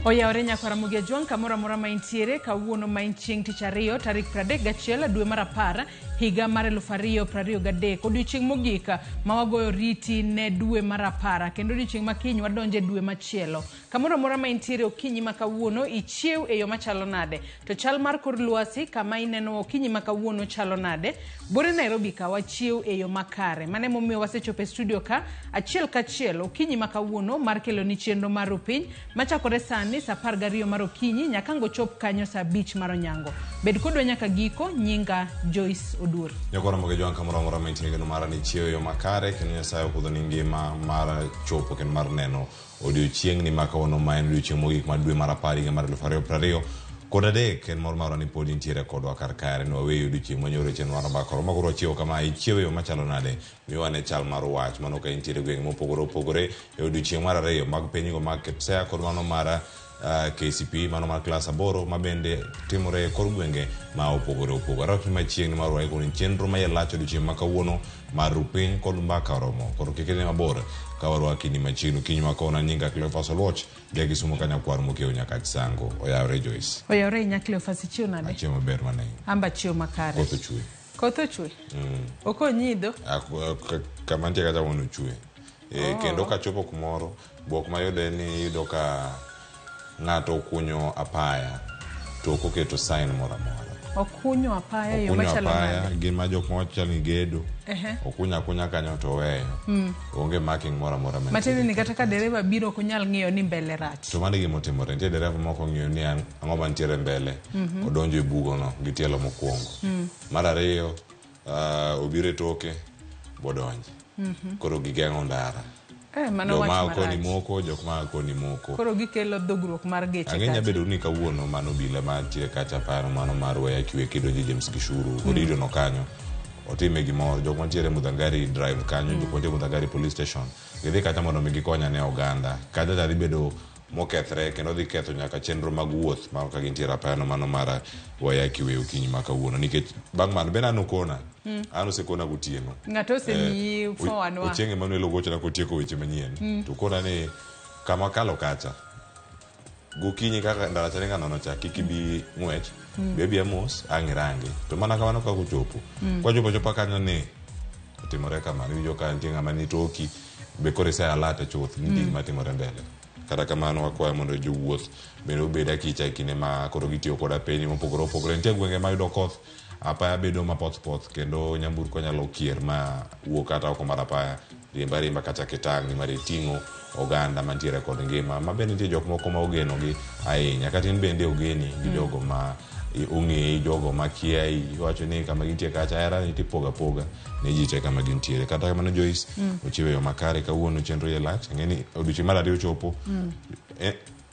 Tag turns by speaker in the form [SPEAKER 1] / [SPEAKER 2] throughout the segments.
[SPEAKER 1] Oyawore nyaka Ramogi Ajwang' kamoro amora ma intiere kawuono ma en chieng' tich ariyo tarik 31 dwe mar 10 higa mar 2023, odiochieng' mogik ma wagoyo riti ne dwe mar 10 kendo odiochieng' ma kiny wadonjo e dwe machielo. Kamoro amora ma intiere okinyi ma kawuono ichiew e yo machalo nade? To chal mar kor lwasi kama ineno okinyi ma kawuono chalo nade? Buore Nairobi ka wachiew e yo makare. Mano emomiyo wasechopo e studio ka achiel kachiel okinyi ma kawuono mar keloni chenro mar Rupiny machakore sani saa 12 mar okinyi nyaka ang' ochop kanyo saa 5 mar onyango. Bed kodwa nyaka giko, nyinga Joyce Oduor.
[SPEAKER 2] Nyakwa Ramogi Ajwang' kamoro amora ma intie, geno mara ni ichiew e yo makare kendo Nyasaye okudhoni ngima mar chopo kendo mar neno Odiochieng'ni ma kawuono ma en odiochieng' mogik mar dwe mar 10 higa mar 2023, en mor marwa ni pod intiere kodwa kar kae ni waweyi odiochieng' manyoro e chenro mar Mbaka Oromo. Koro wachiewo kama, ichiewo e yo machalo nade? Miwa ane chal mar wach mano ka intiere e gwenge mopogore opogore e odiochieng' mar ariyo mag penjgo mag KPSEA kod mano mar KCPE mano mar klas 8 ma bende timore e kor gwenge ma opogore opogore. Arwaki machiegni mar waiko ni chenro ma iye lach odiochieng' ma kawuono mar ru piny kod mbaka oromo. Koro kik idhi mabor ka warwaki ni machiegni okinyi ma kawuono. Nyinga Cleophas Oluoch, ja Kisumo ka nyakwar mokiewo Nyakach Sango. Oyawore Joyce.
[SPEAKER 1] Oyawore ahinya Cleophas, ichiew nade?
[SPEAKER 2] Achiew maber mana in.
[SPEAKER 1] Amba achiew makare.
[SPEAKER 2] Koth ochwe.
[SPEAKER 1] Koth ochwe? Okonyidho?
[SPEAKER 2] Kama nitie kacha wuon ochwe. Kendo kachopo kumoro, buok mayudo en ni iyudo ka ng'ato okunyo apaya to ok oketo sign moro amora.
[SPEAKER 1] Okunyo apaya e yo
[SPEAKER 2] Okunyo
[SPEAKER 1] machalo
[SPEAKER 2] apaya,
[SPEAKER 1] nade?
[SPEAKER 2] gin ma jok moko chal ni gedo. Okunyo akunya kanyo to oweyo. Onge marking moro amora mantiere
[SPEAKER 1] Matiende ni kata ka
[SPEAKER 2] kacha.
[SPEAKER 1] dereva biro ok onyal ng'iyo ni mbele rach.
[SPEAKER 2] To mano e gima otimore. Nitie dereva moko ong'iyo ni ang'o mantiere mbele. Odonjo e bugono gi tielo mokwongo. Mar ariyo, obiro e toke bodonje. Koro gigeng'o ndara.
[SPEAKER 1] Mano
[SPEAKER 2] Jok
[SPEAKER 1] wach
[SPEAKER 2] ma koni
[SPEAKER 1] marach.
[SPEAKER 2] moko, jok ma koni moko.
[SPEAKER 1] Koro gikelo dhogruok mar geche
[SPEAKER 2] Ang'e
[SPEAKER 1] kacha.
[SPEAKER 2] nyabedo ni kawuono mano obila mantie kacha paro mano mar Waiyaki Way kidonjo James Gishuru Odido no kanyo otime gimoro jok mantiere Muthangari Drive kanyo jok mantiere Muthangari Police Station gidhi kacha mondo mi gikonya ne oganda kacha cha dhi bedo mokethre kendo dhi ketho nyaka chenro mag wuoth ma ka gintiere apayano mano mar Waiyaki Way okinyi ma kawuono nikech bang' mano bende an okona an osekona gotieno.
[SPEAKER 1] Ng'ato osemiyi 411.
[SPEAKER 2] Ochieng' Emmanuel ogochona kotieko weche manyien to kona ni kama kalo kacha gokinyi kaka ndara cha ringa nono cha kik ibi ng'wech bi abiya mos ang' irangi to mana kamano kaka ochopo kwachopo achopa kanyo ni otimore kamano iwinjo ka nitie ng'ama ni toki be koro ise alate chuth ni nitie gima timore mbele. Kata kamano wakwayo mondo jowuoth bende obed akicha e kinde ma koro gitiyo koda penj mopogore opogore. Nitie gwenge ma yudo koth, apaya bedo mapoth poth kendo nyamburko nyalo kier ma wuok kata oko mar apaya, riemb ariemba kata kitang' nimar iting'o oganda mantiere kod ngima ma bende nitie jok moko ma ogenogi ahinya. Kata in bende ogeni gi jogo ma ong'eyi, jogo ma kiayi, iwacho ni kama gintie kacha hera ni tipogo apoga ne ji te kama gintiere. Kata kamano Joyce ochiwo yo makare kawuono chenro iye lach. Ang'e ni odiochieng' mar ariyo chopo.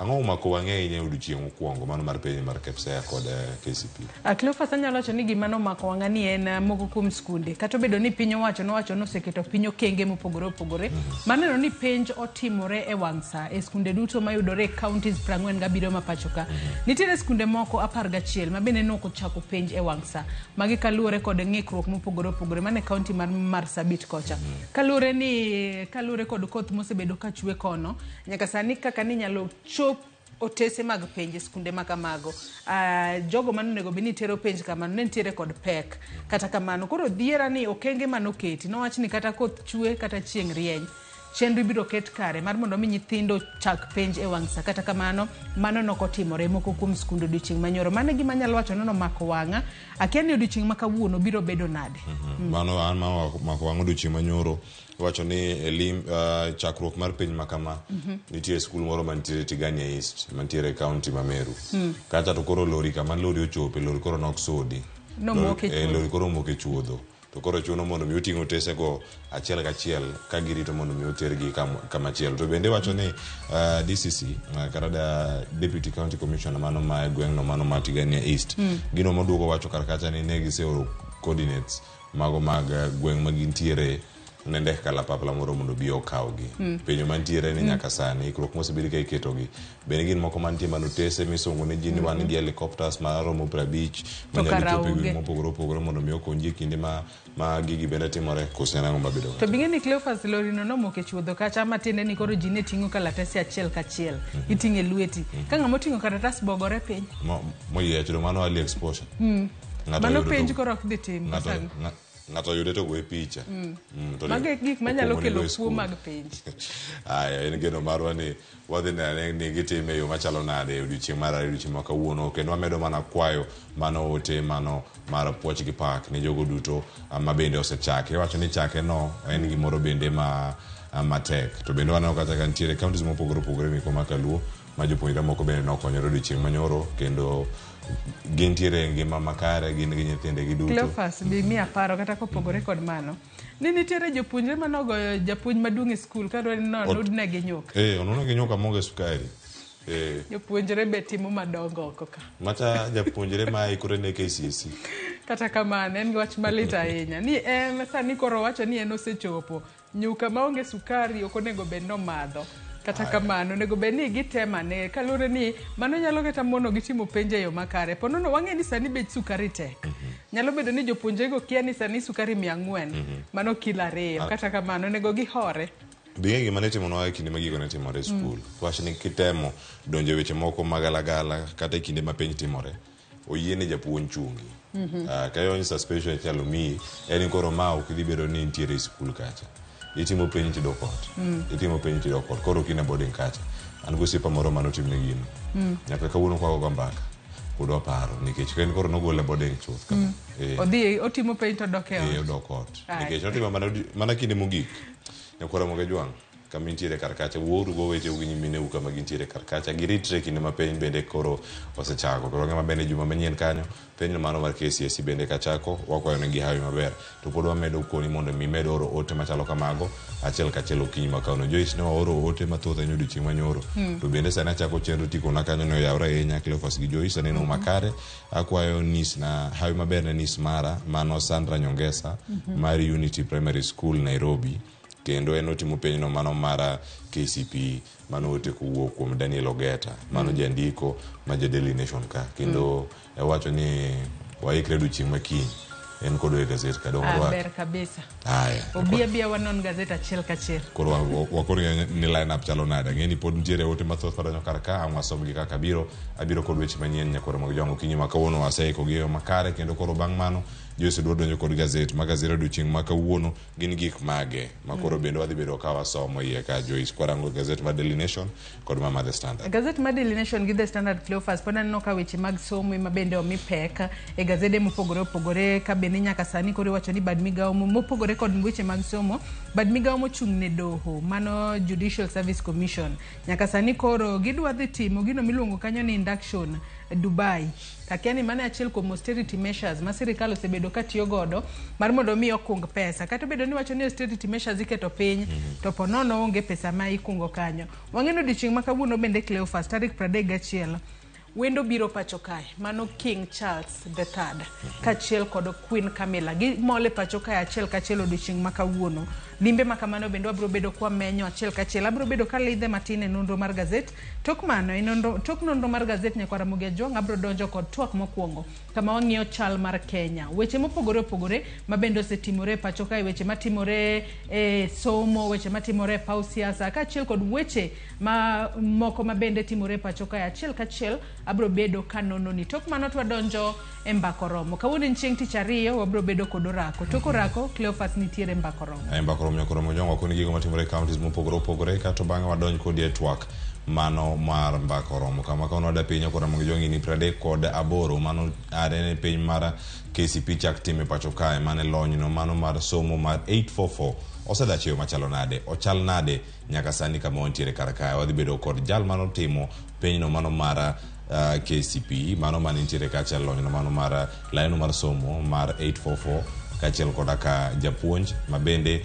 [SPEAKER 2] Ang'o momako wang'i ahinya e odiochieng' mokwongo mano mar penj mar KPSEA kod KCPE?
[SPEAKER 1] Cleophas anyalo wacho ni gima nomako wang'a ni en moko kuom skunde kata obedo ni piny owacho nowacho ni oseketo piny okenge mopogore opogore maneno ni penj otimore e wang' sa e skunde duto mayudore e counties 47 ma pacho ka. Nitiere skunde moko 11 ma bende nok ochako penj e wang' sa. Magi kaluwore kod ng'ikruok mopogore opogore mane county mar Marsabit kocha. Kaluwore ni kaluwore kod koth mosebedo ka chwe kono nyaka sani kaka ninyalo chop otese mag penj e skunde ma kamago. Jogo mane onego bed ni tero penj kamano ne nitiere kod pek. Kata kamano koro dhiera ni okenge manoketi nowach ni kata koth chwe kata chieng' rieny chenro ibiro ket kare mar mondo mi nyithindo chak penj e wang' sa. Kata kamano mano nokotimore moko kuom skunde odiochieng' manyoro. Mano e gima anyalo wacho ni nomako wang'a. Akia ni odiochieng' ma kawuono biro bedo nade.
[SPEAKER 2] Mano an ma omako wang'a odiochieng' manyoro iwacho ni elim chakruok mar piny ma kama nitie skul moro mantiere Tigania East mantiere e county ma Meru. Kacha to koro lori kama lori ochope lori koro nok sudi.
[SPEAKER 1] Nomok e chuodho.
[SPEAKER 2] Lori koro omoko e chuodho. To koro chuno mondo mi oting' otesego achiel kachiel ka girito mondo mi otergi kama chielo. To bende iwacho ni DCC kata da Deputy County Commissioner mano ma e gweng'no mano ma Tigania East gino moduogo wacho kar kacha ni ne giseoro coordinates mago mag gweng' ma gintiere. Ne ndek kalapapla moro mondo obi okawgi. Penjo mantiere ni nyaka sani ikruok mosebed ka iketogi bende gin moko mantie manotese misungo ne ji ni wan gi helicopters maromo 50
[SPEAKER 1] To
[SPEAKER 2] manyalo
[SPEAKER 1] kara
[SPEAKER 2] chopo e gwenge
[SPEAKER 1] onge.
[SPEAKER 2] mopogore opogore mondo mi okony ji e kinde ma gigi bende timore koso en ang'o mabedo
[SPEAKER 1] To bing'e ni Cleophas lori no nomoko e chuodho kacha matiende ni koro ji ne ting'o kalatese achiel kachiel. Iting'e e lweti. Ka ng'ama oting'o kalatas bogore piny.
[SPEAKER 2] Moyiech to mano early exposure. Ng'ato
[SPEAKER 1] Mano
[SPEAKER 2] oyudo
[SPEAKER 1] penj
[SPEAKER 2] to-
[SPEAKER 1] koro ok dhi tim.
[SPEAKER 2] ng'ato ng'ato oyude to goye picha. To
[SPEAKER 1] Mago e gik manyalo
[SPEAKER 2] okwongo
[SPEAKER 1] kelo
[SPEAKER 2] nigo e
[SPEAKER 1] kuo
[SPEAKER 2] skul.
[SPEAKER 1] mag penj.
[SPEAKER 2] Aya, en geno marwa ni wadhi neno ni gitime e yo machalo nade e odiochieng' mar ariyo odiochieng' ma kawuono kendo wamedo mana kwayo mano ote mano mar puoch gi pak ne jogo duto ma bende osechake. Iwacho ni chake no en gimoro bende ma matek to bende waneno kata ka nitiere counties mopogore opogore mekwa ma kaluo ma jopuonjre moko bende nokonyore odiochieng' manyoro kendo gintiere e ngima makare gin gi nyithindegi duto.
[SPEAKER 1] Cleophas bi miya paro kata kopogore kod mano ni nitiere jopuonjre manogoyo japuonj maduong' e skul kadwa ni nonudnegi nyuka.
[SPEAKER 2] Onunegi nyuka maonge sukari.
[SPEAKER 1] Jopuonjre be timo madongo oko ka.
[SPEAKER 2] Macha japuonjre ma ikore ne KCSE.
[SPEAKER 1] Kata kamano en gi wach malit ahinya ni en sani koro owacho ni en osechopo nyuka maonge sukari ok onego bed nomadho. Kata kamano onego bed ni gitemane kaluwore ni mano nyalo kata mono gitimo penj e yo makare. Po nono wang'e ni sani bech sukari tek. Nyalo bedo ni jopuonjrego kia ni sani sukari 400 mano kilo 2. Kata kamano onego gihore.
[SPEAKER 2] Bing'e gima ne timonwa e kinde ma gigo ne timore e skul. Wach ni kitemo donjo e weche moko magalagala kata e kinde ma penj timore, oyiene japuonj chungi. Ka ionjo suspension inyalo miyi, en koro ma ok idhi bedo ni intiere e skul kacha. Itimo penj tidok ot. Itimo penj tidok ot. Koro ok in e boarding kacha. An gosiepa moro manotimne gino. Nyaka kawuono kwagoga mbaka, pod waparo nikech en koro nogole e boarding chuth kama.
[SPEAKER 1] Odhi otimo penj to odok e ot.
[SPEAKER 2] Odok ot.
[SPEAKER 1] Aye.
[SPEAKER 2] Nikech notimo mana kinde mogik. Nyakwara Ramogi Ajwang', kama intiere kar kacha, wuouru go oweteu gi nyimineu kama gintiere kar kacha. Giritre kinde ma piny bende koro osechako. Koro ng'ama bende juma manyien kanyo, penj mano mar KCSE bende kachako, wakwayo negi hawi maber. To pod wamedo koni mondo mi med oro ote machalo kamago, achiel kachiel okinyi ma kawuono. Joyce ne waoro ote mathoth ahinya odiochieng' manyoro. To bende sani achako chenro tikona kanyo ne oyawre ahinya, Cleophas gi Joyce, aneno makare. Akwayo nis na hawi maber ne nis mara, mano Sandra Nyongesa, mar Unity Primary School, Nairobi. Kendo en otimo penjno mano mar KCPE, mano ote kowuok kuom Daniel Ogeta, mano jandiko ma ja Daily Nation ka. Kendo owacho ni waikre odiochieng' ma kiny, en kodwa e gazet ka, dong' orwak.
[SPEAKER 1] Ber kabisa.
[SPEAKER 2] Aya.
[SPEAKER 1] Obi abiya wanon gazet achiel kachiel.
[SPEAKER 2] Koro wakoro ni line up chalo nade. Ang'e ni pod nitiere ote mathoth madonjo kar ka, ang' wasomgi kaka biro. Abiro kod weche manyien nyakwar Ramogi Ajwang' okinyi ma kawuono waseiko gi e yo makare kendo koro bang' mano Joyce dwa donjo kod gazet. Ma gazet odiochieng' ma kawuono gin gik mage ma koro bende wadhi bedo ka wasomo iye ka Joyce kwarango gazet mar Daily Nation kod ma The Standard.
[SPEAKER 1] Gazet mar Daily Nation gi The Standard Cleophas pod aneno ka weche mag somo ema bende omi pek e gazede mopogore opogore ka bende nyaka sani koro iwacho ni bad migawo mopogore kod weche mag somo, bad migawo mochung' ne doho mano Judicial Service Commission nyaka sani koro gidwa dhi timo gino miluongo kanyo ni induction Dubai. Takia ni mano e achiel kuom austerity measures ma sirikal osebedo ka tiyo godo mar mondo mi okung pesa. Kata obedo ni wacho ni austerity measures iketo piny, to po nono onge pesa ma ikungo kanyo. Wang'e ni odiochieng' ma kawuono bende Cleophas tarik 31 wendo biro pacho kae, mano King Charles the Third kaachiel kod Queen Camilla. Gimol e pacho kae achiel kachiel odiochieng' ma kawuono. Limbe ma kamano bende wabiro bedo kwamenyo achiel kachiel. Abiro bedo kalidhe matin e nonro mar gazet. Tok mano, e nonro, tok nonro mar gazet nyakwar Ramogi Ajwang' abiro donjo kod twak mokwongo kama wang'iyo chal mar Kenya. Weche mopogore opogore ma bende osetimore e pacho kae, weche matimore e somo, weche matimore e paw siasa, kaachiel kod weche ma moko ma bende timore e pacho kae achiel kachiel abiro bedo kanono ni. Tok mano to wadonjo e mbako romo. Kawuono en chieng' tich ariyo, wabiro bedo kod orako. Tok orako, Cleophas nitiere e mbako romo.
[SPEAKER 2] E mbako romo nyaka romo jong'o wakoni gigo matimore e counties mopogore opogore kato bang'e wadonj kodi e twak mano mar mbako romo kama kawuono wada piny nyaka romo gi jong'ini 38 mano are ne piny mar KCPE chak time pacho kae mane lonyno mano mar somo mar 844 osedhach e yo machalo nade ochal nade nyaka sani kama wantiere kar kae wadhi bedo kod jal manotimo penjno mano mar KCPE mano mane nitiere kacha lonyno mano mar laino mar somo mar 844 kaachiel koda ka japuonj ma bende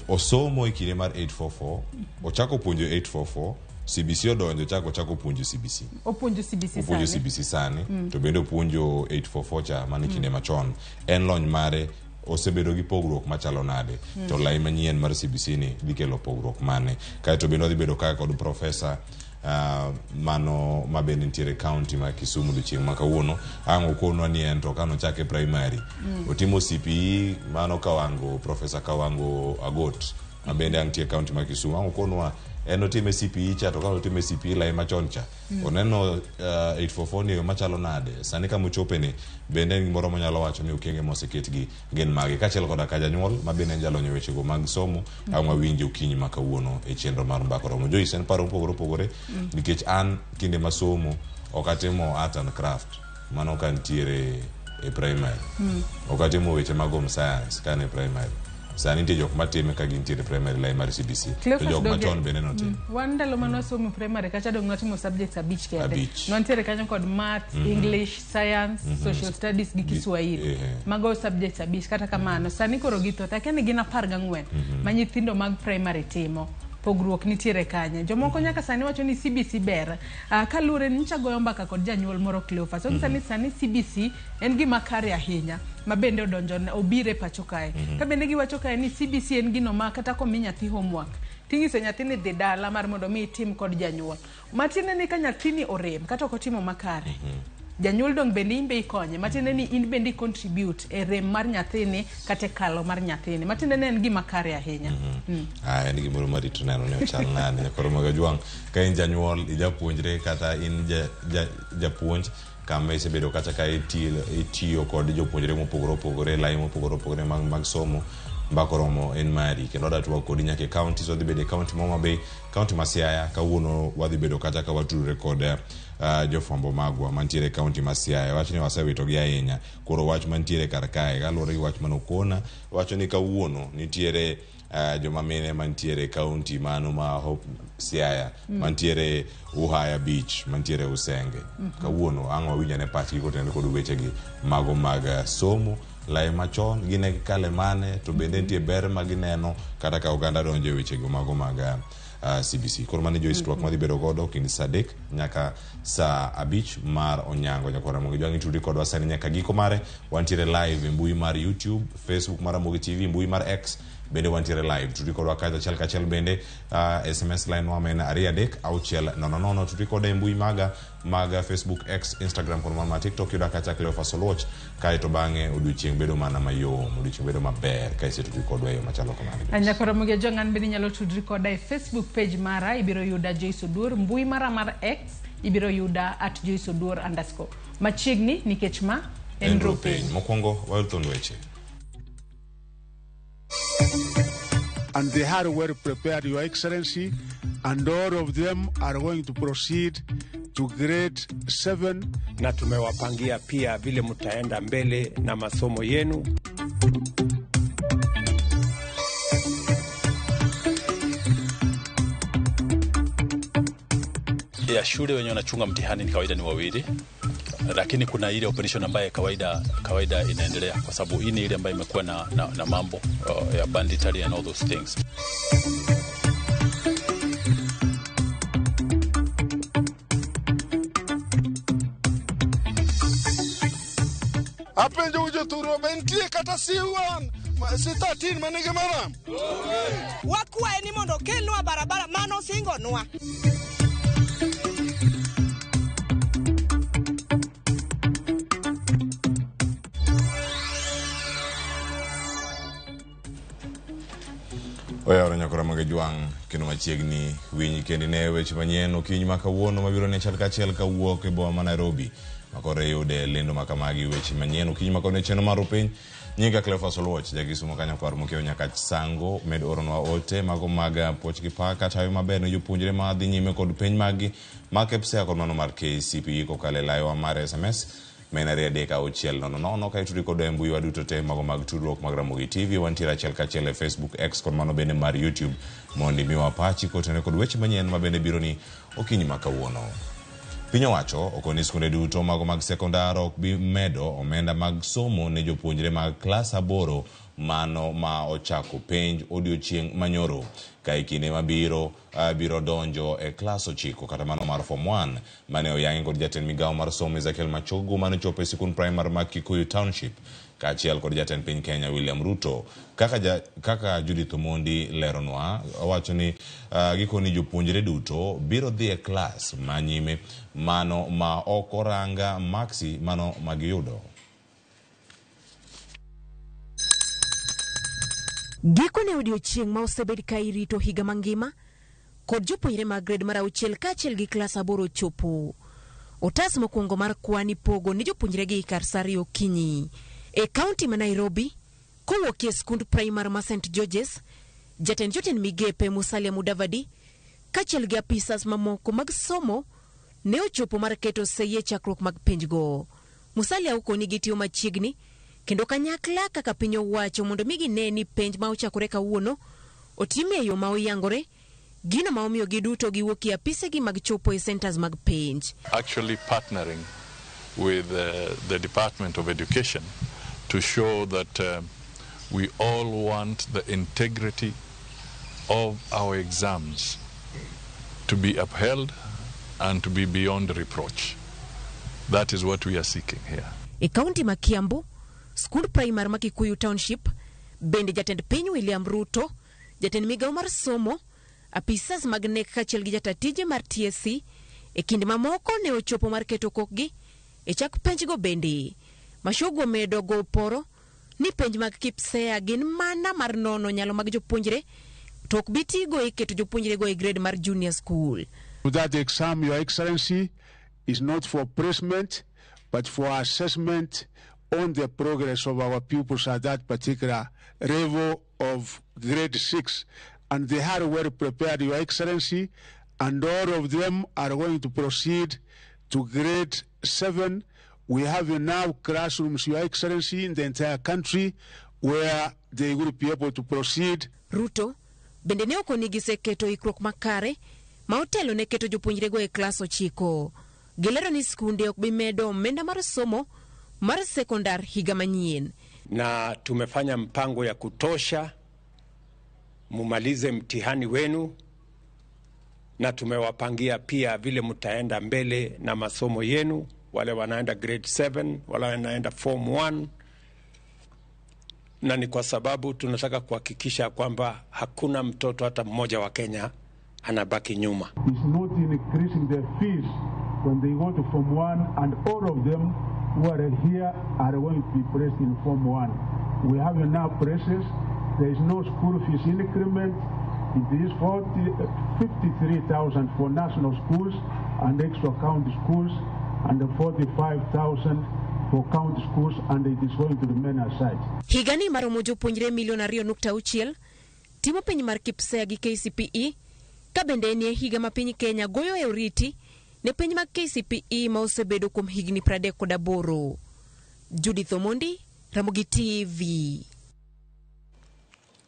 [SPEAKER 2] osomo e kinde mar 844 ochako puonjo 844 CBC odonjo ochako puonjo CBC.
[SPEAKER 1] Opuonjo CBC
[SPEAKER 2] Opuonjo
[SPEAKER 1] sani.
[SPEAKER 2] CBC sani to bende opuonjo 844 cha mane kinde machon. En lony mare osebedo gi pogruok machalo nade, to lai manyien mar CBC ni dhi kelo pogruok mane. Kaeto bende wadhi bedo kaka kod profesa mano ma bende nitiere county ma Kisumu odiochieng' ma kawuono. Ang' okonwa ni en to kanochake primary otimo CPE mano Kawango, Profesa Kawango Agot ma bende ang' tie county ma Kisumu. Ang' okonwa en otime CPE cha, to kane otime CPE lai machon cha oneno 844 ni machalo nade sani kama ochope ni, bende en gimoro monyalo wacho ni okenge moseketgi gin mage, kaachiel koda ka janyuol ma bende en jalony e wechego mag somo. Ang' wawinje okinyi ma kawuono e chenro mar Mbaka Oromo. Joyce, en paro mopogore opogore, nikech an kinde masomo ok atimo art and craft mano ka nitiere e primary, ok atimo weche mag home science ka an e primary. Sani nitie jok matime ka gintiere primary lai mar CBC, to
[SPEAKER 1] Cleophas
[SPEAKER 2] jok
[SPEAKER 1] Doge-
[SPEAKER 2] machon bende notimo.
[SPEAKER 1] Wan ndalo mane wasomo primary kacha dong nwatimo subjects abich kende.
[SPEAKER 2] Abich.
[SPEAKER 1] Nwantiere kanyo kod maths, English, science, social studies gi Kiswahili. Mago subjects abich. Kata kamano sani koro githoth, akia ni gin 14 ma nyithindo mag primary timo. Pogruok nitiere kanye? Jomoko nyaka sani wacho ni CBC ber. Kaluwore ni nyocha goyo mbaka kod janyuol moro Cleophas. Onyisa ni sani CBC en gima kare ahinya ma bende odonjo obire pacho kae. Ka bende giwacho kae ni CBC en gino ma kata komi nyathi homework tinyiso nyathi ni dhi dala mar mondo mi itim kod janyuol. Matiende ni ka nyathini orem kata ok otimo makare, janyuol dong bende in be ikonye. Matiende ni in bende i contribute e rem mar nyathini kata e kalo mar nyathini. Matiende ni en gima kare ahinya.
[SPEAKER 2] Ah, en gimoro marito neno ni ochal nade. Koro mag Jwang', ka in janyuol, ijapuonjre kata in japuonj kama isebedo kacha ka itiyo kod jopuonjre mopogore opogore, lai mopogore opogore mag somo, Mbaka Oromo en mari kendo wadwa twak kodi nyaka e county. So wadhi bedo e county ma Homa Bay, county ma Siaya. Kawuono wadhi bedo kacha ka watudore kod jofwambo magwa mantiere e county ma Siaya. Wach ni wasewitogi ahinya, koro wach mantiere kar kae kaluwore gi wach manokona wacho ni kawuono nitiere joma mine mantiere e county mano ma Hope Siaya, mantiere Uhaya Beach, mantiere Usenge. Kawuono ang' wawinj ane pachgi kotenore kod wechegi mago mag somo lai machon gine kale mane, to bende nitie ber ma gineno kata ka oganda donjo e wechego mago mag CBC. Koro mano Joyce twak madhi bedo godo kind saa 3 nyaka saa 5 mar onyango. Nyakwar Ramogi Jwang', itudri kodwa sani nyaka giko mare. Wantiere live e mbui mar YouTube, Facebook mar Ramogi TV, mbui mar X bende wantiere live. Tudri kodwa kacha achiel kachiel bende SMS line wa en 23600. Tudri koda e mbui maga mag Facebook, X, Instagram kod mar TikTok, yuda kacha Cleophas Oluoch. Kaeto bang'e odiochieng' bedo mana mayom, odiochieng' bedo maber ka isetudri kodwa e yo machalo kamano.
[SPEAKER 1] Nyakwar Ramogi Ajwang', an bende inyalo tudri koda e Facebook page mara, ibiro yuda Joyce Oduor. Mbui mara mar X ibiro yuda @JoyceOduor_. Machiegni nikech ma en
[SPEAKER 2] En
[SPEAKER 1] Rupiny.
[SPEAKER 2] Mokwongo wayud thund weche.
[SPEAKER 3] And they are well prepared, Your Excellency, and all of them are going to proceed to grade 7.
[SPEAKER 4] Na tumewapangia pia vile mtaenda mbele na masomo yenu.
[SPEAKER 5] Ya shule wenye wanachunga mtihani ni kawaida ni wawili, lakini kuna ile operation ambayo kawaida inaendelea, kwa sababu hii ni ile ambayo imekuwa na mambo ya banditry and all those things.
[SPEAKER 6] Apenjo jothurwa be nitie kata C1 C13 manigi maram?
[SPEAKER 7] Wakwaye ni mondo okelnwa barabara mano osingonwa.
[SPEAKER 2] Oyawore nyakwar Ramogi Jwang', kendo machiegni winj kendo ine weche manyien okinyi ma kawuono mabiro ne achiel kachiel kawuok e boma ma Nairobi. Makore yude lendo makamagi weche manyien okinyi ma kawuono e chenro mar Rupiny. Nyinga Cleophas Oluoch, jakisumo ka nyakwar Mokeo nyaka Sango, med oronwa ote mago mag puoch gi pak kata maber ne jopuonjre ma dhi nyime kod penj maggi mag KPSEA kod mano mar KCPE kokalo e laiwa mar SMS men 23600 ka itudri kodwa e mbui wa duto te mago mag tudruok mag Ramogi TV. Wantiere achiel kachiel e Facebook, X kod mano bende mar YouTube mondo imiwa pachi kotenore kod weche manyien ma bende biro ni okinyi ma kawuono. Piny owacho okoni skunde duto mago mag sekondar ok bi medo omenda mag somo ne jopuonjre mag klas 8 mano ma ochako penj odiochieng' manyoro, ka e kinde mabiro biro donjo e klas 9 kata mano mar form 1 mane oyangi kod jatend migawo mar somo Ezekiel Machogu mane ochopo e sikund primary mar Kikuyu Township. kaachiel kod jatend piny Kenya William Ruto. Kaka, ja, kaka Judith Omondi leronwa, owacho ni gikoni jopuonjre duto biro dhi e klas ma nyime mano ma ok oranga maksi mano magiyudo.
[SPEAKER 8] Gikone odiochieng' ma osebed ka irito higa mangima kod jopuonjre mag grade mar auchiel kaachiel gi klas aboro chopo. Otas mokwongo mar kwan ipogo ne jopuonjregi kar sa ariyo okinyi. E kaunti ma Nairobi, kowuok e skund primar ma St George's, jatend jotend migepe Musalia Mudavadi kaachiel gi apisas mamoko mag somo ne ochopo mar keto sei e chakruok mag penjgo. Musalia okoni gitiyo machiegni kendo kanyakla kaka piny owacho mondo mi gine ni penj ma ochakore kawuono otim e yo ma oyangore, gino ma omiyo giduto giwuok e apisegi mag chopo e centers mag penj.
[SPEAKER 9] Actually partnering with the Department of Education to show that we all want the integrity of our exams to be upheld and to be beyond reproach. That is what we are seeking here.
[SPEAKER 8] E kaunti ma Kiambu, skund primar ma Kikuyu Township, bende jatend piny William Ruto, jatend migawo mar somo, apisas mag KNEC kaachiel gi jata tije mar TSC e kind mamoko ne ochopo mar keto kokgi e chak penjgo bende. Machogu omedo go poro ni penj mag KPSEA gin mana mar nono nyalo mag jopuonjre to ok bi tigo e keto jopuonjrego e grade mar junior school.
[SPEAKER 3] That exam, Your Excellency, is not for placement, but for assessment on the progress of our pupils at that particular level of grade 6. And they are well prepared, Your Excellency, and all of them are going to proceed to grade 7. We have enough classrooms, Your Excellency, in the entire country where they will be able to proceed.
[SPEAKER 8] Ruto bende ne okoni giseketo ikruok makare ma otelo ne keto jopuonjrego e klas ochiko. Gilero ni skunde ok bi medo omenda mar somo mar sekondar higa manyien.
[SPEAKER 4] Na tumefanya mpango ya kutosha mumalize mtihani wenu, na tumewapangia pia vile mtaenda mbele na masomo yenu, wale wanaenda grade 7, wale wanaenda form 1, na ni kwa sababu tunataka kuhakikisha kwamba hakuna mtoto hata mmoja wa Kenya anabaki nyuma.
[SPEAKER 3] It's not increasing the fees when they go to Form 1, and all of them who are here are going to be placed in Form 1. We have enough places. There is no school fees increment. It is 53,000 for national schools and extra county schools, and 45,000 for county schools, and it is going to remain as such.
[SPEAKER 8] Higani maromo jopuonjre milion 2.6 timo penj mar KPSEA gi KCPE ka bende en e higa ma piny Kenya goyo e oriti ne penj mag KCPE ma osebedo kuom higni 38. Judith Omondi, Ramogi TV.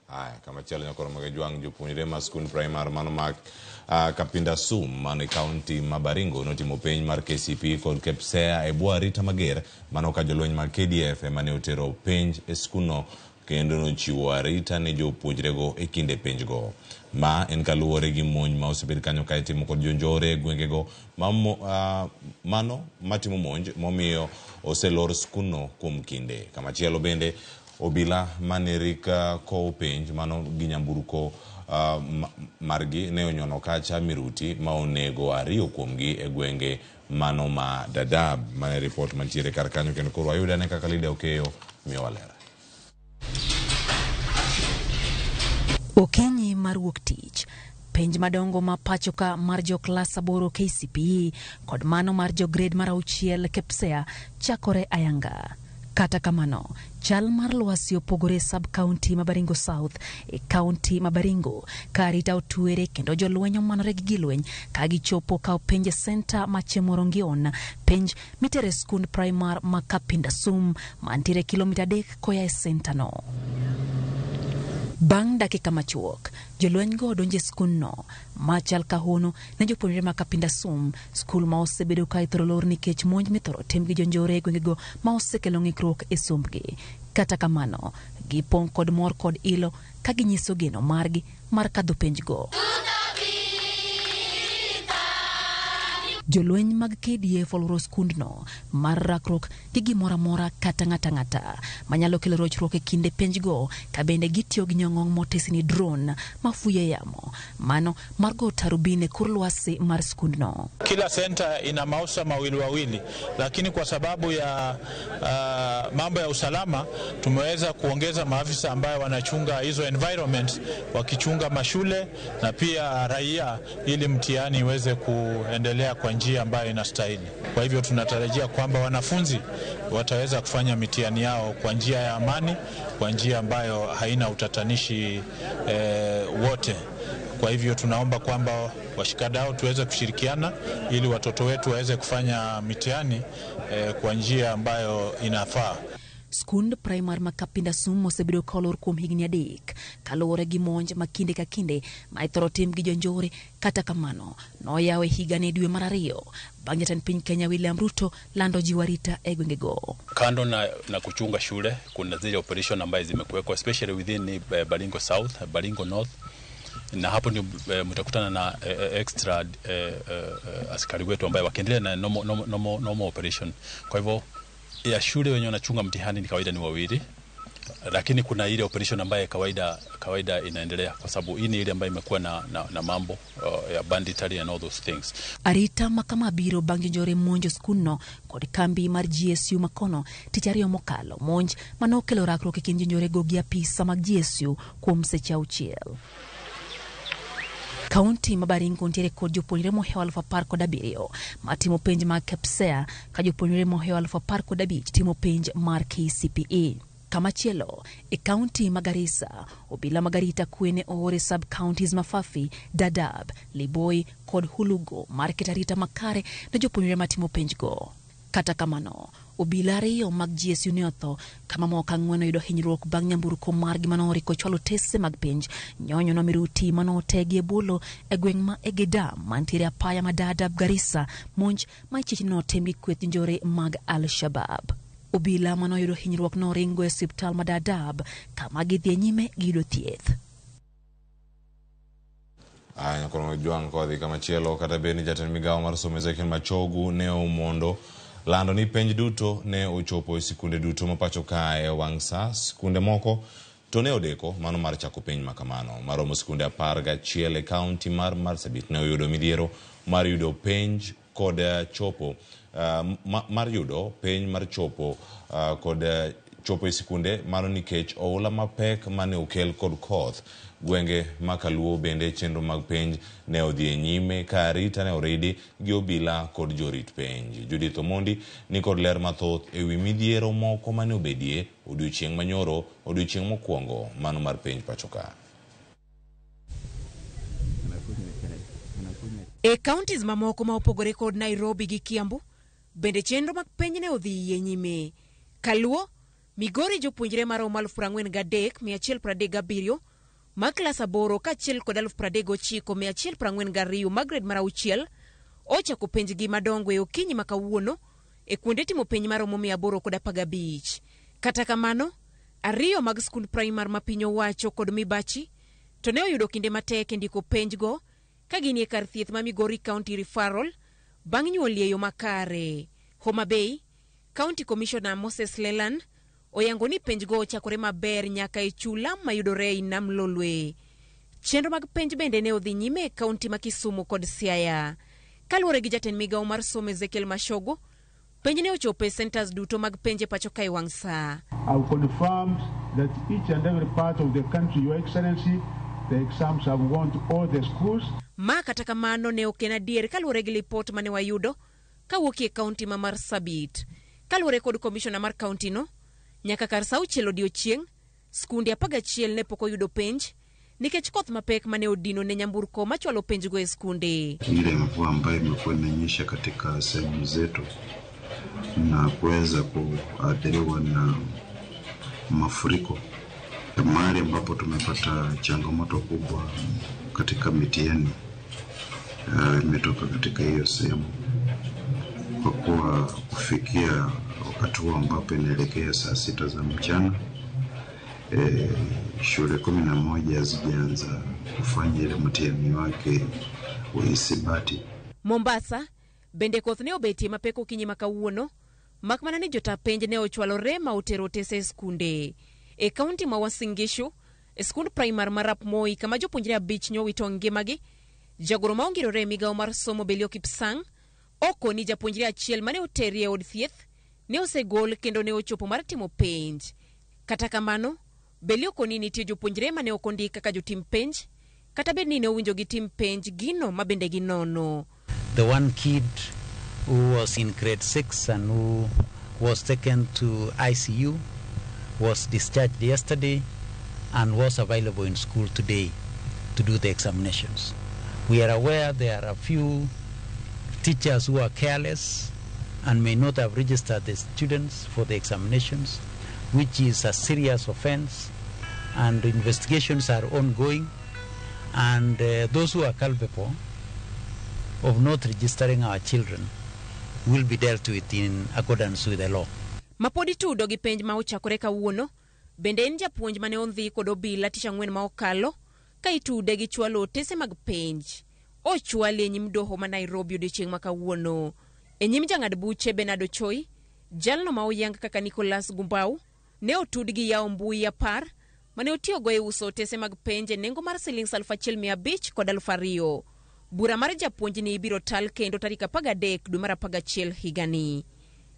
[SPEAKER 2] Aya, kamachielo nyakoro mag jwang' jopuonjre ma skund primar mano mag Kapinda Sum mano e kaunti ma Baringo notimo penj mar KCPE kod KPSEA e bwo arita mager mano ka jolweny mag KDF ema ne otero penj e skundno kendo nochiwo arita ne jopuonjrego e kinde penjgo. Ma en kaluwore gi monj ma osebed kanyo ka itimo kod jonjore e gwengego mano matimo monj momiyo oselor skundno kuom kinde. Kamachielo bende obila mane rik kowo penj mano gi nyamburko margi ne onyono kacha miruti ma onego ariyo kuomgi e gwenge mano ma Dadaab. Mane ripot mantiere kar kanyo kendo koro wayude ane kaka Lydia Okeyo miyowa ler.
[SPEAKER 10] Okinyi mar wuok tich, penj madongo ma pacho ka mar jo klas aboro KCPE kod mano mar jo grade mar auchiel KPSEA chakore ayanga. Kata kamano, chal mar lwasi opogore e sub-county ma Baringo South e county ma Baringo ka arita otwere kendo jolweny omanore gi gilweny ka gichopo kawo penj e senta ma Chemorongion, penj mitere skund primar ma Kapinda Sum mantiere kilomita 3 koya e senta no. Bang' dakika machuok, jolweny go donjo e skundno machal ka hono ne jopuonjre ma Kapinda Sum, skul ma osebedo ka ithoro lor nikech monj mithoro tim gi jonjore e gwengego ma osekelo ng'ikruok e sombgi. Kata kamano, gipong' kod mor kod ilo ka ginyiso geno margi mar kadho penjgo. Jolweny mag KDF olworo skundno mar rakruok gi gimoro amora kata ng'ata ng'ata manyalo kelo rochruok e kinde penjgo, ka bende gitiyo gi nyong'ong' motesi ni drone mafuyo e yamo mano mar go tarubin e kor lwasi mar skundno.
[SPEAKER 11] Kila senta ina maafisa mawili wawili, lakini kwa sababu ya mambo ya usalama tumeweza kuongeza maafisa ambayo wanachunga hizo environment, wakichunga mashule na pia raia, ili mtihani iweze kuendelea kwa njia ambayo inastahili. Kwa hivyo tunatarajia kwamba wanafunzi wataweza kufanya mitihani yao kwa njia ya amani, kwa njia ambayo haina utatanishi wote. Kwa hivyo tunaomba kwamba washikadau tuweze kushirikiana ili watoto wetu waweze kufanya mitihani kwa njia ambayo inafaa.
[SPEAKER 10] Skund primar ma Kapinda Sum osebedo ka olor kuom higni 3 kaluwore gi monj ma kinde ka kinde ma ithoro tim gi jonjore. Kata kamano, noyawe higani dwe mar 2 bang' jatend piny Kenya William Ruto lando jiwo arita e gwengego.
[SPEAKER 5] Kando na kuchunga shule, kuna zile operation ambazo zimekuwekwa especially within Baringo South, Baringo North, na hapo ndio mtakutana na extra askari wetu ambaye wakiendelea na normal operation. Kwa hivyo ya shule wenye wanachunga mtihani ni kawaida ni wawili, lakini kuna ile operation ambayo kawaida inaendelea kwa sababu hii ni ile ambayo imekuwa na mambo ya banditry and all those things.
[SPEAKER 10] Arita makama biro bang' jonjore monjo skundno kod kambi mar GSU makono tich ariyo mokalo, monj manokelo rakruok e kind jonjorego gi apisa mag GSU kuom seche 6. Kaunti ma Baringo nitiere kod jopuonjre mohewo 17,000 matimo penj mag KPSEA ka jopuonjre mohewo 15,000 timo penj mar KCPE. Kamachielo, e kaunti ma Garissa, obila mag arita kwe ne oor e sub-counties ma Fafi, Dadaab, Liboi kod Hulugo mar keto arita makare ne jopuonjre matimo penjgo. Kata kamano, obila 2 mag GSU ne otho kama moko 4 oyudo hinyruok bang' nyamburko margi manoriko chwalo tese mag penj nyonyo nomiruti manotegi e bolo e gweng' ma Egedam mantiere apaya ma Dadaab Garissa, monj ma ichich notim gi kweth njore mag Al-Shabaab. Obila manoyudo hinyruok noringo e osiptal ma Dadaab kama gidhi e nyime gi yudo thieth.
[SPEAKER 2] Aya, kono jwang' kodhi kamachielo, kata bed ni jatend migawo mar somo Ezekiel Machogu ne omondo lando ni penj duto ne ochopo e sikunde duto ma pacho kae e wang' sa. Sikunde moko to ne odeko mano mar chako penj makamano. Maromo sikunde 11 e kaunti mar Marsabit ne oyudo midhiero mar yudo penj kod chopo mar yudo penj mar chopo kod chopo e sikunde, mano nikech oula mapek mane okel kod koth. Gwenge ma Kaluo bende chenro mag penj ne odhi e nyime ka arita ne oridi gi obila kod jorit penj. Judith Omondi ni kod ler mathoth ewi midhiero moko mane obedie odiochieng' manyoro, odiochieng' mokwongo mano mar penj pacho ka.
[SPEAKER 8] E counties mamoko ma opogore kod Nairobi gi Kiambu, bende chenro mag penj ne odhi e nyime. Kaluo, Migori jopuonjre maromo 43,137 mag klas 8 kaachiel kod 39,142 mag grade mar 6 ochako penjgi madongo e okinyi ma kawuono e kuonde timo penj maromo 815. Kata kamano, 2 mag skund primar ma piny owacho kod Mibachi to ne oyudo kinde matek e ndiko penjgo ka gin e kar thieth ma Migori County Referral bang' nyuol e yo makare. Homa Bay, County Commissioner Moses Leland oyango ni penjgo ochakore maber nyaka e chula mayudore ei Nam Lolwe. Chenro mag penj bende ne odhi nyime e kaunti ma Kisumu kod Siaya. Kaluwore gi jatend migawo mar somo Ezekiel Machogu, penj ne ochopo e centers duto mag penj e pacho ka e wang' sa.
[SPEAKER 3] I've confirmed that each and every part of the country, Your Excellency, the exams have gone to all the schools.
[SPEAKER 8] Ma kata kamano ne ok en adier kaluwore gi lipot mane wayudo kawuok e kaunti ma Marsabit. Kaluwore kod komishona mar kaunti no, nyaka kar sa 6 odiochieng', skunde 11 ne pok oyudo penj nikech koth mapek mane odino ne nyamburko machwalo penjgo e skunde.
[SPEAKER 12] Ile mvua ambayo imekuwa inanyesha katika sehemu zetu na kuweza kuathiriwa na mafuriko, mahali ambapo tumepata changamoto kubwa katika mitihani imetoka katika hiyo sehemu, kwa kuwa kufikia wakati huo ambapo inaelekea saa 6 za mchana, shule 11 hazijaanza kufanya ile mtihani wake wa hisabati.
[SPEAKER 8] Mombasa, Bende koth ne obetie mapek okinyi ma kawuono, mak mana ni jota penj ne ochwalore ma otero otese e skunde. E kaunti ma Uasin Gishu, e skund primar mar Arap Moi kama jopuonjre 5 nyowito ngimagi, jagoro ma ongirore e migawo mar somo Belio Kipsang okoni japuonjre achiel mane oteri e od thieth ne osegol kendo ne ochopo mar timo penj. Kata kamano, Belio koni nitie jopuonjre mane ok ondik kaka jotim penj, kata bed ni ne owinjo gitim penj gino ma bende ginono.
[SPEAKER 13] The one kid who was in grade 6 and who was taken to ICU was discharged yesterday and was available in school today to do the examinations. We are aware there are a few teachers who are careless and may not have registered the students for the examinations, which is a serious offense, and investigations are ongoing. And those who are culpable of not registering our children will be dealt with in accordance with the law.
[SPEAKER 8] Mapod itudo gi penj ma ochakore kawuono, bende en japuonj mane ondhi kod obila tich ang'wen ma okalo ka itude gi chwalo otese mag penj. Ochwale e nyim doho ma Nairobi odiochieng' ma kawuono. E nyim jang'ad buche Bernard Ochoi, jalno ma oyang kaka Nicholas Gumbau ne otud gi yawo mbui 10 mane otiyogo e uso otese mag penj e nengo mar siling 1500 kod 2000. Bura mar japuonjni ibiro tal kendo tarik 13 dwe mar 11 higani.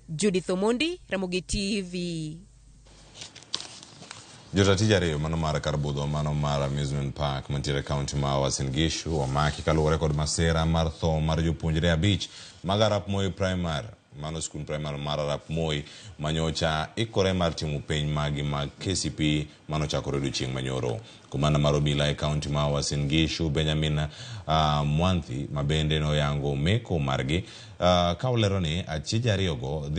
[SPEAKER 8] Judith Omondi, Ramogi TV.
[SPEAKER 2] Jotatij ariyo mano mar kar budho mano mar Amusement Park mantiere kaunti ma Uasin Gishu omaki kaluwore kod masira mar tho mar jopuonjre 5 mag Arap Moi Primary, mano skund primary mar Arap Moi manyocha ikore mar timo penj magi mag KCPE manochakore odiochieng' manyoro. Komanda mar obila e kaunti ma Uasin Gishu Benjamin Mwanthi mabende noyango meko margi ka olero ni achije ariyogo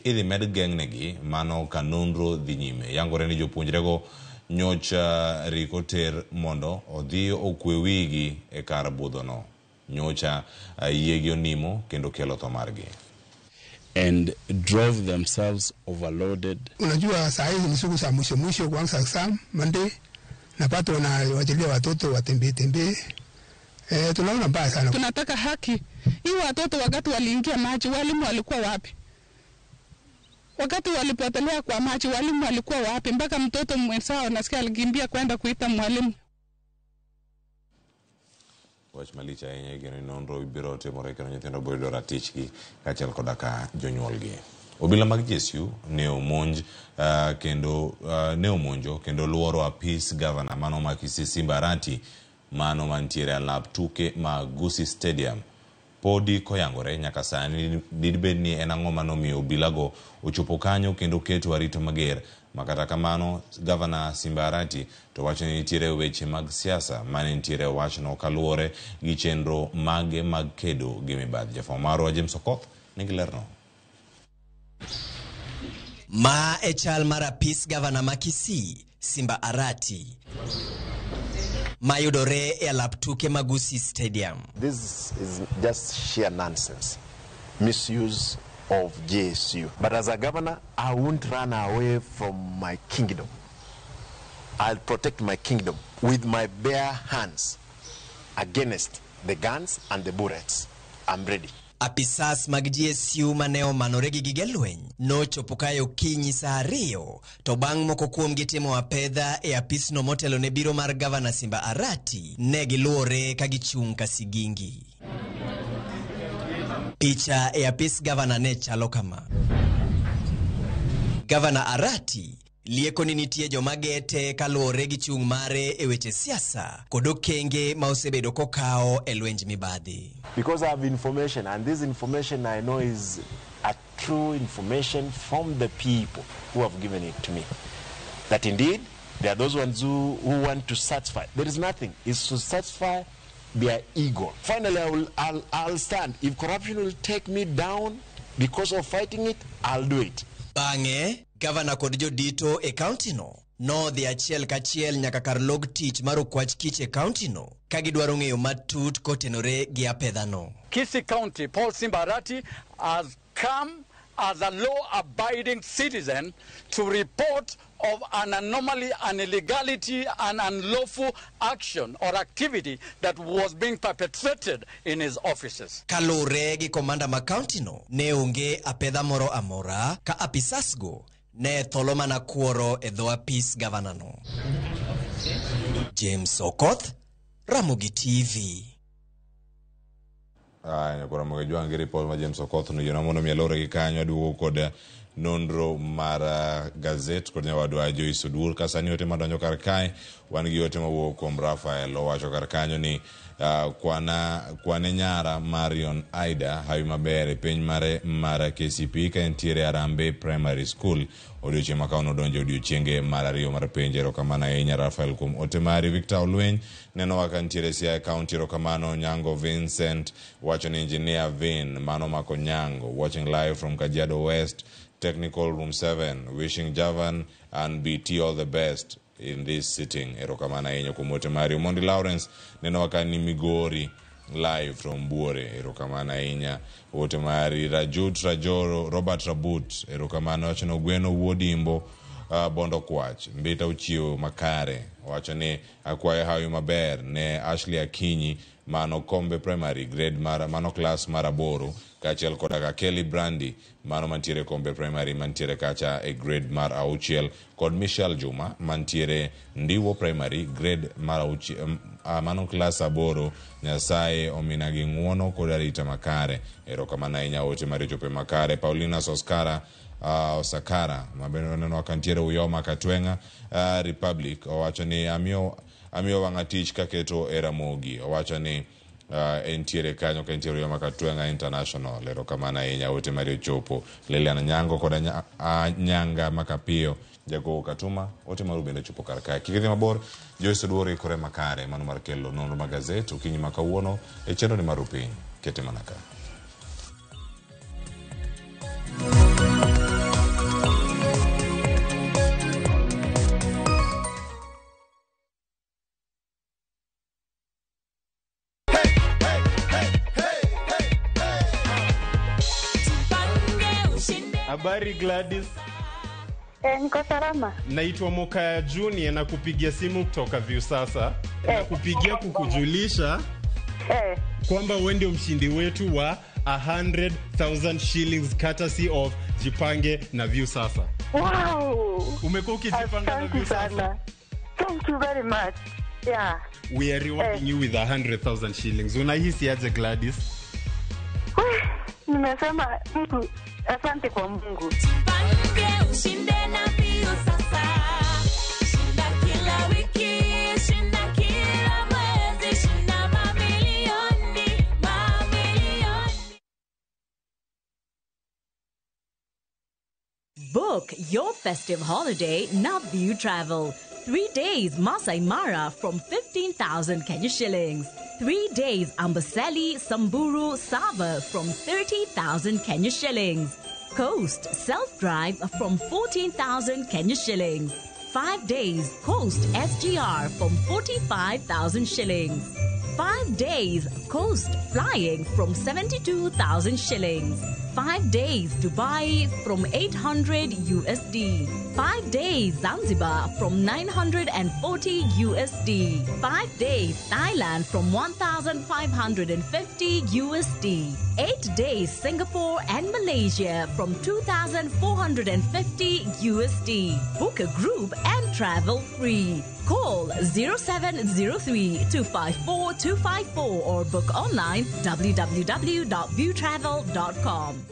[SPEAKER 2] idhi med geng'negi mano ka nonro dhi nyime. Yangore ni jopuonjrego nyocha riko ter mondo odhi okwe wigi e kar budhono. Nyocha yiegi onimo kendo kelo tho margi.
[SPEAKER 14] And drove themselves overloaded.
[SPEAKER 15] Unajua saa hizi ni siku za mwisho mwisho kuanza exam Monday, napata wanawachilia watoto watembee tembee. Tunaona mbaya sana.
[SPEAKER 16] Tunataka haki. Hii watoto wakati waliingia maji walimu walikuwa wapi? Wakati walipotelea kwa maji walimu walikuwa wapi? Mpaka mtoto mwenzao nasikia alikimbia kwenda kuita mwalimu.
[SPEAKER 2] Wach malich ahinya igeno ni nonro biro timore kendo nyithindo biro yudo ratichgi kaachiel koda ka jonyuolgi. Obila mag GSU ne omonj kendo ne omonjo kendo luoro apis gavana mano ma Kisii Simba Arati mano mantiere alap tuke ma Gusii Stadium. Podi koyangore nyaka sani dibed ni en ang'o manomiyo obilago ochopo kanyo kendo keto arita mager. Makata kamano gavana Simba Arati to wacho ni nitiere weche mag siasa mane nitiere wachno kaluwore gi chenro mage mag kedo gi mibadhi. Jafwambo marwa James Okoth nigi lerno.
[SPEAKER 17] Ma e chal mar apis gavana ma Kisii Simba Arati mayudore e alap tuke mag Gusii Stadium.
[SPEAKER 18] This is just sheer nonsense, misuse of JSU. But as a governor, I won't run away from my kingdom. I'll protect my kingdom with my bare hands against the guns and the bullets. I'm ready.
[SPEAKER 17] Apisas mag GSU mane omanore gi gige lweny nochopo kae okinyi saa 2 to bang' moko kuomgi timo apedha e apisno motelo ne biro mar gavana Simba Arati ne giluwore ka gichung' ka sigingi. Picha e apis gavana ne chalo kama. Gavana Arati lieko ni nitie joma gete kaluwore gi chung' mare e weche siasa kod okenge ma osebedo kokawo e lwenj mibadhi.
[SPEAKER 18] Because I have information, and this information I know is a true information from the people who have given it to me. That indeed, there are those ones who want to satisfy. There is nothing. It's to satisfy their ego. Finally, I'll stand. If corruption will take me down because of fighting it, I'll do it.
[SPEAKER 17] Bang'e, gavana kod jodito e kaunti no nodhi achiel kachiel nyaka kar log tich mar okwach kich e kaunti no ka gidwaro ng'eyo matut kotenore gi apedhano.
[SPEAKER 19] Kisii County, Paul Simba Arati has come as a law-abiding citizen to report of an anomaly, an illegality, an unlawful action or activity that was being perpetrated in his offices.
[SPEAKER 17] Kalure gi komanda ma kaunti no, ne onge apedha moro amora ka apisasgo ne tholo mana kuoro e dho apis gavanano. James Okoth, Ramogi TV.
[SPEAKER 2] Aya, koro Ramogi Jwang' gi ripot ma James Okoth no yienwa mondo mi alore gi kanyo aduogo kod nonro mar gazet kod nyawadwa Joyce Oduor. Ka sani ote madonjo kar kae, wan gi ote mawuok kuom Rafael owacho kar kanyo ni kwane nyara Marion Aida hawi maber e piny mare mar KCPE ka entiere Harambee Primary School. Odiochieng' ma kawuono donjo e odiochienge mar ariyo mar penj. Erokamano ahinya Rafael kuom ote mari. Victor Olweny nenowa ka nitiere Siaya County. Erokamano. Nyango Vincent wacho ni Engineer Vin mano mako Nyango watching live from Kajiado West Technical Room 7 wishing Javan and BT all the best in this sitting. Erokamano ahinya kuom ote mari. Omondi Lawrence nenowa ka ni Migori live from Buore. Erokamano ahinya ote mari. Rajut Rajoro Robert Rabut erokamano wacho ni Ogweno wuod Imbo Bondo Kwach Mbita ochiewo makare wacho ni akwayo hawi maber ne Ashley Akinyi mano Kombe Primary grade mar mano klas mar 8 kaachiel koda ka Kelly Brandy mano mantiere Kombe Primary mantiere kacha e grade mar 6 kod Michelle Juma mantiere Ndiwo Primary grade mar 6 mano klas 8. Nyasaye omina gi ng'uono kod arita makare. Erokamano ahinya ote marichope makare. Paulina Soskara Osakara mabende waneno ka nitiere Uyoma Katweng'a Republic owacho ni amiyo wang'a tich kaketo e Ramogi. Owacho ni entiere kanyo ka entiere Uyoma Katweng'a International. Erokamano ahinya ote mari ochopo. Lilian Nyango koda Nyanga Makapiyo Jagowo Katuma ote maru bende ochopo kar kae. Kik idhi mabor, Joyce Oduor ikore makare mano mar kelo nonro mag gazet okinyi ma kawuono e chenro ni mar Rupiny. Kete mana ka.
[SPEAKER 20] Habari Gladys.
[SPEAKER 21] Niko salama.
[SPEAKER 20] Naitwa Mokaya Junior na kupigia simu kutoka Viusasa. Na kupigia kukujulisha kwamba wewe ndio mshindi wetu wa 100,000 shillings courtesy of Jipange na Viusasa.
[SPEAKER 21] Wow.
[SPEAKER 20] Umekuwa ukijipanga na Viusasa?
[SPEAKER 21] Thank you very much. Yeah.
[SPEAKER 20] We are rewarding you with 100,000 shillings. Unahisi aje Gladys?
[SPEAKER 21] Nimesema Mungu, asante kwa Mungu.
[SPEAKER 22] Jipange ushinde na Viusasa. Shinda kila wiki, shinda kila mwezi, shinda mamilioni, mamilioni.
[SPEAKER 23] Book your festive holiday na View Travel. 3 days Masai Mara from 15,000 Kenya shillings. 3 days Amboseli, Samburu, Sava from 30,000 Kenya shillings. Coast self-drive from 14,000 Kenya shillings. 5 days Coast SGR from 45,000 shillings. 5 days Coast flying from 72,000 shillings. 5 days Dubai from 800 USD. 5 days Zanzibar from 940 USD. 5 days Thailand from 1,550 USD. 8 days Singapore and Malaysia from 2,450 USD. Book a group and travel free. Call 0703 254 254 or book online www.viewtravel.com.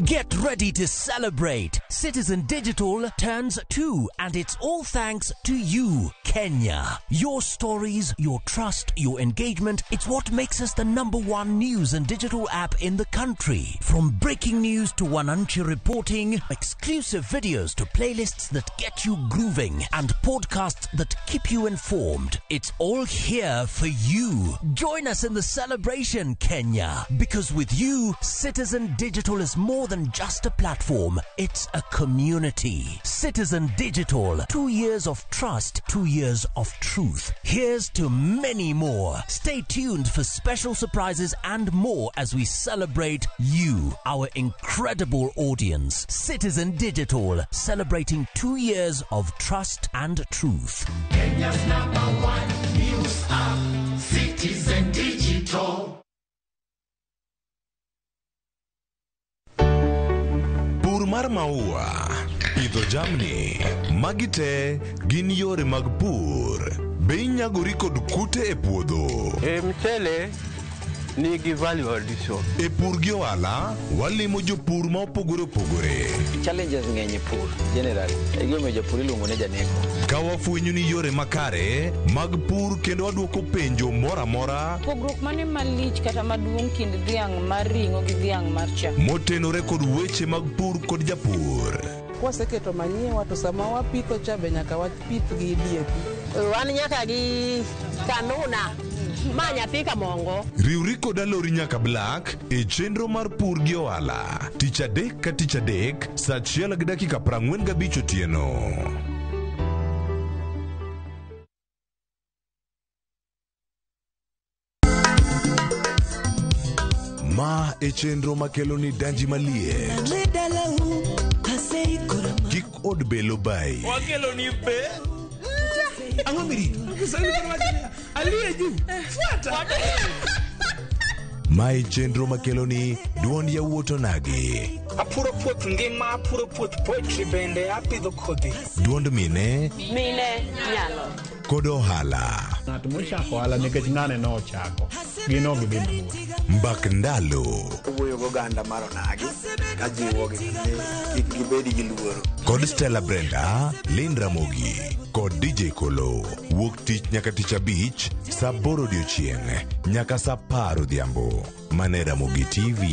[SPEAKER 24] Get ready to celebrate. Citizen Digital turns 2, and it's all thanks to you, Kenya. Your stories, your trust, your engagement, it's what makes us the #1 news and digital app in the country. From breaking news to Wananchi reporting, exclusive videos to playlists that get you grooving, and podcasts that keep you informed. It's all here for you. Join us in the celebration, Kenya, because with you, Citizen Digital is more than than just a platform, it's a community. Citizen Digital, 2 years of trust, 2 years of truth. Here's to many more. Stay tuned for special surprises and more as we celebrate you, our incredible audience. Citizen Digital, celebrating 2 years of trust and truth.
[SPEAKER 1] Kenya's number one news app, Citizen Digital.
[SPEAKER 6] Pur mar maua, pidho jamni, magi te gin yore mag pur. Be inyagori kod kute e puodho?
[SPEAKER 7] E mchele nigi value addition.
[SPEAKER 6] E pur gi ohala, walimo jopur ma opogore opogore.
[SPEAKER 9] Challenges ng'eny e pur generally. E gimomiyo japur iluongo ni janeko.
[SPEAKER 6] Ka wafwenyo ni yore makare mag pur kendo wadwoko penjo moro amora
[SPEAKER 25] Pogruok mane malich kata maduong' kind dhiang' mar ring'o gi dhiang' mar chak?
[SPEAKER 6] motenore kod weche mag pur kod japur.
[SPEAKER 26] Kwaseketo manyiwa to sama wapitho cha be nyaka wapith gi DAP.
[SPEAKER 27] Wan nyaka gi kanuna ma nyathi kamongo.
[SPEAKER 6] Riwri kod Alori nyaka Black e chenro mar pur gi ohala tich adek ka tich adek saa 1:45 otieno. Ma e chenro makelo ni danji maliet. Kik od belo bai.
[SPEAKER 28] Wakelo ni be. Ang'o mirito? Aliye juu. Fuata.
[SPEAKER 6] Ma e chenro makelo ni duond yawuot onagi.
[SPEAKER 29] Apuro puoth ngima, apuro puoth poetry bende apidho kodhi.
[SPEAKER 6] Duond mine.
[SPEAKER 27] Mine nyalo.
[SPEAKER 6] Kod ohala.
[SPEAKER 30] Ng'at mochako ohala nikech ng'ane nochako. Gin ok gidhi mabor.
[SPEAKER 6] Mbak ndalo.
[SPEAKER 31] Owuoyo goganda mar onagi kajiwogi ni kik gibed gi luoro.
[SPEAKER 6] Kod Stella Brenda, Lynn Ramogi kod DJ Kolo. Wuok tich nyaka tich abich saa 8 odiochieng' nyaka saa 10 odhiambo. Mane Ramogi TV.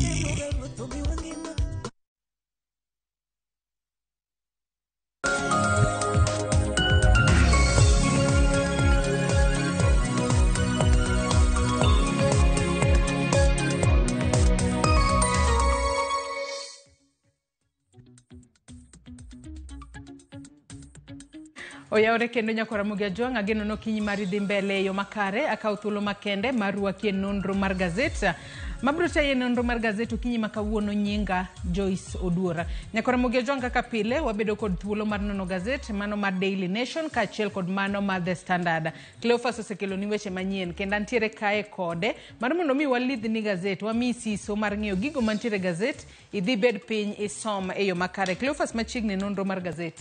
[SPEAKER 32] Oyawre kendo nyakora Ramogi Ajwang', ageno ni okinyi mari dhi mbele e yo makare. Akawo thuolo makende mar rwaki e nonro mar gazet. Mabiro tayi e nonro mar gazet okinyi ma kawuono nyinga Joyce Oduora. Nyakora Ramogi Ajwang', kaka pile wabedo kod thuolo mar nono gazet, mano mar Daily Nation kaachiel kod mano mar The Standard. Cleophas osekeloni weche manyien kendo antiere kae kode mar mondo mi walidhni gazet, wamiyi siso mar ng'eyo gigo mantiere e gazet, idhi bed piny isom e yo makare. Cleophas, machiegni nonro mar gazet.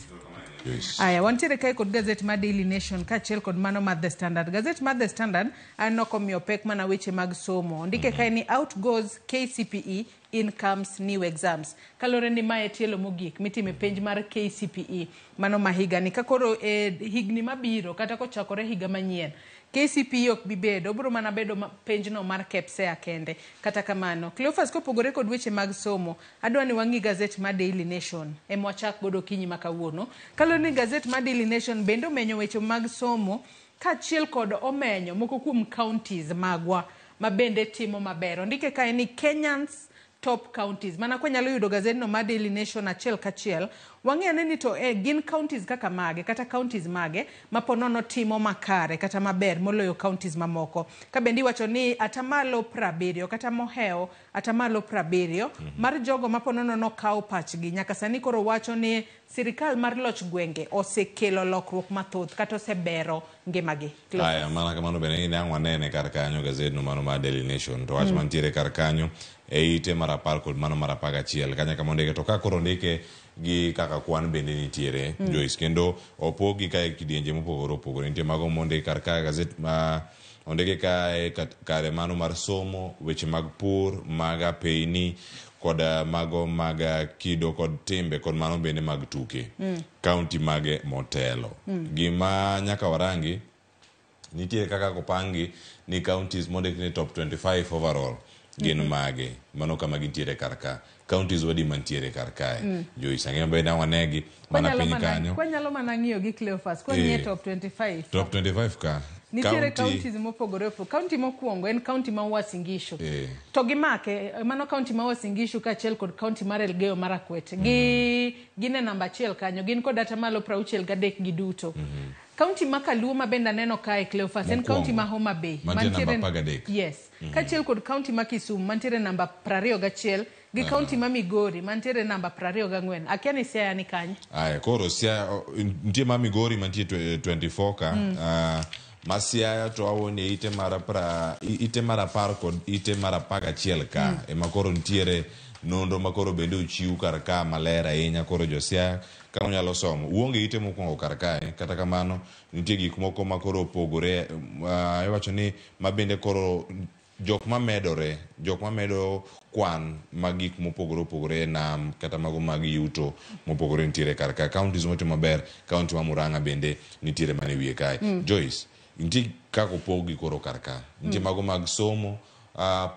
[SPEAKER 32] Aya, wantiere kae kod gazet mar Daily Nation kaachiel kod mano mar The Standard. Gazet mar The Standard aneno komiyo pek mana weche mag somo. Ondike kae ni out goes KCPE, in comes new exams. Kaluwore ni mae tielo mogik mitime penj mar KCPE mano ma higani. Ka koro higni mabiro kata kochakore higa manyien, KCPE ok bi bedo, obiro mana bedo penjno mar KPSEA kende. Kata kamano, Cleophas, kopogore kod weche mag somo, adwa ni wang'i gazet mar Daily Nation ema wachak godo okinyi ma kawuono. Kaluwore ni gazet mar Daily Nation bende omenyo weche mag somo kaachiel kod omenyo moko kuom counties magwa ma bende timo maber. Ondike kae ni Kenyans top counties. Mana kwanyalo yudo gazetno mar Daily Nation achiel kachiel, wang'e ane ni to gin counties kaka mage kata counties mage ma po nono timo makare kata maber moloyo counties mamoko. Ka bende iwacho ni atamalo 70 kata mohewo atamalo 70 mar jogo ma po nono nokawo pachgi nyaka sani koro wacho ni sirikal mar loch gwenge osekelo lokruok mathoth kata osebero ngimagi.
[SPEAKER 2] Aya, mana kamano bende ni ang' wanene kar kanyo gazetno mano mar Daily Nation to wach mantiere kar kanyo e ite mar 10 kod mano mar 11 kanya kama ondike to ka koro ondike gi kaka kwan bende nitiere Joyce, kendo opogi kae kidienje mopogore opogore. Nitie mago mondiki kar kae gazet ma ondiki kae kare mano mar somo, weche mag pur, mag apeyni kod mago mag kido kod timbe kod mano bende mag tuke. Kaunti mage motelo. Gima nyaka warangi nitie kaka kopangi ni counties mondik ni top 25 overall gin mage, mano kama gintiere kar ka. Counties wadi mantiere kar kae. Joyce, ang'eyo bende wanegi mana piny kanyo.
[SPEAKER 32] Kwanyalo mana ng'iyo gi Cleophas, kwang'iyo top 25.
[SPEAKER 2] Top 25 ka.
[SPEAKER 32] Nitiere counties mopogore opogore. County mokwongo en county ma Uasin Gishu. To gimake, mano county ma Uasin Gishu kaachiel kod county mar Elgeyo Marakwet. Gi gin e namba achiel kanyo, gin kod atamalo 63 giduto. County ma Kaluo ma bende aneno kae, Cleophas, en county ma Homa Bay.
[SPEAKER 2] Mantie namba 13.
[SPEAKER 32] Yes. Kaachiel kod county ma Kisumu mantiere namba 21 gi county ma Migori mantiere namba 24. Akia ni Siaya ni kanye.
[SPEAKER 2] Aya, koro Siaya nitie ma Migori mantie 24 ka. Ma Siaya to awuon e ite mar ite mar 10 kod ite mar 11 ka. Ema koro nitiere nonro ma koro bende ochiw kar ka maler ahinya koro jo Siaya ka unyalo somo. Uonge ite mokwongo kar kae, kata kamano nitie gik moko ma koro opogore. Iwacho ni ma bende koro jok mamedore, jok mamedo kwan mag gik mopogore opogore e nam kata mago mag yuto mopogore nitiere kar ka. Counties motimo maber, county ma Murang'a bende nitiere mana e wiye kae. Joyce, nitie kaka opog gi koro kar ka. Nitie mago mag somo,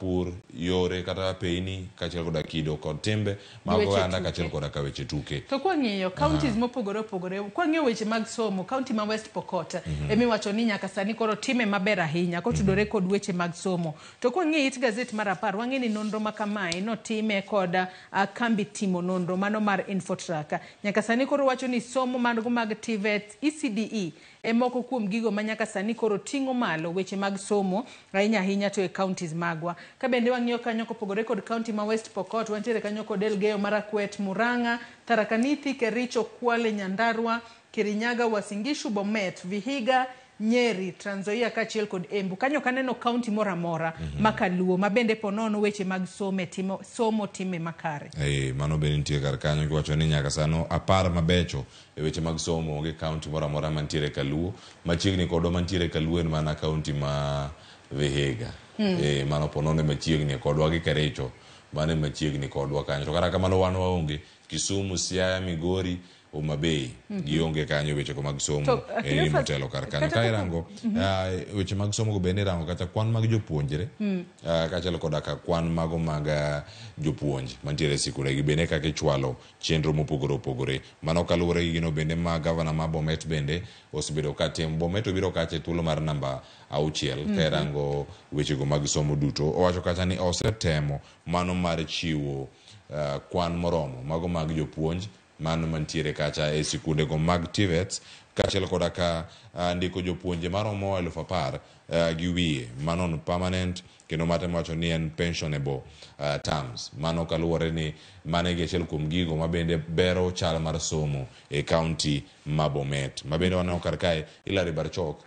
[SPEAKER 2] pur, yore kata peini, kaachiel koda kido kod timbe mag oganda kaachiel koda ka weche tuke.
[SPEAKER 32] To kwang'iyo counties mopogore opogore, kwang'iyo weche mag somo, county ma West Pokot emiwacho ni nyaka sani koro time maber ahinya kotudore kod weche mag somo. To kwang'iyo it gazet mar 10, wang'e ni nonro ma kamae notime kod kambi timo nonro mano mar Infotrack. Nyaka sani koro wacho ni somo mago mag TVET, ECDE e moko kuom gigo ma nyaka sani koro ting'o malo weche mag somo ahinya ahinya to e counties magwa. Ka bende wang'iyo kanyo kopogore kod county ma West Pokot, wantiere kanyo kod Elgeyo Marakwet, Murang'a, Tharaka Nithi, Kericho, Kwale, Nyandarua, Kirinyaga, Uasin Gishu, Bomet, Vihiga, Nyeri, Trans Nzoia kaachiel kod Embu. Kanyo ok aneno county moro amora ma kaluo ma bende ponono weche mag somo time makare.
[SPEAKER 2] Mano bende nitie kar kanyo kiwacho ni nyaka sano 10 mabecho e weche mag somo onge county moro amora mantiere kaluo. Machiegni kodwa mantiere kaluo en mana county ma Vihiga. Mano ponono machiegni kodwa gi Kericho, mano machiegni kodwa kanyo. To kata kamano wan waonge Kisumu, Siaya, Migori, Homa Bay gionge kanyo weche go mag somo en motelo kar kanyo. Ka irango weche mag somo go bende irango kata kwan mag jopuonjre kaachiel koda ka kwan mago mag jopuonj mantiere e sikunde gi bende kaka ichwalo chenro mopogore opogore. Mano kaluwore gi gino bende ma gavana ma Bomet bende osebedo ka timo. Bomet obiro kacha e thuolo mar namba 6 ka irango weche go mag somo duto. Owacho kacha ni osetemo mano mar chiwo kwan moromo mago mag jopuonj mano mantiere kacha e sikunde go mag TVETs kaachiel koda ka ndiko jopuonje maromo 10,000 gi wiye mano on permanent kendo matemo wacho ni en pensionable terms. Mano kaluwore ni mano e achiel kuom gigo ma bende bero chal mar somo e county ma Bomet. Ma bende waneno kar kae Hilary Barchok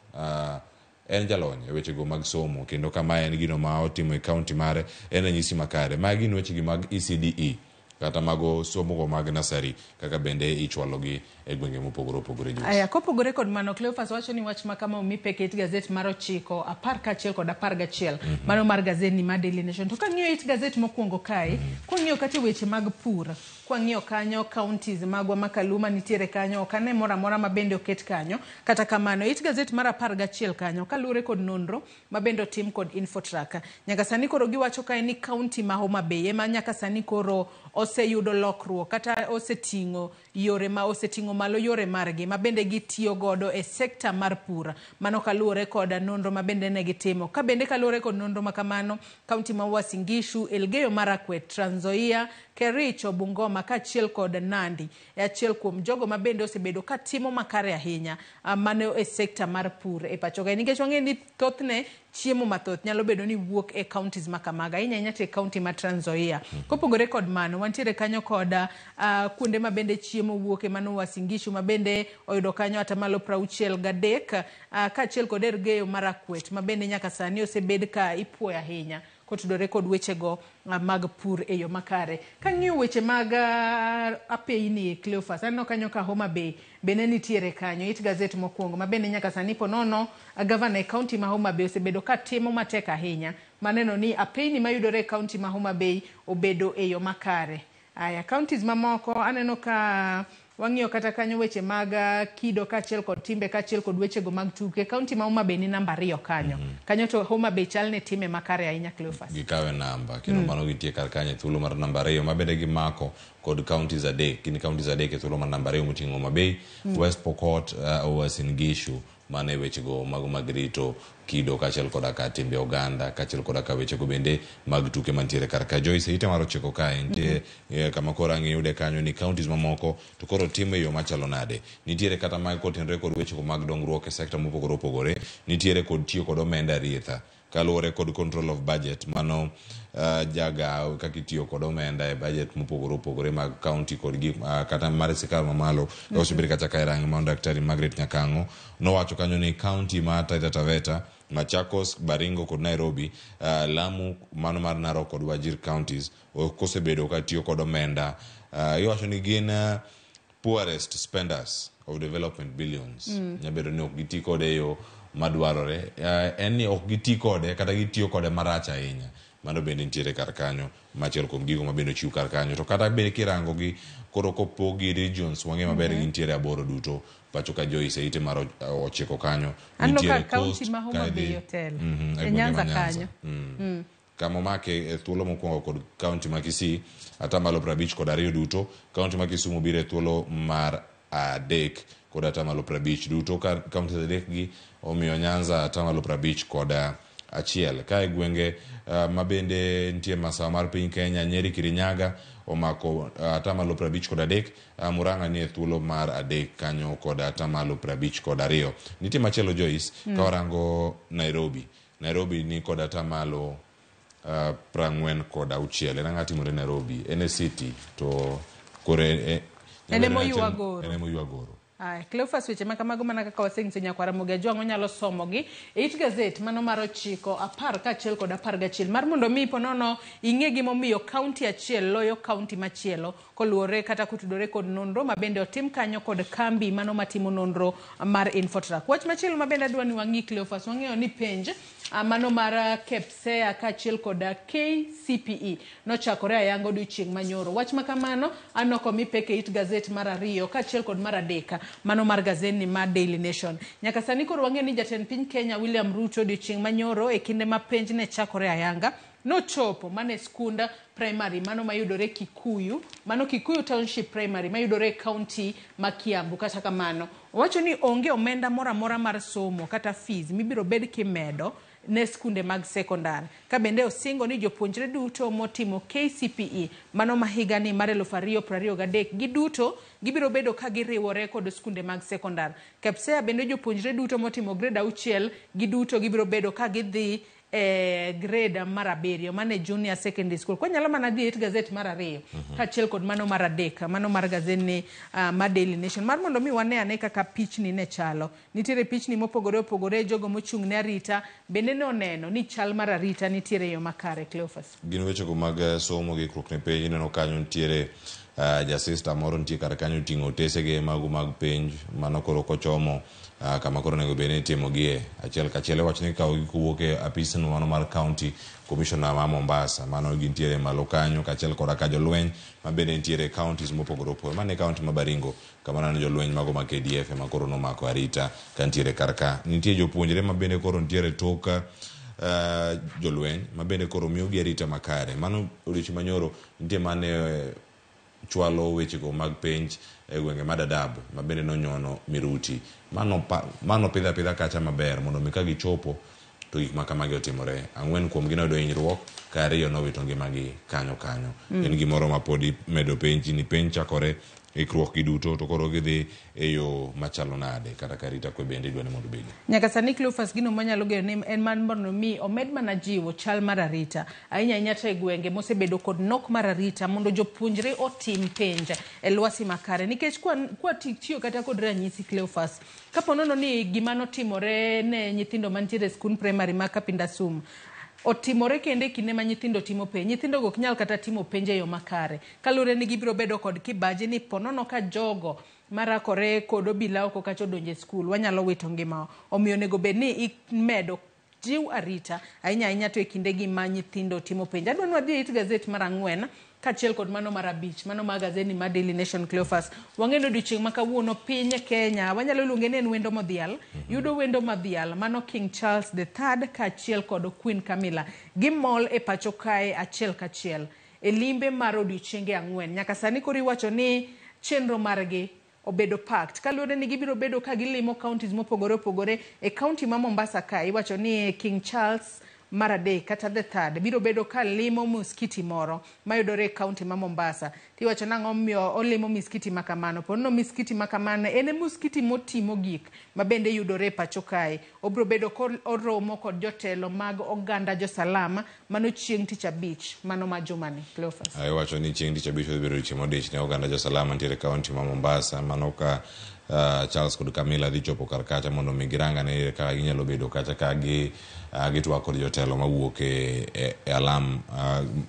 [SPEAKER 2] en jalony e wechego mag somo kendo kama en gino ma otimo e county mare en ranyisi makare. Magi gin wechegi mag ECDE kata mago somo go mag nasari kaka bende ichwalogi e gwenge mopogore opogore.
[SPEAKER 32] Aya, kopogore kod mano, Cleophas wacho ni wach ma kama omi pek it gazet mar 9, 10 kaachiel kod 11 mano mar gazet ni mar Daily Nation. To kang'iyo it gazet mokwongo kae, kwang'iyo kata weche mag pur, kwang'iyo kanyo counties magwa ma Kaluma nitiere kanyo, ok ane moro amora ma bende oket kanyo. Kata kamano, it gazet mar 11 kanyo kaluwore kod nonro ma bende otim kod Infotrack. Nyaka sani koro giwacho kae ni county ma Homa Bay ema nyaka sani koro oseyudo lokruok kata oseting'o yore ma oseting'o malo yore margi ma bende gitiyo godo e sekta mar pur. Mano kaluwore kod nonro ma bende ne gitimo. Ka bende kaluwore kod nonro ma kamano, county ma Uasin Gishu, Elgeyo Marakwet, Trans Nzoia, Kericho, Bungoma kaachiel kod Nandi e achiel kuom jogo ma bende osebedo ka timo makare ahinya mano e sekta mar pur e pacho kae. Nikech wang'eyo ni thothne chiemo mathoth nyalo bedo ni wuok e counties ma kamaga, ahinya ahinya to e county ma Trans Nzoia. Kopogore kod mano, wantiere kanyo kod kuonde ma bende chiemo wuok e mano Uasin Gishu ma bende oyudo kanyo atamalo 63 kaachiel kod Elgeyo Marakwet ma bende nyaka sani osebed ka ipuoyo ahinya kotudore kod wechego mag pur e yo makare. Kang'iyo weche mag apeyni Cleophas, aneno kanyo ka Homa Bay bende nitiere kanyo, it gazet mokwongo ma bende nyaka sani ponono gavana e county ma Homa Bay osebedo ka timo matek ahinya maneno ni apeyni mayudore e county ma Homa Bay obedo e yo makare. Aya, counties mamoko aneno ka wang'iyo kata kanyo weche mag kido kaachiel kod timbe kaachiel kod wechego mag tuke. County ma Homa Bay ni namba 2 kanyo. Kanyo to Homa Bay chal ne time makare ahinya Cleophas.
[SPEAKER 2] Gikawe namba kendo mano gintie kar kanyo e thuolo mar namba 2 ma bende gimako kod counties adek. Gin counties adek e thuolo mar namba 2 moting'o Homa Bay, West Pokot, Uasin Gishu. Mano e wechego mago mag rito kido kaachiel koda ka timbe oganda kaachiel koda ka wechego bende mag tuke mantiere kar ka. Joyce, e ite mar 9 kae nitie kama koro ang' iyude kanyo ni counties mamoko to koro timo e yo machalo nade. Nitiere kata mag kotenore kod wechego mag dongruok e sekta mopogore opogore. Nitiere kod tiyo kod omenda arietha kaluwore kod control of budget mano jagaw kaka itiyo kod omenda e budget mopogore opogore mag county kod gik kata mar sirkal mamalo. Osebed kata ka irange mano Daktari Margaret Nyakang'o nowacho kanyo ni county ma Taita Taveta, Machakos, Baringo kod Nairobi, Lamu mano mar Narok kod Wajir counties kosebedo ka tiyo kod omenda. Iwacho ni gin poorest spenders of development billions. Nyabedo ni ok giti kode e yo madwarore. En ni ok giti kode kata gitiyo kode marach ahinya. Mano bende nitiere kar kanyo machiel kuom gigo mabende ochiw kar kanyo. To kata bende kirango gi koro kopogi regions wang'e maber gintiere 8 duto. Pacho ka Joyce e ite mar 9 kanyo.
[SPEAKER 32] Aneno
[SPEAKER 2] Nitiere
[SPEAKER 32] ka county
[SPEAKER 2] Coast
[SPEAKER 32] ma Homa
[SPEAKER 2] ka idhi
[SPEAKER 32] Bay otelo.
[SPEAKER 2] E
[SPEAKER 32] E
[SPEAKER 2] gwenge
[SPEAKER 32] Nyanza
[SPEAKER 2] ma Nyanza.
[SPEAKER 32] kanyo.
[SPEAKER 2] Kama omake e thuolo mokwongo kod county ma Kisii 52% duto. County ma Kisumu biro e thuolo mar 3 kod 50% duto. Ka counties 3 gi omiyo Nyanza 51%. Ka e gwenge ma bende nitie masawa mar piny Kenya, Nyeri Kirinyaga omako 53%, Murang'a nie thuolo mar 3 kanyo kod 52%. Nitie machielo Joyce, ka warango Nairobi. Nairobi ni kod 46%. En ang'o timore Nairobi? En e city to kore
[SPEAKER 32] En ema oywa goro.
[SPEAKER 2] En ema oywa goro.
[SPEAKER 32] Aya, Cleophas, weche ma kamago mana kaka waseng'iso nyakwara Ramogi Ajwang' onyalo somogi e it gazet mano mar 9, 10 kaachiel kod 11 mar mondo mi ponono ing'e gimomiyo kaunti achiel loyo kaunti machielo koluwore kata kotudore kod nonro ma bende otim kanyo kod kambi mano matimo nonro mar Infotrack. Wach machielo ma bende adwa ni wang'i Cleophas, wang'eyo ni penj mano mar KPSEA kaachiel kod KCPE nochakore ayanga odiochieng' manyoro. Wach ma kamano aneno komi pek e it gazet mar 2 kaachiel kod mar 3 mano mar gazetni mar Daily Nation. Nyaka sani koro wang'eyo ni jatend piny Kenya William Ruto odiochieng' manyoro e kinde ma penj ne chakore ayanga nochopo mana e skund primary mano mayudore Kikuyu, mano Kikuyu Township Primary mayudore e county ma Kiambu. Kata kamano owacho ni onge omenda moro amora mar somo kata fees mibiro bed kimedo ne skunde mag sekondar. Ka bende osingo ni jopuonjre duto motimo KCPE mano ma higani mar 2023 giduto gibiro bedo ka giriwore kod skunde mag sekondar. KPSEA bende jopuonjre duto motimo grade 6 giduto gibiro bedo ka gidhi e grade mar 7 mane junior secondary school. Kwanyalo mana dhi e it gazet mar 2 kaachiel kod mano mar 3 mano mar gazetni mar Daily Nation mar mondo mi wane ane kaka pichni ne chalo. Nitiere pichni mopogore opogore, jogo mochung' ne arita bende ne oneno ni chal mar arita nitiere e yo makare. Cleophas,
[SPEAKER 2] gin wechego mag somo gi ikruok ne penj. Ineno kanyo nitiere jasista moro nitie kar kanyo oting'o otesege mago mag penj mano koro kochomo kama koro onego bed ni itimogie achiel kachiel. Iwacho ni ikawogi kowuok e apisno mano mar county commissioner ma Mombasa, mano gintiere malo kanyo kaachiel koda ka jolweny ma bende nitiere e counties mopogore opogore. Mano e county ma Baringo kama neno jolweny mago ma KDF ema koro nomako arita ka nitiere kar ka. Nitie jopuonjre ma bende koro nitiere tok jolweny ma bende koro miyogi arita makare. Mano odiochieng' manyoro nitie mane chwalo wechego mag penj e gwenge ma Dadaab ma bende nonyono miruti. Mano pidha pidha kacha maber mondo mi ka gichopo to gik ma kamagi otimore. 4 kuomgi noyudo hinyruok ka 2 nowito ngimagi kanyo kanyo. En gimoro ma pod imedo penj ni penj chakore ikruok gi duto to koro gidhi e yo machalo nade kata ka arita kwe bende idwa ni mondo obedi.
[SPEAKER 32] Nyaka sani Cleophas, gino manyalo geno ni en mar mondo mi omed mana jiwo chal mar arita ahinya ahinya to e gwenge mosebedo kod nok mar arita mondo jopuonjre otim penj e lwasi makare. Nikech kwa tiyo kata kod ranyisi Cleophas, kapo nono ni gima notimore ne nyithindo mantiere e skund primary ma Kapindasum otimore kendo e kinde ma nyithindo timo penj, nyithindo go ok nyal kata timo penj e yo makare kaluwore ni gibiro bedo kod kibaji ni ponono ka jogo marakore kod obila oko kacha odonjo e skul wanyalo wito ngimawa. Omiyo onego bed ni imedo jiw arita ahinya ahinya to e kindegi ma nyithindo timo penj. Adwa ni wadhi e it gazet mar 4 kaachiel kod mano mar 5 mano mar gazetni mar Daily Nation. Cleophas, wang'eyo ni odiochieng' ma kawuono piny Kenya wanyalo luonge ni en wendo modhial, yudo wendo modhial mano King Charles III kaachiel kod Queen Camilla gimol e pacho kae achiel kachiel. e limbe mar odiochienge 4. Nyaka sani koro iwacho ni chenro margi obedo packed kaluwore ni gibiro bedo ka gilimo counties mopogore opogore. E county ma Mombasa ka iwacho ni King Charles mar adek kata the third biro bedo ka limo muskiti moro mayudore e county ma Mombasa. Tiwacho nang'o momiyo olimo miskiti ma kamano? Ponono miskiti ma kamano en e muskiti motimo gik ma bende yudore e pacho kae. Obiro bedo koromo kod jotelo mag oganda jo-Salam mano chieng' tich abich mano ma jumani. Cleophas.
[SPEAKER 2] Iwacho ni chieng' tich abich odhi bedo odiochieng' modich ne oganda jo-Salam mantiere e county ma Mombasa. Mano ka Charles kod Camilla dhi chopo kar kacha mondo mi girang ane kaka ginyalo bedo kacha ka gi gitwak kod jotelo mawuok e alam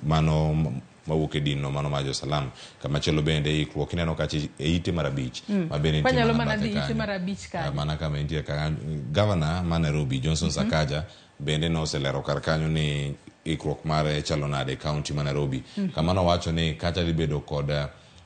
[SPEAKER 2] mano mawuok e din no mano mar jo-Salam. Kamachielo bende ikruok ineno kacha e ite mar abich ma bende nitie
[SPEAKER 32] Kwanyalo
[SPEAKER 2] mana
[SPEAKER 32] mana
[SPEAKER 2] bathe
[SPEAKER 32] dhi ite
[SPEAKER 2] kanyo.
[SPEAKER 32] mar abich kanyo.
[SPEAKER 2] Mana kama entie kanyo. Gavana ma Nairobi Johnson Sakaja bende noselero kar kanyo ni ikruok mare chalo nade e county ma Nairobi. Kama nowacho ni kacha dhi bedo kod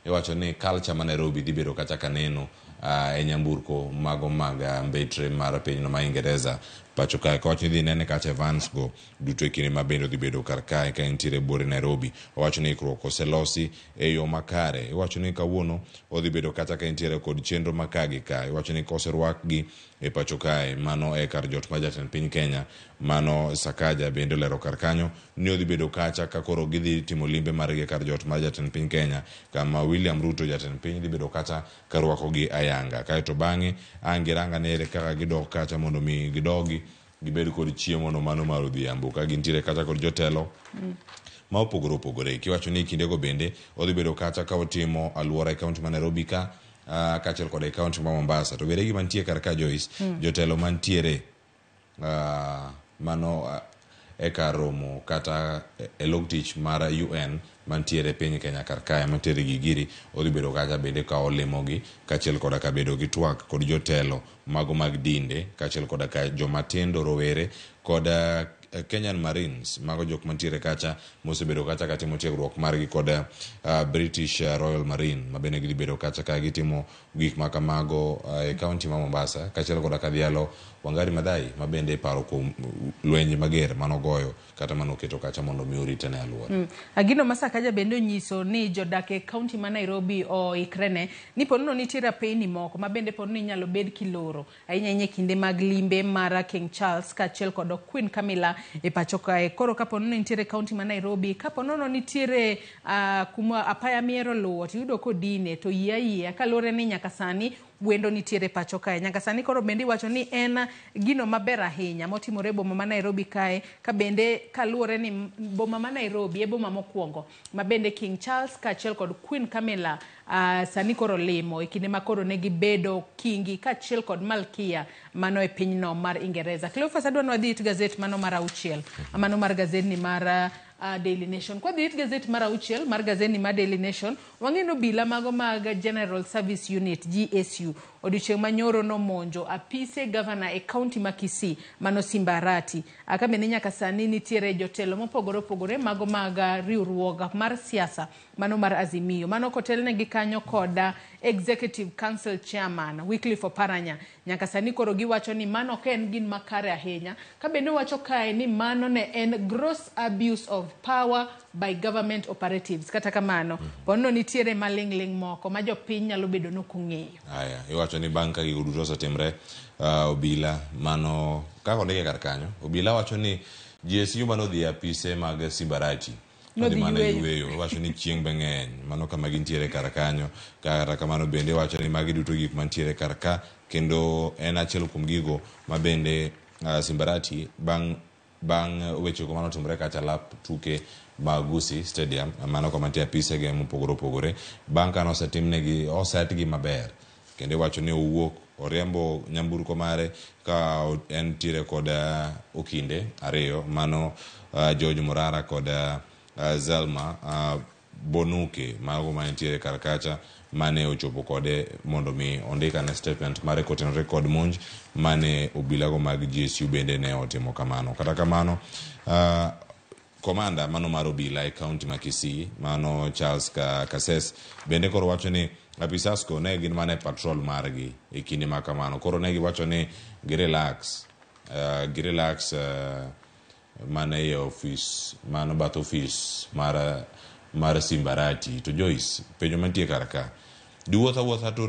[SPEAKER 2] iwacho ni culture ma Nairobi dhi bedo kacha kaneno e nyamburko mago mag mbetre mar pinyno ma Ingereza pacho kae. Kowacho ni dhi nene kacha Evans go duto e kinde ma bende odhi bedo kar kae ka entiere buore Nairobi. Owacho ni ikruok oselosi e yo makare. Iwacho ni kawuono odhi bedo kacha ka entiere kod chenro ma ka gi ka. Iwacho ni koserwakgi e pacho kae mano e kar jot mar jatend piny Kenya mano Sakaja bende olero kar kanyo ni odhi bedo kacha ka koro gidhi timo limbe margi e kar jot mar jatend piny Kenya kama William Ruto jatend piny dhi bedo kacha ka rwakogi ayanga. Kaeto bang'e ang' girang ane ere kaka gidok kacha mondo mi gidogi gibed kod chiemo no mano mar odhiambo ka gintiere kacha kod jotelo ma opogore opogore. Kiwacho ni kindego bende odhi bedo kacha ka otimo alwora e kaunti ma Nairobi ka kaachiel kod e kaunti ma Mombasa. To bende gima nitie kar ka Joyce, jotelo mantiere mano e kar romo kata e log tich mar UN mantiere piny Kenya kar kae mantiere Gigiri odhi bedo kacha bende ka olimogi kaachiel koda ka bedo gi twak kod jotelo mago mag dinde kaachiel koda ka joma tindo rowere kod Kenyan Marines mago jok mantiere kacha mosebedo kacha katimo tiegruok margi kod British Royal Marine ma bende gidhi bedo kacha ka gitimo gik ma kamago e kaunti ma Mombasa kaachiel koda ka dhialo Wangari Maathai ma bende iparo kuom lweny mager manogoyo kata manoketo kacha mondo mi orite ne alwora.
[SPEAKER 32] Agino ma Sakaja bende onyiso ni jodak e kaunti ma Nairobi oikrene ni ponono nitie rapeyni moko ma bende ponono inyalo bed kiloro ahinya ahinya e kinde mag limbe mar King Charles kaachiel kod Queen Camilla e pacho kae. Koro kaponono nitiere kaunti ma Nairobi, kaponono nitiere kuma apaya miero luwo tiyudo kodine to yie ayieya kaluwore ni nyaka sani wendo nitiere pacho kae. Nyaka sani koro bende iwacho ni en gino maber ahinya motimore e boma ma Nairobi kae, ka bende kaluwore ni boma ma Nairobi e boma mokwongo ma bende King Charles kaachiel kod Queen Camilla sani koro limo e kinde ma koro ne gibedo kingi kaachiel kod malkia mano e pinyno mar Ingereza. Cleophas, adwa ni wadhi it gazet mano mar auchiel, mano mar gazetni mar Daily Nation. Kwadhi it gazet mar auchiel mar gazetni mar Daily Nation, wang'e ni obila mago mag General Service Unit GSU odiochieng' manyoro nomonjo apise gavana e kaunti ma Kisii mano Simba Arati. Ka bende nyaka sani nitiere jotelo mopogore opogore mago mag riwruok mar siasa mano mar Azimio. Mano kotelnegi kanyo kod Executive Council Chairman Wycliffe Oparanya. Nyaka sani koro giwacho ni mano ok en gin makare ahinya. Ka bende wacho kae ni mano ne en gross abuse of power by government operatives. Kata kamano, ponono nitiere maling'ling' moko ma jopiny nyalo bedo nok ong'eyo.
[SPEAKER 2] Aya, iwacho ni bang' ka gigo duto osetimre, obila mano kaka ondike kar kanyo, obila wacho ni GSU mano odhi e apise mag Simbarati
[SPEAKER 32] Nodhi
[SPEAKER 2] odhi mana
[SPEAKER 32] yueyo.
[SPEAKER 2] yueyo. Iwacho ni chieng' be ng'eny, mano kama gintiere kar kanyo. Kata kamano bende iwacho ni magi duto gik mantiere kar ka, kendo en achiel kuom gigo ma bende Simbarati bang' wechego manotimore kacha lap tuke mag Gusii Stadium, mano kama nitie apisege mopogore opogore. Bang' kane osetimnegi, osetgi maber, kendo iwacho ni owuok oriembo nyamburko mare ka entiere kod okinde ariyo mano George Morara kod Zelma Bonuke, mago mantiere kar kacha mane ochopo kode mondo mi ondikane statement mare kotenore kod monj mane obilago mag GSU bende ne otimo kamano. Kata kamano, komanda mano mar obila e kaunti ma Kisii mano Charles Kases bende koro wacho ni apisasko ne gin mana e patrol margi e kinde ma kamano. Koro ne giwacho ni gi relax mana e ofis mano bath ofis mar mar Simbarati. To Joyce, penjo mantie kar ka, diwuoth awuotha to,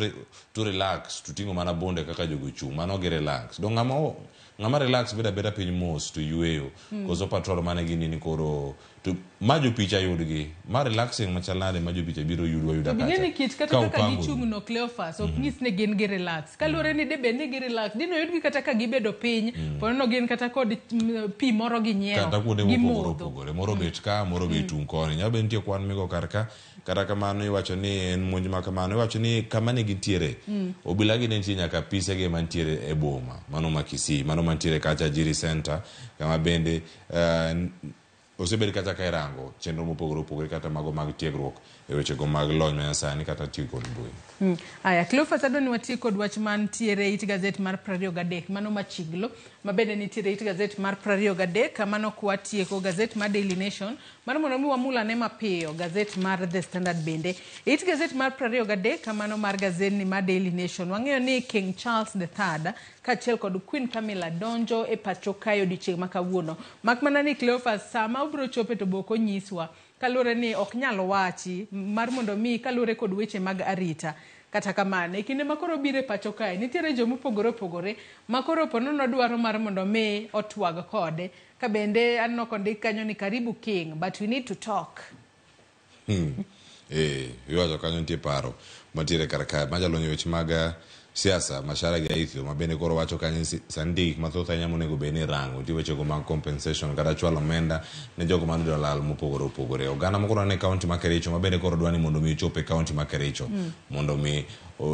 [SPEAKER 2] to relax to ting'o mana bunde kaka jogo chung', mano gi relax. Dong ng'ama ng'ama relax bedo abeda piny mos to yueyo. Koso patrol mane gini ni koro to ma jopicha yudgi ma relaxing machal nade ma jopicha biro yudwa yuda
[SPEAKER 32] To
[SPEAKER 2] kacha.
[SPEAKER 32] bing'e ni kit kata
[SPEAKER 2] Ka
[SPEAKER 32] kaka
[SPEAKER 2] upango
[SPEAKER 32] gichung' no Cleophas ok nyis ni gin gi relax. Kaluwore ni debed ni gi relax, dino yudgi kata ka gibedo piny, ponono gin kata kod pi moro ginyiewo,
[SPEAKER 2] kata kuonde mopogore
[SPEAKER 32] gimodho.
[SPEAKER 2] opogore moro bet ka moro bet tung koni nyalo bedo nitie kwan migo kar ka kata kamano iwacho ni en monj ma kamano iwacho ni kama ne gintiere obila gi ne nitie nyaka apise gi mantiere e boma mano ma Kisii mano mantiere kacha Jiri Center kama bende osebed kata ka irango chenro mopogore opogore kata mago mag tiegruok e wechego mag lony manyasani kata tiyo kod mbui.
[SPEAKER 32] Aya, Cleophas adwa ni wati kod wach mantiere e it gazet mar 23 mano machiglo ma bende nitiere e it gazet mar 23 mano kwatieko gazet mar Daily Nation mar mondo mi wamul ane mapiyo gazet mar The Standard bende. E it gazet mar 23 mano mar gazetni mar Daily Nation wang'eyo ni King Charles III kaachiel kod Queen Camilla donjo e pacho kae odiochieng' ma kawuono. Mak mana ni Cleophas sama obiro chope to bok onyiswa kaluwore ni ok nyal wachi mar mondo mi kaluwore kod weche mag arita. Kata kamano, e kinde ma koro biro e pacho kae, nitiere jomopogore opogore ma koro ponono dwaro mar mondo mi otwag kode. Ka bende aneno kondik kanyo ni karibu king, but we need to talk.
[SPEAKER 2] Iwacho kanyo nitie paro mantiere kar kae ma jalony e weche mag siasa Mashara gi Aithio ma bende koro wacho kanyo ni sani nitie gik mathoth ahinya monego bed ni irango. Nitie wechego mag compensation kata chwalo omenda ne jogo manoyudo lal mopogore opogore. Oganda moko dwa ni kaunti ma Kericho ma bende koro dwa ni mondo mi ochop e kaunti ma Kericho mondo mi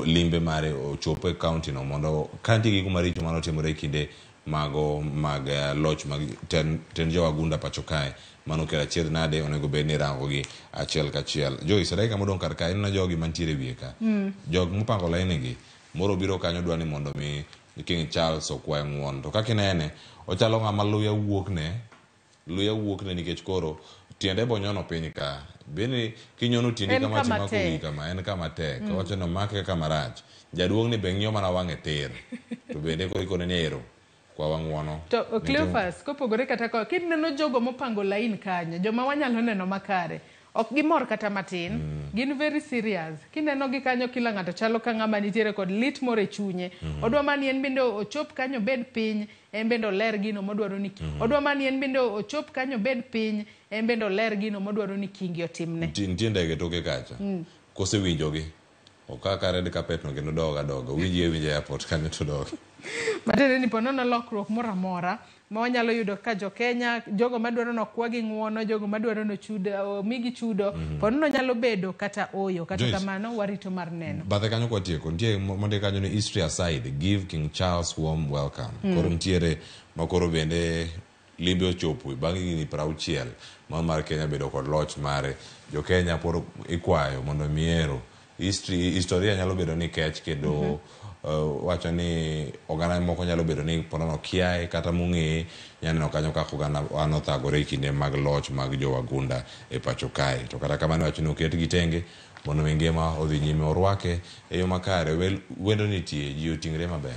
[SPEAKER 2] limbe mare ochop e kaunti no mondo ka nitie gigo maricho manotimore e kinde mago mag loch mag tend jowagunda pacho kae mano kero achiedh nade onego bed ni irango gi achiel kachiel. Joyce, dakika modong' kar kae ineno jogi mantiere e wiye ka. Jog mopango laini gi moro biro kanyo dwa ni mondo mi King Charles okwaye ng'uono. To kaka inene ochalo ng'ama luya wuokne, luya wuokne nikech koro tiende bonyono piny ka. Bende kinyono tiendi
[SPEAKER 32] En
[SPEAKER 2] kama
[SPEAKER 32] kama
[SPEAKER 2] timako wiyi
[SPEAKER 32] tek.
[SPEAKER 2] kama, en kama tek. Owacho ni omake kama rach. Jaduong' ni be ng'iyo mana wang'e tir. To bende koro ikone ni ero kwawa ng'uono.
[SPEAKER 32] To
[SPEAKER 2] Nitie-
[SPEAKER 32] Cleophas, kopogore kata ko, kineno jogo mopango lain kanyo, joma wanyalo neno makare, ok gimor kata matin, gin very serious. Kineno gi kanyo kila ng'ato chalo ka ng'ama nitiere kod lit moro e chunye. Odwa mani en bende ochop kanyo obed piny, en bende oler gino modwaro ni odwa mani en bende ochop kanyo obed piny, en bende oler gino modwaro ni kingi otimne.
[SPEAKER 2] Nitie ndege toke kacha. Kosewinjogi, okaka red carpet no kendo dog adoga. Owinji awinja airport kanyo to dog.
[SPEAKER 32] Matiende ni ponono lokruok moro amora ma wanyalo yudo ka jo Kenya, jogo madwaro nokwa gi ng'uono, jogo madwaro nochudo, omigi chudo, ponono nyalo bedo kata oyo. Kata
[SPEAKER 2] Joyce.
[SPEAKER 32] kamano warito mar neno.
[SPEAKER 2] Bathe kanyo kwatieko, nitie mondik kanyo ni history aside, give King Charles warm welcome. Koro nitiere ma koro bende limbe ochopo bang' higni 60 ma mar Kenya bedo kod loch mare. Jo Kenya pod ikwayo mondo miero. History, historia nyalo bedo ni kech kendo wacho ni oganda moko nyalo bedo ni ponono kiaye kata mong'eye nyalo neno kanyo kaka oganda nothagore e kinde mag loch mag jowagunda e pacho kae. To kata kamano iwacho ni oketgi tenge mondo mi ngima odhi nyime orwake e yo makare. Wendo nitie, ji oting're maber.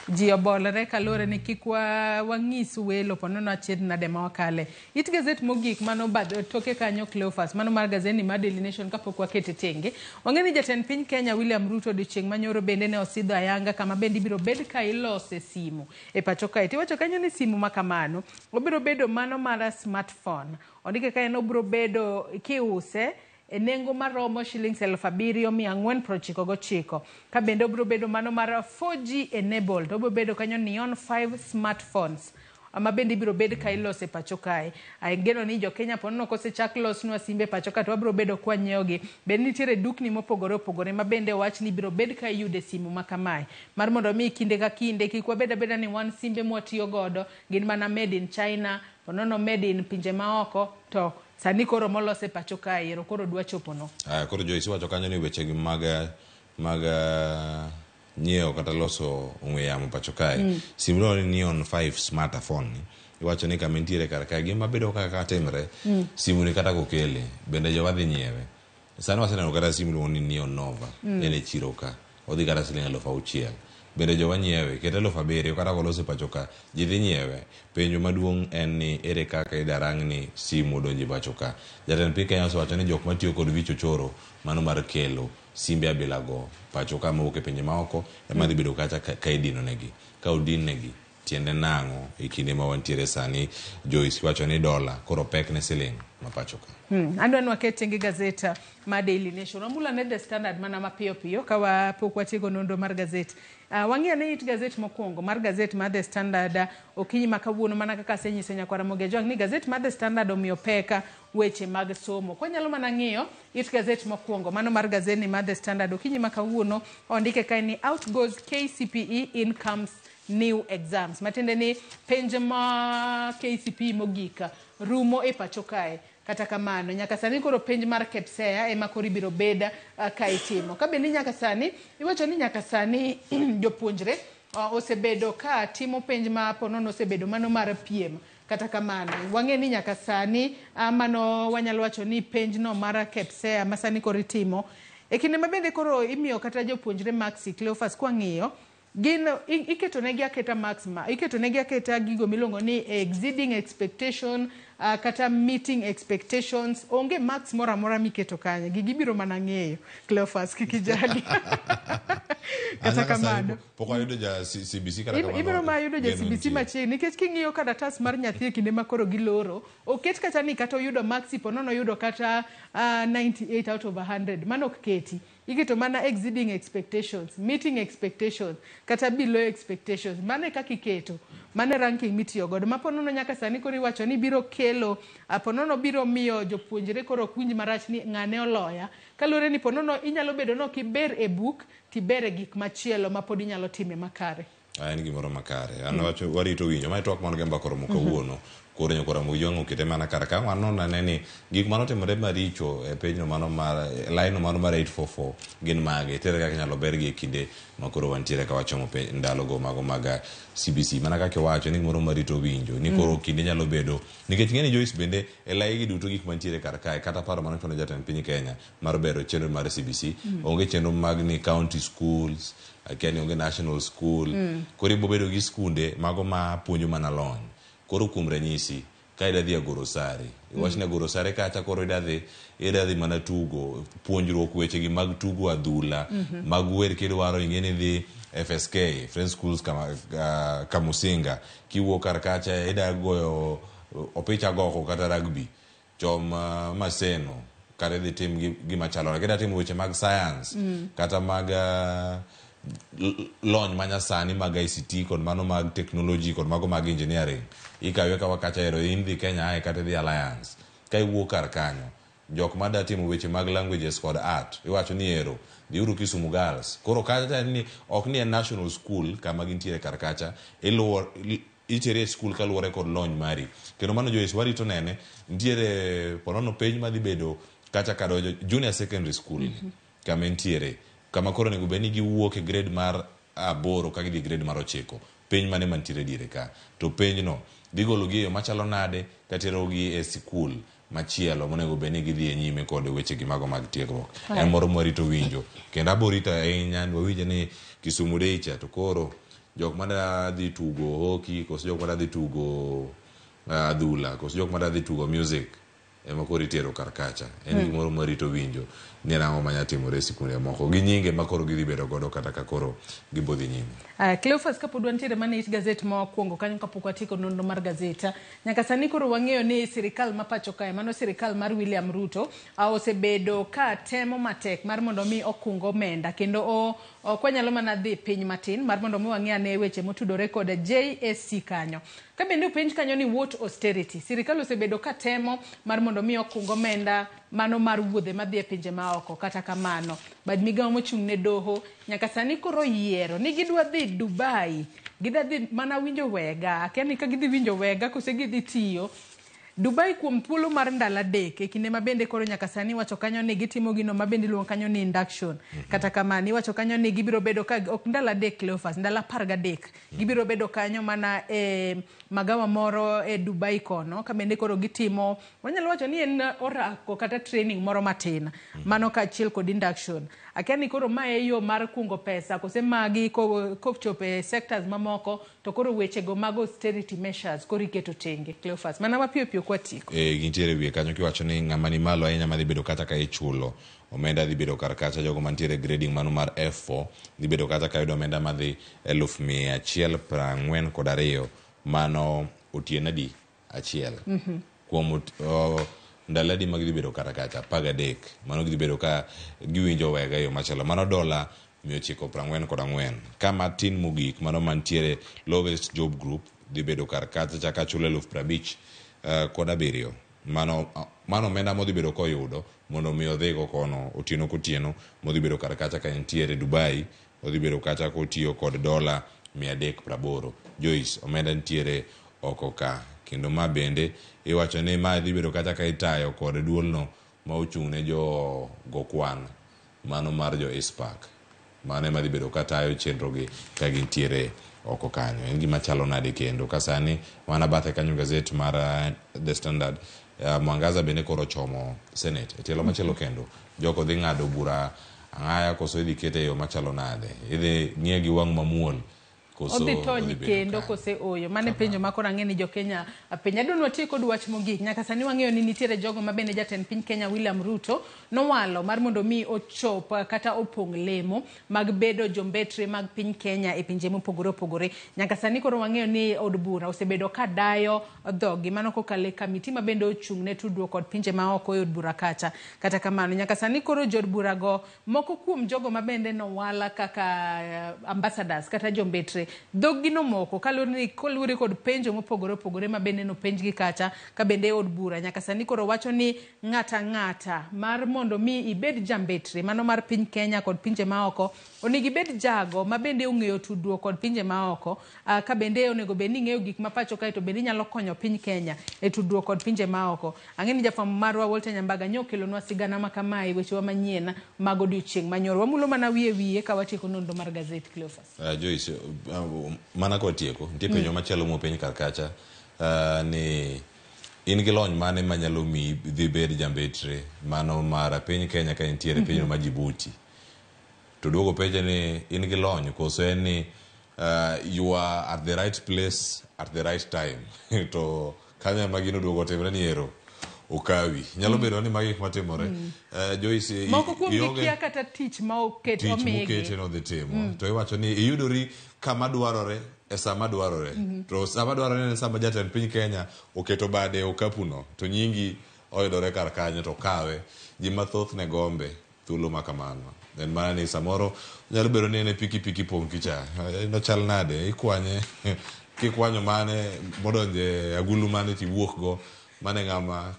[SPEAKER 32] Ji obolore kaluwore ni kik wang'is welo ponono achiedh nade ma wakale. It gazet mogik mano bad toke kanyo Cleophas, mano mar gazeti mar Daily Nation kapok wakete tenge. Wang'e ni jatend piny Kenya William Ruto odiochieng' manyoro bende ne osidho ayanga kama bende ibiro bed ka ilose simu e pacho kae. Tiwacho kanyo ni simu ma kamano obiro bedo mano mar smartphone. Ondike ka en obiro bedo kiuse e nengo maromo shillings 7,499. Ka bende obiro bedo mano mar 4G enabled, obiro bedo kanyo Neon 5 smartphones ma bende ibiro bed ka ilose pacho kae. Ageno ni jo Kenya ponono kosechak losnwa simbe pacho ka to wabiro bedo kwa nyiewogi. Bende nitiere dukni mopogore opogore ma bende owach ni ibiro bed ka iyude simu ma kamae. Mar mondo mi kinde ka kinde kik wabed abeda ni wan simbe mwatiyo godo gin mana made in China, ponono made in pinje maoko, to sani koro molose pacho kae ero koro dwa chopono.
[SPEAKER 2] Koro Joyce iwacho kanyo ni weche gi mag nyiewo kata loso ong'we yamo pacho kae. Simu iluongo ni Neon 5 smartphone ni. Iwacho ni kama intiere kar kae gima bedo kaka timre, simu ni kata kokele bende joma dhi nyiewe. Sani waseneno kata simu iluongo ni Neon Nova, en e chiro ka. Odhi kata siling 6,000. Bende jowa nyiewe, ket 7,000 kata kolose pacho ka, ji dhi nyiewe. Penjo maduong' en ni ere kaka idarang ni simu odonjo e pacho ka. Jatend piny Kenya osewacho ni jok matiyo kod wich ochoro mano mar kelo simbe abilago pacho ka mowuok e pinje maoko ema dhi bedo kacha ka idino negi. Ka odin negi, tiende nang'o e kinde ma wantiere sani? Joyce wacho ni dola koro pek ne siling ma pacho ka.
[SPEAKER 32] Adwa ni waket tenge gazet ma Daily Nation. Wamula ne The Standard mana mapiyo piyo ka wapok watieko nonro mar gazet. Wang'iyo ane it gazet mokwongo mar gazet mar The Standard okinyi ma kawuono, mana kaka asenyiso nyakwara Ramogi Ajwang' ni gazet mar The Standard omiyo pek weche mag somo. Kwanyalo mana ng'iyo it gazet mokwongo mano mar gazet ni mar The Standard okinyi ma kawuono, ondike kae ni out goes KCPE, in comes new exams. Matiende ni penj ma KCPE mogik rumo e pacho kae. Kata kamano, nyaka sani koro penj mar KPSEA ema koro ibiro bed ka itimo. Ka bende nyaka sani, iwacho ni nyaka sani jopuonjre osebedo ka timo penj ma ponono osebedo mano mar piem. Kata kamano, wang'e ni nyaka sani mano wanyalo wacho ni penj no mar KPSEA ma sani koro itimo. E kinde ma bende koro imiyo kata jopuonjre marks, Cleophas, kwang'iyo, gin iketo negi aketa marks ma iketo negi aketa gigo miluongo ni exceeding expectation kata meeting expectations. Onge marks moro amora miketo kanyo, gigi biro mana ng'eyo. Cleophas, kik ijali. Kata kamano
[SPEAKER 2] pok wayudo ja CBC kata kamano.
[SPEAKER 32] Ibiro ma yudo ja
[SPEAKER 2] geno
[SPEAKER 32] CBC
[SPEAKER 2] nitie.
[SPEAKER 32] Machiegni, nikech king'iyo karatas mar nyathi e kinde ma koro giloro, oket kata ni kata oyudo marks ponono oyudo kata 98 out of 100, mano ok keti. Iketo mana exceeding expectations, meeting expectations, kata below expectations. Mano e kaka iketo. Mano e ranking mitiyo godo. Ma ponono nyaka sani koro iwacho ni biro kelo, ponono biro miyo jopuonjre koro ok winj marach ni ng'ane oloya. Kaluwore ni ponono inyalo bedo ni ok iber e buk, tiber e gik machielo ma pod inyalo time makare.
[SPEAKER 2] En gimoro makare. An wacho warito winjo. Mae twak man gemba koromo kawuono. Koro nyakora Ramogi Jwang' okete mana kar ka wanon ane ni gik manotimore maricho e pinyno mano mar line mano mar 844 gin mage, tere kaka inyalo bergi e kinde ma koro wantiere ka wachomo ndalogo mago mag CBC. Mana kaka iwacho ni gimoro marito winjo ni koro kinde nyalo bedo nikech ing'e ni Joyce bende e lai gi duto gik mantiere kar kae kata paro manochuno jatend piny Kenya mar bero chenro mar CBC. Onge chenro mag ni county schools, akia ni onge national school. Koro ibo bedo gi skunde mago ma puonjo mana lony. Koro kuom ranyisi, ka ida dhi Agoro Sare, iwach ni Agoro Sare kacha koro ida dhi mana tugo, puonjruok wechegi mag tugo adhula, mag wer kidwaro ing'e ni dhi FSK, Friends Schools Kamusinga, kiwuok kar kacha ida goyo opich agoko kata rugby, chom Maseno, kata idhi tim gima chalore. Kida timo weche mag science, kata mag lony manyasani mag ICT kod mano mag technology kod mago mag engineering, ikawe akawa kacha ero in dhi Kenya ae kata idhi Alliance. Ka iwuok kar kanyo, jok mada timo weche mag languages kod art, iwacho ni ero dhiuru Kisumu Girls. Koro kacha ni ok ni en national school kama gintiere kar kacha, itere e school kaluwore kod lony mari. Kendo mano Joyce warito nene, nitiere ponono penj madhi bedo kacha kadonjo junior secondary school ni, kama entiere, kama koro onego bed ni giwuok e grade mar 8 ka gidhi e grade mar 9. Penj mane mantiere diere ka? To penjno dhi gologi e yo machalo nade katerogi e sikul machielo monego bed ni gidhi e nyime kod wechegi mago mag tiegruok. En moro mwarito winjo. Kendo aborito ahinya ni wawinjo ni Kisumu Day cha to koro jok mada dhi tugo hockey, koso jok mada dhi tugo adhula, koso jok mada dhi tugo music ema koro itero kar kacha. En gimoro mwarito winjo ni en ang'o manya timore e sikunde moko gi nyinge ma koro gidhi bedo godo kata ka koro gibo dhi nyime.
[SPEAKER 32] Cleophas, kapod wantiere mana it gazet mokwongo kanyo kapok watieko nonro mar gazeta, nyaka sani koro wang'eyo ni sirikal ma pacho kae, mano sirikal mar William Ruto, osebedo ka temo matek mar mondo mi okung omenda, kendo ok wanyalo mana dhi piny matin mar mondo mi wang'e ane weche motudore kod JSC kanyo. Ka bende openj kanyo ni what austerity, sirikal osebedo ka temo mar mondo mi okung omenda mano mar wuodhe madhi e pinje maoko. Kata kamano, bad migawo mochung' ne doho nyaka sani koro yiero ni gidwa dhi Dubai, gidwa dhi mana winjo wega, akia ni ka gidhi winjo wega kose gidhi tiyo. Dubai kuom thuolo mar ndalo 3 e kinde ma bende koro nyaka sani iwacho kanyo ni gitimo gino ma bende iluongo kanyo ni induction. Kata kamano iwacho kanyo ni gibiro bedo ka ok ndalo 3 Cleophas, ndalo 13 gibiro bedo kanyo mana e magawa moro e Dubai kono ka bende koro gitimo wanyalo wacho ni en orako kata training moro matin mano kaachiel kod induction. Akia ni koro mae e yo mar kungo pesa kose magi kochopo e sectors mamoko to koro wechego mag austerity measures koro iketo tenge. Cleophas, mana mapiyo piyo kwatieko.
[SPEAKER 2] Gintiere wiye kanyo kiwacho ni ng'ama ni malo ahinya madhi bedo kata ka ichulo omenda dhi bedo kar kacha, jogo mantiere grading mano mar F4 dhi bedo kata ka yudo omenda madhi 142,000 mano otieno adi achiel. Kuom ndalo adi mag dhi bedo kar kacha 13 mano gidhi bedo ka giwinjo wega e yo machielo mano dola 944. Kama tin mogik mano mantiere lowest job group dhi bedo kar kacha chaka chulo 57,000 mano omenda modhi bedo koyudo mondo mi odhigo kono otieno kotieno modhi bedo kar kacha ka entiere Dubai odhi bedo kacha kotiyo kod dola 380. Joyce, omenda nitiere oko ka kendo ma bende iwacho ni ma dhi bedo kacha ka itayo kod duolno ma ochung' ne jo go kwan mano mar jo ISPAC mano ema dhi bedo katayo chenrogi ka gintiere oko kanyo. En gima chalo nade kendo ka sani wan bathe kanyo gazet mar The Standard Mwangaza bende koro chomo Senate e tielo machielo kendo joko dhi ng'ado bura ang'aya koso idhi kete e yo machalo nade, idhi ng'iye gi wang' mamuol koso
[SPEAKER 32] odhi tony kendo kose oyo. Mano e penjo ma koro ang'e ni jo Kenya penjo. Adwa ni watiek kod wach mogik. Nyaka sani wang'eyo ni nitiere jogo ma bende jatend piny Kenya William Ruto nowalo mar mondo mi ochop kata opong' lemo mag bedo jombetre mag piny Kenya e pinje mopogore opogore. Nyaka sani koro wang'eyo ni od bura osebedo ka dayo dhogi mano kokalo e kamiti ma bende ochung' ne tudruok kod pinje maoko e od bura kacha. Kata kamano nyaka sani koro jood bura go moko kuom jogo ma bende nowala kaka ambassadors kata jombetre dhog gi nomoko kaluwore kod penjo mopogore opogore ma bende nopenjgi kacha ka bende od bura nyaka sani koro wacho ni ng'ata ng'ata mar mondo mi ibed jambetre mano mar piny Kenya kod pinje maoko onego ibed jago ma bende ong'eyo tudruok kod pinje maoko ka bende onego bed ni ing'eyo gik ma pacho kae to bende inyalo konyo piny Kenya e tudruok kod pinje maoko. Ang'e ni jafwambo marwa Walter Nyambaga nyo okelonwa sigana ma kamae wechewa manyien mag odiochieng' manyoro. Wamulo mana wiye wiye ka watieko nonro mar gazet Cleophas.
[SPEAKER 2] Joyce, mana kwatieko nitie penjo machielo mopenj kar kacha ni in gi lony mane manyalo miyi dhi bed jambetre mano mar piny Kenya ka intiere pinyno ma Djibouti. To duogo penje ni in gi lony koso en ni you are at the right place at the right time. To kanyo ema gino duogo timre ni ero okawi. Nyalo bedo ni magi gik matimore. Joyce,
[SPEAKER 32] moko kuom gi kia kata tich ma oket omigi.
[SPEAKER 2] Tich mokete no dhi timo. To iwacho ni iyudori kama dwarore e sama dwarore. To sama dwarore en sama jatend piny Kenya oketo bade e okapuno to nyingi oyudore kar kanyo to kawe. Ji mathoth ne gombe thuolo ma kamano. En mana ni samoro nyalo bedo ni en e pikipiki pong' kicha. Nochal nade ikwanye kikwanyo mane modonje agulu mane tiwuok go mane ng'ama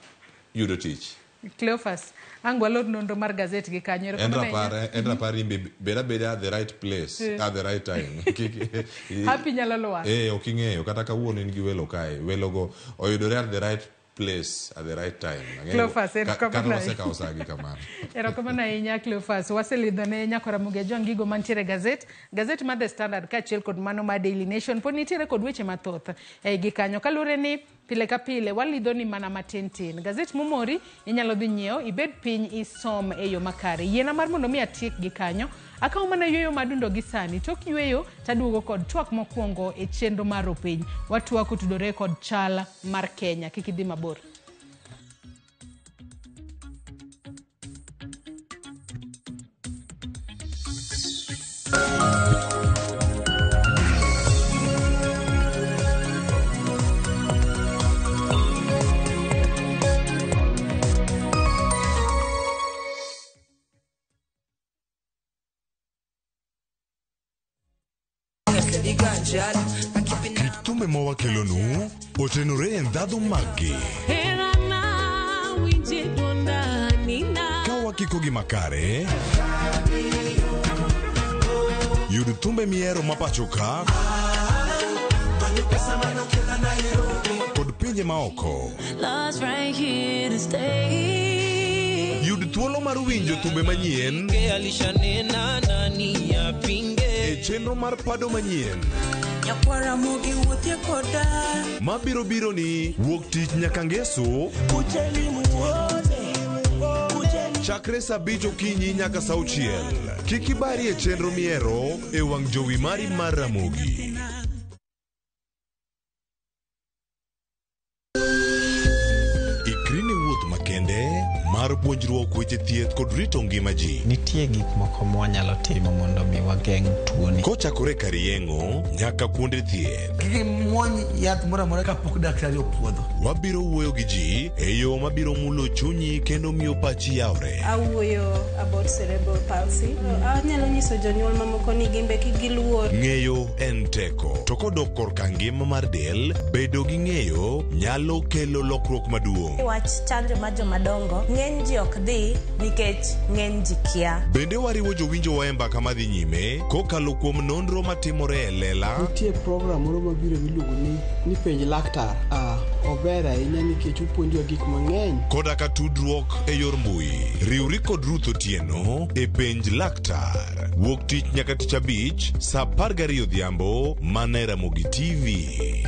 [SPEAKER 2] yudo tich.
[SPEAKER 32] Cleophas, ang' walor nonro mar gazet gi kanyo.
[SPEAKER 2] En rapar imbe bed abeda at the right place at the right time.
[SPEAKER 32] Happy nyalo lwar.
[SPEAKER 2] Ok ing'eyo kata kawuono in gi welo kae. Welogo oyudore at the right place at the right time.
[SPEAKER 32] Cleophas,
[SPEAKER 2] erokamano ahinya.
[SPEAKER 32] Erokamano ahinya Cleophas. Waselidho ne nyakora Mugejo gigo mantiere gazet, gazet mar The Standard kaachiel kod mano mar Daily Nation. Pod nitiere kod weche mathoth e gi kanyo. Kaluwore ni pile ka pile walidho ni mana matin tin. Gazet momori inyalo dhi nyiewo, ibed piny isom e yo makare. Yiena mar mondo mi atiek gi kanyo. Akawo mana yueyo madundo gi sani. Tok yueyo taduogo kod twak mokwongo e chenro mar Ropiny. Watwak otudore kod chal mar Kenya. Kik idhi mabor.
[SPEAKER 6] Kit thumbe ma wakelonu otenore e ndhadhu maggi. Ka wakikogi makare, yud thumbe mihero ma pacho ka kod pinje maoko.
[SPEAKER 22] Love's right here to stay.
[SPEAKER 6] Yud thuolo mar winjo thumbe manyien
[SPEAKER 3] Alishanena nani apinge
[SPEAKER 6] e chenro mar pado manyien
[SPEAKER 4] Nyakwara mogi wuothie koda
[SPEAKER 6] mabiro biro ni wuok tich nyaka ngeso
[SPEAKER 4] Kujeni muone Kujeni
[SPEAKER 6] chakre saa abich okinyi nyaka saa auchiel. Kik ibari e chenro miero e wang' jowi mari mar Ramogi. Ikri ne wuoth makende mar puonjruok weche thieth kod rito ngima ji.
[SPEAKER 5] Nitie gik moko mwanyalo timo mondo mi wageng' tuoni.
[SPEAKER 6] Kochakore kar yeng'o nyaka kuonde thieth.
[SPEAKER 28] Kik imuony yath moro amora kapok daktari opuodho.
[SPEAKER 6] Wabiro wuoyo gi ji e yo mabiro mulo chunyi kendo miyo pachi yawre.
[SPEAKER 8] Awuoyo about cerebral palsy. Anyalo nyiso jonyuol mamoko ni gimbe kik giluor.
[SPEAKER 6] Ng'eyo en teko, to kodok korka ngima mar del, bedo gi ng'eyo nyalo kelo lokruok maduong'.
[SPEAKER 10] Wach chanjo mar jomadongo ng'eny ji ok dhi nikech ng'eny ji kia.
[SPEAKER 6] Bende wariwo jowinjowa e mbaka madhi nyime kokalo kuom nonro matimore e lela
[SPEAKER 11] Nitie program moro mabiro miluongo ni penj laktar. Ah, ober ahinya nikech opuonjowa gik mang'eny.
[SPEAKER 6] koda ka tudruok e yor mbui. Riwri kod Ruth Otieno e penj laktar. Wuok tich nyaka tich abich saa 12 odhiambo mana e Ramogi TV.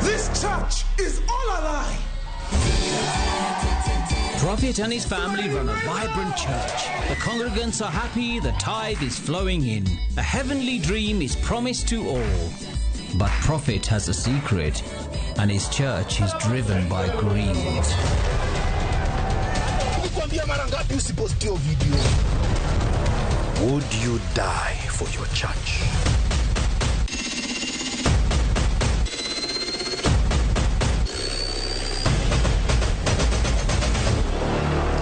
[SPEAKER 1] This church is all a lie.
[SPEAKER 24] Prophet and his family run a vibrant church. The congregants are happy, the tithe is flowing in. A heavenly dream is promised to all. But Prophet has a secret, and his church is driven by greed.
[SPEAKER 1] Nilikwambia mara ngapi usiposti hiyo video?
[SPEAKER 31] Would you die for your church?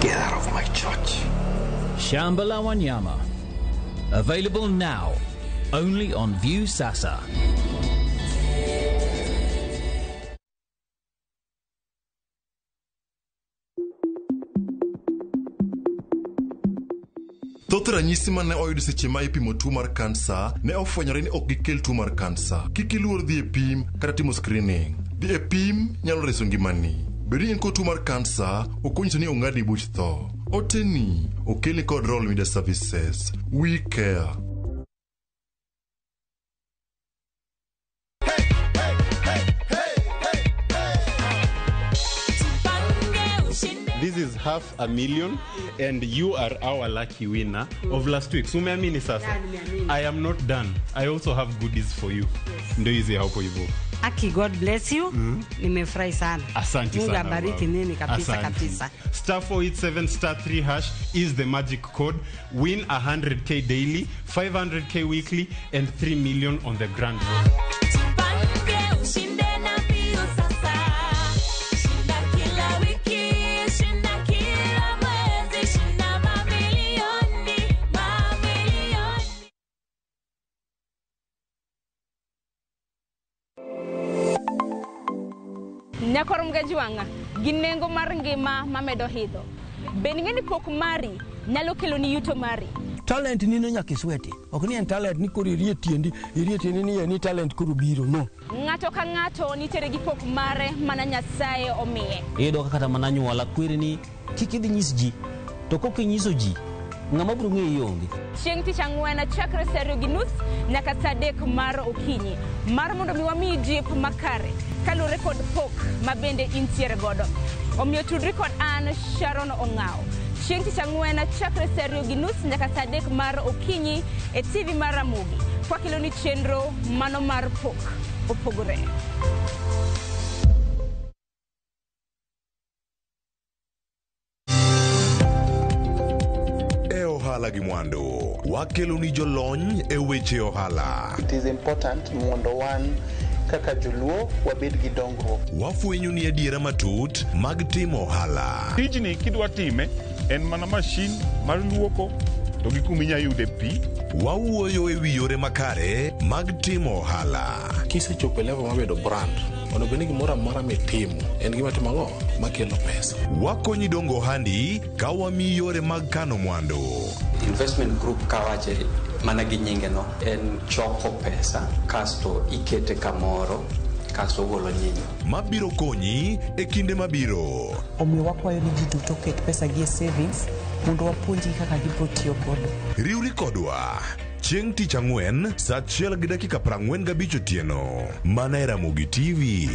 [SPEAKER 31] Get out of my church.
[SPEAKER 24] Shambhala Wanyama. Available now, only on View Sasa.
[SPEAKER 12] Thoth ranyisi mane oyud seche ma ipimo tuo mar kansa ne ofwenyore ni ok gikel tuo mar kansa. Kik iluor dhi e pim kata timo screening. Dhi e pim nyalo reso ngimani. Bedo ni in kod tuo mar kansa ok onyiso ni ong'adni buch tho. Oteni okelni kod Royal Media Services. We care.
[SPEAKER 20] This is 500,000 and you are our lucky winner of last week. So umeamini sasa?
[SPEAKER 13] Yeah, nimeamini.
[SPEAKER 20] I am not done. I also have goodies for you. Ndio hizi hapo hivyo.
[SPEAKER 13] Aki, God bless you. Nimefurahi sana.
[SPEAKER 20] Asante
[SPEAKER 13] Mungu
[SPEAKER 20] sana.
[SPEAKER 13] abariki
[SPEAKER 20] mama.
[SPEAKER 13] nini kabisa
[SPEAKER 20] Asante.
[SPEAKER 13] kabisa.
[SPEAKER 20] Star 487 star 3 hash is the magic code. Win 100k daily, 500k weekly and 3 million on the grand road.
[SPEAKER 22] Jipange ushinde na mbio sasa. Shinda kila wiki, shinda kila mwezi, shinda mamilioni, mamilioni.
[SPEAKER 25] Nyakor Mgajwang'a gi nengo mar ngima mamedo idho. Bende ing'e ni pok mari nyalo keloni yuto mari?
[SPEAKER 28] Talent nino nyaka isweti. Ok ni en talent ni koro irie tiendi, irie tiendi ni en ni talent koro biro. No.
[SPEAKER 25] Ng'ato ka ng'ato nitiere gi pok mare mana Nyasaye omiye.
[SPEAKER 14] Iyudo ka kata mana anyuola kweri ni kik idhi nyis ji to kok inyiso ji ng'ama biro ng'eyi onge.
[SPEAKER 25] Chieng' tich ang'wen chakre saa 2:30 nyaka saa 3 mar okinyi mar mondo mi wamiyi jip makare kaluwore kod pok ma bende intiere godo. Omiyo tudri kod an Sharon Ong'aw. Chieng' tich ang'wen chakre saa 2:30 nyaka saa 3 mar okinyi e TV mar Ramogi. Kwakeloni chenro mano mar pok opogore.
[SPEAKER 6] E ohala gi mwandu, wakelo ni jolony e weche ohala.
[SPEAKER 9] It is important mondo wan kaka joluo wabed gi dongruok.
[SPEAKER 6] Wafwenyo ni adiera matut mag timo ohala.
[SPEAKER 15] Tijni kidwa time en mana mashin mar luoko,
[SPEAKER 7] To gi kuma inya yude pi.
[SPEAKER 6] Wawuoyo e wi yore makare mag timo ohala.
[SPEAKER 15] Kisechopo e level mar bedo brand, onego bed ni gimoro amora mitimo en gima timo ang'o makelo pesa.
[SPEAKER 6] Wakonyi dongo ohandi ka wamiyi yore mag kano mwandu.
[SPEAKER 16] Investment group kawache mana gi nyinge no en choko pesa kasto ikete kamoro kasto ogolo nyinyo.
[SPEAKER 6] Mabiro konyi e kinde mabiro.
[SPEAKER 17] Omiyo wakwayo ni ji duto oket pesa gi e savings mondo wapuonjgi kaka gibiro tiyo godo.
[SPEAKER 6] Riwri kodwa chieng' tich ang'wen saa 1:45 otieno mana e Ramogi TV.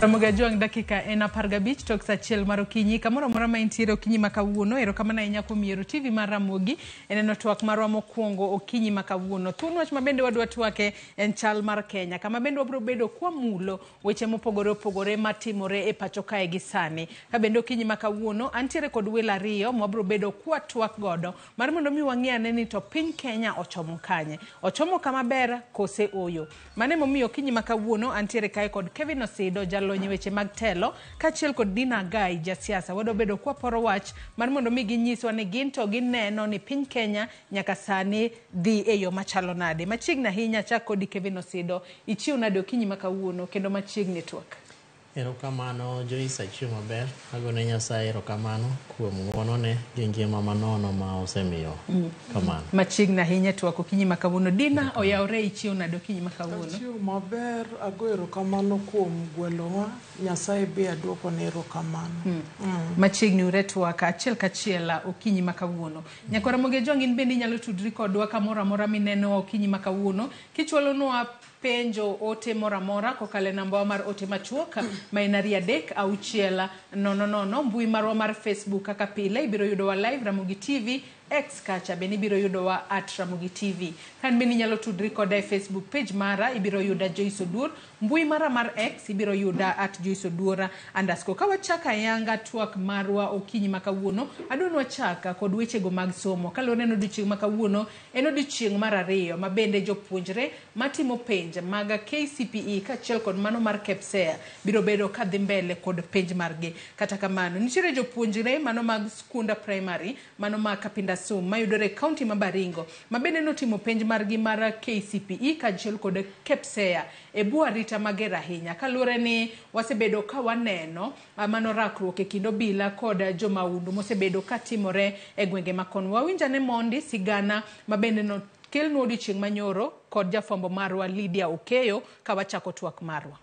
[SPEAKER 32] Ramogi Ajwang' dakika en 15 tok saa 1 mar okinyi kamoro amora ma intiere okinyi ma kawuono. Erokamano ahinya kuom yiero TV mar Ramogi e neno twak marwa mokwongo okinyi ma kawuono. Thuon wach ma bende wadwa twake en chal mar Kenya, kama bende wabiro bedo kwamulo weche mopogore opogore matimore e pacho kae gi sani. Ka bende okinyi ma kawuono antiere kod welo ariyo mwabiro bedo kwatwak godo mar mondo mi wang'e ane ni to piny Kenya ochomo kanye, ochomo kama ber kose oyo. Mano emomiyo okinyi ma kawuono antiere kae kod Kevin Osido, jalony weche mag telo, kaachiel kod Dina Agai, jasiasa. Wadwa bedo kwaporo wach mar mondo mi ginyiswa ni gin to gineno ni piny Kenya nyaka sani dhi e yo machalo nade. Machiegni ahinya chak kodi Kevin Osido, ichiew nade okinyi ma kawuono kendo machiegni twak?
[SPEAKER 18] Erokamano Joyce, achiew maber. Agone Nyasaye erokamano kuom ng'wonone gi ngima manono ma osemiyo. Kamano.
[SPEAKER 32] Machiegni ahinya twak okinyi ma kawuono. Dina oyawre, ichiew nade okinyi ma kawuono?
[SPEAKER 19] Achiew maber, ago erokamano kuom gwelowa. Nyasaye be aduokone erokamano.
[SPEAKER 32] Machiegni ure twak achiel kachiel okinyi ma kawuono. Nyakwa Ramogi Ajwang' in bende inyalo tudri kodwa kamoro amora minenowa okinyi ma kawuono kichwalonwa penjo ote moro amora kokalo e nambawa mar ote machuok ma en 2 3 6 0 0. Mbui marwa mar Facebook kaka pile ibiro yudowa live Ramogi TV, X kacha bende ibiro yudowa at Ramogi TV. Kan bende inyalo tudri koda e Facebook page mara, ibiro yuda Joyce Oduor. Mbui mara mar X ibiro yuda at Joyce Oduor _. Ka wachako ayanga twak marwa okinyi ma kawuono, adwa ni wachak kod wechego mag somo. Kaluwore ni odiochieng' ma kawuono en odiochieng' mar 2 ma bende jopuonjre matimo penj mag KCPE kaachiel kod mano mar KPSEA biro bedo kadhi mbele kod penj margi. Kata kamano, nitiere jopuonjre mano mag skunda primary, mano mag Kapindasum mayudore e kaunti ma Baringo ma bende notimo penj margi mar KCPE kaachiel kod KPSEA e bwo arita mager ahinya. Kaluwore ni wasebedo ka waneno mano rakruok e kind obila kod jomahundu mosebedo katimore e gwenge ma kono. Wawinj ane mondi sigana ma bende nokelnwa odiochieng' manyoro kod jafwambo marwa Lydia Okeyo ka wachako twak marwa.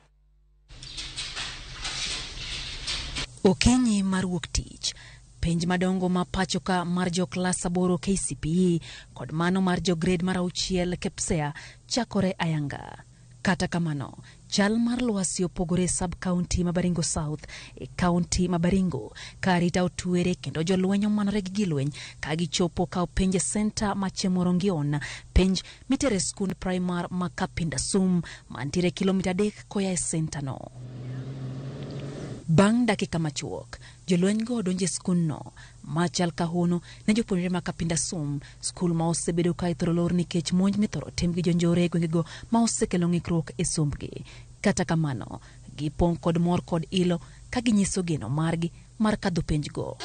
[SPEAKER 31] Okinyi mar wuok tich, penj madongo ma pacho ka mar jo klas 8 KCPE kod mano mar jo grade mar 6 KPSEA chakore ayanga. Kata kamano, chal mar lwasi opogore e sub-county ma Baringo South e kaunti ma Baringo ka arita otwere kendo jolweny omanore gi gilweny ka gichopo kawo penj e senta ma Chemorongion, penj mitere e skund primar ma Kapindasum mantiere kilomita 3 koya e senta no. Bang' dakika machuok, jolweny go donjo e skundno machal ka hono ne jopuonjre ma Kapindasum, skul ma osebedo ka ithoro lor nikech monj mithoro tim gi jonjore e gwengego ma osekelo ng'ikruok e sombgi. Kata kamano, gipong' kod mor kod ilo ka ginyiso geno margi mar kadho penjgo.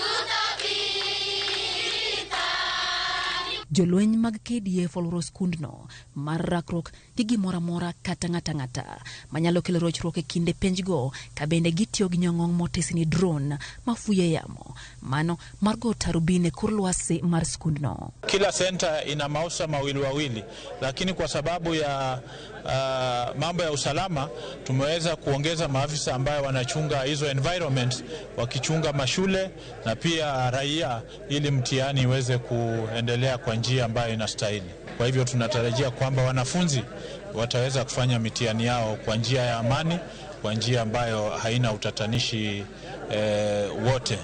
[SPEAKER 31] Jolweny mag KDF olworo skundno mar rakruok gi gimoro amora kata ng'ata ng'ata manyalo kelo rochruok e kinde penjgo, ka bende gitiyo gi nyong'ong' motesi ni drone mafuyo e yamo mano mar go tarubin e kor lwasi mar skundno.
[SPEAKER 32] Kila senta ina maafisa mawili wawili, lakini kwa sababu ya mambo ya usalama tumeweza kuongeza maafisa ambayo wanachunga hizo environment, wakichunga mashule na pia raia, ili mtihani iweze kuendelea kwa njia ambayo inastahili. Kwa hivyo tunatarajia kwamba wanafunzi wataweza kufanya mitihani yao kwa njia ya amani, kwa njia ambayo haina utatanishi wote.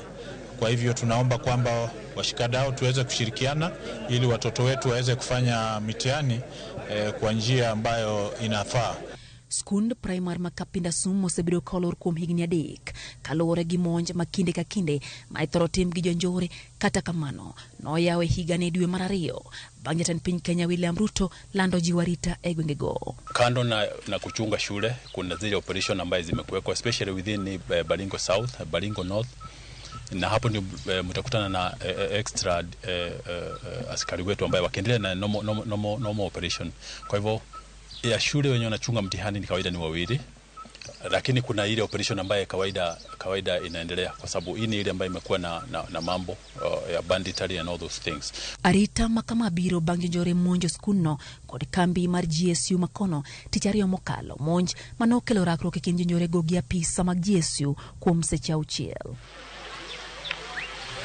[SPEAKER 32] Kwa hivyo tunaomba kwamba washikadau tuweze kushirikiana ili watoto wetu waweze kufanya mitihani
[SPEAKER 2] kwa njia ambayo inafaa.
[SPEAKER 31] Skund primar ma Kapindasum osebedo ka olor kuom higni 3 kaluwore gi monj ma kinde ka kinde ma ithoro tim gi jonjore. Kata kamano, noyawe higani dwe mar 2 bang' jatend piny Kenya William Ruto lando jiwo arita e gwengego.
[SPEAKER 2] Kando na kuchunga shule, kuna zile operation ambazo zimekuwekwa especially within Baringo South, Baringo North, na hapo ndio mtakutana na extra askari wetu ambaye wakiendelea na normal operation. Kwa hivyo ya shule wenye wanachunga mtihani ni kawaida ni 2, lakini kuna ile operation ambaye kawaida inaendelea kwa sababu hii ni ile ambayo imekuwa na mambo ya banditry and all those things.
[SPEAKER 31] Arita makama biro bang' jonjore monjo skundno kod kambi mar GSU makono tich ariyo mokalo, monj manokelo rakruok e kind jonjore go gi apisa mag GSU kuom seche 6.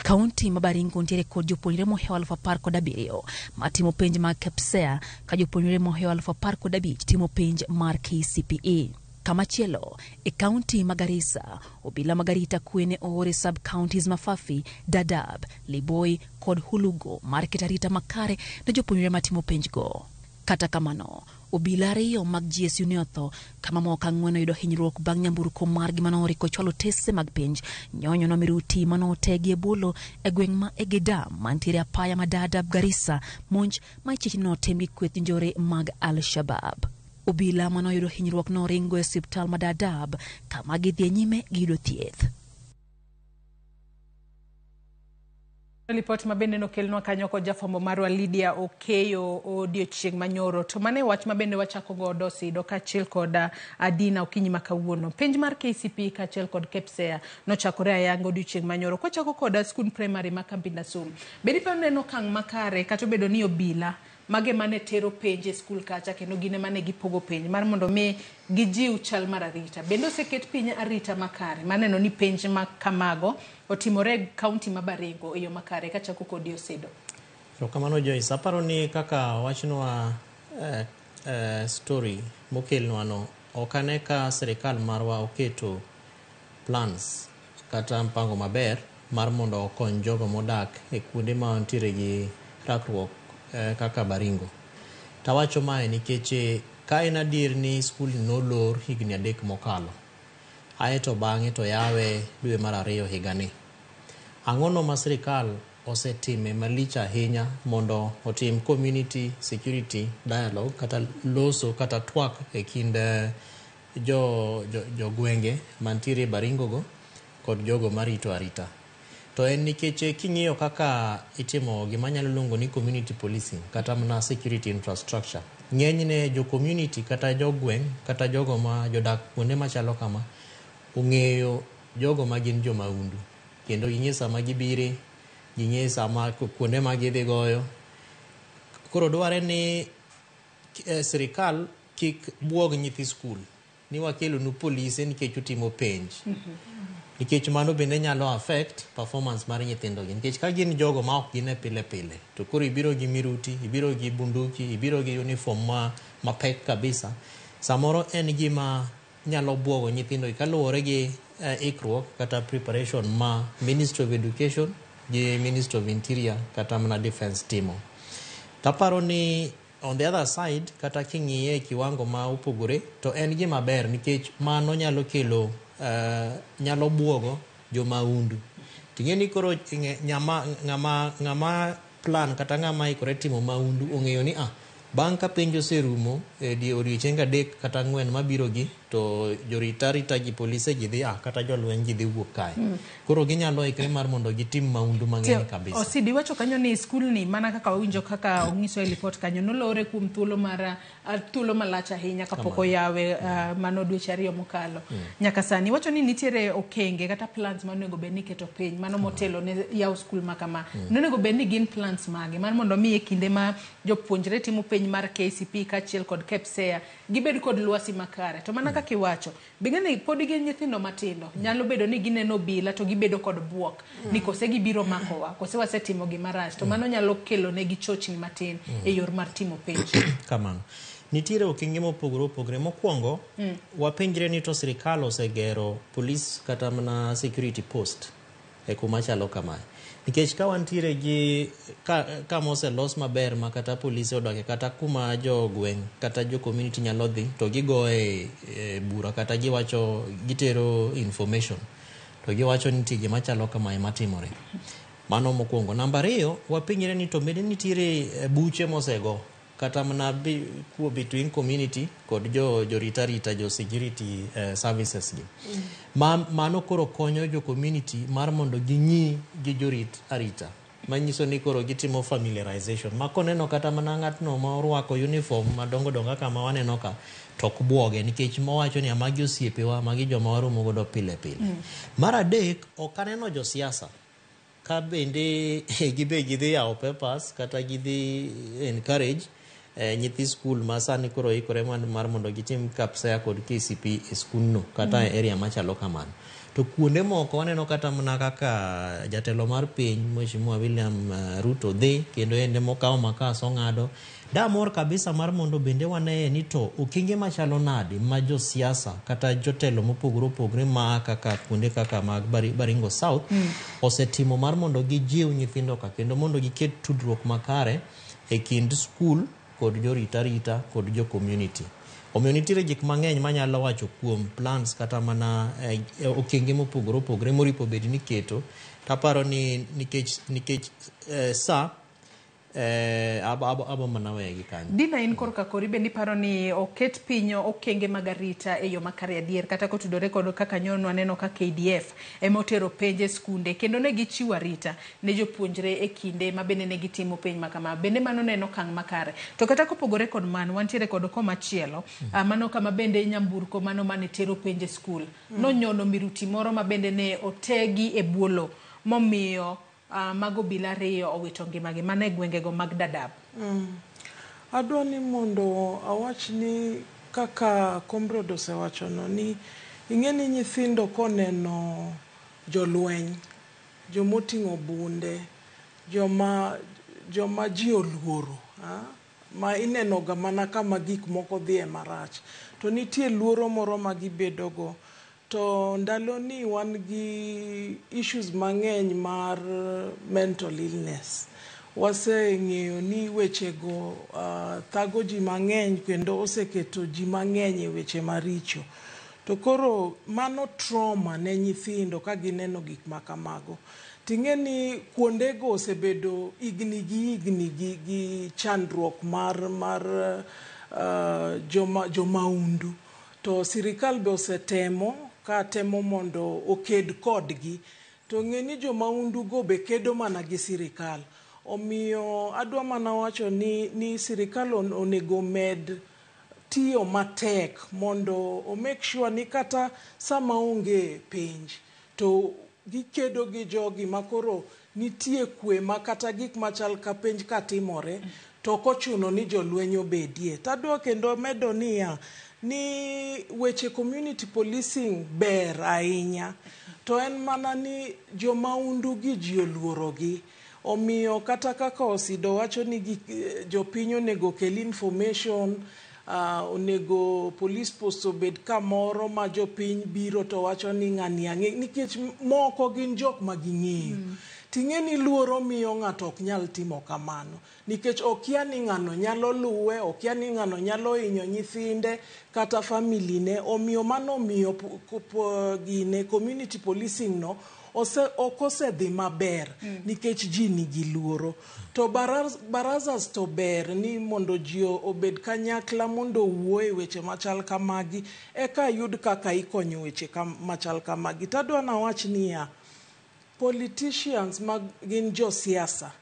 [SPEAKER 31] Kaunti ma Baringo nitiere kod jopuonjre mohewo 17,000 matimo penj mag KPSEA ka jopuonjre mohewo 15,000 timo penj mar KCPE. Kamachielo, e kaunti ma Garissa, obila mag arita kwe ne oor e sub-counties ma Fafi, Dadaab, Liboi kod Hulugo mar keto arita makare ne jopuonjre matimo penjgo. Kata kamano, obila 2 mag GSU ne otho ka mamoko 4 oyudo hinyruok bang' nyamburko margi manoriko chwalo tese mag penj nyonyo no miruti manotegi e bolo e gweng' ma Egedam mantiere apaya ma Dadaab Garissa, monj ma ichich notim gi kweth njore mag Al-Shabaab. Obila manoyudo hinyruok noringo e osiptal ma Dadaab kama gidhi nyime gi yudo thieth.
[SPEAKER 32] Ripot mabende nokelnwa kanyo kod jafwambo marwa Lydia Okeyo odiochieng' manyoro. To mane wach mabende wachako godo Sido kaachiel kod Adina okinyi ma kawuono. Penj mar KCPE kaachiel kod KPSEA nochakore ayanga odiochieng' manyoro. Kwachako kod skund primary ma Kapindasum. Bende iparo neno okang' makare kata obedo ni obila mage mane tero penj e skul kacha kendo gine mane gipogo penj mar mondo mi gijiw chal mar arita. Bende oseket piny arita makare maneno ni penj ma kamago otimore e kaunti ma Baringo e yo makare kachako kod Osido.
[SPEAKER 18] Erokamano Joyce, aparo ni kaka wachnwa story mokelnwa no, ok ane ka sirikal marwa oketo plans kata mpango maber mar mondo okony jogo modak e kuonde ma nitiere gi rakruok kaka Baringo. Tawacho mae nikech ka en adier ni skul nolor higni 3 mokalo, aeto bang'e to yawe dwe mar 2 higani. Ang'ono ma sirikal osetime malich ahinya mondo otim community security dialogue kata loso kata twak e kind jo gwenge mantiere Baringo go kod jogo marito arita. To en nikech king'iyo kaka itimo gima nyalo luongo ni community policing kata mana security infrastructure, ng'enyne jo community kata jogweng' kata jogo ma jodak kuonde machalo kama ong'eyo jogo ma gin jomaundu, kendo ging'e sama gibire, ging'e sama kuonde ma gidhi goyo. Koro dware ni sirikal kik buog nyithi skul ni wakelonu polise nikech utimo penj. Nikech mano bende nyalo affect performance mar nyithindogi, nikech ka gin jogo ma ok gine pile pile to koro ibiro gi miruti, ibiro gi bunduki, ibiro gi uniform mapek kabisa, samoro en gima nyalo buogo nyithindogi kaluwore gi ikruok kata preparation ma Ministry of Education gi Ministry of Interior kata mana Defense timo. Taparo ni on the other side, kata king'iye e kiwango ma opogore to en gima ber nikech mano nyalo kelo nyalo buogo jomaundu. Ting'e ni koro ng'ama plan kata ng'ama ikore timo maundu ong'eyo ni bang' ka penj oserumo e odiochienge 3 kata 4 mabiro gi to jorita arita gi polise gi dhi kata jolweny gi dhi wuok kae. Koro ginyalo ikre mar mondo gitim maundu mang'eny kabisa.
[SPEAKER 32] Osidi wacho kanyo ni skul ni mana kaka wawinjo kaka ong'iso e ripot kanyo nolore kuom thuolo mar thuolo malach ahinya kapok oyawe mano dweche 2 mokalo. Nyaka sani wacho ni nitiere okenge kata plans ma onego bed ni iketo piny mano motelo ne yawo skul ma kama. Nonego bed ni gin plans mage mar mondo mi e kinde ma jopuonjre timo penj mar KCPE kaachiel kod KPSEA gibed kod lwasi makare. To mana kaka iwacho, bing'e pod gin nyithindo matindo, nyalo bedo ni gineno obila to gibedo kod buok ni kose gibiro makowa, kose wasetimo gima rach, to mano nyalo kelo negi chochni matin e yor mar timo penj.
[SPEAKER 18] Kamano. Nitiere okenge mopogore opogore. Mokwongo, wapenjre ni to sirikal osegero police kata mana security post e kuma chalo kamae. Nikech ka wantiere gi kama oselos maber ma kata polise odake kata kuma jogweng' kata jo community nyalo dhi to gigoye bura kata giwacho gitero information to giwacho ni nitie gima chalo kamae matimore. Mano mokwongo. Namba ariyo, wapenjre ni to bende nitiere buche mosego kata mana between community kod jorit arita jo security services gi. Mano koro konyo jo community mar mondo ging'i gi jorit arita. Manyiso ni koro gitimo familiarization. Ma koneno kata mana ng'atno ma orwako uniform madongo dongo kaka ma waneno ka, to ok buoge nikech mowacho ni magi osiepewa, magi joma waromo godo pile pile. Mar adek, ok aneno josiasa ka bende gibe gidhi yawo papers kata gidhi encourage nyithi skul ma sani koro ikore mar mondo gitim KPSEA kod KCPE e skundno kata e area machalo kamano. To kuonde moko waneno kata mana kaka jatelo mar piny Mheshimiwa William Ruto dhi kendo en emokawo makas ong'ado. Damor kabisa mar mondo bende waneye ni to okenge machalo nade ma josiasa kata jotelo mopogore opogore ma kaka kuonde kaka mag Baringo South osetimo mar mondo gijiw nyithindo ka kendo mondo giket tudruok makare e kind skul kod jorit arita kod jo community. Omiyo nitiere gik mang'eny manyalo wacho kuom plans kata mana okenge mopogore opogore moripo bed ni keto. Taparo ni nikech sa abo mana wegi kanyo.
[SPEAKER 32] Dina, in korka kori bende iparo ni oket piny okenge mag arita e yo makare adier kata kotudore kod kaka nyono waneno ka KDF ema otero penj e skunde kendo ne gichiwo arita ne jopuonjre e kinde ma bende ne gitimo penj ma kama, bende mano ne en okang' makare? To kata kopogore kod mano, wantiere kod komachielo mano kama bende nyamburko mano mane tero penj e skul nonyono miruti moro ma bende ne otegi e bwo lo momiyo mago obila ariyo owito ngimagi mana e gwengego mag Dadaab.
[SPEAKER 19] Adwa ni mondo awach ni kaka comrade osewachono ni ing'e ni nyithindo koneno jolweny, jomoting'o bunde, joma ji oluoro, ma ineno ga mana kama gik moko dhiye marach, to nitie luoro moro ma gibedogo. To ndalo ni wan gi issues mang'eny mar mental illness. Waseng'eyo ni wechego thago ji mang'eny kendo oseketo ji mang'eny e weche maricho. To koro mano trauma ne nyithindo ka gineno gik ma kamago. Ting'e ni kuondego osebedo higni gi higni gi chandruok mar jomaundu. To sirikal be osetemo ka temo mondo oked kodgi. To ng'e ni jomaundu go be kedo mana gi sirikal. Omiyo adwa mana wacho ni sirikal onego med tiyo matek mondo o make sure ni kata sama onge penj to gikedo gi jogi makoro nitie kwe ma kata gik machal ka penj katimore to ok ochuno ni jolweny obedie. Tadwa kendo medo niya ni weche community policing ber ahinya to en mana ni jomaundu gi ji oluorogi. Omiyo kata kaka Osido wacho ni jopiny onego kel information, onego police post obed kamoro ma jopiny biro to wacho ni ng'ani ang'e, nikech moko gin jok ma ging'eyo. Ting'e ni luoro miyo ng'ato ok nyal timo kamano nikech okia ni ng'ano nyalo luwe, okia ni ng'ano nyalo hinyo nyithinde kata familine. Omiyo mano miyo gine community policing no ok osedhi maber nikech ji nigi luoro. To barazas to ber ni mondo ji obed kanyakla mondo owuo e weche machal kamagi eka yud kaka ikonyo weche machal kamagi. Tadwa nawach niya, politicians ma gin josiasa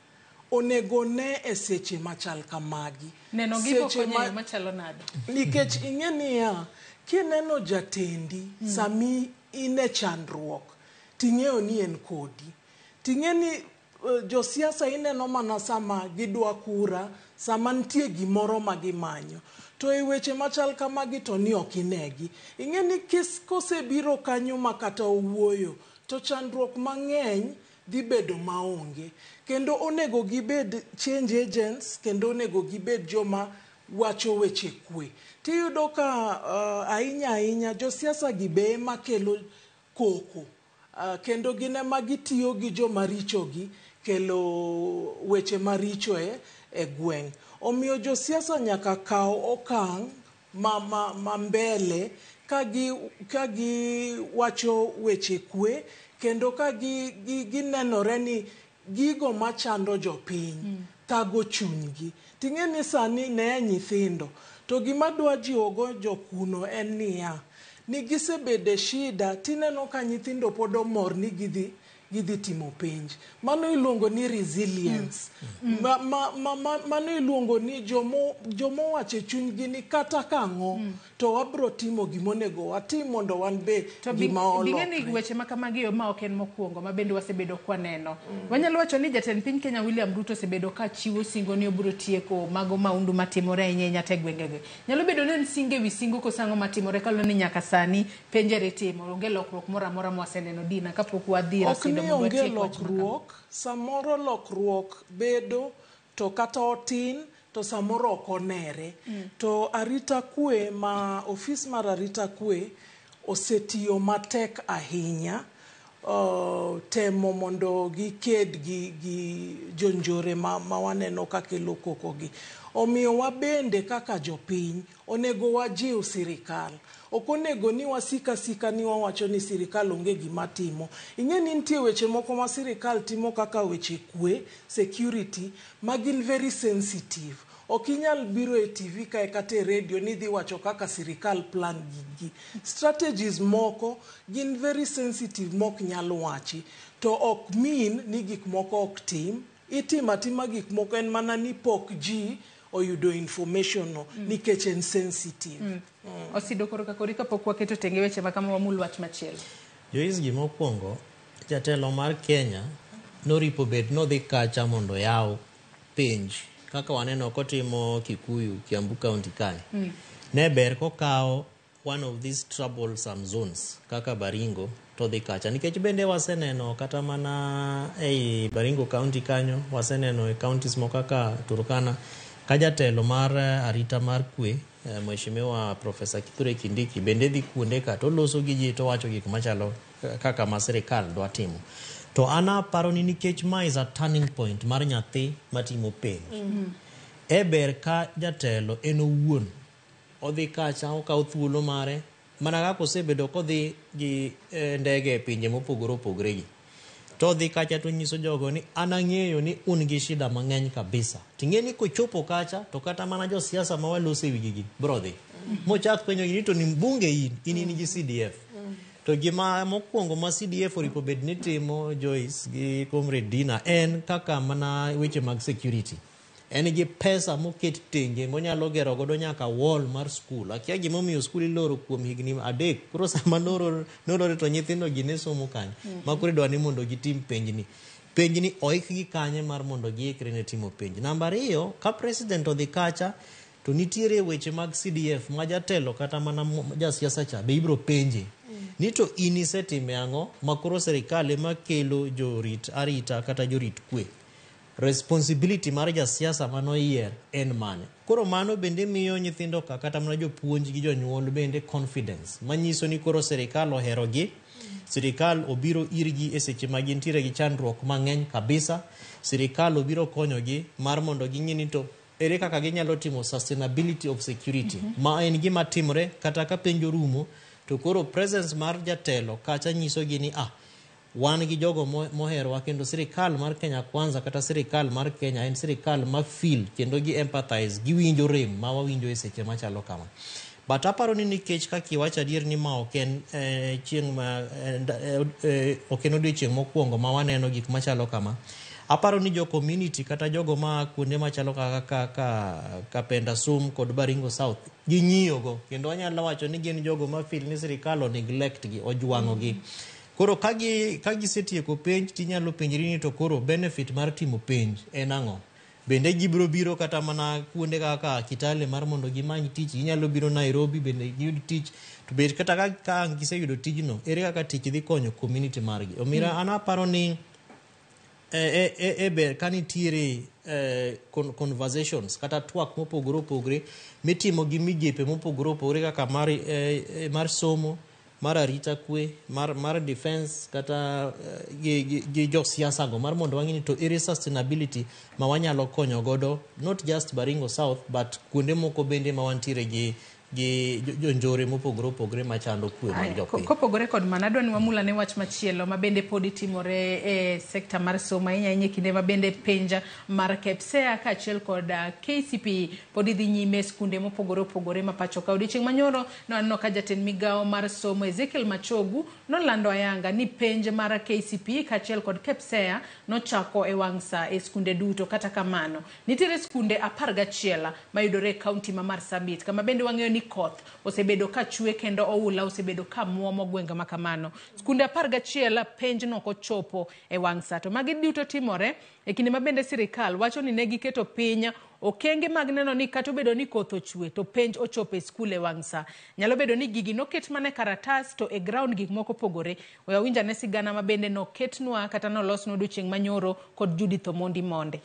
[SPEAKER 19] onego ne e seche machal kamagi.
[SPEAKER 32] Neno gigo konyo machalo nade?
[SPEAKER 19] Nikech ing'e niya, kineno jatendi sami in e chandruok ting'eyo ni en kodi. Ting'e ni josiasa ineno mana sama gidwa kura, sama nitie gimoro ma gimanyo. To e weche machal kamagi to ni ok inegi. Ing'e ni kosebiro kanyo ma kata owuoyo to chandruok mang'eny dhi bedo maonge. Kendo onego gibed change agents, kendo onego gibed joma wacho weche kwe. Tiyudo ka ahinya ahinya josiasa gi be ema kelo koko. Kendo gin ema gitiyo gi joma richogi, kelo weche maricho e gweng'. Omiyo josiasa nyaka kaw okang' ma mbele ka giwacho weche kwe, kendo ka ginenore ni gigo machando jopiny thago chunygi. Ting'e ni sani ne nyithindo, to gima dwa jiwogo jokuno en niya, ni gisebede shida, tineno ka nyithindo pod omor ni gidhi timo penj. Mano iluongo ni resilience. Mano iluongo ni jomo wache chunygi ni kata kang'o to wabro timo gimonego watim mondo wan be gima olokre.
[SPEAKER 32] Bing'e ni weche ma kamagi ma ok en mokwongo ma bende wasebedo kwaneno. Wanyalo wacho ni jatend piny Kenya William Ruto osebedo ka chiwo singo ni obiro tieko mago maundu matimore ahinya ahinya te gwengegi. Nyalo bedo ni en singo ewi singo koso ang'o matimore kaluwore ni nyaka sani penjere itimo, onge lokruok moro amora mwaseneno Dina kapok wadhi.
[SPEAKER 19] Ok ni onge lokruok, samoro lokruok bedo to kata otin to samoro ok onere. To arita kwe ma ofis mar arita kwe osetiyo matek ahinya temo mondo giked gi jonjore ma waneno kakelo koko gi. Omiyo wabende kaka jopiny onego wajiw sirikal. Ok onego ni wasika sika ni wawacho ni sirikal onge gima timo. Ing'e ni nitie weche moko ma sirikal timo kaka weche kwe, security, ma gin very sensitive. Ok inyal biro e TV kae kata e radio ni dhi wacho kaka sirikal plan gigi. Strategies moko gin very sensitive mok nyal wachi. To ok mean ni gik moko ok tim. Itimo atima gik moko en mana ni pok ji oyudo information no nikech en sensitive.
[SPEAKER 32] Osido koro kakori kapok waketo tenge weche ma kama wamul wach machielo.
[SPEAKER 18] Joyce, gima okwongo, jatelo mar Kenya noripo bed nodhi kacha mondo yaw penj kaka waneno kotimo Kikuyu, Kiambu County kae. Ne ber kokawo one of these troublesome zones kaka Baringo to dhi kacha, nikech bende waseneno kata mana ei Baringo County kanyo, waseneno e counties moko kaka Turkana ka jatelo mar arita mar kwe Mheshimiwa Professor Kithure Kindiki bende dhi kuonde ka to loso gi ji to wacho gik machalo kaka ma sirikal dwa timo. To an aparo ni nikech ma is a turning point mar nyathi matimo penj. E ber ka jatelo en owuon odhi kacha okawo thuolo mare mana kaka osebedo kodhi gi ndege e pinje mopogore opogore gi. To odhi kacha to nyiso jogo ni an ang'eyo ni un gi shida mang'eny kabisa. Ting'e ni kochopo kacha to kata mana josiasa ma walose wigi gi bro dhi. Mochak penjo ni to ni mbunge in gi CDF. To gima mokwongo ma CDF oripo bed ni timo Joyce gi Comrade Dina en kaka mana weche mag security. En gi pesa moket tenge monyalo gero godo nyaka wall mar skul. Akia gimomiyo skul iloro kuom higni 3. Koro sama nolore to nyithindo gi ne somo kanye. Ma koro idwa ni mondo gitim penjni. Penjni oikgi kanye mar mondo giikre ne timo penj. Namba 2, ka president odhi kacha to nitiere weche mag CDF ma jatelo kata mana jasiasa cha be ibro penje. Ni to in isetime ang'o ma koro sirikal ema kelo jorit arita kata jorit kwe. Responsibility mar jasiasa manoyier en mane. Koro mano bende miyo nyithindo ka kata mana jopuonj gi jonyuol bende confidence manyiso ni koro sirikal oherogi. Sirikal obiro irgi e seche ma gintiere gi chandruok mang'eny kabisa. Sirikal obiro konyogi mar mondo ging'e ni to ere kaka ginyalo timo sustainability of security. Ma en gima timore kata ka penj orumo to koro presence mar jatelo kacha nyisogi ni wan gi jogo moherowa kendo sirikal mar Kenya Kwanza kata sirikal mar Kenya en sirikal ma feel kendo gi empathize, giwinjo rem ma wawinjo e seche machalo kama. But aparo ni nikech kaka iwacho adier ni ma ok en chieng' ma ok en odiochieng' mokwongo ma waneno gik machalo kama. Aparo ni jo community kata jogo ma kuonde machalo kaka Kapenda Sum kod Baringo South ging'iyogo kendo anyalo wacho ni gin jogo ma feel ni sirikal o neglect gi, ojwang'o gi. Koro ka gisetieko penj tinyalo penjri ni to koro benefit mar timo penj en ang'o? Bende gibiro biro kata mana kuonde kaka Kitale mar mondo gimany tich, ginyalo biro Nairobi bende giyud tich. To bed kata ka giseyudo tijno, ere kaka tich dhi konyo community margi? Omiyo an aparo ni e ber ka nitiere conversations kata twak mopogore opogore mitimo gi migepe mopogore opogore kaka mar somo, mar arita kwe mar defense kata gi josiasa go mar mondo wang'i ni to ere sustainability ma wanyalo konyo godo not just Baringo South but kuonde moko bende ma wantiere gi jonjore mopogore opogore machando kwe mag jopiny.
[SPEAKER 32] Kopogore kod mano, adwa ni wamul ane wach machielo ma bende pod timore e sekta mar somo ahinya ahinya e kinde ma bende penj mar KPSEA kaachiel kod KCPE pod idhi nyime e skunde mopogore opogore ma pacho ka. Odiochieng' manyoro nwaneno ka jatend migawo mar somo Ezekiel Machogu nolando ayanga ni penj mar KCPE kaachiel kod KPSEA nochako e wang' sa e skunde duto. Kata kamano, nitiere skunde 11 mayudore e kaunti ma Marsabit kama bende wang'eyo ni koth osebedo ka chwe kendo oula osebedo ka muomo gwenge ma kamano. Skunde 11 penj nok ochopo e wang' sa. To magi duto timore e kinde ma bende sirikal wacho ni ne giketo piny okenge mag neno ni kata obedo ni koth ochwe to penj ochopo e skul e wang' sa. Nyalo bedo ni gigi noket mana e karatas to e ground gik moko opogore. We wawinj ane sigana ma bende noketnwa kata nolosnwa odiochieng' manyoro kod Judith Omondi Monde.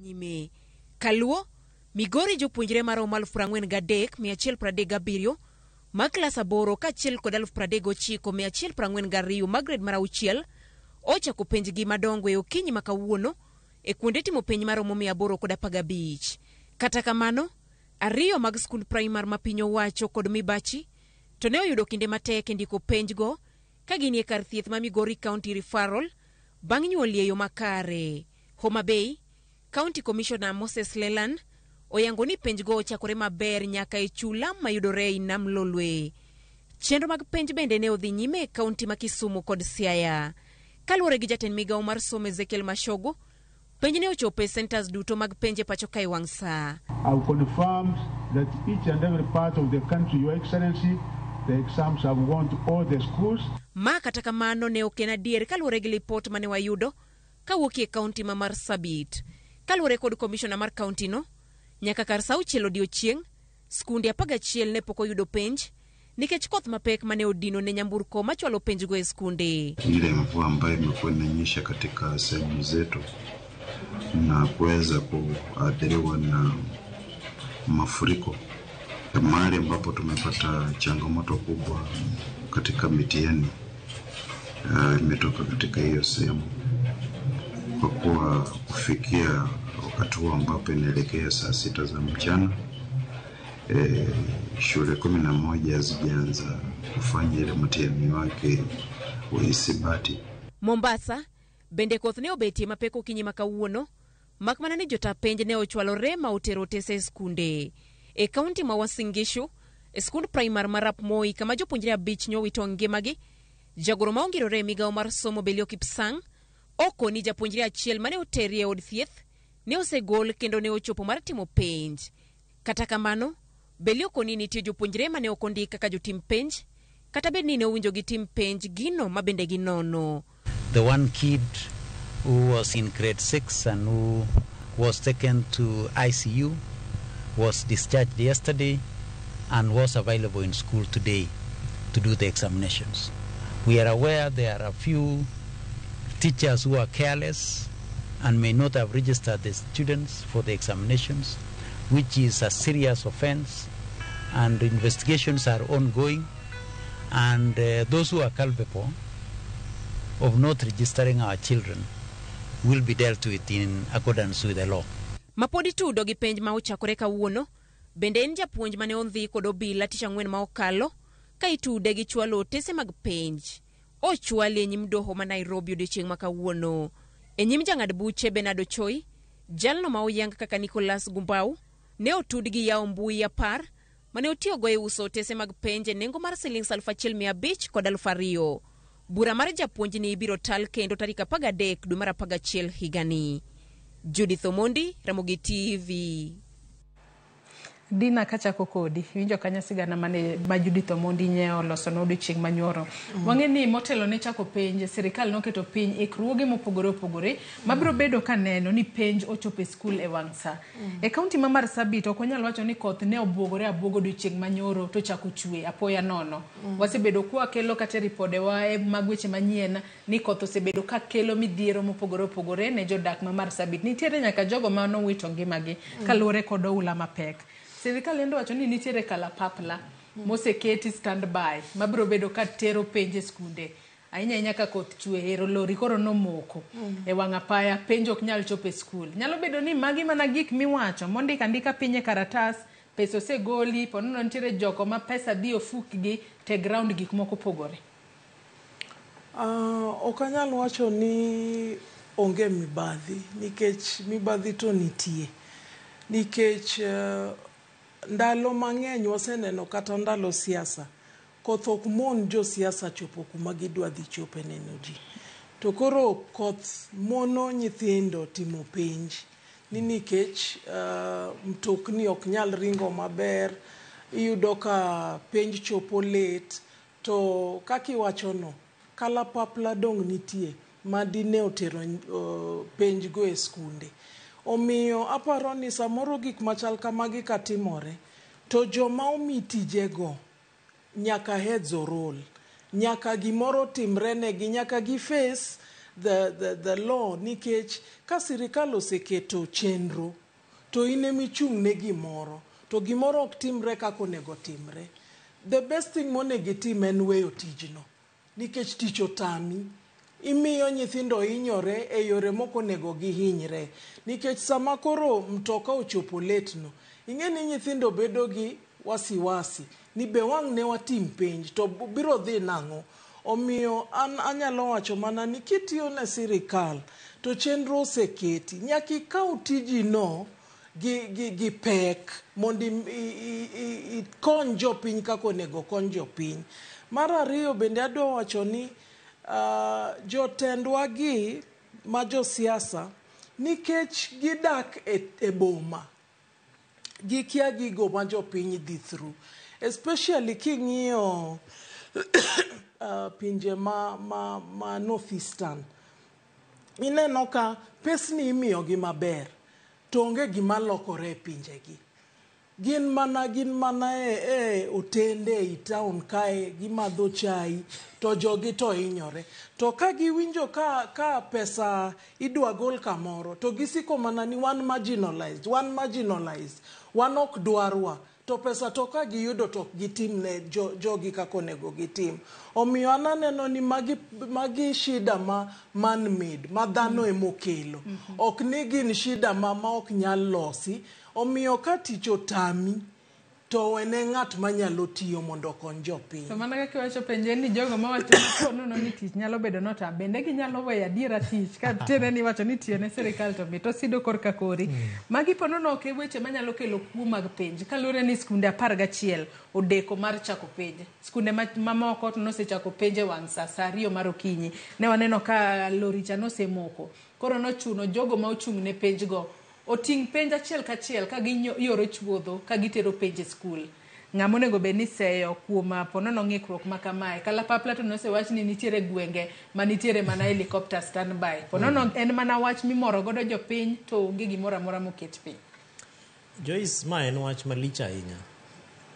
[SPEAKER 3] Nyime. Kaluo, Migori jopuonjre maromo 43,137 mag klas 8 kaachiel kod 39,142 mag grade mar 6 ochako penjgi madongo e okinyi ma kawuono e kuonde timo penj maromo 815. Kata kamano, 2 mag skund primar ma piny owacho kod Mibachi to ne oyudo kinde matek e ndiko penjgo ka ginie kar thieth ma Migori County Referral bang' nyuol e yo makare. Homa Bay, County Commissioner Moses Lelan oyango ni penjgo ochakore maber nyaka e chula mayudore ei Nam Lolwe. Chenro mag penj bende ne odhi nyime e kaunti ma Kisumu kod Siaya. Kaluwore gi jatend migawo mar somo Ezekiel Machogu, penj ne ochopo e centers duto mag penj e pacho ka e wang' sa.
[SPEAKER 4] I've confirmed that each and every part of the country, Your Excellency, the exams have gone to all the schools.
[SPEAKER 3] Ma kata kamano ne ok en adier kaluwore gi lipot mane wayudo kawuok e kaunti ma Marsabit. Kaluwore kod komishona mar kaunti no, nyaka kar sa 6 odiochieng', skunde 11 ne pok oyudo penj nikech koth mapek mane odino ne nyamburko machwalo penjgo e skunde.
[SPEAKER 5] Ile mvua ambayo imekuwa inanyesha katika sehemu zetu na kuweza kuathiriwa na mafuriko, mahali ambapo tumepata changamoto kubwa katika mitihani imetoka katika hiyo sehemu, kwa kuwa kufikia wakati huo ambapo inaelekea saa 6 za mchana, shule 11 hazijaanza kufanya ile mtihani wake wa hisabati.
[SPEAKER 3] Mombasa bende koth ne obetie mapek okinyi ma kawuono, mak mana ni jota penj ne ochwalore ma otero otese e skunde. E kaunti ma Uasin Gishu, e skund primar mar Arap Moi kama jopuonjre 5 nyowito ngimagi, jagoro ma ongirore e migawo mar somo Belio Kipsang oko ni japuonjre achiel mane oteri e od thieth ne osegol kendo ne ochopo mar timo penj. Kata kamano, Belio koni nitie jopuonjre mane ok ondik kaka jotim penj, kata bed ni ne owinjo gitim penj gino ma bende ginono.
[SPEAKER 7] The one kid who was in grade 6 and who was taken to ICU was discharged yesterday and was available in school today to do the examinations. We are aware there are a few teachers who are careless and may not have registered the students for the examinations, which is a serious offense, and investigations are ongoing, and those who are culpable of not registering our children will be dealt with in accordance with the law.
[SPEAKER 3] Mapodi tudo gi penj ma ochakore kawuono, bende en japuonj mane ondhi kod obila tich ang'wen ma okalo ka itude gi chwalo otese mag penj. Ochwali e nyim doho ma Nairobi odiochieng' ma kawuono. E nyim jang'ad buche Bernard Ochoi, jalno ma oyang kaka Nicholas Gumbau ne otud gi yawo mbui 10 mane otiyogo e uso otese mag penj e nengo mar siling 1,500 kod 2,000. Bura mar japuonjni ibiro tal kendo tarik 13 dwe mar 11 higani. Judith Omondi, Ramogi TV.
[SPEAKER 32] Dina, kachako kodi, iwinjo kanyo sigana mane ma Judith Omondi nye oloso ne odiochieng' manyoro. Wang'e ni motelo ne chako penj, sirikal noketo piny ikruoge mopogore opogore mabiro bedo ka neno ni penj ochopo e skul e wang' sa. E kaunti ma Marsabit ok wanyal wacho ni koth ne obuogore abuoga odiochieng' manyoro to chako chwe apoya nono. Wasebedo kwakelo kata e ripodewa e mag weche manyien ni koth osebedo ka kelo midhiero mopogore opogore ne jodak ma Marsabit. Nitiere nyaka jogo ma nowito ngimagi kaluwore kod oula mapek. Sirikal nende owacho ni nitiere kalapapla moseketi standby mabiro bedo ka tero penj e skunde ahinya ahinya ka koth chwe ero lori koro nomoko e wang' apaya penj ok nyal chopo e skul. Nyalo bedo ni magi mana gik miwacho mondik andika piny e karatas pesa osegoli ponono nitiere joko ma pesa dhi ofukgi te ground gik moko opogore.
[SPEAKER 19] Ok anyal wacho ni onge mibadhi nikech mibadhi to nitie. Nikech ndalo mang'eny waseneno kata ndalo siasa, koth ok mon josiasa chopo kuma gidwa dhi chope neno ji. To koro koth mono nyithindo timo penj ni nikech mtokni ok nyal ringo maber, iyudo ka penj chopo late to kaka iwachono kalapapla dong' nitie ma dine otero penj go e skunde. Omiyo aparo ni samoro gik machal kamagi katimore to joma omi tijego nyaka heads roll. Nyaka gimoro timre negi, nyaka gi face the law nikech ka sirikal oseketo chenro to in emichung' ne gimoro to gimoro ok timre kaka onego timre. The best thing monego itim en weyo tijno nikech tich otami. Imiyo nyithindo hinyore e yore mok onego gihinyre nikech sama koro mtoka ochopo late no, ing'e ni nyithindo bedo gi wasiwasi ni be wang' ne watim penj to biro dhi nang'o. Omiyo an anyalo wacho mana ni kitiyo ne sirikal to chenro oseketi nyaka ikaw tiji no gi pek mondo ikony jopiny kaka onego kony jopiny. Mar ariyo bende adwa wacho ni jotendwa gi ma josiasa nikech gidak e boma gikia gigo ma jopiny dhi through especially king'iyo pinje ma North Eastern ineno ka pesni imiyogi maber to onge gima lokore e pinjegi. Gin mana e otende ei town kae gimadho chai to jogi to hinyore. To ka giwinjo ka pesa idwa gol kamoro to gisiko mana ni wan marginalized, wan ok dwarwa. To pesa to ka giyudo to ok gitim ne jogi kaka onego gitim. Omiyo an aneno ni magi shida ma man made, ma dhano emokelo. Ok ni gin shida ma ok nyal losi. Omiyo ka tich otami to wene ng'at manyalo tiyo mondo okony jopiny.
[SPEAKER 32] To mana kaka iwacho penje ni jogo mawacho ni ni tich nyalo bedo nota bende ginyalo weyo adiera tich ka tiende ni iwacho ni tiyo ne sirikal to mit osido korka kori. Magi po nono ok e weche manyalo kelo kuo mag penj kaluwore ni skunde 11 odeko mar chako penj. Skunde mamoko to nosechako penj e wang' sa 2 mar okinyi. Ne waneno ka lori cha nosemoko. Koro nochuno jogo ma ochung' ne penj go oting' penj achiel kachiel ka giyoro chuodho ka gitero penj e skul. Ng'ama onego bed ni seyo kuom ponono ng'ikruok ma kamae. Kalapapla to nosewach ni nitiere gwenge ma nitiere mana helicopter standby. Ponono en mana wach mimoro godo jopiny to onge gimoro amora moket piny.
[SPEAKER 18] Joyce, ma en wach malich ahinya.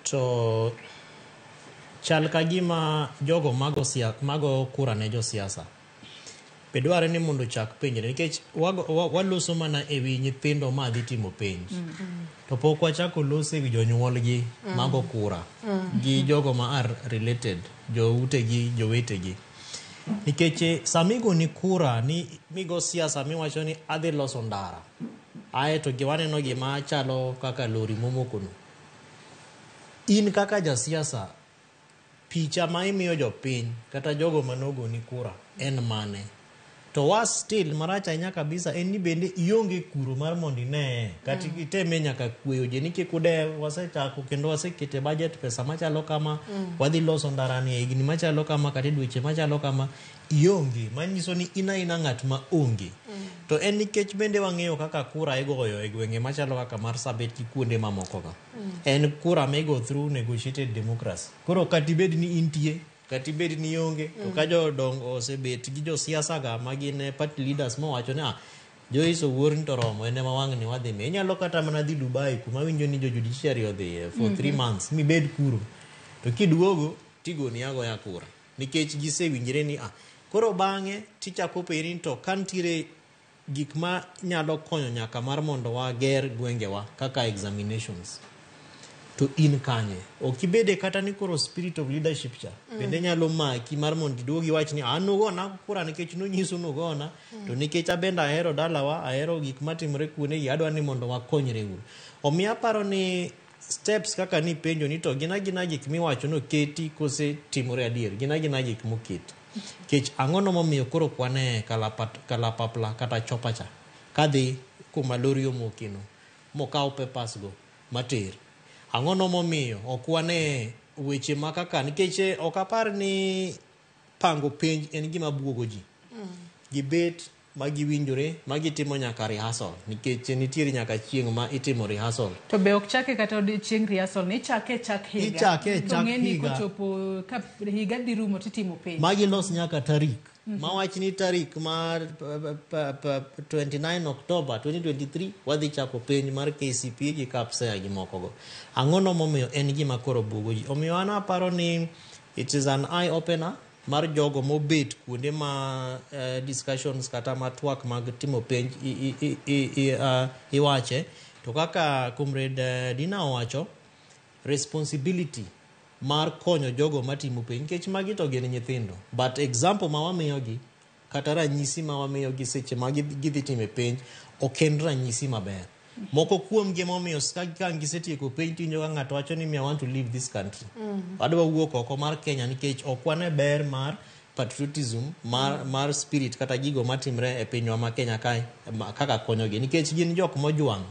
[SPEAKER 18] To chal ka gima jogo mago kura ne josiasa be dware ni mondo ochak penjre nikech waloso mana e wi nyithindo ma dhi timo penj. To pok wachako loso e wi jonyuolgi mago kura gi jogo ma are related, joutegi, jowetegi. Nikech sama igoni kura ni migo siasa miwacho ni adhi loso ndara, ae to waneno gima chalo kaka lori momokono. In kaka jasiasa, picha ma imiyo jopiny kata jogo manogoni kura en mane? To worse still, marach ahinya kabisa en ni bende ionge kuro mar mondo ineye kata iteme nyaka kweyo ji ni kik udew, wasechako kendo wasekete budget pesa machalo kama. Wadhi loso ndarani e higni machalo kama kata e dweche machalo kama. Ionge, manyiso ni in aina ng'at ma onge. To en nikech bende wang'eyo kaka kura igoyo e gwenge machalo kaka Marsabit gi kuonde mamoko ga. En kura migo through negotiated democracy. Koro kata ibed ni intie kata ibed ni ionge, to ka jodongo osebet gi josiasa ga ma gin party leaders mowacho ni ah, Joyce Owuor ni to romo, en ema wang'ni wadhi miye. Inyalo kata mana dhi Dubai kuma winjo ni jo judiciary odhiye for 3 months mibed kuro, to kiduogo tigoni agoya kura nikech gisewinjre ni ah. Koro bang'e tichako penjri ni to ka nitiere gik ma nyalo konyo nyaka mar mondo wager gwengewa kaka examinations, to in kanye? Ok ibede kata ni koro spirit of leadership cha bende nyalo maki mar mondo iduog iwach ni an nugona kura nikech nonyisu nugona. To nikech abende ahero dalawa, ahero gik matimore kuondegi, adwa ni mondo wakonyre uru. Omiyo aparo ni steps kaka ni penjo ni to gin agina gik miwacho noketi kose timore adier, gin agina gik moketi. Kech ang'ono momiyo koro kwane kalapapla kata chopa cha kadhi kuma lori omokino mokaw papers go mater? Ang'ono momiyo ok wane weche ma kaka nikech ok apar ni pango penj en gima buogo ji. Gibet ma giwinjore ma gitimo nyaka rehearsal, nikech nitiere nyaka chieng' ma itimo rehearsal.
[SPEAKER 32] To be ok chake kata odiochieng' rehearsal ni, ichake e chak higa.
[SPEAKER 18] Ichake e
[SPEAKER 32] To
[SPEAKER 18] chak
[SPEAKER 32] ng'e ni
[SPEAKER 18] higa.
[SPEAKER 32] Kochopo ka higa dhi rumo titimo penj.
[SPEAKER 18] Ma gilos nyaka tarik mawach ni tarik mar 29 October 2023 wadhi chako penj mar KCPE gi KPSEA gi mokogo. Ang'ono momiyo en gima koro buogo ji? Omiyo an aparo ni it is an eye opener mar jogo mobet kuonde ma discussions kata ma twak mag timo penj iwache. To kaka Comrade Dina owacho, responsibility mar konyo jogo matimo penj, nikech magi to gin nyithindo, but example ma wamiyogi kata ranyisi ma wamiyogi seche ma gidhi timo penj ok en ranyisi maber. Moko kuomgi emomiyo ka gisetieko penj tiwinjo ka ng'ato wacho ni, "Me, I want to leave this country. Adwa wuok oko mar Kenya nikech ok wane ber mar patriotism mar spirit kata gigo matimre e pinywa ma Kenya kae kaka konyogi, nikech gin jok mojwang',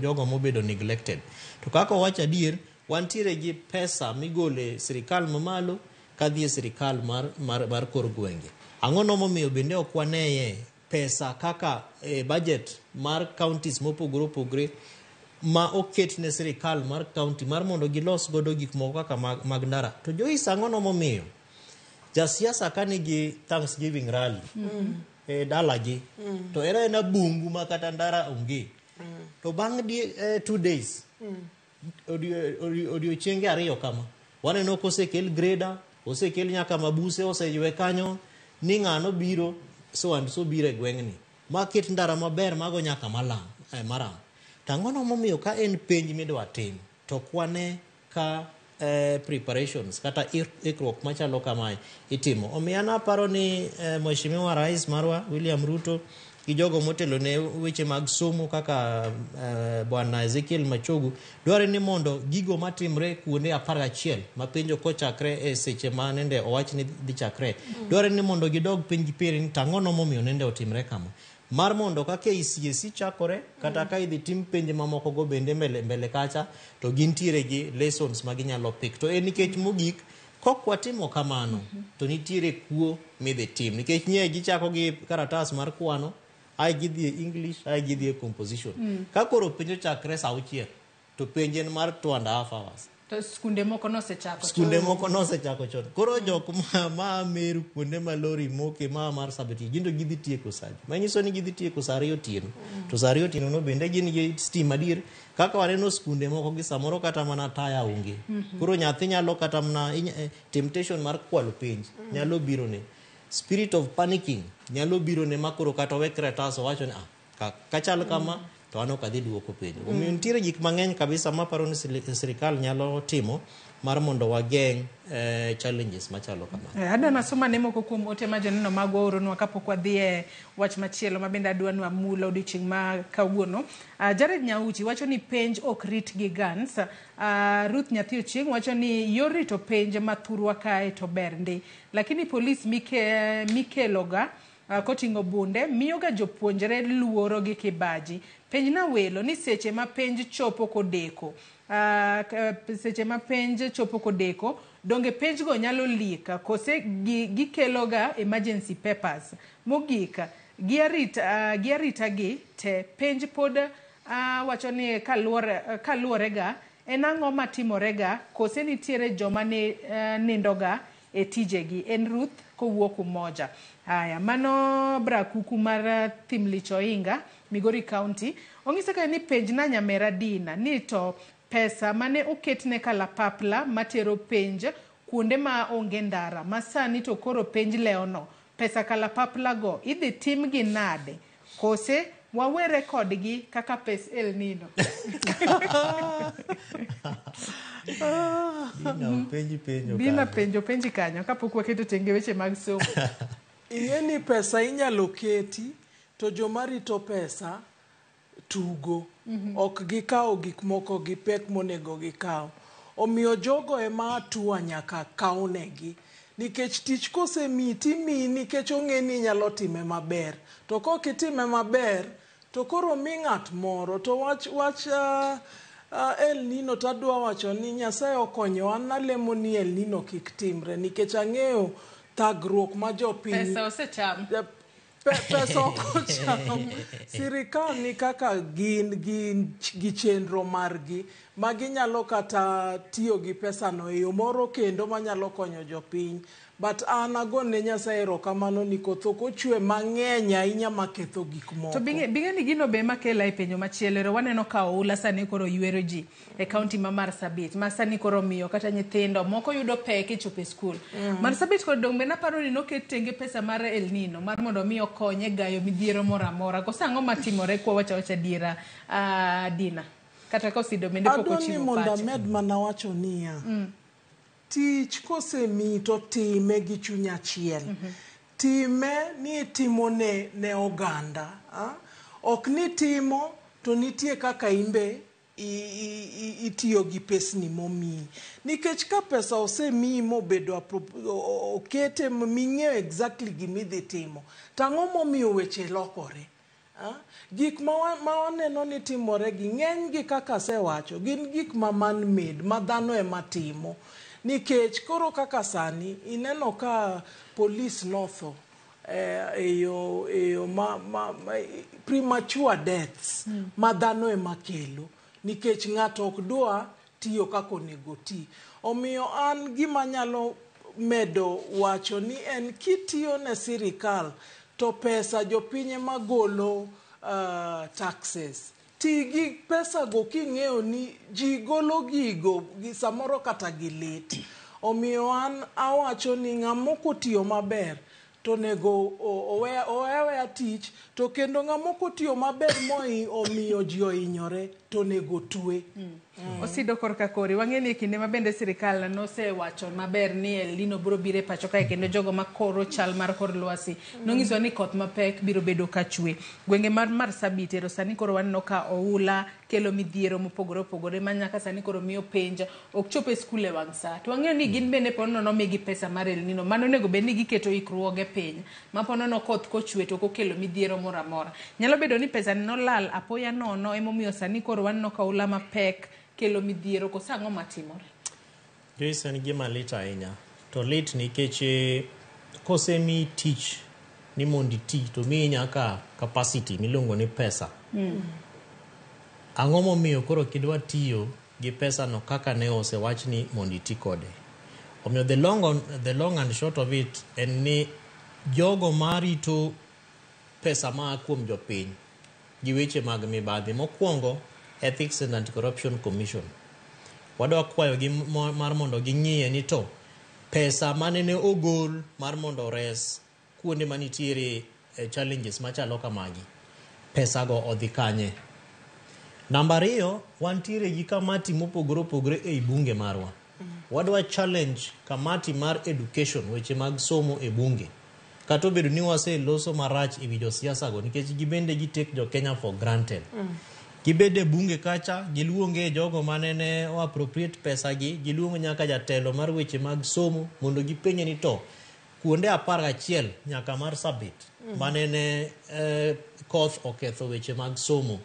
[SPEAKER 18] jogo mobedo neglected." To kaka owacho adier, wantiere gi pesa migole sirikal mamalo kadhi e sirikal mar kor gwenge. Ang'ono momiyo bende ok waneye pesa kaka budget mar counties mopogore opogore ma oket ne sirikal mar county mar mondo gilos godo gik moko kaka mag ndara? To Joyce, ang'ono momiyo jasiasa ka nigi Thanksgiving rally e dalagi to en aena bungu ma kata ndara onge, to bang' 2 days, odiochienge 2 kama, waneno kosekel grader, osekel nyaka mabuse, oseywe kanyo ni ng'ano biro so and so biro e gweng'ni maket ndara maber mago nyaka malam maram? To ang'ono momiyo ka en penj midwa tim to kwane ka preparations kata ikruok machalo kamae itimo? Omiyo an aparo ni Mheshimiwa Rais marwa William Ruto gi jogo motelo ne weche mag somo kaka Bwana Ezekiel Machogu dware ni mondo gigo matimre kuonde 11 ma penjo kochakre e seche ma nende owach ni dhi chakre, dware ni mondo gidog piny gipere ni tang'ono momiyo nende otimre kama, mar mondo ka KCSE chakore kata ka idhi tim penj mamoko go bende mbele, mbele kacha, to gintiere gi lessons ma ginyalo pick. To en nikech mogik kok watimo kamano to nitiere kuo midhi tim, nikech nye gichako gi karatas mar kwano, ae gidhi e English, ae gidhi e composition. Ka koro penj ochakre sa 6 to penj en mar 2.5 hours.
[SPEAKER 32] To skunde moko nosechako
[SPEAKER 18] Skunde
[SPEAKER 32] chon.
[SPEAKER 18] Moko nosechako chon. Koro jok ma Meru, kuonde ma lori moke ma Marsabit, gin to gidhi tieko sa adi? Manyiso ni gidhi tieko sa 2 otieno. To sa 2 otieno no bende gin gi stima adier? Kaka waneno skunde moko gi samoro kata mana taya onge. Koro nyathi nyalo kata mana temptation mar kwalo penj nyalo birone, spirit of panicking nyalo birone, ma koro kata owe kratas owacho ni ah, kachal kama to an ok adhi duoko penjo. Omiyo nitiere gik mang'eny kabisa maparo ni sirikal nyalo timo mar mondo wageng' challenges machalo kama.
[SPEAKER 32] Adwa nasoma ne moko kuom ote ma joneno magwa ooronwa kapok wadhi e wach machielo ma bende adwa nwamulo odiochieng' ma kawuono. Jared Nyauchi wacho ni penj ok rit gi guns. Ruth Nyathi Ochieng' wacho ni yor rito penj ma thurwa kae to ber ndi, lakini polis mikeloga Koting'o bunde miyoga jopuonjre luoro gi kibaji. Penjna welo ni seche ma penj chopo kodeko, seche ma penj chopo kodeko, donge penjgo nyalo leak kose gikeloga emergency papers? Mogik, gi arita gi te penj pod wacho ni kaluwore ga en ang'o matimorega kose nitiere joma ne nindoga e tijegi? En Ruth kowuok Umoja. Aya, mano brakuku mar Thimlich Oinga, Migori County. Ong'isa ka ni penjna nyamera Dina ni to pesa mane oketne kalapapla matero penj kuonde ma onge ndara ma sani to koro penj leono, pesa kalapapla go idhi timgi nade kose wawere kodgi kaka pes El Nino?
[SPEAKER 18] Dina openji penjo
[SPEAKER 32] Dina
[SPEAKER 18] kanyo.
[SPEAKER 32] penjo penji kanyo kapok waketo tenge weche mag somo.
[SPEAKER 19] Ing'e ni pesa inyalo keti to joma rito pesa tugo. Ok gikawo gik moko gi pek monego gikaw. Omiyo jogo ema hatua nyaka kawnegi. Nikech tich kosemiyi timiyi nikech ong'e ni inyalo time maber. To kok itime maber, to koro mi ng'at moro. To wach El Nino tadwa wacho ni Nyasaye okonyowa. An nalemo ni El Nino kik timre nikech ang'eyo thagruok ma jopiny
[SPEAKER 32] Pesa osecham.
[SPEAKER 19] Pesa ok ocham. Sirikal ni kaka gin gi chenro margi ma ginyalo kata tiyo gi pesano e yo moro kendo manyalo konyo jopiny. But an agone Nyasaye erokamano ni koth ok ochwe mang'eny ahinya maketho gik moko.
[SPEAKER 32] To bing'e ni gino be makela e penjo machielo. Ero waneno ka oula sani koro ywero ji e kaunti ma Marsabit, ma sani koro miyo kata nyithindo moko yudo pek e chopo e skul. Marsabit kod dong' be naparo ni noket tenge pesa mar El Nino mar mondo mi okonye gayo midhiero moro amora. Koso ang'o matimore kwa wacho awacha adiera, Dina? Kata ka Osido bende pok
[SPEAKER 19] Adwa ni
[SPEAKER 32] ochiwo
[SPEAKER 19] mondo
[SPEAKER 32] pache.
[SPEAKER 19] amed mana wacho niya. Tich kosemiyi to time gi chuny achiel. Time ni itimo ne oganda. Ok ni timo to nitie kaka imbe itiyo gi pesni momiyi. Nikech ka pesa osemiyi mobedo okete ming'eyo exactly gimidhi timo, to ang'o momiyo weche lokore? Gik ma waneno ni timore gi ng'eny gi kaka asewacho gin gik ma man made ma dhano ema timo. Nikech koro kaka sani ineno ka polis notho e yo ma premature deaths ma dhano ema kelo nikech ng'ato ok dwa tiyo kaka onego ti. Omiyo an gima nyalo medo wacho ni en kitiyo ne sirikal to pesa jopiny ema golo taxes. Ti gi pesa go king'eyo ni ji golo gigo gi samoro kata gi lit. Omiyo an awacho ni ng'ama ok otiyo maber to onego owe aweya tich, to kendo ng'ama ok otiyo maber omiyo ji ohinyore to onego twe.
[SPEAKER 32] Osido korka kori, wang'e ni e kinde ma bende sirikal nosewacho maber ni El Nino biro biro e pacho kae kendo jogo makoro chal mar kor lwasi nonyiso ni koth mapek biro bedo ka chwe. Gwenge mar Marsabit ero sani koro waneno ka oula kelo midhiero mopogore opogore ma nyaka sani koro miyo penj ok chop e skul e wang' sa. To wang'eyo ni gin bende po nono omigi pesa mar El Nino, mano onego bed ni giketo ikruoge piny ma po nono koth kochwe to ok okelo midhiero moro amora. Nyalo bedo ni pesa nolal apoya nono emomiyo sani koro waneno ka oula mapek kelo midhiero, koso ang'o matimore?
[SPEAKER 18] Joyce, en gima lit ahinya. To lit nikech kosemiyi tich ni mondo iti to miyi nyaka capacity miluongo ni pesa. Ang'o momiyo koro kidwa tiyo gi pesa no kaka ne osewach ni mondo iti kode? Omiyo the long and short of it en ni jogo marito pesa maa kuom jopiny gi weche mag mibadhi. Mokwongo, Ethics and Anti-Corruption Commission. Wadwa kwayogi mar mondo ging'iye ni to pesa manene ogol mar mondo ores kuonde manitiere challenges machalo kamagi, pesa go odhi kanye? Namba ariyo, wantiere gi kamati mopogore opogore ei bunge marwa. Wadwa challenge kamati mar education, weche mag somo e bunge. Kata obedo ni waseloso marach e wi josiasa go nikech gibende gi take jo Kenya for granted. Gibede e bunge kacha, giluonge jogo manene o appropriate pesa gi, giluongo nyaka jatelo mar weche mag somo mondo gipenje ni to kuonde 11 nyaka Marsabit. Manene koth oketho weche mag somo.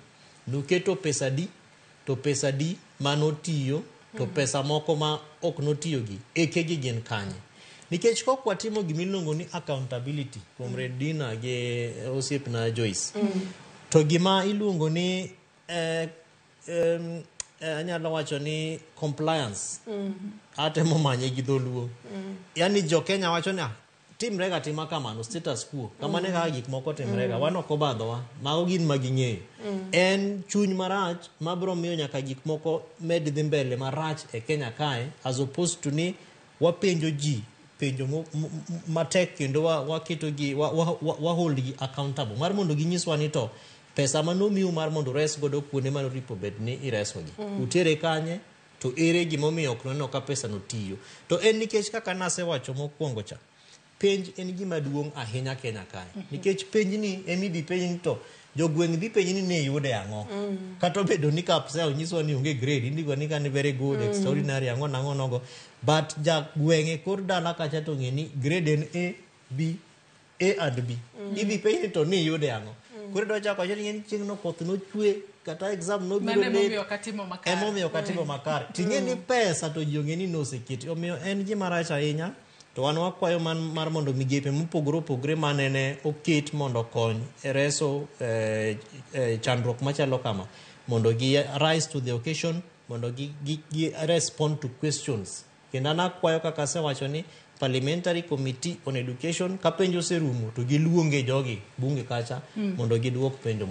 [SPEAKER 18] Nuketo pesa di to pesa di manotiyo to pesa moko ma ok notiyogi ekegi gin kanye? Nikech kok watimo gimiluongo ni accountability, Comrade Dina gi osiepna Joyce, to gima iluongo ni anyalo wacho ni compliance, atemo manye gi dholuo, yani jo Kenya wacho ni, "Ah, timrega tima kamano, status quo kamano e kaka gik moko timrega, wan ok obadhowa." Mago gin ma ging'eyo. En chuny marach mabiro miyo nyaka gik moko med dhi mbele marach e Kenya kae, as opposed to ni wapenjo ji penjo matek kendo waketo gi wa hold gi accountable mar mondo ginyiswa ni to pesa manomiu mar mondo ures godo kuonde manoripo bed ni iresogi, utere kanye, to ere gimomiyo ok noneno ka pesa no tiyo. To en nikech kaka nasewacho mokwongo cha, penj en gima duong' ahinya Kenya kae, nikech penj ni emidhi penj ni to jogweng' dhi penj ni ne iyude ang'o, kata obedo ni KPSEA onyiswa ni onge grade, indiko ni kani very good, extraordinary, ang'o nang'o nogo, but jagweng' e kor dala kacha to ng'e ni grade en A, B, A and B. Idhi penj ni to ni iyude ang'o. Koro idwa chako wacho ni en chieng' no koth nochwe kata exam nobiro
[SPEAKER 32] Mano
[SPEAKER 18] late.
[SPEAKER 32] emomiyo ok atimo makare.
[SPEAKER 18] Emomiyo ok atimo makare. Ting'e ni pesa to ji ong'e ni noseketi. Omiyo en gima rach ahinya. To wan wakwayo man, mar mondo migepe mopogore opogore manene oket mondo okony e reso chandruok machalo kama mondo gi rise to the occasion, mondo gi respond to questions. Kendo an akwayo kaka asewacho ni Parliamentary Committee on Education, ka penjo oserumo to giluonge jogi bunge kacha mondo giduok penjo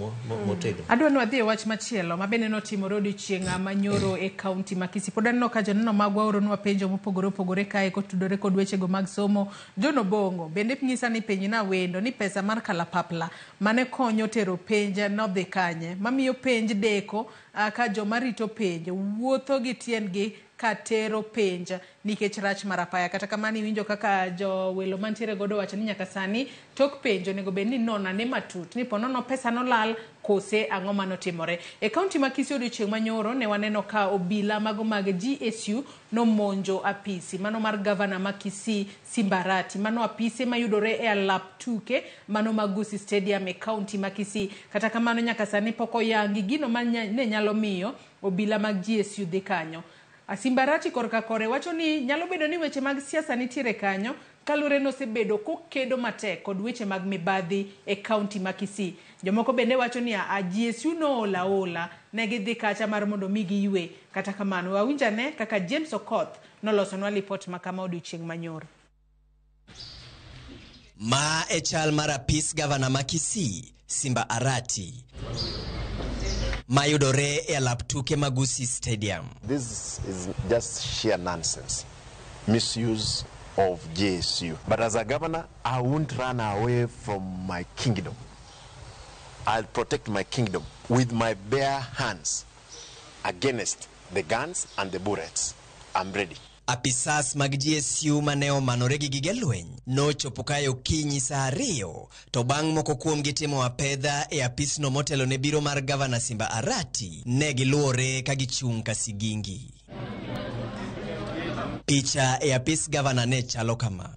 [SPEAKER 18] motegno.
[SPEAKER 32] Adwa ni wadhi e wach machielo ma bende notimore odiochieng' manyoro e kaunti ma Kisii. Pod aneno ka joneno magwa oronwa penjo mopogore opogore kae kotudore kod wechego mag somo. John Obongo bende nyisa ni penjna wendo ni pesa mar kalapapla mane konyo tero penj nodhi kanye, mamiyo penj deko, ka joma rito penj wuotho gi tiendgi ka tero penj nikech rach mar apaya. Kata kamano iwinjo kaka jowelo mantiere godo wacho ni nyaka sani tok penj onego bed ni nonane matut ni ponono pesa nolal kose ang'o manotimore. E kaunti ma Kisii odiochieng' manyoro ne waneno ka obila mago mag GSU nomonjo apisi mano mar gavana ma Kisii Simba Arati, mano apise mayudore e alap tuke mano mag Gusii Stadium e kaunti ma Kisii. Kata kamano nyaka sani pok oyangi gino ma ne nyalo miyo obila mag GSU dhi kanyo. Simba Arati korka kore wacho ni nyalo bedo ni weche mag siasa nitiere kanyo kaluwore nosebedo kokedo matek kod weche mag mibadhi e kaunti ma Kisii. Jomoko bende wacho ni a GSU noola ola ne gidhi kacha mar mondo mi giywe. Kata kamano wawinj ane kaka James Okoth nolosonwa lipot ma kama odiochieng' manyoro.
[SPEAKER 1] Ma e chal mar apis gavana ma Kisii, Simba Arati, mayudore e alap tuke mag Gusii Stadium.
[SPEAKER 8] This is just sheer nonsense, misuse of JSU. But as a governor, I won't run away from my kingdom. I'll protect my kingdom with my bare hands against the guns and the bullets. I'm ready.
[SPEAKER 1] Apisas mag GSU mane omanore gi gige lweny nochopo kae okinyi saa 2 to bang' moko kuomgi timo apedha e apisno motelo ne biro mar gavana Simba Arati, ne giluwore ka gichung' ka sigingi. Picha e apis gavana ne chalo kama.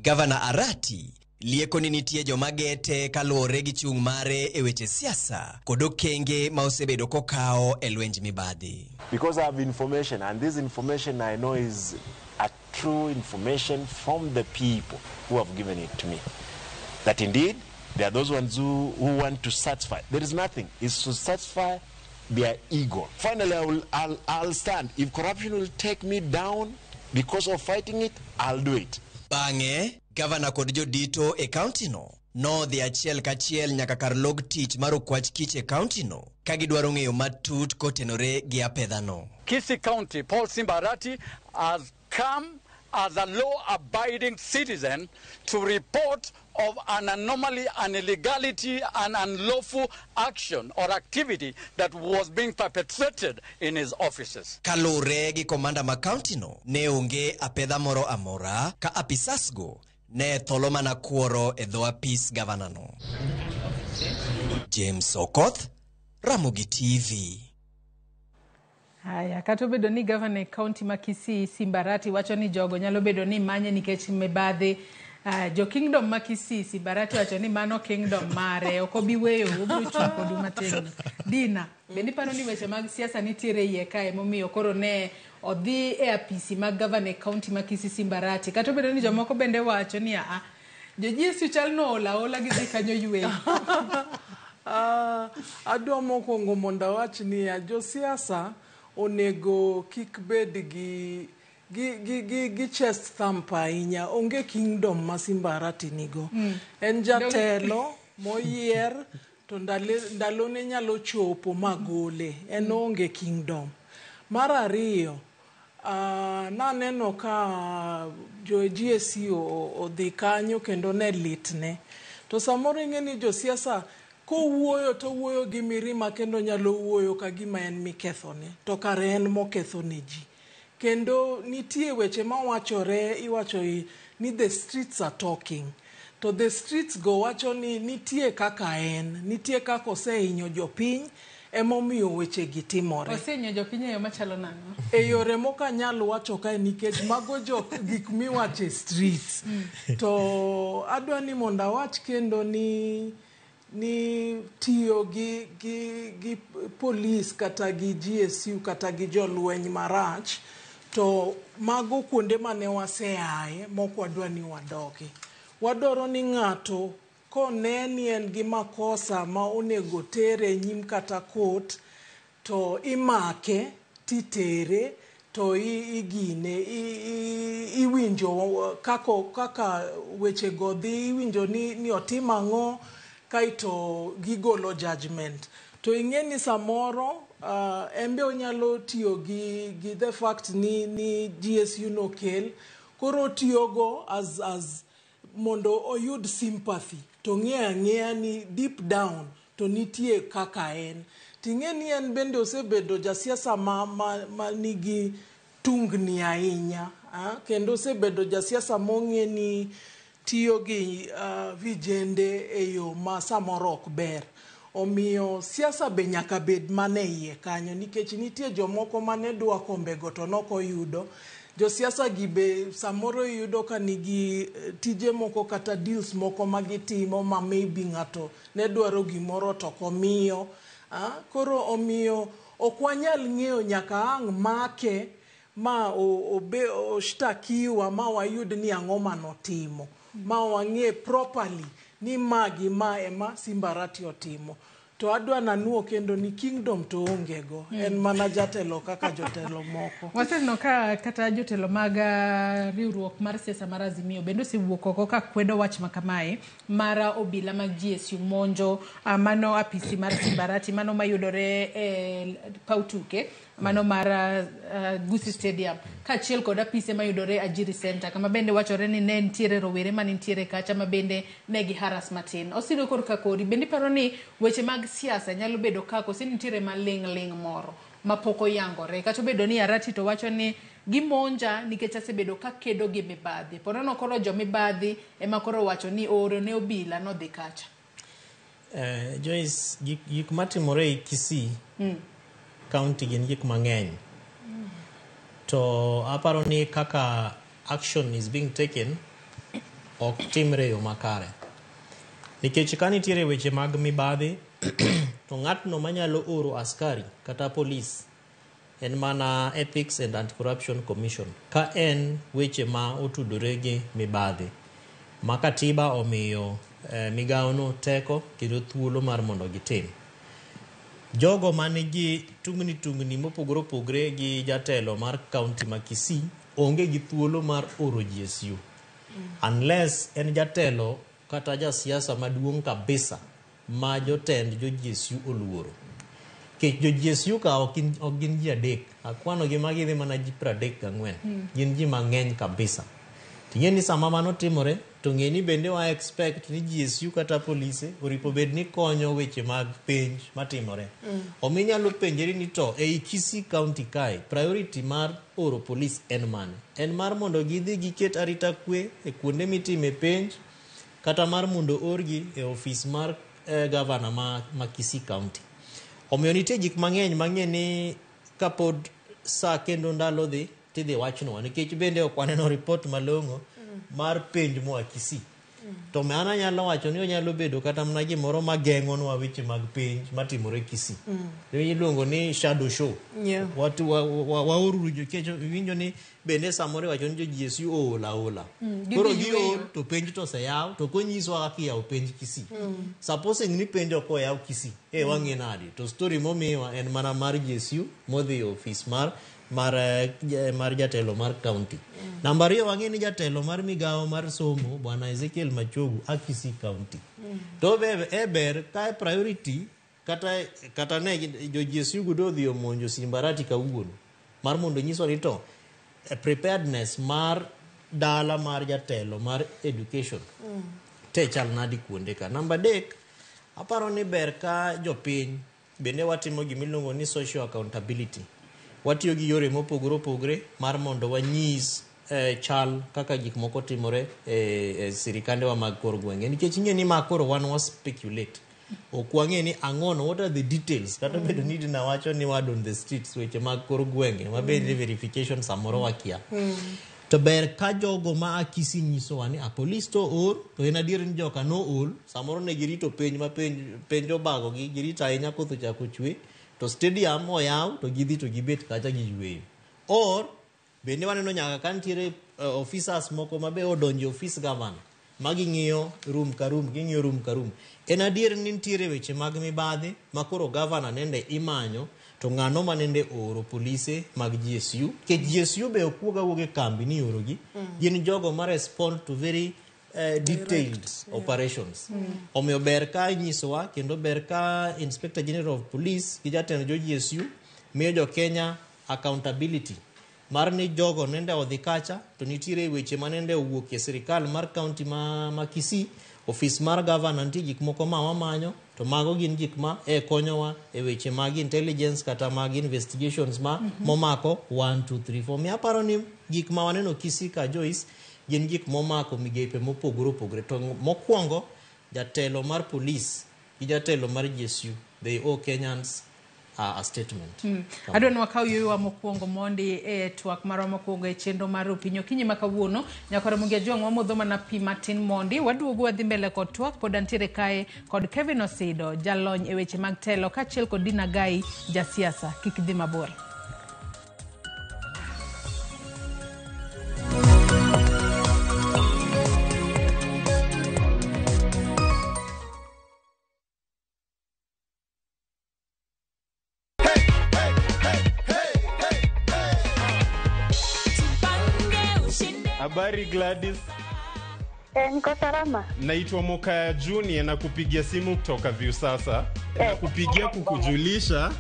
[SPEAKER 1] Gavana Arati lieko ni nitie joma gete kaluwore gi chung' mare e weche siasa kod okenge ma osebedo kokawo e lwenj mibadhi.
[SPEAKER 8] Because I have information, and this information I know is a true information from the people who have given it to me. That indeed, there are those ones who want to satisfy. There is nothing. It's to satisfy their ego. Finally, I'll stand. If corruption will take me down because of fighting it, I'll do it.
[SPEAKER 1] Bang'e, gavana kod jodito e kaunti no nodhi achiel kachiel nyaka kar log tich mar okwach kich e kaunti no ka gidwaro ng'eyo matut kotenore gi apedhano.
[SPEAKER 10] Kisii County, Paul Simba Arati has come as a law-abiding citizen to report of an anomaly, an illegality, an unlawful action or activity that was being perpetrated in his offices.
[SPEAKER 1] Kaluwore gi komanda ma kaunti no, ne onge apedha moro amora ka apisasgo ne tholo mana kuoro e dho apis gavana no. James Okoth, Ramogi TV.
[SPEAKER 32] Haya, kata obedo ni gavana e kaunti ma Kisii Simba Arati wacho ni jogo nyalo bedo ni manye nikech mibadhi, Jo Kingdom ma Kisii, Simba Arati wacho ni mano kingdom mare, ok obi weyo, obiro chung' kodu mategno. Dina, bende iparo ni weche mag siasa nitiere iye kae momiyo koro ne odhi e apisi mag gavana e kaunti ma Kisii Simba Arati, kata obedo ni jomoko bende wacho ni aa, jo GSU chal no ola ola gidhi kanyo yweyo.
[SPEAKER 19] Adwa mokwongo mondo awach niya, josiasa onego kik bed gi chest thump ahinya. Onge kingdom ma Simba Arati nigo. En jatelo moyier to ndalone nyalo chopo magole. En onge kingdom. Mar ariyo, naneno ka jo GSU odhi kanyo kendo ne litne. To samoro ing'e ni josiasa kowuoyo to wuoyo gi mirima kendo nyalo wuoyo ka gima en mikethone to kare en moketho ne ji. Kendo nitie weche mawachore, iwacho ni the streets are talking. To the streets go wacho ni nitie kaka en, nitie kaka osehinyo jopiny, emomiyo weche gi timore.
[SPEAKER 32] Osehinyo jopiny e yo machalo nang'o?
[SPEAKER 19] E yore mokanyal wacho kae nikech mago jok gik miwacho e streets. To adwa ni mondo awach kendo ni tiyo gi polis kata gi GSU kata gi jolweny marach, to mago kuonde mane waseaye mok wadwa ni wadogi. Wadwaro ni ng'ato kone ni en gi makosa ma onego tere nyim kata court to imake titere to igine iwinjo kaka weche go dhi, iwinjo ni otim ang'o kaeto gigolo judgment. To ing'e ni samoro en be onyalo tiyo gi the fact ni GSU nokel, koro otiyogo as mondo oyud sympathy to ng'e ang'eya ni deep down to nitie kaka en. Ting'e ni en bende osebedo jasiasa ma nigi tungni ahinya, kendo osebedo jasiasa mong'e ni tiyo gi vijende e yo ma samoro ok ber. Omiyo siasa be nyaka bed mana e iye kanyo nikech nitie jomoko mane dwa kombego to nokoyudo. Josiasa gi be samoro iyudo ka nigi tije moko kata deals moko ma gitimo ma maybe ng'ato ne dwaro gimoro to ok omiyo. Koro omiyo ok wanyal ng'eyo nyaka ang' make ma oshtakiwa ma wayud ni ang'o manotimo. Ma wang'e properly ni ma gi ma ema Simba Arati otimo. To adwa nanuo kendo ni kingdom to onge go. En mana jatelo kaka jotelo moko.
[SPEAKER 32] Waseneno ka kata jotelo mag riwruok mar siasa mar Azimio bende osewuok oko ka kwedo wach ma kamae mar obila mag GSU monjo mano apisi mar Simba Arati, mano mayudore e paw tuke, mano mar Gusii Stadium, kaachiel kod apise mayudore Ajiri Center, kama bende wachore ni ne nitiere rowere manitiere kacha ma bende ne gi haras matin. Osiro korka kori, bende iparo ni weche mag siasa nyalo bedo kaka ose nitiere maling' ling' moro mapok oyangore, kata obedo ni Arati to wacho ni gimonja nikech asebedo kakedo gi mibadhi. Ponono koro jo mibadhi ema koro wacho ni oro ne obila nodhi kacha.
[SPEAKER 18] Joyce, gik matimore e Kisii County gin gik mang'eny. To aparo ni kaka action is being taken ok timre e yo makare. Nikech ka nitiere weche mag mibadhi to ng'atno manyalo oro askari kata polis en mana Ethics and Anti-Corruption Commission ka en weche ma otudore gi mibadhi ma katiba omiyo migawono teko kendo thuolo mar mondo gitim. Jogo manigi tungni mopogore opogore gi jatelo mar kaunti ma Kisii onge gi thuolo mar oro GSU unless en jatelo kata jasiasa maduong' kabisa ma jotend jo GSU oluoro. Nikech jo GSU ka ok gin ji adek, akwano gi magi dhi mana ji 34, gin ji mang'eny kabisa. Ting'e ni sama mano timore to ng'e ni bende wa expect ni GSU kata polise oripo bed ni konyo weche mag penj matimore. Omiyo inyalo penjori ni to ei Kisii County kae priority mar oro polis en mane? En mar mondo gidhi giket arita kwe e kuonde mitime penj kata mar mondo orgi e ofis mar gavana ma Kisii County. Omiyo nitie gik mang'eny mang'e ni kapod sa kendo ndalo dhi tidhi wachnwa nikech bende ok waneno report malong'o. mar penj moa Kisii. To me an anyalo wacho ni onyalo bedo kata mana gimoro mageng'onwa weche mag penj matimore Kisii. Iluongo ni shadow show. Watu waoruru nikech iwinjo ni bende samoro iwacho ni jo GSU ool aola. Koro giol to penj to oseyaw to konyiswa kaka iyawo penj Kisii. Supposing ni penj ok oyaw Kisii, wang'e nade? To story momiwa en mana mar GSU modhi e ofis mar jatelo mar county. Namba ariyo wang'e ni jatelo mar migawo mar somo bwana Ezekiel Machogu a Kisii County. To be ber ka priority kata ne jo GSU gudo odhi omonjo Simbarati kawuono mar mondo nyiswa ni to preparedness mar dala mar jatelo mar education te chal nadi kuonde ka. Namba 3 aparo ni ber ka jopiny bende watimo gimiluongo ni social accountability. Watiyo gi yore mopogore opogore mar mondo wanyis chal kaka gik moko timore e sirikandewa mag kor gwenge. Nikech ing'e ni ma koro wan wa speculate. Ok wang'e ni ang'ono, what are the details? Kata obedo ni Dina wacho ni word on the streets weche mag kor gwenge ma bende verification samoro wakia. To ber ka jogo ma a Kisii nyisowa ni a police to oor, to en adier ni joka no ool, samoro ne girito penj ma penj obagogi, girito ahinya koth ochako chwe, to stadium oyaw to gidhi to gibet kacha giyweyo. Or bende waneno nyaka ka nitiere officers moko ma be odonjo e office governor ma ging'iyo room ka room, ging'iyo room ka room. En adier ni nitiere weche mag mibadhi ma koro governor nende imanyo to ng'ano ma nende ooro polise mag GSU. Nikech GSU be ok wuog awuoga e kambi ni iorogi. Gin jogo ma respond to very detailed operations. Omiyo ber ka inyisowa kendo ber ka Inspector General of Police gi jatend jo GSU miyo jo Kenya accountability mar ni jogo nende odhi kacha to nitiere weche ma nende owuok e sirikal mar county ma Kisii, ofis mar governor nitie gik moko ma wamanyo to mago gin gik ma konyowa e weche mag intelligence kata mag investigations ma momako 1 2 3 4. Mi aparo ni gik ma waneno Kisii ka Joyce gin gik momako migepe mopogore opogore. To mokwongo jatelo mar police gi jatelo mar GSU, they owe Kenyans a statement.
[SPEAKER 32] Adwa ni wakaw yueyowa mokwongo mondi e twak marwa mokwongo e chenro mar Opinyi Okinyi ma kawuono. Nyakoro Mungia Jwang' wamodho mana pi matin mondi. Waduogo wadhi mbele kod twak. Pod antiere kae kod Kevin Osido, jalony e weche mag telo, kaachiel kod Dina Gai, jasiasa. Kik dhi mabor.
[SPEAKER 11] Habari Gladys.
[SPEAKER 12] Niko salama.
[SPEAKER 11] Naitwa Mokaya Junior na kupigia simu kutoka Viusasa. Nakupigia kukujulisha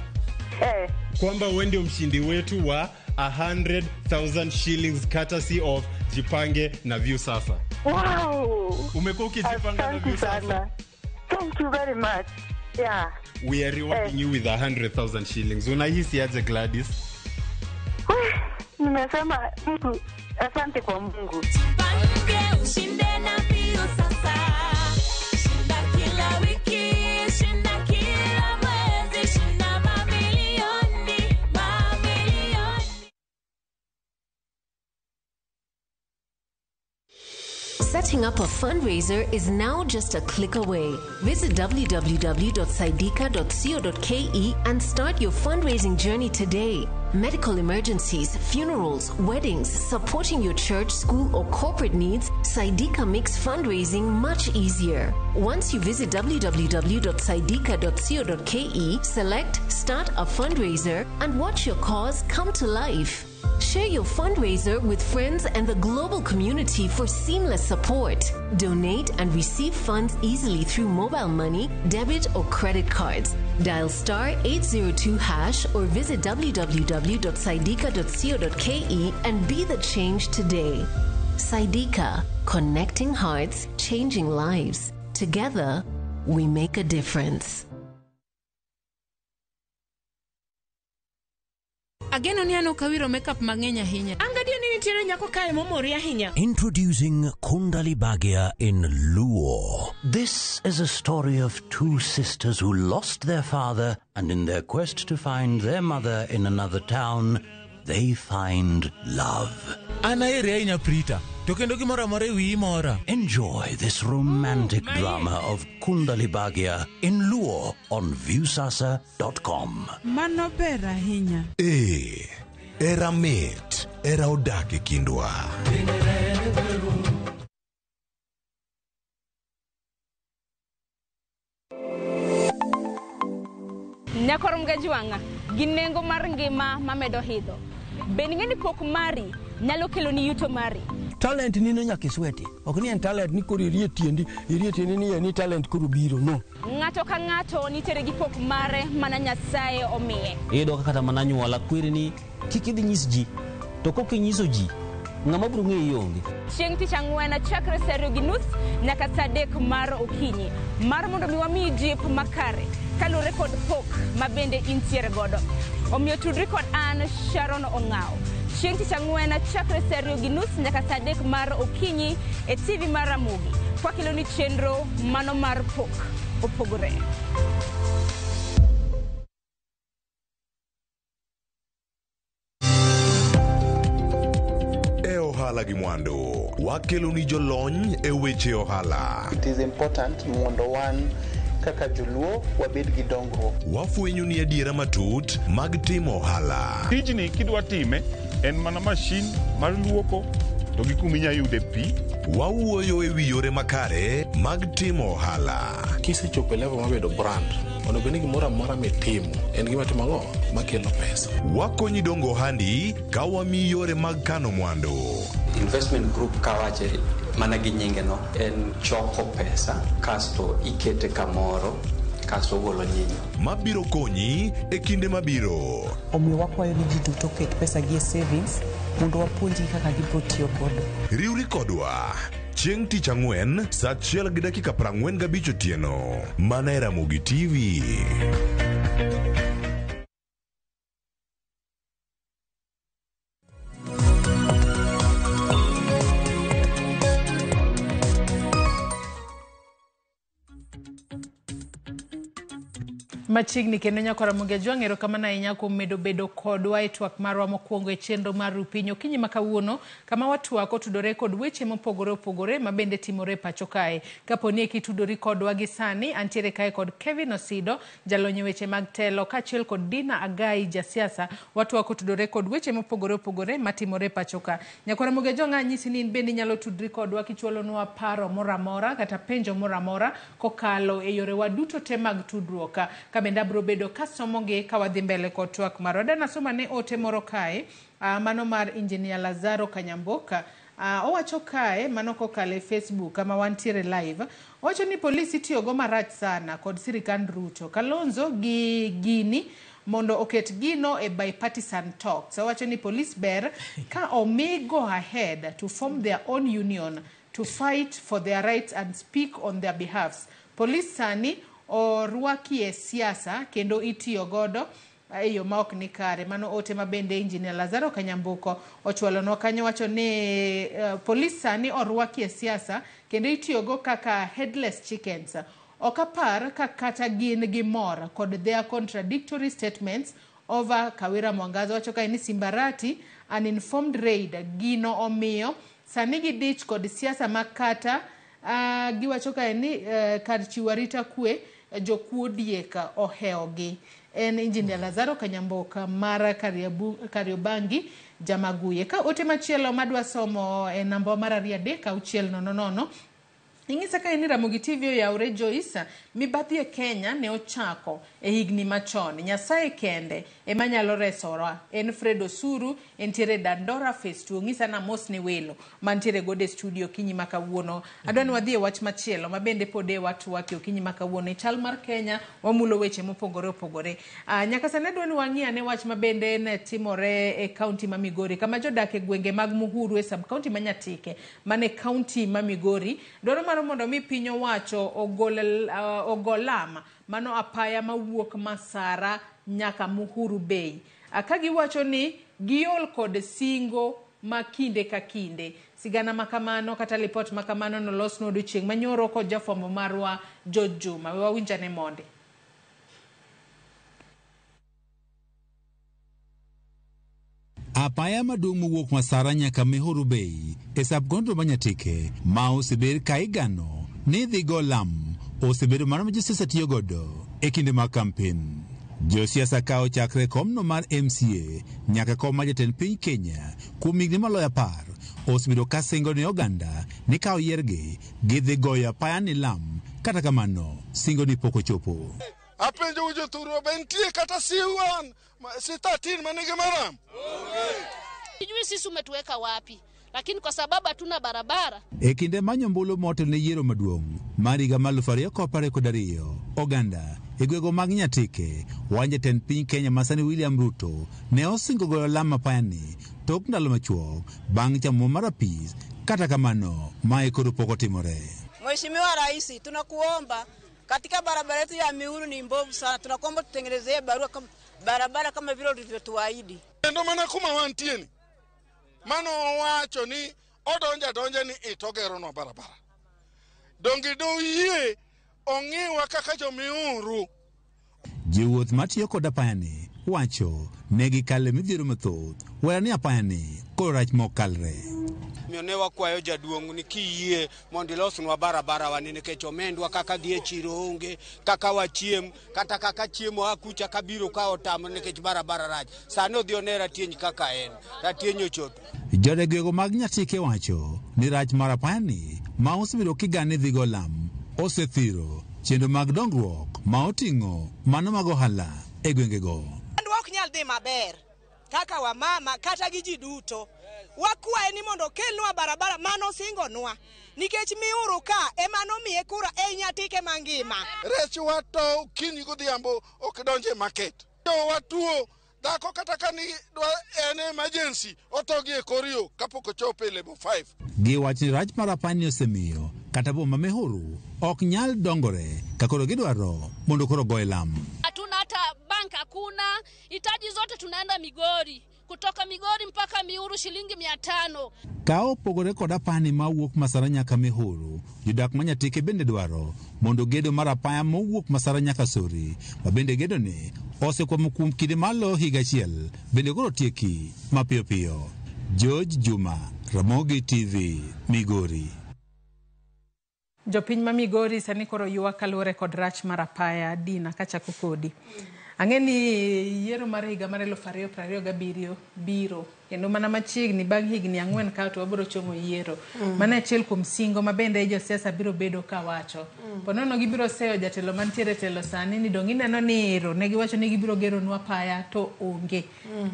[SPEAKER 11] kwamba wewe ndio mshindi wetu wa 100,000 shillings courtesy of Jipange na Viusasa.
[SPEAKER 12] Wow.
[SPEAKER 11] Umekuwa ukijipanga na Viusasa?
[SPEAKER 12] Thank you very much. Yeah.
[SPEAKER 11] We are rewarding you with 100,000 shillings. Unahisi aje Gladys?
[SPEAKER 12] Nimesema Mungu, asante kwa Mungu.
[SPEAKER 13] Jipange ushinde na Viusasa. Shinda kila wiki, shinda kila mwezi, shinda mamilioni, mamilioni.
[SPEAKER 20] Setting up a fundraiser is now just a click away. Visit www.saidika.co.ke and start your fundraising journey today. Medical emergencies, funerals, weddings, supporting your church, school, or corporate needs, Saidika makes fundraising much easier. Once you visit www.saidika.co.ke, select Start a Fundraiser and watch your cause come to life. Share your fundraiser with friends and the global community for seamless support. Donate and receive funds easily through mobile money, debit, or credit cards. Dial star 802# or visit www.saidika.co.ke and be the change today. Saidika, connecting hearts, changing lives. Together, we make a difference.
[SPEAKER 32] Ageno ni an ok awiro makeup mang'eny ahinya.
[SPEAKER 3] Angadio ni nitiere nyako kae momori ahinya.
[SPEAKER 21] Introducing Kundali Bhagya in Luo. This is a story of two sisters who lost their father, and in their quest to find their mother in another town, they find love.
[SPEAKER 22] An ahere ahinya Prita.
[SPEAKER 9] To kendo gimoro amora e wiyi mora.
[SPEAKER 21] Enjoy this romantic drama of Kundali Bhagya in Luo on Viusasa.com.
[SPEAKER 14] Mano ber ahinya.
[SPEAKER 6] Ee, era mit, era odak e kindwa.
[SPEAKER 15] Nyakor Mgajwang'a gi nengo mar ngima mamedo idho. Be ing'e ni pok mari nyalo keloni yuto mari?
[SPEAKER 22] Talent nino nyaka isweti. Ok ni en talent ni koro irie tiendi, irie tiendi ni ni talent koro biro, no.
[SPEAKER 15] Ng'ato ka ng'ato nitiere gi pok mare mana Nyasaye omiye.
[SPEAKER 23] Iyudo ka kata mana anyuola kweri ni kik idhi nyis ji. To kok inyiso ji, ng'ama biro ng'eyi onge.
[SPEAKER 15] Chieng' tich ang'wen chakre saa 2:30 nyaka saa 3 mar okinyi mar mondo mi wamiyi jip makare kaluwore kod pok ma bende intiere godo. Omiyo tudri kod an Sharon Ong'awo. Chieng' tich ang'wen chakre saa 2:30 nyaka saa 3 mar okinyi e TV mar Ramogi. Kwakeloni chenro mano mar pok opogore.
[SPEAKER 6] E ohala gi mwandu, wakeloni jolony e weche ohala.
[SPEAKER 24] It is important mondo wan kaka joluo wabed gi dongruok.
[SPEAKER 6] Wafwenyo ni adiera matut mag timo ohala.
[SPEAKER 25] Tijni kidwa time en mana mashin mar luoko to gi kuma inya yude pi.
[SPEAKER 6] Wawuoyo e wi yore makare mag timo ohala.
[SPEAKER 26] Kisechopo e level mar bedo brand, onego bed ni gimoro amora mitimo en gima timo ang'o makelo pesa.
[SPEAKER 6] Wakonyi dongo ohandi ka wamiyi yore mag kano mwandu.
[SPEAKER 16] Investment group kawache mana gi nyinge no en choko pesa kasto ikete kamoro kasto ogolo nyinyo.
[SPEAKER 6] Mabiro konyi e kinde mabiro.
[SPEAKER 17] Omiyo wakwayo ni ji duto oket pesa gi e savings mondo wapuonjgi kaka gibiro tiyo godo.
[SPEAKER 6] Riwri kodwa chieng' tich ang'wen saa 1:45 otieno mana e Ramogi TV.
[SPEAKER 32] Machiegni kendo nyakora Mugejwang' erokamano ahinya kuom medo bedo kodwa e twak marwa mokwongo e chenro mar Rupiny okinyi ma kawuono kama watwak otudore kod weche mopogore opogore ma bende timore e pacho kae. Kapo ni kitudori kodwa gi sani, antiere kae kod Kevin Osido, jalony e weche mag telo, kaachiel kod Dina Agai, jasiasa. Watwak otudore kod weche mopogore opogore matimore e pacho ka. Nyakwara Mugejwang' anyisi ni in bende inyalo tudri kodwa kichwalonwa paro moro amora kata penjo moro amora kokalo e yorewa duto te mag tudruok. Kabende abro bedo kasomogi ka wadhi mbele kod twak marwa. Dana soma ne ote moro kae, mano mar Engineer Lazaro Kanyamboka. Owacho kae, mano kokalo e Facebook kama wantiere live. Owacho ni polisi itiyogo marach sana kod sirikand Ruto. Kalonzo gi gini mondo oket gino e bipartisan talks. Owacho ni polis ber ka omi go ahead to form their own union to fight for their rights and speak on their behalfs. Polis sani orwaki e siasa kendo itiyo godo e yo ma ok ni kare. Mano ote ma bende Engineer Lazaro Kanyambuko ochwalonwa kanyo, wacho ni polis sani orwaki e siasa kendo itiyogo kaka headless chickens. Ok apar ka kata gin gi mor kod their contradictory statements over Kawira Mwangaza. Wacho kae ni Simbarati uninformed raid gino omiyo sani gidich kod siasa ma kata giwacho kae ni kar chiwo arita kwe jokuo diek ohewogi. En Engineer Lazaro Kanyamboka mar Kariobangi Jamaguye. Ka ote machielo madwa somo e namba mar 2 3 6 0 0 Ing'isa kae ni Ramogi TV oyawre Joyce, mibadhi e Kenya ne ochako e higni machon. Nyasaye kende ema nyalo resowa. En Fred Osuru, entiere Dandora Phase 2. Ng'isa na mos ni welo mantiere godo e studio okinyi ma kawuono. Adwa ni wadhi e wach machielo ma bende pod e watwak e okinyi ma kawuono. E chal mar Kenya wamulo weche mopogore opogore. Nyaka sani adwa ni wang'i ane wach ma bende ne timore e kaunti ma Migori, kama jodak e gwenge mag Muhuru e sub kaunti ma Nyatike mane kaunti ma Migori dwaro mar mondo mi piny owacho ogo lam mano apaya mawuok Masara nyaka Muhuru Bay. Ka giwacho ni giol kod singo ma kinde ka kinde. Sigana makamano kata lipot makamano nolosnwa odiochieng' manyoro kod jafwambo marwa George Juma. We wawinjane monde.
[SPEAKER 1] Apaya maduong' mowuok Masara nyaka Mihuru Bay e sub-county ma Nyatike ma osebed ka igano ni dhi go lam osebedo mano ma josiasa tiyo godo e kinde mag kampen. Josiasa ka ochakre komno mar MCA nyaka kom mar jatend piny Kenya kuom higni maloyo 10 osebedo ka singo ne oganda ni ka oyiergi gidhi goyo apaya ni lam. Kata kamano, singo ni pok ochopo.
[SPEAKER 2] Apenjo jothurwa be nitie kata C1 C13 manigi maram?
[SPEAKER 4] Sijui sisi umetuweka wapi, lakini kwa sababu hatuna barabara.
[SPEAKER 1] E kinde manyo ombulu motelo ne yiero maduong' mar higa mar 2022, oganda e gwego mag Nyatike wach jatend piny Kenya masani William Ruto ne osingo goyo lam apayani tok ndalo machuok bang' chamo mar apis. Kata kamano, mae koro pok otimore.
[SPEAKER 5] Mheshimiwa Rais, tunakuomba katika barabara yetu ya Miuru ni mbovu sana, tunakuomba tutengenezee barua kama, barabara kama vile ulivyotuahidi.
[SPEAKER 2] Kendo mana kuma wantie ni mano owacho ni odonjo adonja ni itogeronwa barabara. Donge doyie ong'iwa kaka jomiuru.
[SPEAKER 1] Jowuoth matiyo kod apayani wacho ne gikale midhiero mathoth wera ni apayani koro rach mok kalre.
[SPEAKER 7] Omiyo ne wakwayo jaduong' ni kiyie mondo ilosnwa barabara wani nikech omendwa kaka dhi e chiro onge, kaka wachiem, kata kaka chiemo a kucha kabiro ka otamre nikech barabara rach. Sani odhi one Ratieny kaka en, Ratieny ochopo.
[SPEAKER 1] Jodegwego mag Nyatike wacho ni rach mar apayani ma osebedo kigane dhi go lam osethiro chenro mag dongruok ma oting'o mano mag ohala e gwengego.
[SPEAKER 5] Kendwa ok nyal dhi maber kaka wamama kata gi ji duto. Wakwaye ni mondo okelnwa barabara mano osingonwa nikech Miuru ka ema nomiye kura ei Nyatike mangima.
[SPEAKER 2] Rech wato okinyi godhiambo ok donj e market. To watuo dhako kata ka ni dwa en emergency otho gi e kor yo kapok ochopo e level 5.
[SPEAKER 1] Giwacho ni rach mar apayani osemiyo kata boma Mihuru ok nyal dongore ka koro gidwaro mondo koro goye lam.
[SPEAKER 4] Hatuna hata bank, hakuna hitaji zote, tunaenda Migori, kutoka Migori mpaka Miuru shilingi 500.
[SPEAKER 1] Ka opogore kod apayani mawuok Masara nyaka Mihuru, jodak ma Nyatike bende dwaro mondo gedo mar apaya mowuok Masara nyaka Sori, ma bende gedoni osekwamo kuom kinde malo higa achiel, bende koro tieki mapiyo piyo. George Juma, Ramogi TV, Migori.
[SPEAKER 32] Jopiny ma Migori sani koro ywak kaluwore kod rach mar apaya. Dina, kachako kodi. Ang'e ni yiero mar higa mar 2027 biro kendo mana machiegni bang' higni 4 ka to wabiro chomo yiero. Mano achiel kuom singo ma bende josiasa biro bedo ka wacho. Ponono gibiro seyo jatelo mantiere e telo sani ni dong' ineno ni ero ne giwacho ni gibiro geronwa apaya to onge.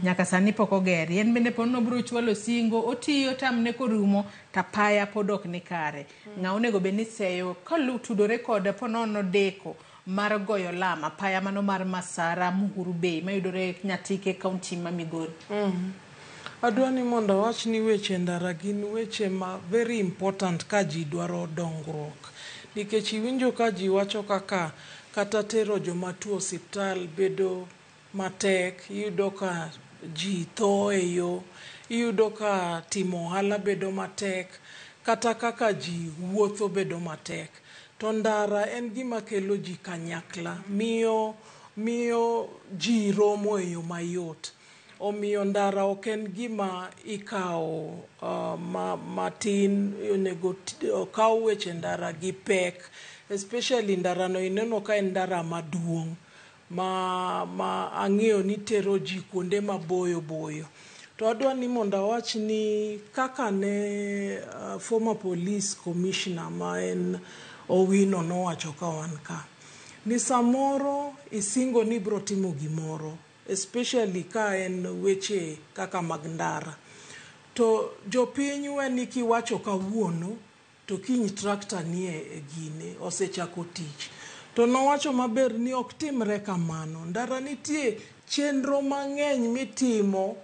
[SPEAKER 32] Nyaka sani pok ogeri. En bende ponono biro chwalo singo otiyo tamne korumo to apaya pod ok ni kare. Ng'a onego bed ni seyo kalutudore kod ponono deko mar goyo lam apaya mano mar Masara Muhuru Bay mayudore Nyatike kaunti ma Migori.
[SPEAKER 19] Adwa ni mondo awach ni weche ndara gin weche ma very important ka ji dwaro dongruok. Nikech iwinjo ka ji wacho kaka kata tero joma tuo osiptal bedo matek, iyudo ka ji tho e yo, iyudo ka timo ohala bedo matek, kata kaka ji wuotho bedo matek. To ndara en gima kelo ji kanyakla, miyo ji romo e yo mayot. Omiyo ndara ok en gima ikawo matin, onego okaw weche ndara gi pek. Especially ndara no ineno ka en ndara maduong' ma ang'eyo ni tero ji kuonde maboyo boyo. To adwa ni mondo awach ni kaka ne former police commissioner ma en Owino nowacho ka wan ka, ni samoro isingo ni ibiro timo gimoro, especially ka en weche kaka mag ndara. To jopiny we ni kiwacho kawuono to kiny tractor nie gine osechako tich. To nowacho maber ni ok timre kamano. Ndara nitie chenro mang'eny mitimo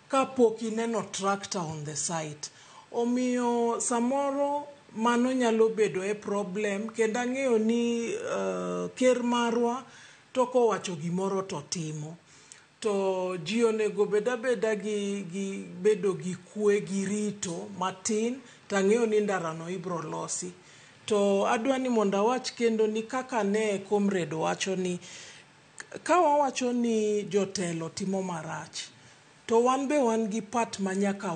[SPEAKER 19] kapok ineno tractor on the site. Omiyo samoro mano nyalo bedo e problem, kendo ang'eyo ni ker marwa to kowacho gimoro to timo. To ji onego bed abeda gi bedo gi kwe gi rito matin, to ang'eyo ni ndarano ibiro losi. To adwa ni mondo awach kendo ni kaka ne comrade wacho ni ka wawacho ni jotelo timo marach, To wan be wan gi part ma nyaka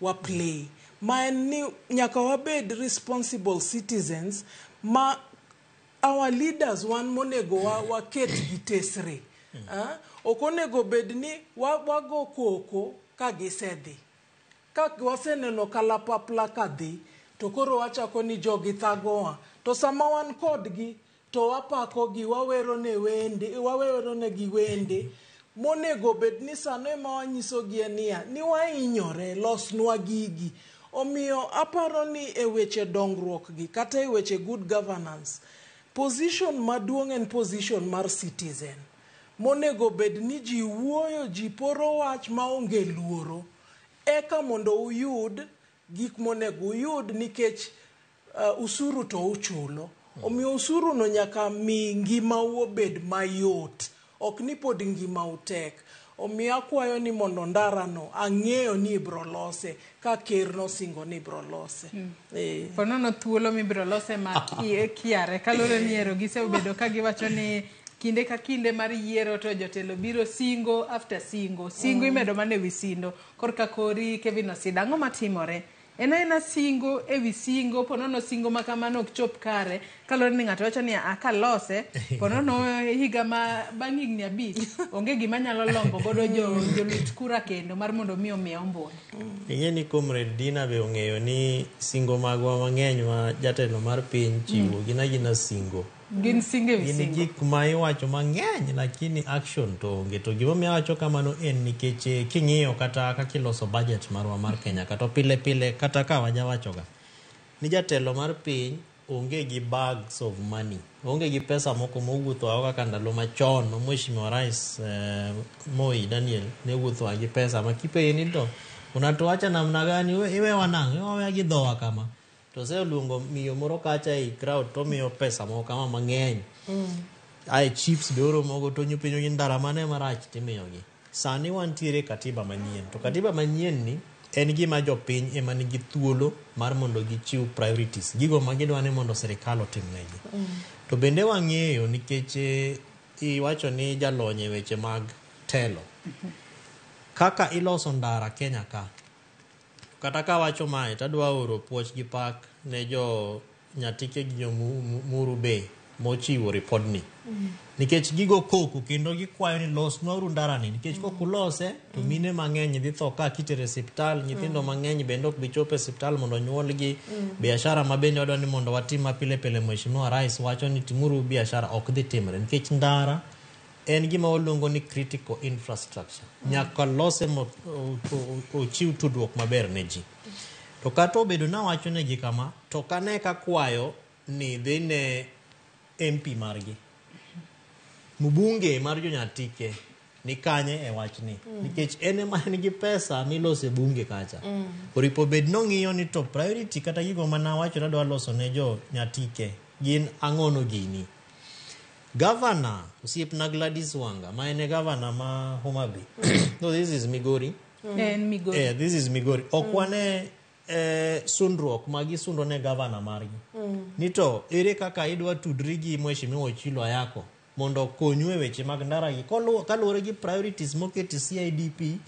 [SPEAKER 19] wa play. Ma en ni nyaka wabed responsible citizens ma our leaders wan monego waket gi tesre. Ok onego bed ni wago koko ka gisedhi. Ka waseneno kalapapla ka dhi, to koro wachako ni jogi thagowa. To sama wan kodgi, to wapakogi, wawero negi wende. Monego bed ni sano ema wanyisogie niya, ni wahinyore, losnwa gigi. Omiyo aparo ni e weche dongruok gi, kata e weche good governance, position maduong' en position mar citizen. Monego bed ni ji wuoyo, ji poro wach maonge luoro. Eka mondo uyud gik monego uyud nikech usuru to uchulo. Omiyo usuru no nyaka mi ngimau obed mayot. Ok ni pod ngimau tek. Omiyo akwayo ni mondo ndara no ang'eyo ni ibro lose ka ker nosingo ni ibro lose.
[SPEAKER 32] Ponono thuolo mibiro lose ma kiare kaluwore ni ero gisebedo ka giwacho ni kinde ka kinde mar yiero to jotelo biro singo after singo singo. Imedo mana ewi sindo korka kori Kevin Osida, ang'o matimore? En aena singo ewi singo. Ponono singo ma kamano ok chop kare kaluwore ni ng'ato wacho ni a kalose ponono higa ma bang' higni 5 onge gima nyalo lombo godo jo jolut kura kendo mar mondo mi omiya ombulu.
[SPEAKER 8] Ing'e ni Comrade Dina be ong'eyo ni singo magwa mang'eny ma jatelo mar piny chiwo gin agina singo.
[SPEAKER 32] Gin singo ewi
[SPEAKER 8] Gin
[SPEAKER 32] singo.
[SPEAKER 8] gik ma iwacho mang'eny lakini action to onge. To gimomiyo awacho kamano en nikech king'iyo kata kaka iloso budget marwa mar Kenya kata pile pile kata ka wajawachoga ni jatelo mar piny onge gi bags of money, onge gi pesa moko mowuotho ago kaka ndalo machon ma Mheshimiwa Rais Moi Daniel ne wuotho gi pesa ma kipenje ni to unatuacha namna gani, iwewa nang'o, iwewa gi dhowa kama to oseluongo miyo moro kacha ei crowd tomiyo pesa moko kama mang'eny. Ae chiefs be oromogo to penjo gi ndara mane marach timiyogi. Sani wantiere e katiba manyien to katiba manyien ni en gima jopiny ema nigi thuolo mar mondo gichiw priorities, gigo ma gidwa ni mondo sirikal otimnegi. To bende wang'eyo nikech iwacho ni jalony e weche mag telo kaka iloso ndara Kenya ka. Kata kawacho mae tadwa oro puoch gi pak ne jo Nyatike gi jo Muru Bay mochiwo ripodni nikech gigo koko kendo gikwayo ni losnwauru ndarani nikech kok ulose to mine mang'eny dhi tho ka kitero e siptal, nyithindo mang'eny bende ok bi chopo e siptal mondo nyuolgi. Biashara ma bende wadwa ni mondo watim ma pile pile, Mheshimiwa Rais wacho ni timuru biashara, ok dhi timre nikech ndara en gima waluongo ni critical infrastructure, nyaka lose mo ochiw tudruok maber ne ji. To kata obedo nawacho negi kama to kane ka kwayo ni dhi ne MP margi, mbunge mar jonyatike ni kanye e wachni nikech en ema en gi pesa milose bunge kacha. Oripo bed nong'iyo ni to priority kata gigo manawacho nadwa loso ne jo Nyatike gin ang'ono gini. Gavana osiepna Gladys Wanga ma en e gavana ma Homa Bay, no, this is Migori.
[SPEAKER 32] En Migori.
[SPEAKER 8] This is Migori. Ok wane sundruok ma gisundo ne gavana margi ni to ere kaka idwa tudri gi Mheshimiwa Ochilo Ayako mondo okonyu e weche mag ndara gi kaluwore gi priorities moketi CIDP,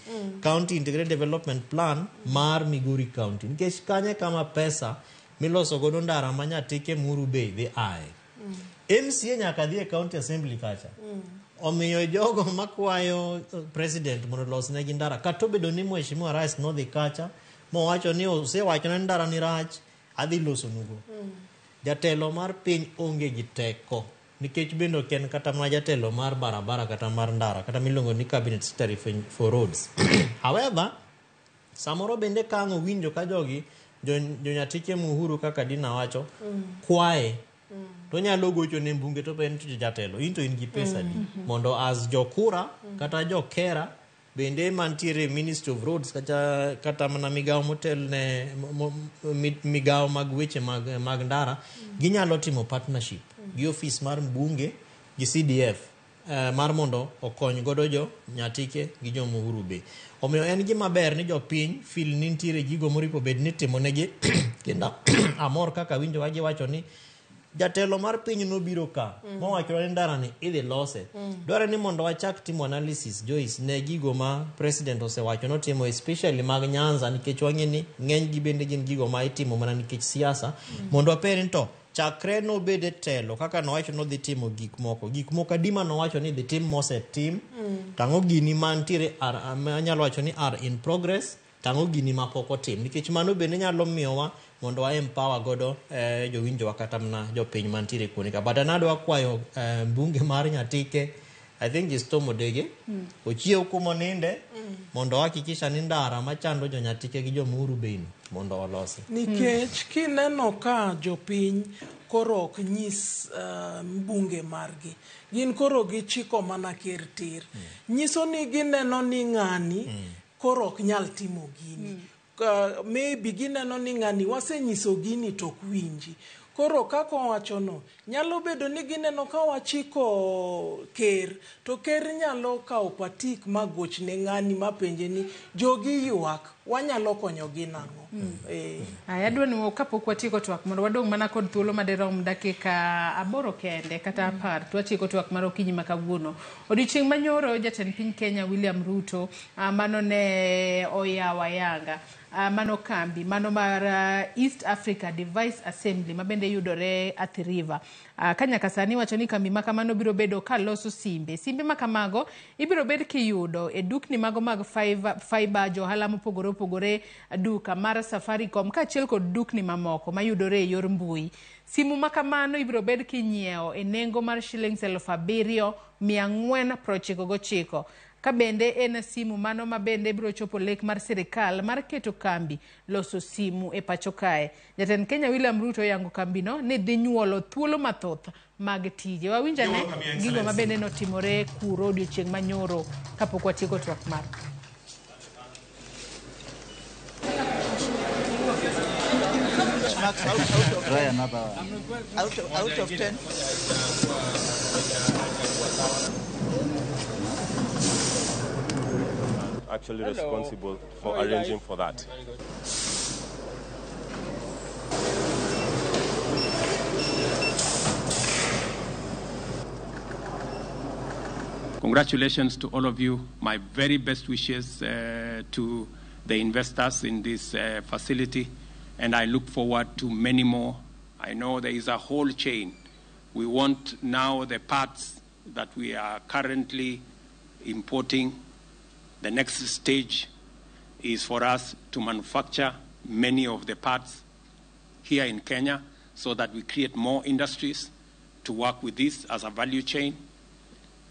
[SPEAKER 8] County Integrated Development Plan mar Migori County, nikech kanye kama pesa miloso godo ndara ma Nyatike Muru Bay dhi aye. MCA nyaka dhi e county assembly kacha. Omiyo jogo makwayo president mondo olosnegi ndara, kata obedo ni Mheshimiwa Rais nodhi kacha mowacho ni osewacho ni ndara ni rach adhi losonugo, jatelo mar piny onge gi teko nikech bende ok en kata mana jatelo mar barabara kata mar ndara kata miluongo ni cabinet secretary for roads. However, samoro bende ka ang' owinjo ka jogi jonyatike Muhuru kaka Dina wacho kwaye to onyalo gocho ne mbunge to penjo to jatelo in to in gi pesa di mondo as jokura kata jokera bende mantiere e Ministry of Roads kata mana migawo motel ne migawo mag weche mag ndara ginyalo timo partnership gi ofis mar mbunge gi CDF mar mondo okony godo jo Nyatike gi jo Muhuru be. Omiyo en gima ber ni jopiny feel ni nitiere gigo moripo bed ni itimo negi kendo amor kaka winjo ka giwacho ni Jatelo mar piny nobiro ka mowachonwa ni ndara ni idhi lose. Dwarore ni mondo wachak timo analysis Joyce ne gigo ma president osewacho notimo especially mag Nyanza nikech wang'e ni ng'eny gi bende gin gigo ma itimo mana nikech siasa mondo wapenj ni to chakre nobed e telo kaka nowacho nodhi timo gik moko gik moko adi manowacho ni idhi tim mosetim tang'o gini mantiere are, anyalo wacho ni are in progress tang'o gini mapok otim nikech mano bende nyalo miyowa mondo wa empower godo jowinjowa kata mana jopiny mantiere kuonde ka but an adwa kwayo mbunge mar Nyatike I think is Tom Odege ochiew kumoninde mondo hakikisha ni ndara machando jo Nyatike gi jo Muhuru Bay no mondo olosi.
[SPEAKER 19] Nikech kineno ka jopiny koro ok nyis mbunge margi, gin koro gichiko mana ker tir. Nyiso ni gineno ni ng'ani koro ok nyal timo gini. Maybe gineno ni ng'ani wasenyiso gini to ok winji. Koro kaka owachono, nyalo bedo ni gineno ka wachiko ker, to ker nyalo kawo patik ma gochne ng'ani mapenje ni jogi ywak, wanyalo konyogi nang'o?
[SPEAKER 32] Aya, adwa ni kapok watieko twak mondo wadong' mana kod thuolo madirom dakika 8 kende kata 10 to watieko twak mar okinyi ma kawuono. Odiochieng' manyoro jatend piny Kenya William Ruto mano ne oyawo ayanga mano kambi mano mar East Africa Device Assembly ma bende yudore Athi River. Ka nyaka sani wacho ni kambi ma kamano biro bedo ka loso simbe. Simbe ma kamago ibiro bed kiyudo e dukni mago mag fiber, johala mopogore opogore, duka mar Safaricom kaachiel kod dukni mamoko mayudore e yor mbui. Simu ma kamano ibiro bed kinyiewo e nengo mar shillings 7,499. Ka bende en simu mano ma bende biro chopo lek mar sirikal mar keto kambi loso simu e pacho kae. Jatend Kenya William Ruto oyango kambino ni dhi nyuolo thuolo mathoth mag tije. Wawinj ane gigo ma bende notimore kuro odiochieng' manyoro kapok watieko twak mar.
[SPEAKER 3] Try another one.
[SPEAKER 24] Out of 10.
[SPEAKER 10] Actually
[SPEAKER 24] Hello.
[SPEAKER 10] responsible for
[SPEAKER 24] How are you
[SPEAKER 10] arranging
[SPEAKER 24] guys?
[SPEAKER 10] for that.
[SPEAKER 11] Congratulations to all of you. My very best wishes to the investors in this facility, and I look forward to many more. I know there is a whole chain. We want now the parts that we are currently importing. The next stage is for us to manufacture many of the parts here in Kenya so that we create more industries to work with this as a value chain.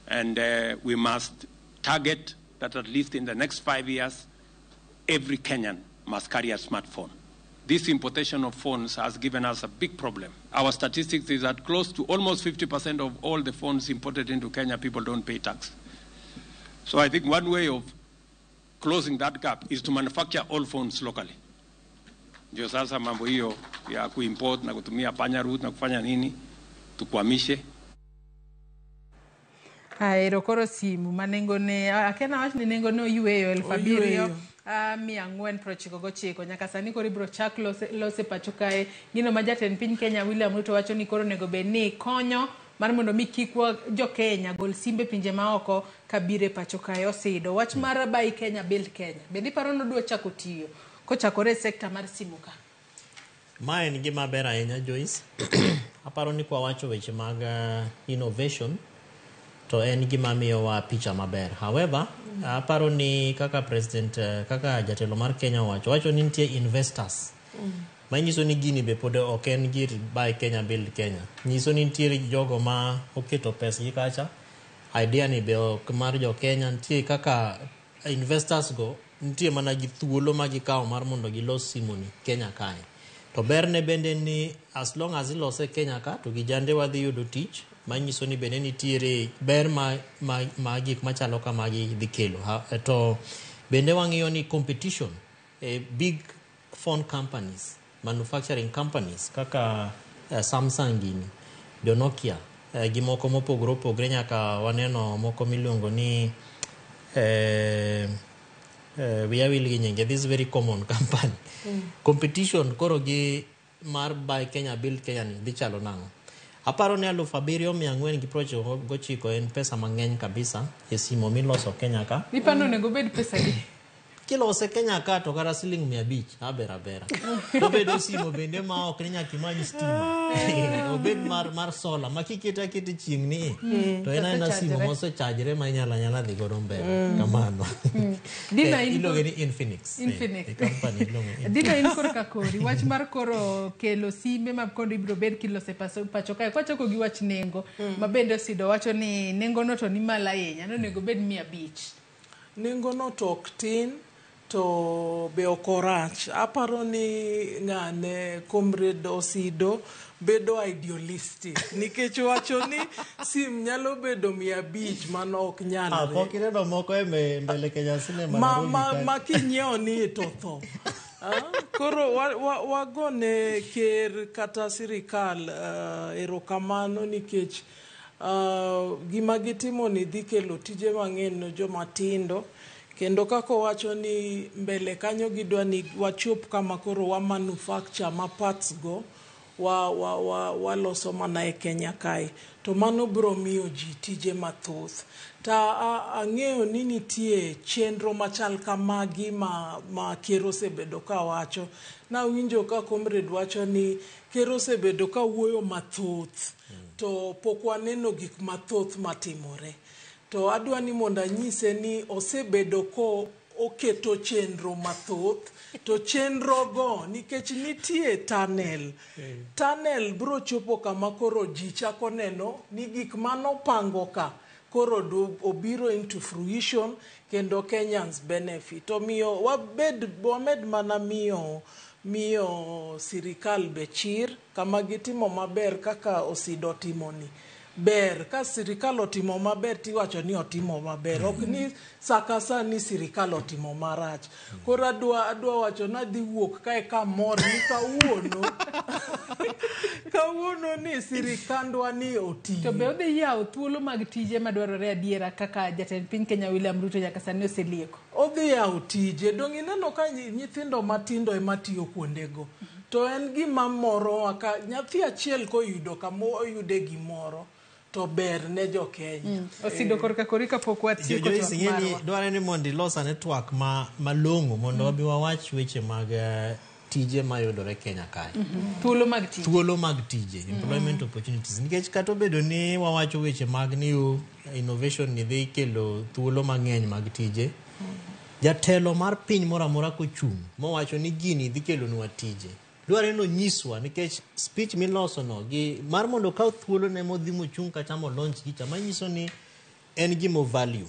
[SPEAKER 11] And we must target that at least in the next 5 years, every Kenyan must carry a smartphone. This importation of phones has given us a big problem. Our statistics is that close to almost 50% of all the phones imported into Kenya, people don't pay tax. So I think one way of closing that gap is to manufacture all phones locally. Ndio sasa mambo hiyo ya kuimport na kutumia panya route na kufanya nini, tukwamishe.
[SPEAKER 32] Ero koro simu ma nengone akia nawach ni nengone oyweyo 7,499 nyaka sani koro ibiro chak lose pacho kae. Gino ma jatend piny Kenya William Ruto wacho ni koro onego bed ni konyo mar mondo mi kik jo Kenya gol simbe pinje maoko kabire pacho kae. Osido wach mar Buy Kenya Build Kenya bende iparo ni odwa chako tiyo kochakore e sekta mar simu ka?
[SPEAKER 8] Ma en gima ber ahinya Joyce. Aparo ni kwa wacho weche mag innovation to en gima miyowa picha maber. However, aparo ni kaka president kaka jatelo mar Kenya owacho ni nitie investors. Manyiso ni gini be pod ok en gir Buy Kenya Build Kenya. Nyiso ni nitiere jogo ma oketo pesgi kacha. Idea ni be ok mar jo Kenya, nitie kaka investors go nitie mana gi thuolo ma gikawo mar mondo gilos simu ni Kenya kae. To berne bende ni as long as ilose Kenya ka to gijande wadhi yudo tich, manyiso ni bende nitiere ber ma gik machalo kamagi dhi kelo. To bende wang'iyo ni competition big phone companies, manufacturing companies kaka Samsung gini, jo Nokia, gi moko mopogore opogore nyaka waneno moko miluongo ni wiya wil gi nyinge, this very common company. Competition koro gi mar Buy Kenya Build Kenya ni dhi chalo nang'o? Aparo ni 7,499 en pesa mang'eny kabisa e simo miloso Kenya ka.
[SPEAKER 32] Ipano onego bed pesa di?
[SPEAKER 8] Kilose Kenya ka to kata siling 500 aber abera. Obedo simo bende ma ok ni nyaka imany stima. Obed mar solar ma kikete akete chieng' ni to en aena simo mosechajre ma inyalo anyala dhi godo mbele. Kamano.
[SPEAKER 32] Dina in
[SPEAKER 8] Iluonge ni Infinix.
[SPEAKER 32] Infinix.
[SPEAKER 8] E company iluongo ni
[SPEAKER 32] Dina in korka kori wach mar koro kelo simbe ma kondo ibiro bed kilose pacho kae kwachako gi wach nengo ma bende Osido wacho ni nengo no to ni malo ahinya nonego bed 500.
[SPEAKER 19] Nengo no to ok tin to be ok orach. Aparo ni ng'ane Comrade Osido bedo idealistic nikech wacho ni sim nyalo bedo 500 mano ok nyalre.
[SPEAKER 8] Pok ineno moko e mbele Kenya Cinema Nairobi
[SPEAKER 19] ma kinyiewo ni to tho. Koro wagone ker kata sirikal erokamano nikech gima gitimo ni dhi kelo tije mang'eny ne joma tindo. Kendo kaka owacho ni mbele kanyo gidwa ni wachop kama koro wa manufacture ma parts go waloso mana e Kenya kae. To mano biro miyo ji tije mathoth. Ta ang'eyo ni nitie chenro machal kamagi ma ker osebedo ka wacho. Nawinjo ka comrade wacho ni ker osebedo ka wuoyo mathoth to pok waneno gik mathoth matimore. To adwa ni mondo anyise ni osebedo ko oketo chenro mathoth to chenro go nikech nitie tunnel. Tunnel biro chopo kama koro ji chako neno ni gik manopango ka koro obiro into fruition kendo Kenyans benefit. Omiyo wamed mana miyo sirikal be chir kama gitimo maber kaka Osido timoni. Ber ka sirikal otimo maber tiwacho ni otimo maber, ok ni saka sa ni sirikal otimo marach. Koro adwa wacho nadhi wuok kae kamor ni kawuono kawuono ni sirikandwa ni otiyo.
[SPEAKER 32] To be odhi yawo thuolo mag tije madwarore adiera kaka jatend piny Kenya William Ruto nyaka sani oselieko?
[SPEAKER 19] Odhi yawo tije. Dong' ineno ka nyithindo matindo ema tiyo kuondego. To en gima morowa ka nyathi achiel koyudo kama oyude gimoro to ber ne jo Kenya.
[SPEAKER 32] Osido korka kori kapok watieko twak marwa.
[SPEAKER 8] Dwarore ni mondo ilos ane twak malong'o mondo wabi wawach weche mag tije mayudore Kenya kae.
[SPEAKER 32] Thuolo mag tije.
[SPEAKER 8] Thuolo mag tije, employment opportunities. Nikech kata obedo ni wawacho weche mag new innovation ni dhi kelo thuolo mang'eny mag tije, jatelo mar piny moro amora kochung' mowacho ni gini dhi kelonwa tije, dwarore ni onyiswa nikech speech miloso no gi mar mondo okaw thuolo ne modhi mochung' kacha mo launch gicha manyiso ni en gimo value.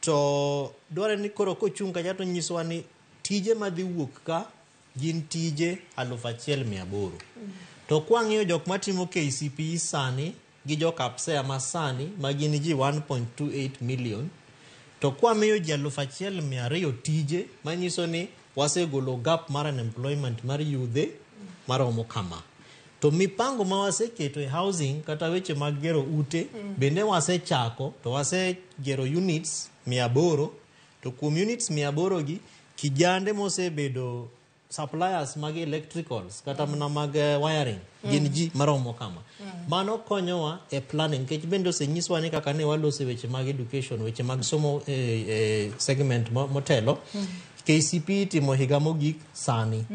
[SPEAKER 8] To dwarore ni koro kochung' kacha to nyisowa ni tije madhi wuok ka gin tije 1,800. To kwang'iyo jok matimo KCPE sani gi jo KPSEA ma sani ma gin ji 1.28 million, to kwamiyo ji 1,200 tije manyiso ni wasegolo gap mar unemployment mar yudhe maromo kama. To mipango ma waseketo e housing kata weche mag gero ute bende wasechako to wasegero units 800, to kuom units 800 gi kijande mosebedo suppliers mag electricals kata mana mag wiring gin ji maromo kama. Mano konyowa e planning nikech bende osenyiswa ni kaka ne waloso weche mag education, weche mag somo e segment motelo, KCPE itimo higa mogik sani.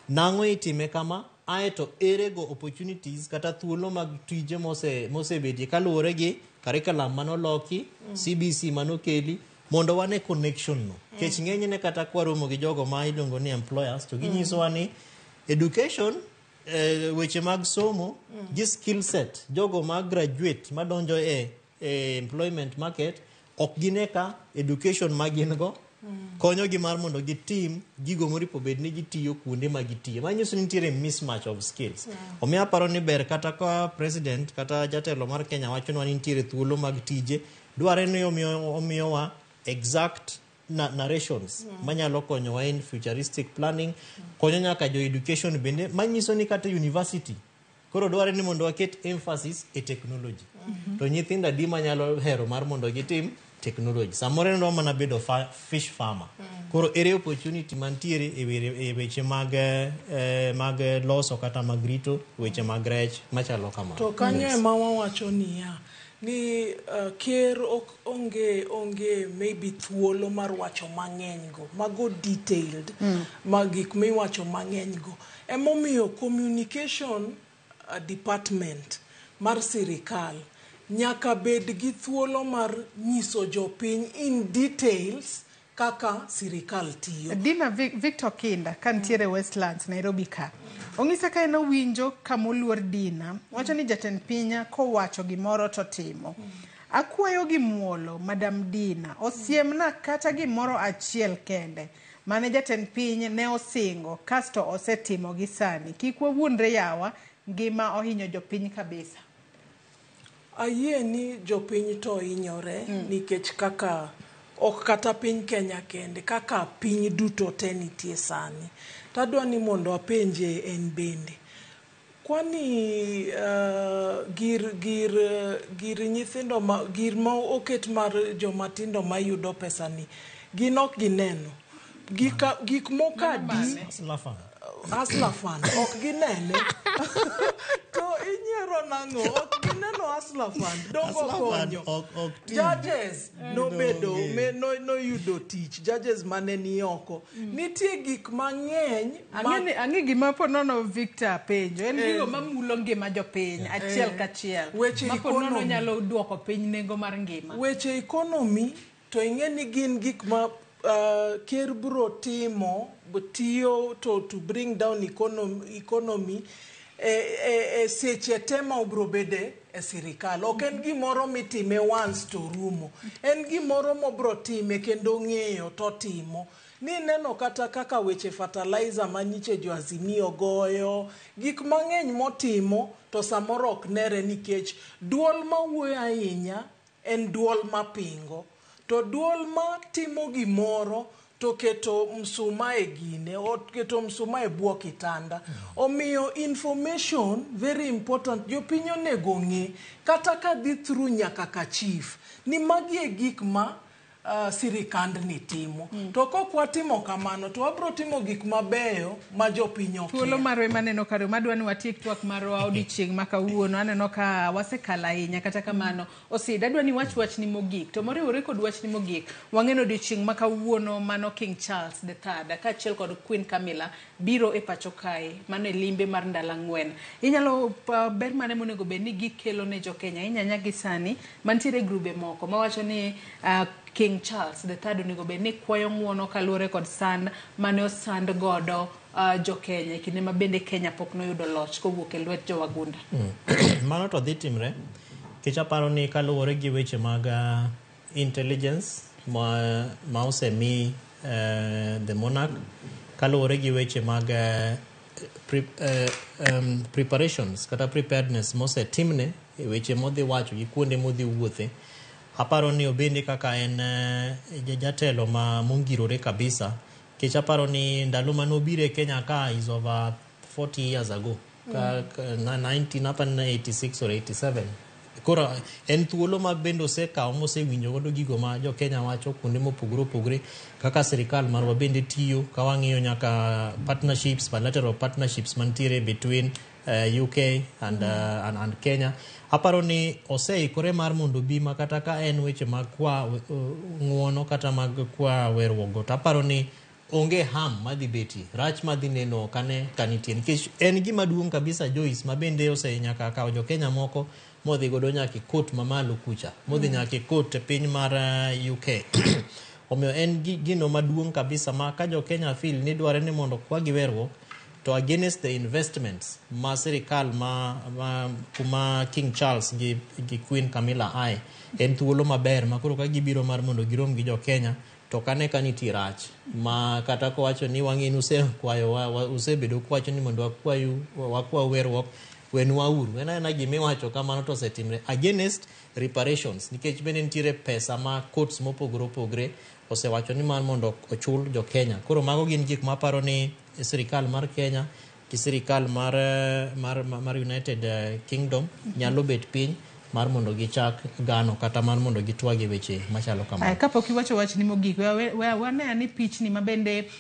[SPEAKER 8] Nang'o itime kama? Aeto ere go opportunities kata thuolo mag tije mosebedie kaluwore gi curriculum manoloki, CBC manokeli, mondo wane connection no. Kech ng'enyne kata kwaromo gi jogo ma iluongo ni employers to ginyisowa ni education, weche mag somo gi skill set, jogo ma graduate madonjo e employment market ok gine ka education ma gin go konyogi mar mondo gitim gigo moripo bed ni gitiyo kuonde ma gitiye. Manyiso ni nitiere mismatch of skills. Omiyo aparo ni ber kata ka president kata jatelo mar Kenya wachonwa ni nitiere thuolo mag tije, dwarore ni omiyowa exact narrations manyalo konyowa in futuristic planning, konyo nyaka jo education bende manyiso ni kata university koro dwarore ni mondo waket emphasis e technology. To nyithindo adi manyalo hero mar mondo gitim technology. Samoro en odwa mana bedo fish farmer. Koro ere opportunity mantiere e weche mag mag loso kata mag rito weche mag rech machalo kamano.
[SPEAKER 19] To kanyo
[SPEAKER 8] Yes.
[SPEAKER 19] ema wawacho niya ni ker ok onge maybe thuolo mar wacho mang'eny go, mago detailed ma gik miwacho mang'eny go. Emomiyo communication department mar sirikal nyaka bed gi thuolo mar nyiso jopiny in details kaka sirikal tiyo.
[SPEAKER 32] Dina Victor Kinda ka nitiere Westlands Nairobi ka ong'isa ka en owinjo kamoluor Dina wacho ni jatend piny kowacho gimoro to timo. Akwayo gi muolo Madam Dina osiemna kata gimoro achiel kende mane jatend piny ne osingo kasto osetimo gi sani. Kik wawuondre yawa, ngima ohinyo jopiny kabisa.
[SPEAKER 19] Ayie ni jopiny to hinyore nikech kaka ok kata piny Kenya kende, kaka piny duto te nitie sani. Tadwa ni mondo apenje en bende. Kwani gir nyithindo ma, gir ma oket mar joma tindo mayudo pesa ni, gin ok gineno. Gik moko adi
[SPEAKER 8] Hustler Fund.
[SPEAKER 19] Hustler Fund ok ginene. To inyiero nang'o? Ok gineno Hustler Fund. Dongo
[SPEAKER 8] Hustler Fund
[SPEAKER 19] konyo.
[SPEAKER 8] ok ti.
[SPEAKER 19] Judges nobedo
[SPEAKER 8] Donge.
[SPEAKER 19] noyudo tich. Judges mane ni oko. Nitie gik mang'eny
[SPEAKER 32] Ang'e gima po nono Victor penjo en gigo mamulo ngima jopiny achiel kachiel.
[SPEAKER 19] Weche
[SPEAKER 32] Ma po nono
[SPEAKER 19] economy.
[SPEAKER 32] nyalo duoko piny nengo mar ngima.
[SPEAKER 19] Weche economy to ing'e ni gin gik ma ker bro timo tiyo to bring down economy e seche te ma obro bede e sirikal. Ok en gimoro mitime once to rumo. En gimoro mobro time kendo ng'eyo to timo. Ni neno kata kaka weche fertilizer manyiche jo Azimio goyo, gik mang'eny motimo to samoro ok nere nikech duol mawuoyo ahinya en duol mapingo. To duol ma timo gimoro to keto msuma e gine, keto msuma e bwo kitanda. Omiyo information very important, jopiny onego ng'e kata ka dhi through nyaka ka chief ni magi e gik ma sirikandni timo. To kok watimo kamano to wabro timo gik mabeyo ma jopiny okia.
[SPEAKER 32] Thuolo marwa ema aneno kare madwa ni watiek twak marwa odiochieng' ma kawuono. Aneno ka wasekalo ahinya, kata kamano Osida adwa ni wach wachni mogik. To moriwore kod wachni mogik, wang'eno odiochieng' ma kawuono mano King Charles the Third kaachiel kod Queen Camilla biro e pacho kae, mano e limbe mar ndalo 4. Inyalo ber mane monego bed ni gikelo ne jokenya inyanya gi sani mantiere grube moko mawacho ni King Charles the Third onego bed ni kwayo ng'uono kaluwore kod sand mane osand godo jo Kenya e kinde ma bende Kenya pok noyudo loch kowuok e lwet jowagunda.
[SPEAKER 8] Mano to dhi timre nikech aparo ni kaluwore gi weche mag intelligence ma osemi the monarch, kaluwore gi weche mag preparations kata preparedness mosetimne e weche modhi wacho gi kuonde modhi wuothe, aparo ni obende kaka en jatelo ma mongirore kabisa, nikech aparo ni ndalo manobiro e Kenya ka is over 40 years ago, ka 1986 or 87. Koro en thuolo ma bende osekawo mosewinjo godo gigo ma jo Kenya wacho kuonde mopogore opogore kaka sirikal marwa bende tiyo, ka wang'iyo nyaka partnerships, bilateral partnerships mantiere between UK and Kenya. Aparo ni oseikore mar mondo obi ma kata ka en weche mag kwa ng'uono kata mag kwa weruok go, to aparo ni onge harm madhi betie, rach madhi neno ok ane ka nitie, nikech en gima duong' kabisa Joyce, ma bende ose nyaka kawo jo Kenya moko modhi godo nyaka e court mamalo kucha, modhi nyaka e court e piny mar UK. Omiyo en gino maduong' kabisa ma ka jo Kenya feel ni dware ni mondo kwa gi weruok to against the investments ma sirikal ma kuma King Charles gi Queen Camilla ae, en thuolo maber ma koro ka gibiro mar mondo girom gi jo Kenya, to kane ka nitie rach ma kata kowacho ni wang'e ni usekwayo usebedo kuwacho ni mondo wakwayu wakwa weruok, wenwa uru. En aena gimiwacho kamano to osetimre against reparations, nikech bende nitiere pesa ma courts mopogore opogore osewacho ni mar mondo ochul jo Kenya. Koro mago gin gik maparo ni sirikal mar Kenya gi sirikal mar United Kingdom nyalo bet piny mar mondo gichak gano kata mar mondo gitwag e weche machalo kamano.
[SPEAKER 32] Kapok iwacho wachni mogik, wane ane pichni mabende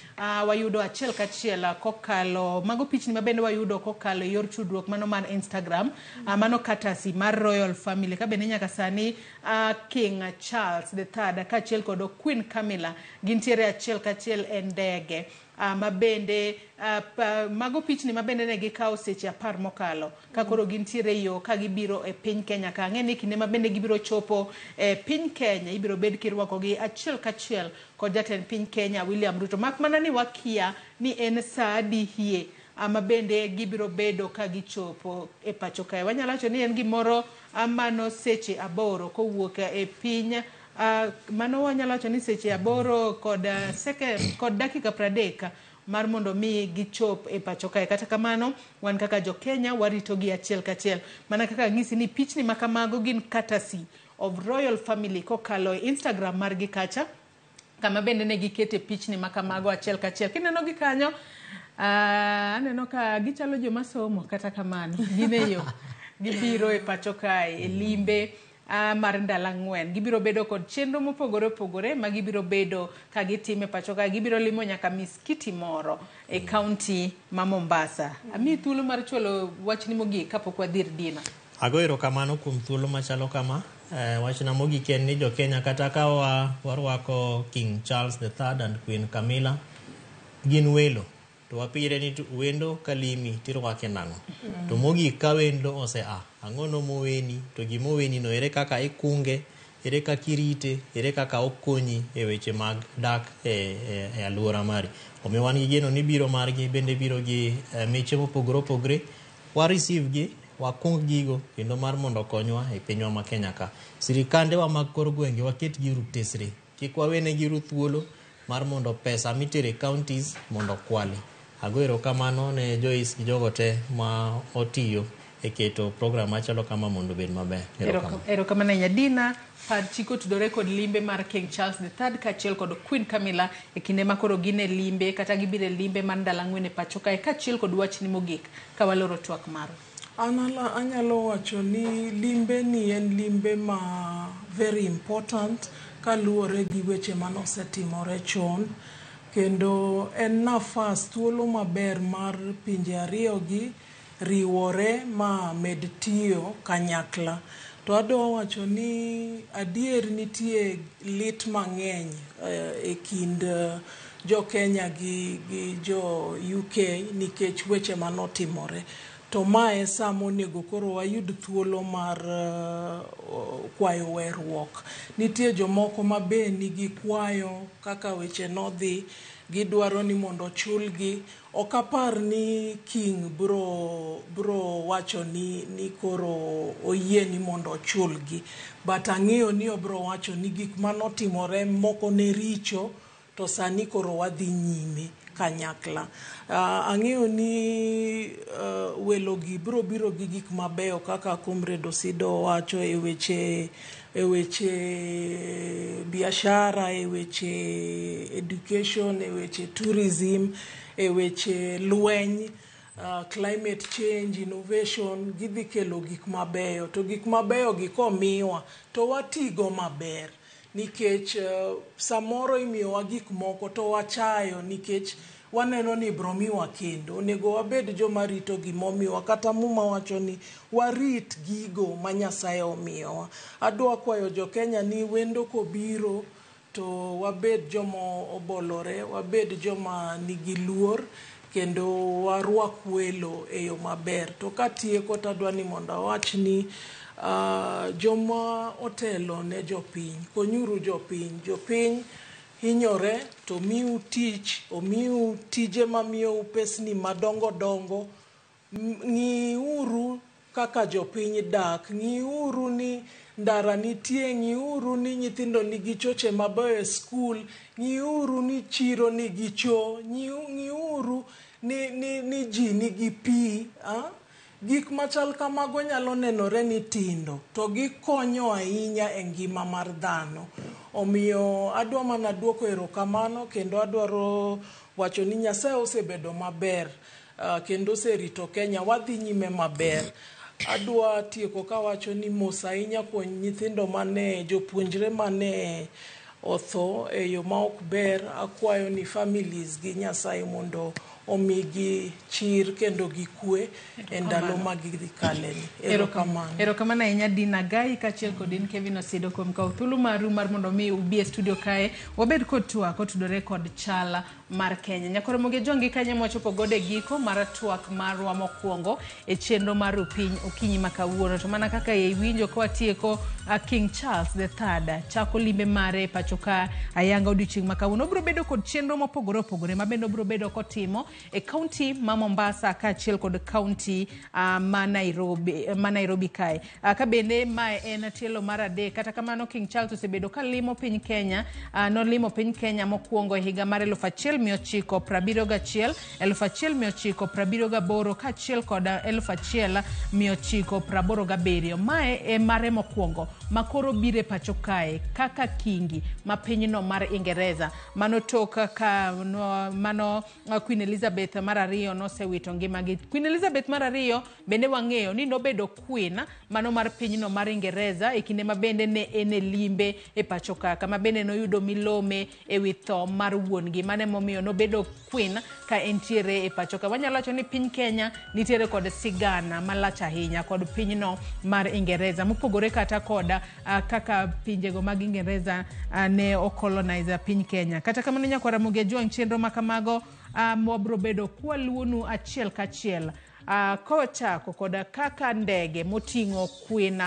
[SPEAKER 32] wayudo achiel kachiel kokalo, mago pichni mabende wayudo kokalo e yor tudruok mano mar Instagram, mano courtesy mar Royal Family, ka bende nyaka sani King Charles the Third kaachiel kod Queen Camilla gintiere achiel kachiel e ndege. Mabende mago pichni mabende ne gikawo seche 10 mokalo ka koro gintiere yo ka gibiro e piny Kenya ka. Ang'e ni kinde mabende gibiro chopo e piny Kenya ibiro bed kirwakogi achiel kachiel kod jatend piny Kenya William Ruto, mak mana ni wakia ni en saa adi hie mabende gibiro bedo ka gichopo e pacho kae. Wanyalo wacho ni en gimoro mano seche 8 kowuok e piny mano wanyalo wacho ni seche 8 kod kod dakika 30 mar mondo mi gichop e pacho kae. Kata kamano wan kaka jo Kenya warito gi achiel kachiel, mana kaka ng'isi ni pichni makamago gin courtesy of Royal Family kokalo e Instagram margi kacha, kama bende ne gikete pichni makamago achiel kachiel. Kineno gi kanyo, aneno ka gichalo joma somo, kata kamano gin e yo gibiro e pacho kae e limbe mar ndalo 4. Gibiro bedo kod chenro mopogore opogore ma gibiro bedo ka gitime pacho kae. Gibiro limo nyaka miskiti moro e kaunti ma Mombasa. Amiyi thuolo mar chwalo wachni mogik kapok wadhi ir Dina.
[SPEAKER 8] Ago erokamano kuom thuolo machalo kama. Wachna mogik en ni jo Kenya kata ka warwako King Charles the Third and Queen Camilla gin welo, to wapire ni wendo kalimi tirwake nang'o? To mogik ka wendo osea, ang'o no moweni, to gimoweni no ere kaka ikunge, ere kaka irite, ere kaka okonyi e weche mag dak e alwora mari. Omiyo wan gi geno ni biro margi bende biro gi miche mopogore opogore, wa receive gi, wakung gigo kendo mar mondo okonywa e pinywa ma Kenya ka. Sirikandewa mag kor gwenge waket gi tesre, kik wawene gi thuolo mar mondo pesa mitere counties mondo okwali. Ago erokamano ne Joyce gi jogo te ma otiyo e keto program machalo kama mondo obed maber.
[SPEAKER 32] Erokamano ahinya. Dina, par chiko tudore kod limbe mar King Charles the Third kaachiel kod Queen Camilla e kinde ma koro gin e limbe kata gibiro e limbe mar ndalo 4 e pacho kae, kaachiel kod wachni mogik ka waloro twak marwa.
[SPEAKER 19] An anyalo wacho ni limbe ni en limbe ma very important kaluwore gi weche manosetimore chon, kendo en nafas thuolo maber mar pinje ariyo gi riwore ma med tiyo kanyakla. To adwa wacho ni adier nitie lit mang'eny e kind jo Kenya gi jo UK nikech weche manotimore. To mae sa monego koro wayud thuolo mar kwayo weruok. Nitie jomoko ma be nigi kwayo kaka weche nodhi, gidwaro ni mondo ochulgi. Ok apar ni King bro wacho ni koro oyie ni mondo ochulgi, but ang'eyo ni obro wacho ni gik manotimore moko ne richo, to sani koro wadhi nyime kanyakla. Ang'eyo ni welo gi biro biro gi gik mabeyo kaka Comrade Osido wacho e weche biashara, e weche education, e weche tourism, e weche lweny, climate change, innovation. Gidhi kelo gik mabeyo, to gik mabeyo gi komiwa to watigo maber, nikech samoro imiyowa gik moko to wachayo nikech waneno ni ibro miwa kendo. Onego wabed joma rito gimomiwa, kata Muma wacho ni warit gigo ma Nyasaye omiyowa. Adwa kwayo jo Kenya ni wendo kobiro to wabed joma obolore, wabed joma nigi luor, kendo warwak welo e yo maber. To katieko tadwa ni mondo awach ni joma otelo ne jopiny, konyuru jopiny. Jopiny hinyore to miu tich, omiu tije mamiyou pesni madongo dongo. Ng'iuru kaka jopiny dak, ng'iuru ni ndara nitie, ng'iuru ni nyithindo nigi choche mabeyo e skul, ng'iuru ni chiro nigi cho, ng'iuru ni ji nigi pi. Gik machal kamago nyalo nenore ni tindo, to gikonyo ahinya e ngima mar dhano. Omiyo adwa mana duoko erokamano, kendo adwaro wacho ni Nyasaye osebedo maber, kendo oserito Kenya, wadhi nyime maber. Adwa tieko kawacho ni mos ahinya kuom nyithindo mane jopuonjre mane otho e yo ma ok ber. Akwayo ni families gi Nyasaye mondo omigi chir kendo gi kwe e ndalo ma gidhi kaleni. Erokamano.
[SPEAKER 32] Erokamano ahinya Dina Gai kaachiel kod in Kevin Osido kuom kawo thuolo maru mar mondo mi ubi e studio kae wabed kod twak kotudore kod chal mar Kenya. Nyakoro Moge Jwangi kanyo mwachopo godo e giko mar twak marwa mokwongo e chenro mar Rupiny okinyi ma kawuono. To mana kaka iwinjo ka watieko King Charles the Third chako limbe mare e pacho ka ayanga odiochieng' ma kawuono. Obiro bedo kod chenro mopogore opogore ma bende obiro bedo kotimo e kaunti ma Mombasa kaachiel kod kaunti ma Nairobi kae. Ka bende mae en tielo mar adek. Kata kamano King Charles osebedo ka limo piny Kenya. Nolimo piny Kenya mokwongo e higa mar 1971, 1978 kaachiel kod 1987. Mae e mare mokwongo ma koro biro e pacho kae kaka kingi ma pinyno mar Ingereza. Mano tok ka mano Queen Elizabeth mar ariyo nosewito ngimagi. Queen Elizabeth mar ariyo bende wang'eyo ni nobedo queen mano mar pinyno mar Ingereza e kinde ma bende ne en e limbe e pacho ka, kama bende noyudo milome e wi tho mar wuon-gi. Mano emomiyo nobedo queen ka entiere e pacho ka. Wanyalo wacho ni piny Kenya nitiere kod sigana malach ahinya kod pinyno mar Ingereza, mopogore kata kod kaka pinjego mag Ingereza ne ocolonize piny Kenya. Kata kamano nyakwara Ramogi Ajwang', chenro ma kamago wabro bedo kwaluonu achiel kachiel kochako koda kaka ndege moting'o Queen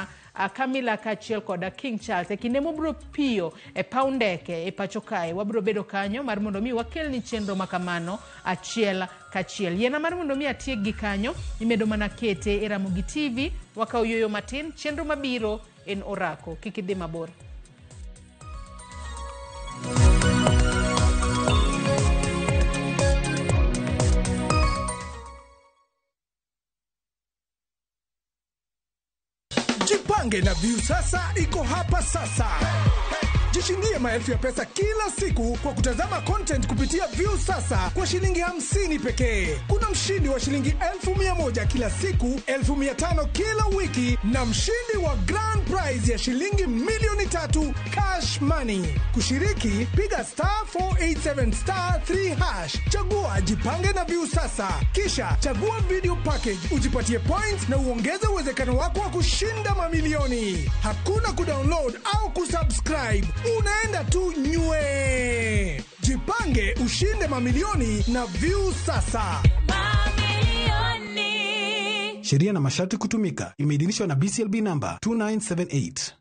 [SPEAKER 32] Camilla kaachiel koda King Charles e kinde mobro piyo e paw ndeke e pacho kae. Wabro bedo kanyo mar mondo mi wakelni chenro ma kamano achiel kachiel. Yiena mar mondo mi atiek gi kanyo, imedo mana kete e Ramogi TV. Wakaw yueyo matin, chenro mabiro en orako. Kik idhi mabor.
[SPEAKER 3] Jipange na Viusasa iko hapa sasa. Jishindie maelfu ya pesa kila siku kwa kutazama content kupitia Viusasa kwa shilingi 50 pekee. Kuna mshindi wa shilingi 1,100 kila siku, 5,000 kila wiki na mshindi wa grand prize ya shilingi 3,000,000 cash money. Kushiriki, piga star 487 star 3 hash. Chagua Jipange na Viusasa. Kisha chagua video package, ujipatie points na uongeze uwezekano wako wa kushinda mamilioni. Hakuna kudownload au kusubscribe. Unaenda tu nywe. Jipange ushinde mamilioni na Viusasa.
[SPEAKER 9] Sheria na masharti kutumika. Imeidhinishwa na BCLB number 2978.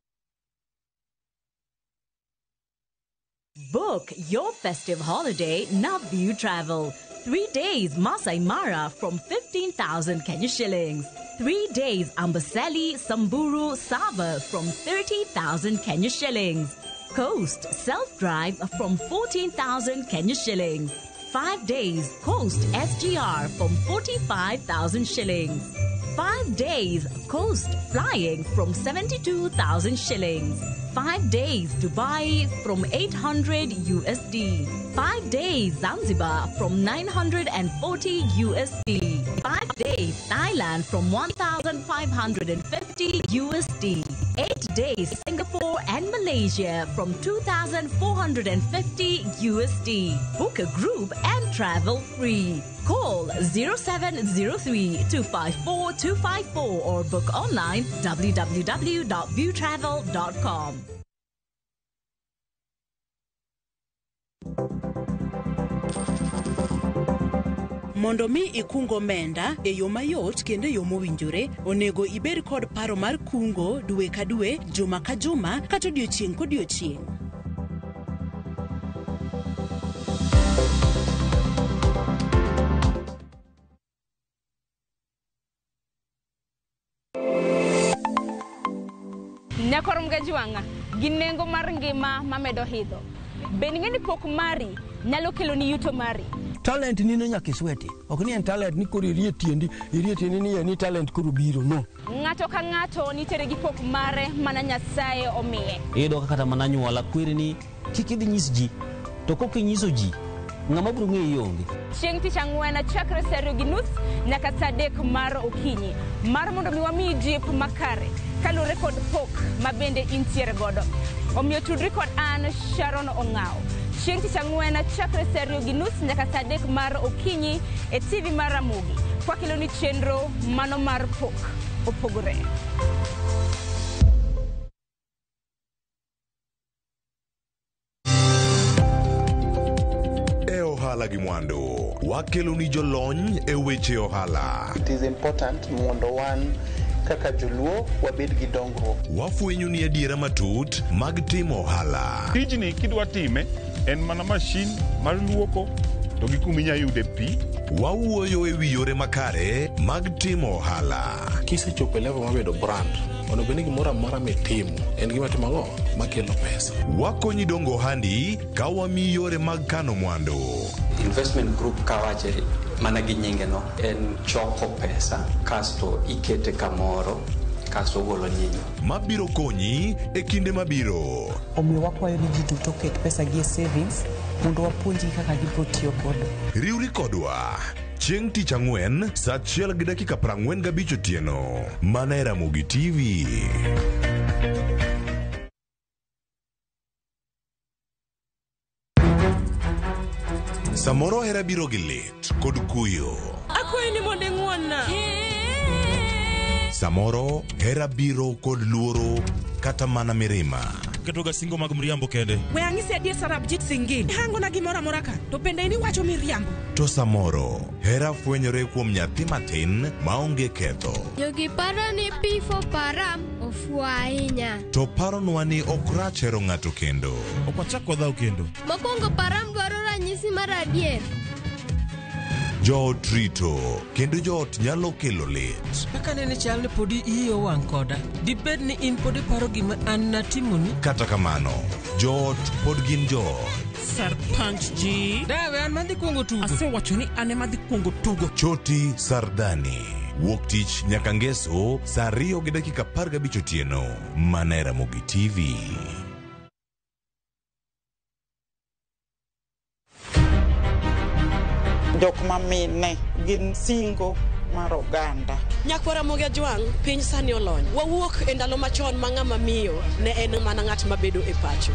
[SPEAKER 32] Book your festive holiday na View Travel. 3 days Masai Mara from 15,000 Kenya shillings. 3 days Amboseli, Samburu, Sava from 30,000 Kenya shillings. Coast self-drive from 14,000 Kenya shillings. 5 days Coast SGR from 45,000 shillings. 5 days Coast flying from 72,000 shillings. 5 days Dubai from 800 USD. 5 days Zanzibar from 940 USD. 5 days Thailand from 1,550 USD. 8 days Singapore and Malaysia from 2,450 USD. Book a group and travel free. Call 0703 254 254 or book online www.viewtravel.com.
[SPEAKER 10] Mondo mi ikung omenda e yo mayot kendo e yo mowinjore, onego ibed kod paro mar kungo dwe ka dwe, juma ka juma, kata odiochieng' kodiochieng'.
[SPEAKER 15] Nyakor Mgajwang'a gi nengo mar ngima mamedo hidho. Bende ing'e ni pok mari nyalo keloni yuto mari?
[SPEAKER 22] Talent nino nyaka isweti. Ok ni en talent ni koro irie tiendi ni en talent koro biro, no.
[SPEAKER 15] Ng'ato ka ng'ato nitiere gi pok mare mana Nyasaye omiye.
[SPEAKER 23] Iyudo ka kata mana anyuola kweri ni kik idhi nyis ji. To kok inyiso ji, Ng'ama biro ng'eyi onge.
[SPEAKER 15] Chieng' tich ang'wen chakre saa 2:30 nyaka saa 3 mar okinyi mar mondo mi wamiyi jip makare kaluwore kod pok ma bende intiere godo. Omiyo tudri kod an Sharon Ong'aw chieng' tich ang'wen chakre saa 2:30 nyaka saa 3 mar okinyi e TV mar Ramogi kwakeloni chenro mano mar pok opogore.
[SPEAKER 6] E ohala gi mwandu, wakeloni jolony e weche ohala.
[SPEAKER 24] It is important mondo wan kaka joluo wabed gi dongruok.
[SPEAKER 6] Wafwenyo ni adiera matut mag timo ohala.
[SPEAKER 12] Tijni kidwa time en mana mashin mar luoko to gi kuma inya yude pi.
[SPEAKER 6] Wawuoyo e wi yore makare mag timo ohala.
[SPEAKER 26] Kisechopo e level mar bedo brand, onego bed ni gimoro amora mitimo en gima timo ang'o makelo pesa.
[SPEAKER 6] Wakonyi dongo ohandi ka wamiyi yore mag kano mwandu.
[SPEAKER 16] Investment group kawache mana gi nyinge no en choko pesa kasto ikete kamoro kasto ogolo nyinyo.
[SPEAKER 6] Mabiro konyi e kinde mabiro.
[SPEAKER 17] Omiyo wakwayo ni ji duto oket pesa gi e savings mondo wapuonjgi kaka gibiro tiyo godo.
[SPEAKER 6] Riwri kodwa chieng' tich ang'wen saa 1:45 otieno mana e Ramogi TV. Samoro hera biro gi lit kod kuyo.
[SPEAKER 10] Akwayi ni mondo ing'won-na.
[SPEAKER 6] Samoro hera biro kod luoro kata mana mirima.
[SPEAKER 13] Ketoga singo mag mriambo kende.
[SPEAKER 10] We ang'isi adier Sarabjit Singh. Hangona gimoro amora ka to bende in iwacho miriambo.
[SPEAKER 6] To samoro hera fwenyore kuom nyathi matin maonge ketho.
[SPEAKER 14] Jogi paro ni P4 Param ofuwo ahinya.
[SPEAKER 6] To paronwa ni ok rach hero ng'ato kendo.
[SPEAKER 13] Ok wachak wadhaw kendo.
[SPEAKER 14] Mokwongo Param dwaro ranyisi mar adier.
[SPEAKER 6] Joot rito kendo joot nyalo kelo lit.
[SPEAKER 18] Kaka nene chal ni podi iyi owang' koda. Dibed ni in pod iparo gima an natimoni?
[SPEAKER 6] Kata kamano, joot pod gin joot.
[SPEAKER 18] Sarpanch ji. Dawe an madhi kuongo tugo.
[SPEAKER 13] Asewacho ni an ema adhi kuongo tugo.
[SPEAKER 6] Choti Sardani. Wuok tich nyaka ngeso saa 2:15 otieno. Mana e Ramogi TV.
[SPEAKER 20] Jok ma mine gin singo mar oganda.
[SPEAKER 10] Nyakwar Ramogi Ajwang', piny sani olony. Wawuok e ndalo machon ma ng'ama miyo ne en mana ng'at mabedo e pacho.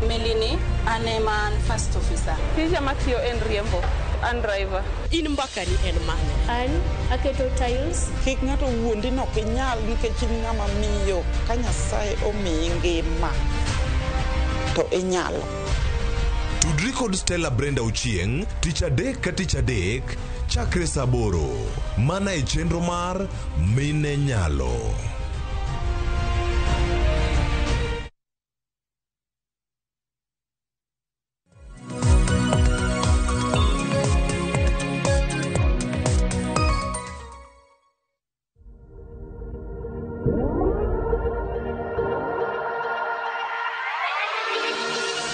[SPEAKER 21] Melini, an ema an first officer.
[SPEAKER 15] Tija matiyo en riembo, an driver.
[SPEAKER 10] In mbakani en mane?
[SPEAKER 14] An aketo tiles.
[SPEAKER 20] Kik ng'ato wuondi ni ok inyal nikech in ng'ama miyo ka Nyasaye omiyi ngima to inyalo.
[SPEAKER 6] Tudri kod Stella Brenda Ochieng' tich adek ka tich adek chakre saa 8 mana e chenro mar Mine Nyalo.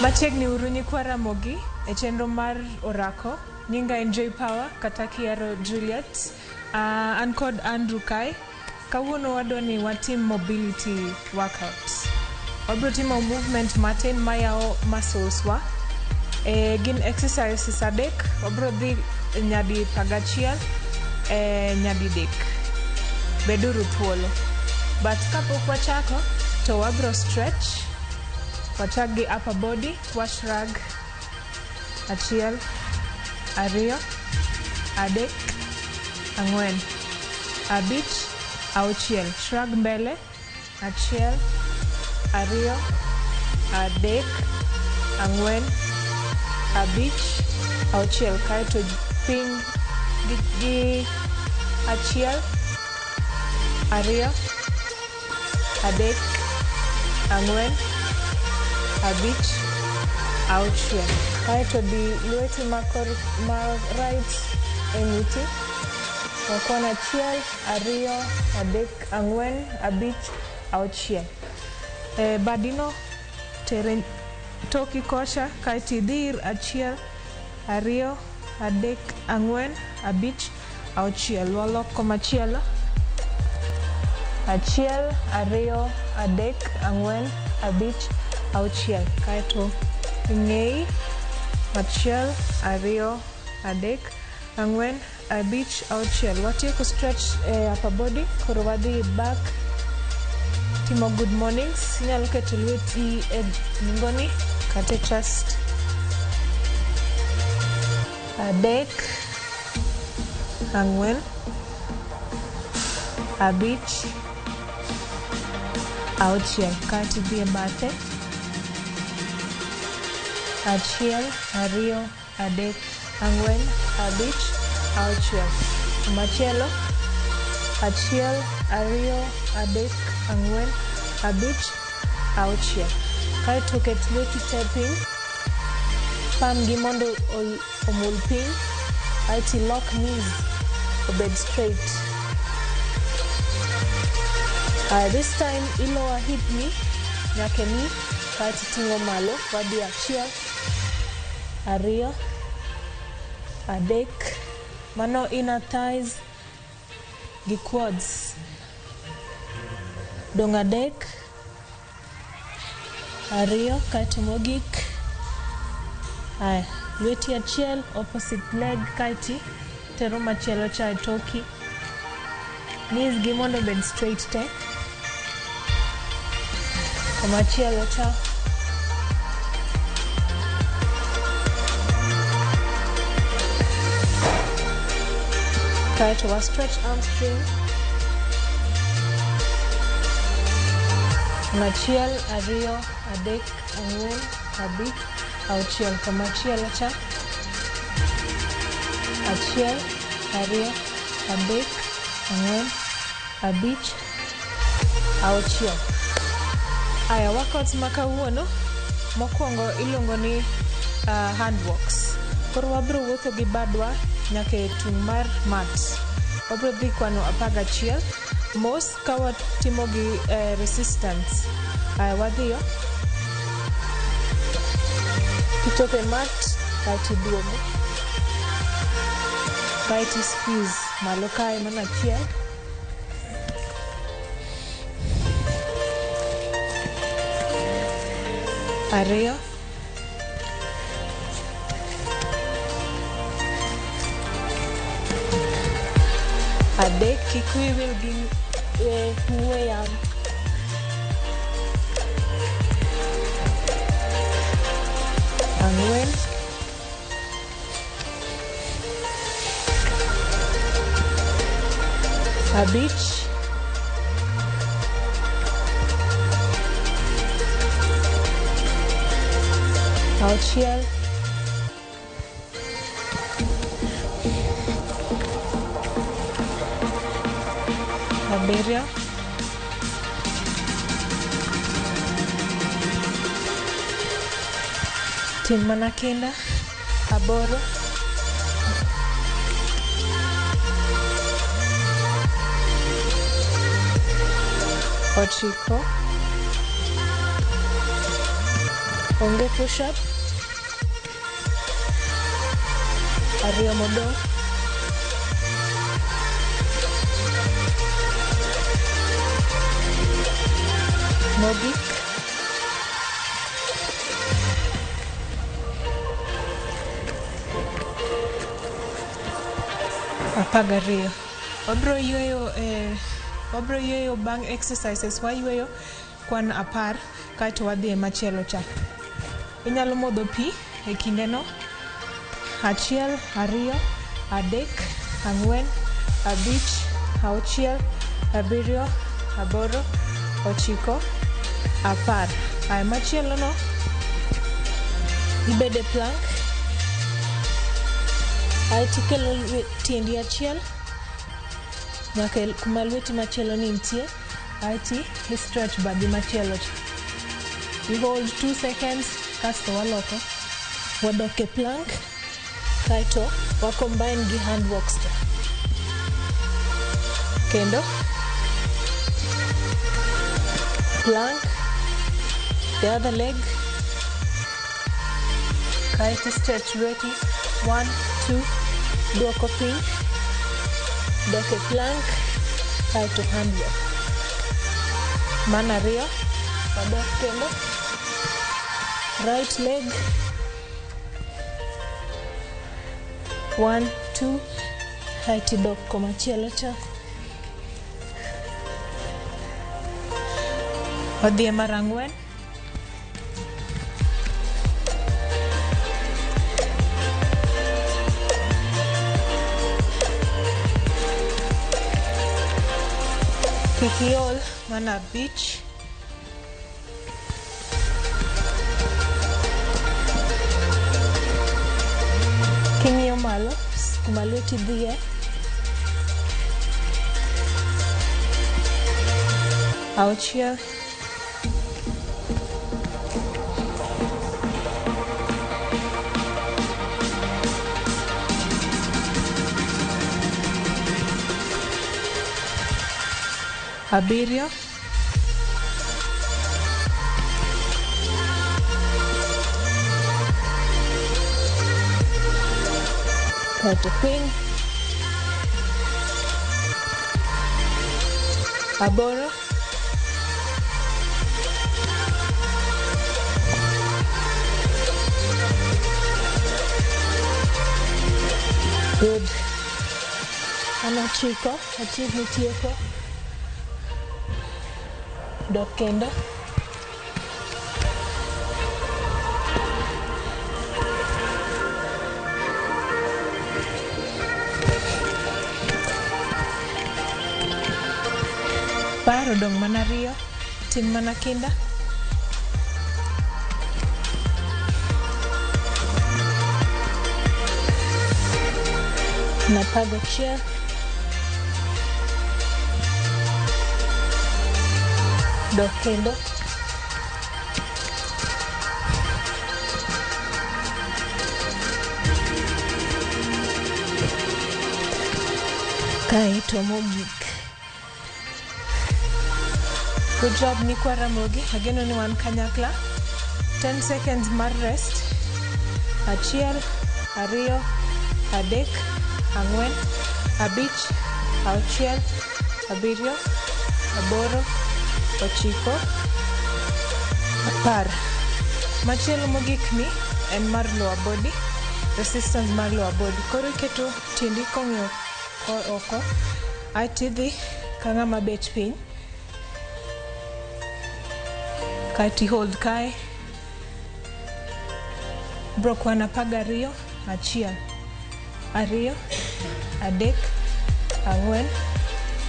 [SPEAKER 25] Machiegni uru nyikwa Ramogi e chenro mar orako. Nyinga en Joy Power kata kiero Juliet. An kod Andrew Kai. Kawuono wadwa ni watim mobility workout. Wabiro timo movement matin mayawo muscles wa. Gin exercises adek. Wabiro dhi nyadi 11 nyadi 3. Beduru thuolo. But kapok wachako to wabiro stretch. Wachak gi upper body, wash rag, 1, 2, 3, 4, 5, 6. Shrug mbele, 1, 2, 3, 4, 5, 6. Kaeto piny gi 1, 2, 3, 4, 5, 6. Kaeto di lweti ma right e ng'uti. Wakwan 1, 2, 3, 4, 5, 6. Badino tere toki kocha kaeto idhir 1, 2, 3, 4, 5, 6. Walok komachielo. 1, 2, 3, 4, 5, 6. Kaeto ng'eyi Achiel, ariyo, adek, ang'wen, abich, auchiel. Watieko stretch e upper body, koro wadhi back timo good mornings. Inyalo keto lweti e nungoni kata e chest. Adek, ang'wen, abich, auchiel. Kaeto idhi e bathe. Achiel, ariyo, adek, ang'wen, abich, auchiel. Machielo. Achiel, ariyo, adek, ang'wen, abich, auchiel. Kaeto ket lweti te piny, palm gi mondo omul piny, aeto ilok knees obed straight. This time ilower hip ni nyaka e knee, kaeto iting'o malo, wadhi achiel, ariyo, adek, mano inner thighs gi quads. Dong' adek, ariyo, kaeto mogik. Aya, lweti achiel, opposite leg, kaeto tero machielo cha e toki. Knees gi mondo obed straight te. Komachielo cha. Kaeto wa stretch hamstring. Achiel, ariyo, adek, ang'wen, abich, auchiel. Komachielo cha. Achiel, ariyo, adek, ang'wen, abich, auchiel. Aya, workouts ma kawuono mokwongo iluongo ni hand walks. Koro wabiro wuotho gi badwa nyaka e tung' mar mat. Wabiro dhi kwano 11 mos ka watimo gi resistance. Aya, wadhiyo. Kichopo e mat, kaeto iduogo. Kaeto i squeeze malo kae mano achiel. Ariyo. Adek, kik wiyi wil gi ng'we yamo. Ang'wen. Abich. Auchiel. Abiriyo. Tim mana kinda. Aboro. Ochiko. Onge push up. Ariyo modong'. Mogik. 12. Wabiro yweyo bang' exercises, wayweyo kwan 10 kaeto wadhi e machielo cha. Inyalo modho pi e kindeno. 1, 2, 3, 4, 5, 6, 7, 8, 9, 10. Aya, machielo no ibede plank. Aeto ikelo tiendi achiel nyaka kuma lweti machielo ni nitie. Aeto i stretch badi machielo cha. You hold 2 seconds kasto waloko. Wadok e plank kaeto wa combine gi hand walks cha. Kendo plank, the other leg, kaeto stretch lweti 1, 2, duoko piny, dok e plank, kaeto hand walk. Mano ariyo, wadok kendo, right leg, 1, 2, aeto idok komachielo cha. Wadhi e mar ang'wen. Kik iol, mano abich. King'iyo malo, kuma lweti dhiye. Auchiel. Abiriyo. Kaeto piny. Aboro. Good. An ochiko, achiegni tieko. Dok kendo. Par odong' mana ariyo, tim mana kinda. Apar gachiel. Dok kendo. Kaeto mogik. Good job nyikwa Ramogi, ageno ni wan kanyakla. 10 seconds mar rest. Achiel, ariyo, adek, ang'wen, abich, auchiel, abiriyo, aboro, ochiko, apar. Machielo mogik ni en mar lower body, resistance mar lower body. Koro iketo tiendi kong'iyo oko, aeto idhi ka ng'ama bet piny. Kaeto i hold kae. Bro kwan 12, achiel, ariyo, adek, ang'wen,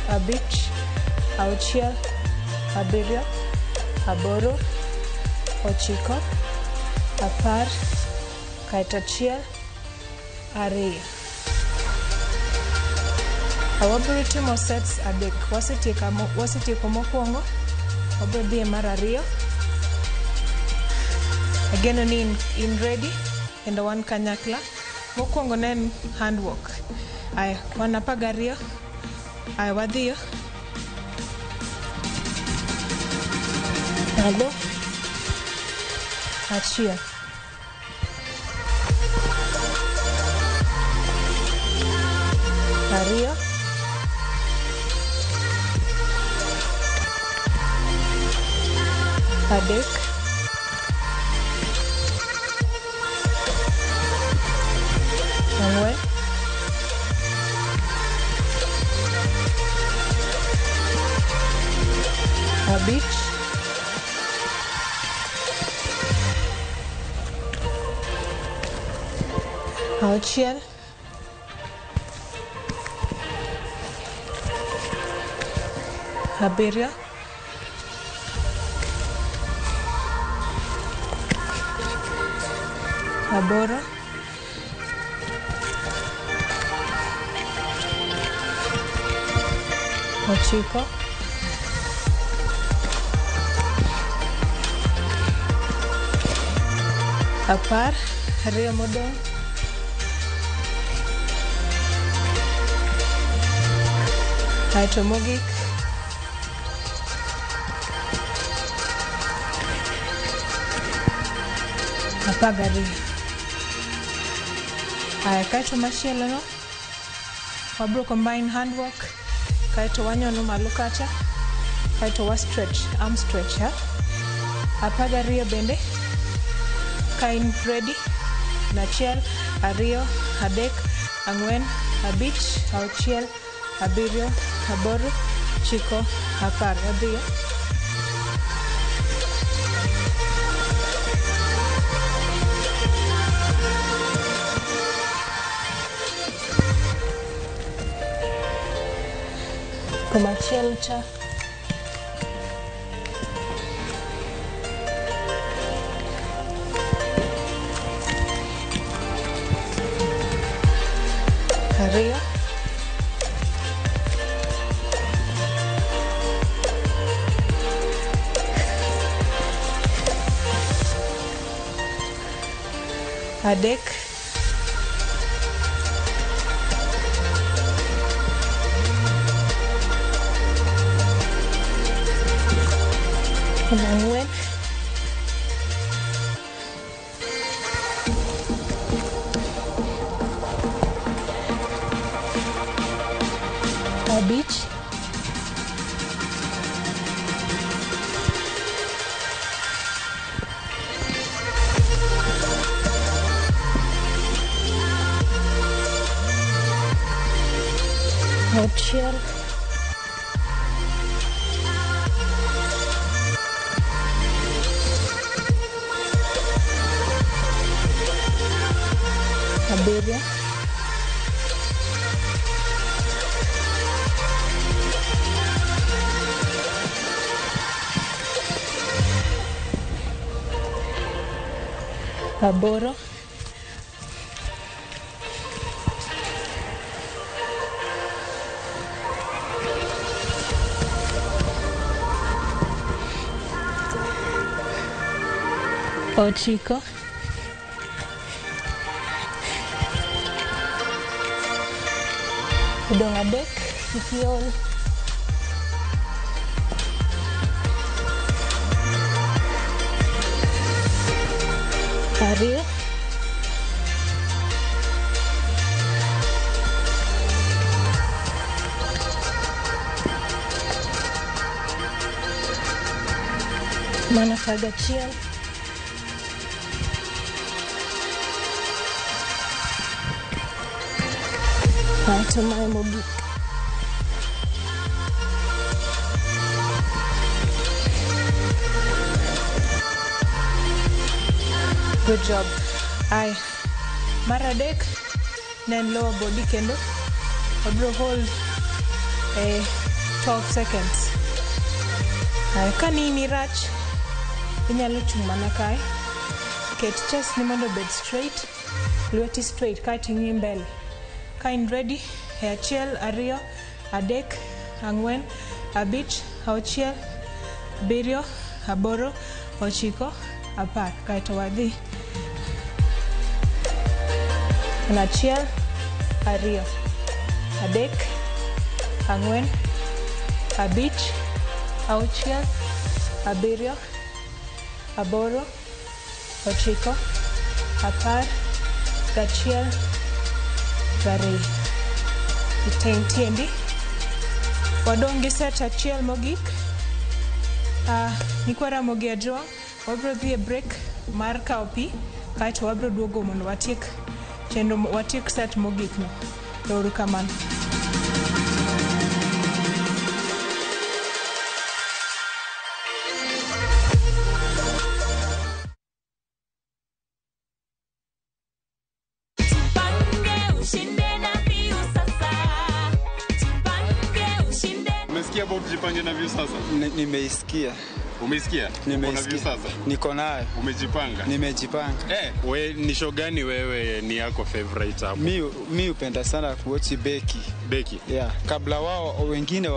[SPEAKER 25] abich, auchiel, abiriyo, aboro, ochiko, apar, kaeto achiel, ariyo. Wabiro timo sets adek. Wasetieko mokwongo, wabiro dhi e mar ariyo. Ageno ni in ready kendo wan kanyakla. Mokwongo ne en handwork. Aya, wan 12. Aya, wadhiyo. Malo. Achiel. Ariyo. Adek. Ang'wen. Abich. Auchiel. Abiriyo. Aboro. Ochiko. Apar. Ariyo modong'. Aeto mogik. 12. Aya, kaeto machielo no, wabro combine handwork, kaeto wanyono malo kacha, kaeto wa stretch, arm stretch, ha? 12 bende, ka in ready, achiel, ariyo, adek, ang'wen, abich, auchiel, abiriyo, aboro, ochiko, apar. Wadhiyo. Komachielo cha. Ariyo. Adek. Ang'wen. Abich. Auchiel. Abiriyo. Aboro. Ochiko. Odong' adek, kik iol. Ariyo. Mana 11. Aeto mae mogik. Good job. Ay, mar adek ne en lower body kendo wabiro hold 12 seconds. Ay, ka nini rach inyalo chung' mana kae. Ket chest ni mondo obed straight, lweti straight kaeto ing'i mbele. Ka in ready, e 1, 2, 3, 4, 5, 6, 7, 8, 9, 10. Kaeto wadhi. 1, 2, 3, 4, 5, 6, 7, 8, 9, 10, 11, 12. Iteng tiendi. Wadong' gi set achiel mogik. Nyikwa Ramogi Ajwang', wabiro dhi e break mar kawo pi, kaeto wabiro duogo mondo watiek chenro, watiek set mogik no. Ero kamano.
[SPEAKER 1] Umesikia about Jipange na Viusasa?
[SPEAKER 2] Nimeisikia.
[SPEAKER 1] Umeisikia?
[SPEAKER 2] Nimeisikia.
[SPEAKER 1] Viusasa?
[SPEAKER 2] Niko nayo.
[SPEAKER 1] Umejipanga?
[SPEAKER 2] Nimejipanga.
[SPEAKER 1] We ni show gani wewe ni yako favorite hapo?
[SPEAKER 2] Mi hupenda sana kuwatch Beki.
[SPEAKER 1] Beki?
[SPEAKER 2] Yeah. Kabla wao wengine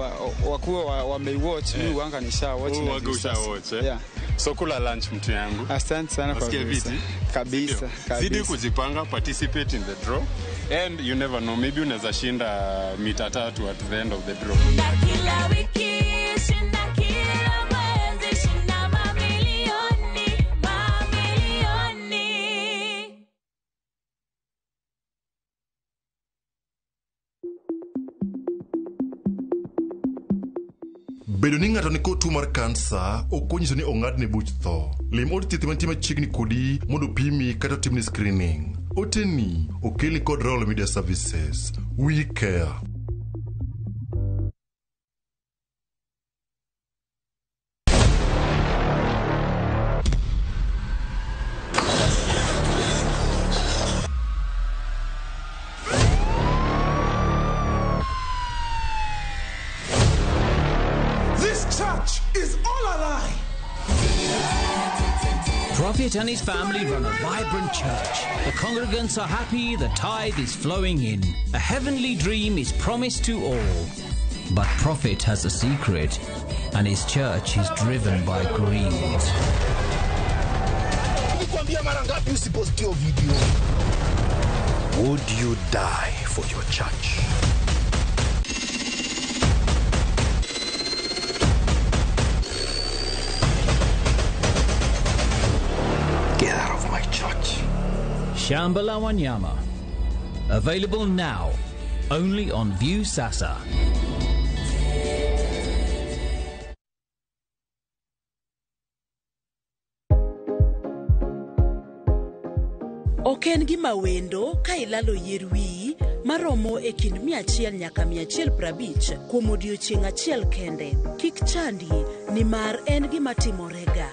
[SPEAKER 2] wakuwa wameiwatch, mi huanga nisha watch na
[SPEAKER 1] Huanga
[SPEAKER 2] Viusasa.
[SPEAKER 1] usha watch, eh?
[SPEAKER 2] Yeah.
[SPEAKER 1] So kula lunch mtu yangu.
[SPEAKER 2] Asante sana kwa
[SPEAKER 1] Nasikia
[SPEAKER 2] Viusasa.
[SPEAKER 1] viti?
[SPEAKER 2] Kabisa,
[SPEAKER 1] Sindio?
[SPEAKER 2] kabisa.
[SPEAKER 1] Zidi kujipanga, participate in the draw. And you never know, maybe unaweza shinda mita 3 at the end of the draw.
[SPEAKER 4] Kila wiki, shinda kila mwezi, shinda mamilioni, mamilioni.
[SPEAKER 5] Bedo ni ng'ato nikod tuo mar kansa ok onyiso ni ong'adne buch tho. Lim od thieth mantie machiegni kodi mondo pimi kata otimni screening. Oteni okeli kod Royal Media Services. We care.
[SPEAKER 3] This church is all a lie.
[SPEAKER 7] Prophet and his family run a vibrant church. The congregants are happy, the tithe is flowing in. A heavenly dream is promised to all. But Prophet has a secret, and his church is driven by greed.
[SPEAKER 3] Nilikwambia mara ngapi usipost hiyo video?
[SPEAKER 6] Would you die for your church?
[SPEAKER 3] Get out of my church.
[SPEAKER 7] Shamba la Wanyama. Available now, only on View Sasa.
[SPEAKER 10] Ok en gima wendo ka ilalo yier wiyi maromo e kind 100 nyaka 150 kuom odiechieng' achiel kende. Kik chandi nimar en gima timorega.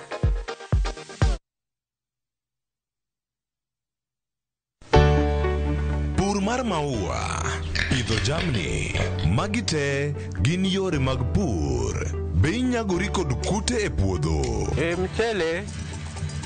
[SPEAKER 6] Pur mar maua, pidho jamni, magi te gin yore mag pur. Be inyagori kod kute e puodho?
[SPEAKER 24] E mchele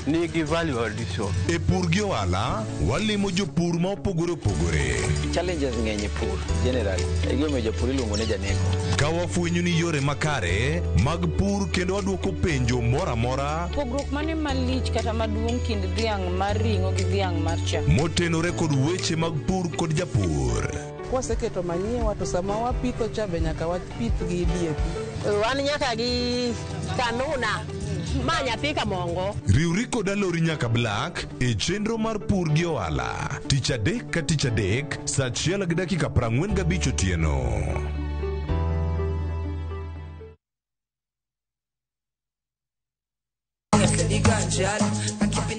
[SPEAKER 24] nigi value addition.
[SPEAKER 6] E pur gi ohala, walimo jopur ma opogore opogore.
[SPEAKER 8] Challenges ng'eny e pur generally. E gimomiyo japur iluongo ni janeko.
[SPEAKER 6] Ka wafwenyo ni yore makare mag pur kendo wadwoko penjo moro amora
[SPEAKER 21] Pogruok mane malich kata maduong' kind dhiang' mar ring'o gi dhiang' mar chak?
[SPEAKER 6] motenore kod weche mag pur kod japur.
[SPEAKER 9] Kwaseketo manyiwa to sama wapitho cha be nyaka wapith gi DAP.
[SPEAKER 11] Wan nyaka gi kanuna ma nyathi kamongo.
[SPEAKER 6] Riwri kod Alori nyaka Black e chenro mar pur gi ohala tich adek ka tich adek saa achiel gi dakika 45 otieno.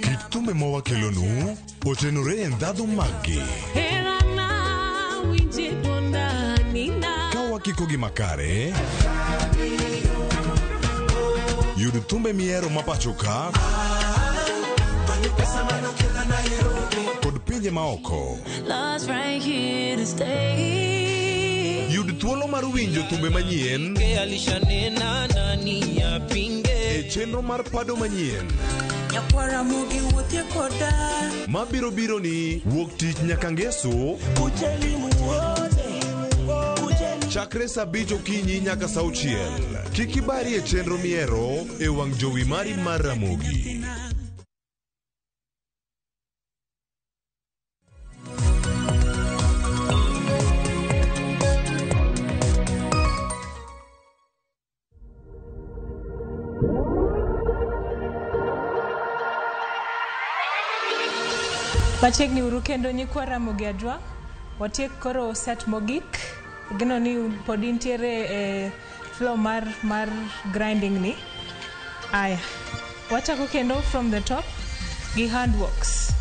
[SPEAKER 6] Kit thumbe ma wakelonu otenore e ndhadhu maggi ka wakiko gi makare. Yud thumbe mihero ma pacho ka kod pinje maoko.
[SPEAKER 4] Love's right here to stay.
[SPEAKER 6] Yud thuolo mar winjo thumbe manyien
[SPEAKER 18] Alishanena nani apinge
[SPEAKER 6] e chenro mar pado manyien
[SPEAKER 17] Nyakwara mogi wuothie koda
[SPEAKER 6] mabiro biro ni wuok tich nyaka ngeso chakre saa abich okinyi nyaka saa auchiel. Kik ibari e chenro mihero e wang' jowi mari mar Ramogi.
[SPEAKER 25] Machiegni uru kendo nyikwa Ramogi Ajwang', watiek koro set mogik. Ageno ni pod intiere e flow mar grinding ni. Aya, wachako kendo from the top gi handworks.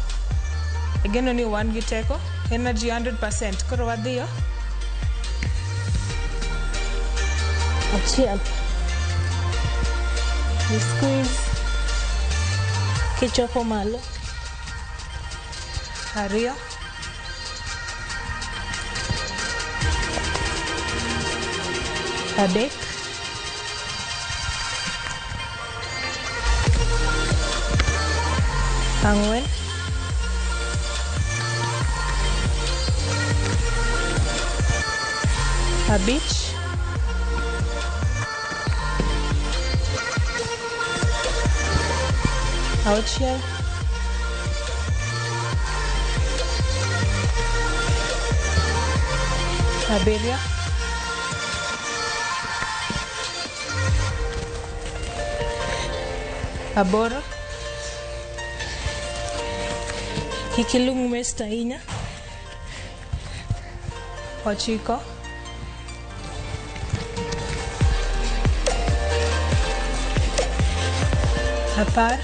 [SPEAKER 25] Ageno ni wan gi teko, energy 100%. Koro wadhiyo.
[SPEAKER 19] Achiel. You squeeze kichopo malo.
[SPEAKER 25] Ariyo. Adek. Ang'wen. Abich. Auchiel. Abiriyo. Aboro. Kik ilung waist ahinya. 9. 10.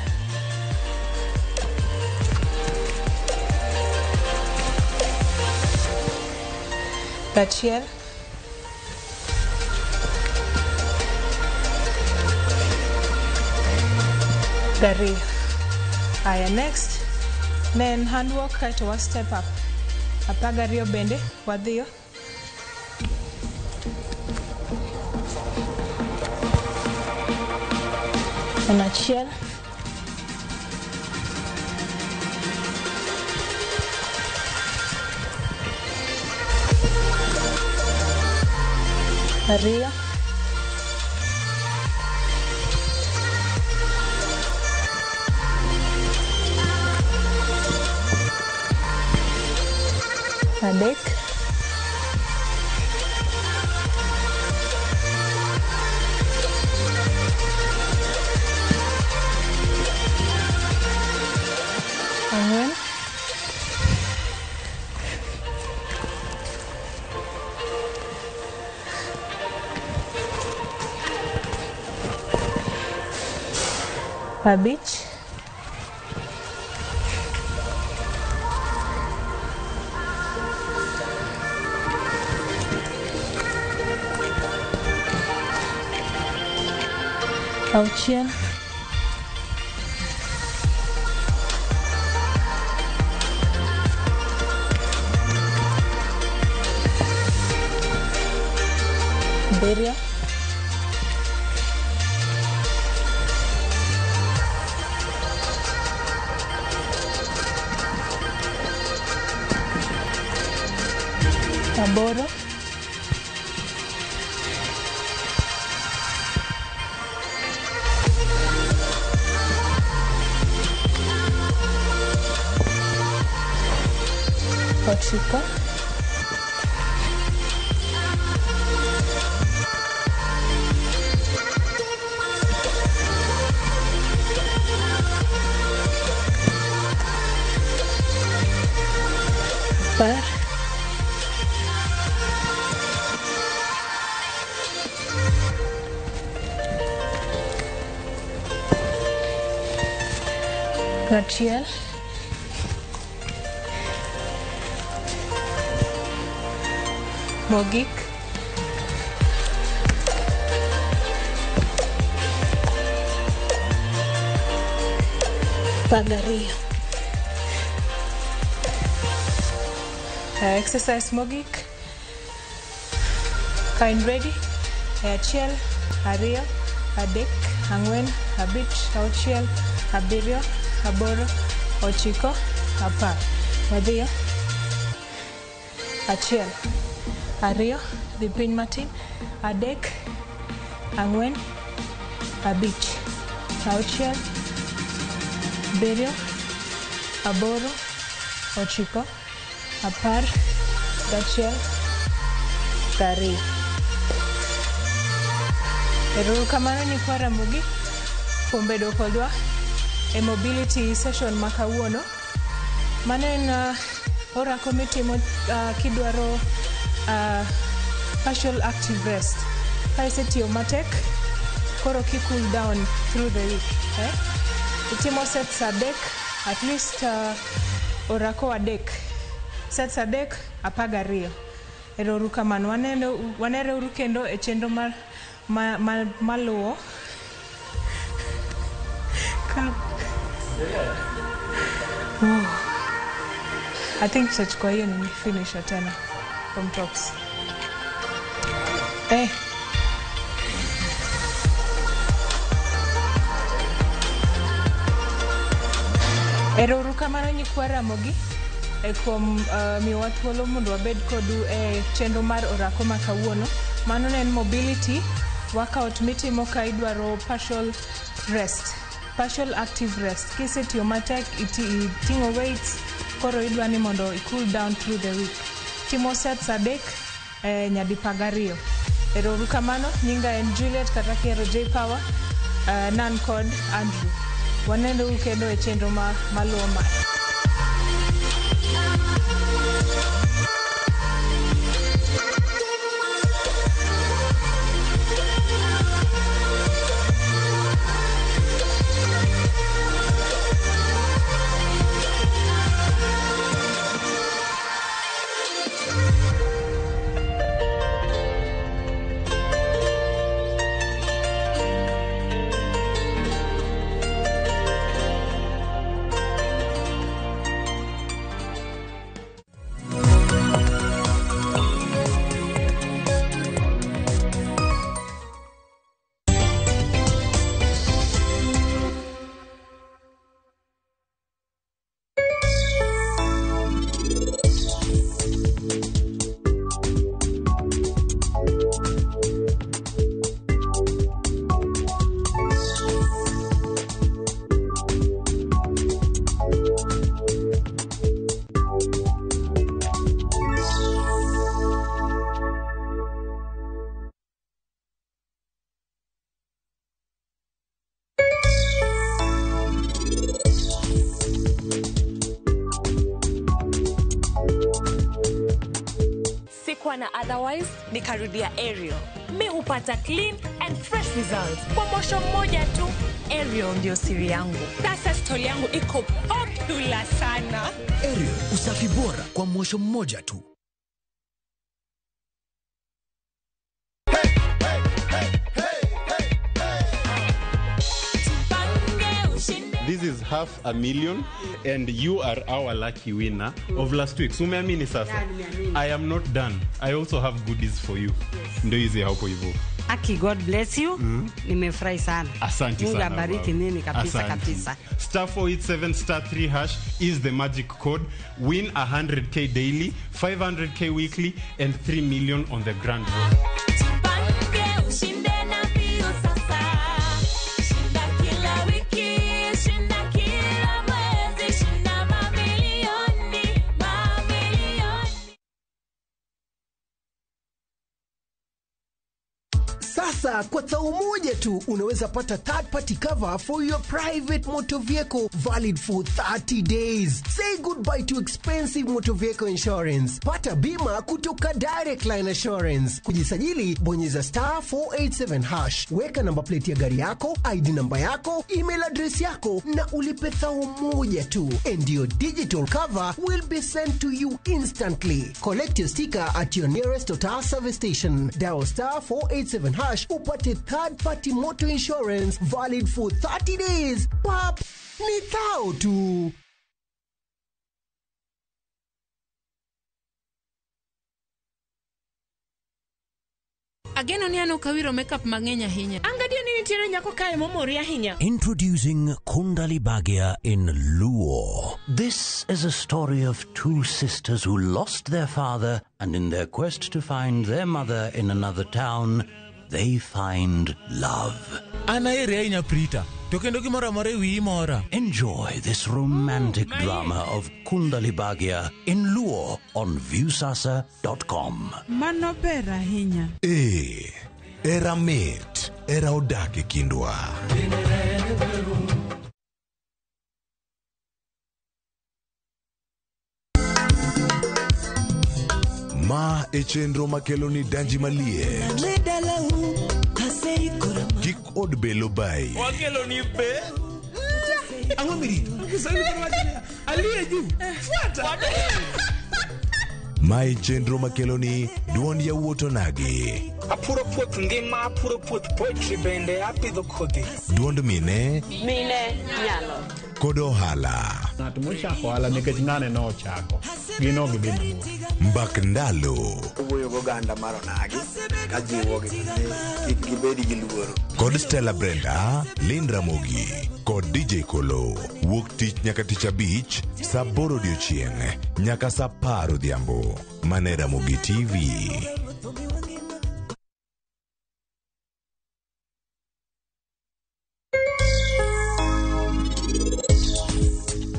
[SPEAKER 25] Achiel. Gariyo. Aya, next. Ne en hand walk kaeto wa step up. 12 bende wadhiyo. En achiel. Ariyo. Adek. Ang'wen. Abich. Auchiel. Abiriyo. Aboro. Ochiko. Apar. Achiel. Mogik. 12. Exercise mogik. Ka in ready. Achiel, ariyo, adek, ang'wen, abich, auchiel, abiriyo, aboro, ochiko, 10. Wadhiyo. Achiel, ariyo, dhi piny matin, adek, ang'wen, abich, auchiel, abiriyo, aboro, ochiko, 10, 11, 12. Erokamano nyikwa Ramogi kuom bedo kodwa e mobility session ma kawuono. Mano en orako mitimo kidwaro partial active rest. Ka isetiyo matek, koro ki cool down through the week. Itimo sets adek, at least orako adek. Sets adek, 12. Erokamano. Wanere uru kendo e chenro mar maluwo. Oh. I think tutachukua hiyo ni finish tena from tops. Erokamano nyikwa Ramogi e kuom miyowa thuolo mondo wabed kodu e chenro mar orako ma kawuono. Mano ne en mobility workout mitimo ka idwaro partial rest, partial active rest. Kisetiyo matek, iting'o weights, koro idwa ni mondo i cool down through the week. Timo sets adek nyadi 12. Erokamano, nyinga en Juliet kata Kero J Power, nan kod Andrew. Waneno kendo e chenro maluwo mae.
[SPEAKER 12] Haikuwa na otherwise, nikarudia Ariel. Mi hupata clean and fresh results kwa mosho mmoja tu. Ariel ndio siri yangu. Sasa stori yangu iko popular sana.
[SPEAKER 16] Ariel, usafi bora kwa mwosho mmoja tu.
[SPEAKER 1] This is 500,000 and you are our lucky winner of last week. So umeamini sasa?
[SPEAKER 19] Yeah, nimeamini.
[SPEAKER 1] I am not done. I also have goodies for you. Yes. Ndio hizi hapo hivyo.
[SPEAKER 19] Aki, God bless you. Nimefurahi sana.
[SPEAKER 1] Asante
[SPEAKER 19] Mungu
[SPEAKER 1] sana.
[SPEAKER 19] abariki
[SPEAKER 1] Baba.
[SPEAKER 19] nini kabisa.
[SPEAKER 1] Asante.
[SPEAKER 19] Kabisa.
[SPEAKER 1] Star 487 star 3 hash is the magic code. Win 100K daily, 500K weekly and 3 million on the grand draw.
[SPEAKER 4] Jipange ushinde na mbio sasa. Shinda kila wiki, shinda kila mwezi, shinda mamilioni, mamilioni.
[SPEAKER 3] Sasa kwa thao moja tu unaweza pata third party cover for your private motor vehicle valid for 30 days. Say goodbye to expensive motor vehicle insurance. Pata bima kutoka Direct Line Assurance. Kujisajili, bonyeza star 487 hash. Weka namba plate ya gari yako, ID namba yako, email address yako na ulipe thao moja tu. And your digital cover will be sent to you instantly. Collect your sticker at your nearest Total service station. Dial star 487 hash upate third party motor insurance valid for 30 days. Pap, ni thao tu.
[SPEAKER 22] Ageno ni an ok awiro makeup mang'eny ahinya.
[SPEAKER 12] An gadier ni nitiere nyako kae momori ahinya.
[SPEAKER 23] Introducing Kundali Bhagya in Luo. This is a story of two sisters who lost their father, and in their quest to find their mother in another town, they find love.
[SPEAKER 13] An aheri ahinya Prita, to kendo gimoro amora e wiyi mora.
[SPEAKER 23] Enjoy this romantic drama of Kundali Bhagya in Luo on Viusasa.com.
[SPEAKER 26] Mano ber ahinya.
[SPEAKER 6] Ee, era mit, era odak e kindwa. Ma e chenro makelo ni danji maliet. Kik od belo bai.
[SPEAKER 13] Wakelo ni be. Ang'o mirito? Kiswahili koro wacho niya, aliye juu. Fuata.
[SPEAKER 6] Ma e chenro makelo ni duond yawuot onagi.
[SPEAKER 27] Apuro puoth ngima, apuro puoth poetry bende apidho kodhi.
[SPEAKER 6] Duond mine
[SPEAKER 11] Mine nyalo.
[SPEAKER 6] kod ohala.
[SPEAKER 28] Ng'at mochako ohala nikech ng'ane nochako, gin ok gidhi mabor.
[SPEAKER 6] Mbak ndalo
[SPEAKER 8] Owuoyo goganda mar onagi kajiwogi ni kik gibed gi luoro.
[SPEAKER 6] kod Stella Brenda, Lynn Ramogi kod DJ Kolo. Wuok tich nyaka tich abich saa aboro odiochieng' nyaka saa apar odhiambo. Mane Ramogi TV.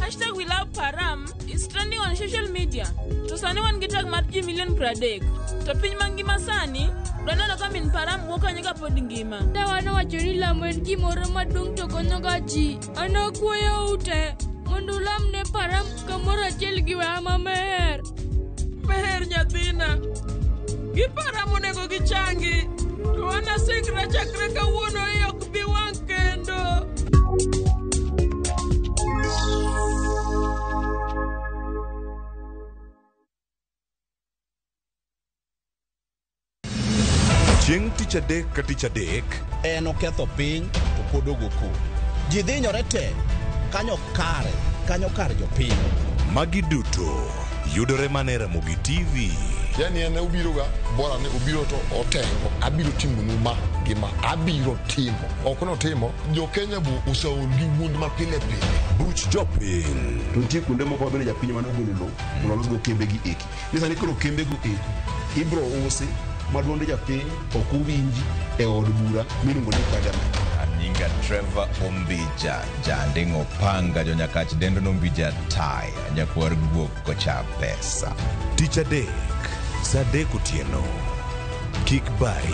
[SPEAKER 22] Hashtag we love Param is trending on social media. To sani wan gi tag mar ji milion 30. To piny mangima sani, dwa neno ka min Param wuok kanyo kapod ngima.
[SPEAKER 14] Dawa nowacho ni lamo en gimoro maduong' to konyoga ji. An akwayo ute mondo ulam ne Param kamoro achiel gi weya ma Meher.
[SPEAKER 18] Meher nyathina, gi Param onego gichangi. To an asingra chakre kawuono i ok bi wang' kendo.
[SPEAKER 6] Chieng' tich adek ka tich adek
[SPEAKER 29] En oketho piny to pod ogo koko. Ji dhinyore te kanyo kare, kanyo kar jopiny.
[SPEAKER 6] Magi duto yudore mana e Ramogi TV.
[SPEAKER 5] Yani en obiroga bora ni obiro to otengo abiro timonu ma gi ma abiro timo ok notimo jo Kenya bu oseol gi wuond ma pile pile.
[SPEAKER 6] Buch jopiny.
[SPEAKER 30] To nitie kuonde moko mabende japiny mane ogolo lowo mondo olosgo kembegi eki. Ni sani koro kembego eki ibro usi ma duond japiny ok uwinji e od bura miluongo ni parliament.
[SPEAKER 31] Anyinga Trevor Ombija, janding'o panga jonyakach dendo nombija taya, nyakwar guok kocha pesa.
[SPEAKER 6] Tich adek saa adek otieno. Kik bai.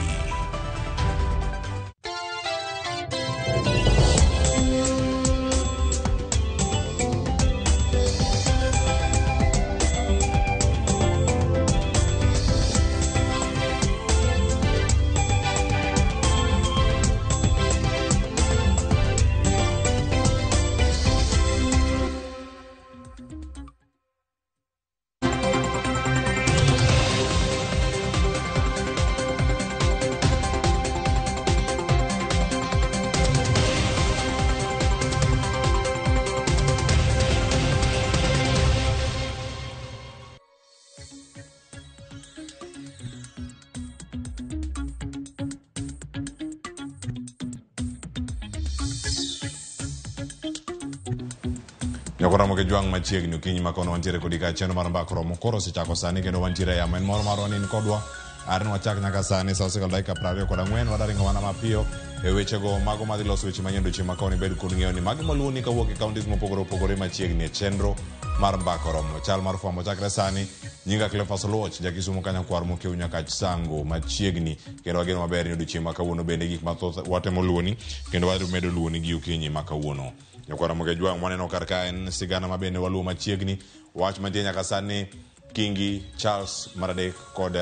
[SPEAKER 2] Nyakoromo gi jwang' machiegni okinyi ma kono wantiere kodi ka chenro mar mbak romo koro osechako sani kendo wantiere e yamo en moro marwa ni in kodwa are ni wachak nyaka sani sa oseka dakika 24 wadaringo mana mapiyo e wechego mago madhi loso weche manyien odiochieng' ma kawuono ibed kod ng'eyo ni magi maluwoni kawuok e counties mopogore opogore machiegni e chenro mar mbak oromo chal mar fwambo chakre sani nyinga Cleophas Oluoch jakisumo kanyakwar mokew nyaka sango machiegni kendo wageno maber ni odiochieng' ma kawuono bende gik mathoth watemo luwoni kendo wamedo luwoni gi okinyi ma kawuono Nyakwar Ramogi Ajwang' mwaneno kar ka en sigana ma bende waluwo machiegni. Wach mantie nyaka sani Kingi Charles mar adek kod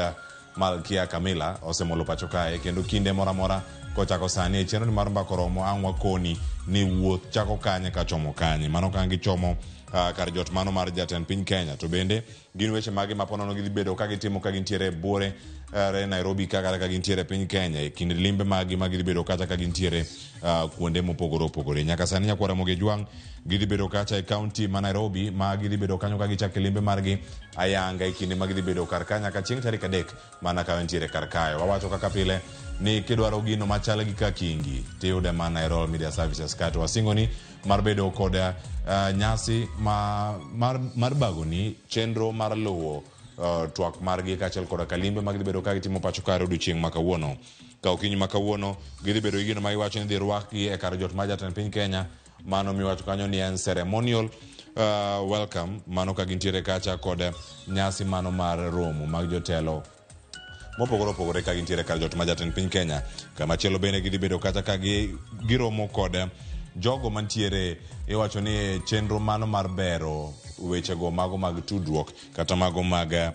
[SPEAKER 2] Malkia Camilla osemolo pacho kae kendo kinde moro amora kochako sani e chenro mar mbako romo ang' wakoni ni wuoth chako kanye kachomo kanye. Mano ka gichomo kar jot mano mar jatend piny Kenya to bende gin weche mage ma ponono gidhi bedo ka gitimo ka gintiere e buore Nairobi ka kata ka gintiere e piny Kenya e kind limbe maggi ma gidhi bedo kacha ka gintiere kuonde mopogore opogore. Nyaka sani nyakwar Ramogi Ajwang' gidhi bedo kacha e kaunti ma Nairobi ma gidhi bedo kanyo ka gichako limbe margi ayanga e kinde ma gidhi bedo kar ka nyaka chieng' tarik 3 mana ka entiere kar kae. Wawacho kaka pile ni kidwaro gino machal gi ka Kingi tiyude mana e Royal Media Services kato wasingoni mar bedo kod nyasi ma, mar, mar bagoni chenro mar luwo twak margi kaachiel koda kalimbe ma gidhi bedo ka gitimo pacho kare odiochieng' ma kawuono. Ka okinyi ma kawuono gidhi bedo gi gino ma iwacho ni dhi rwakgi e kar jot mar jatend piny Kenya mano miwacho kanyo ni en ceremonial welcome mano ka gintiere kacha kod nyasi mano mar romo mag jotelo mopogore opogore ka gintiere kar jot ma jatend piny Kenya. Kamachielo bende gidhi bedo kacha ka giromo kod jogo mantiere iwacho ni chenro mano mar bero wechego mago mag tudruok kata mago mag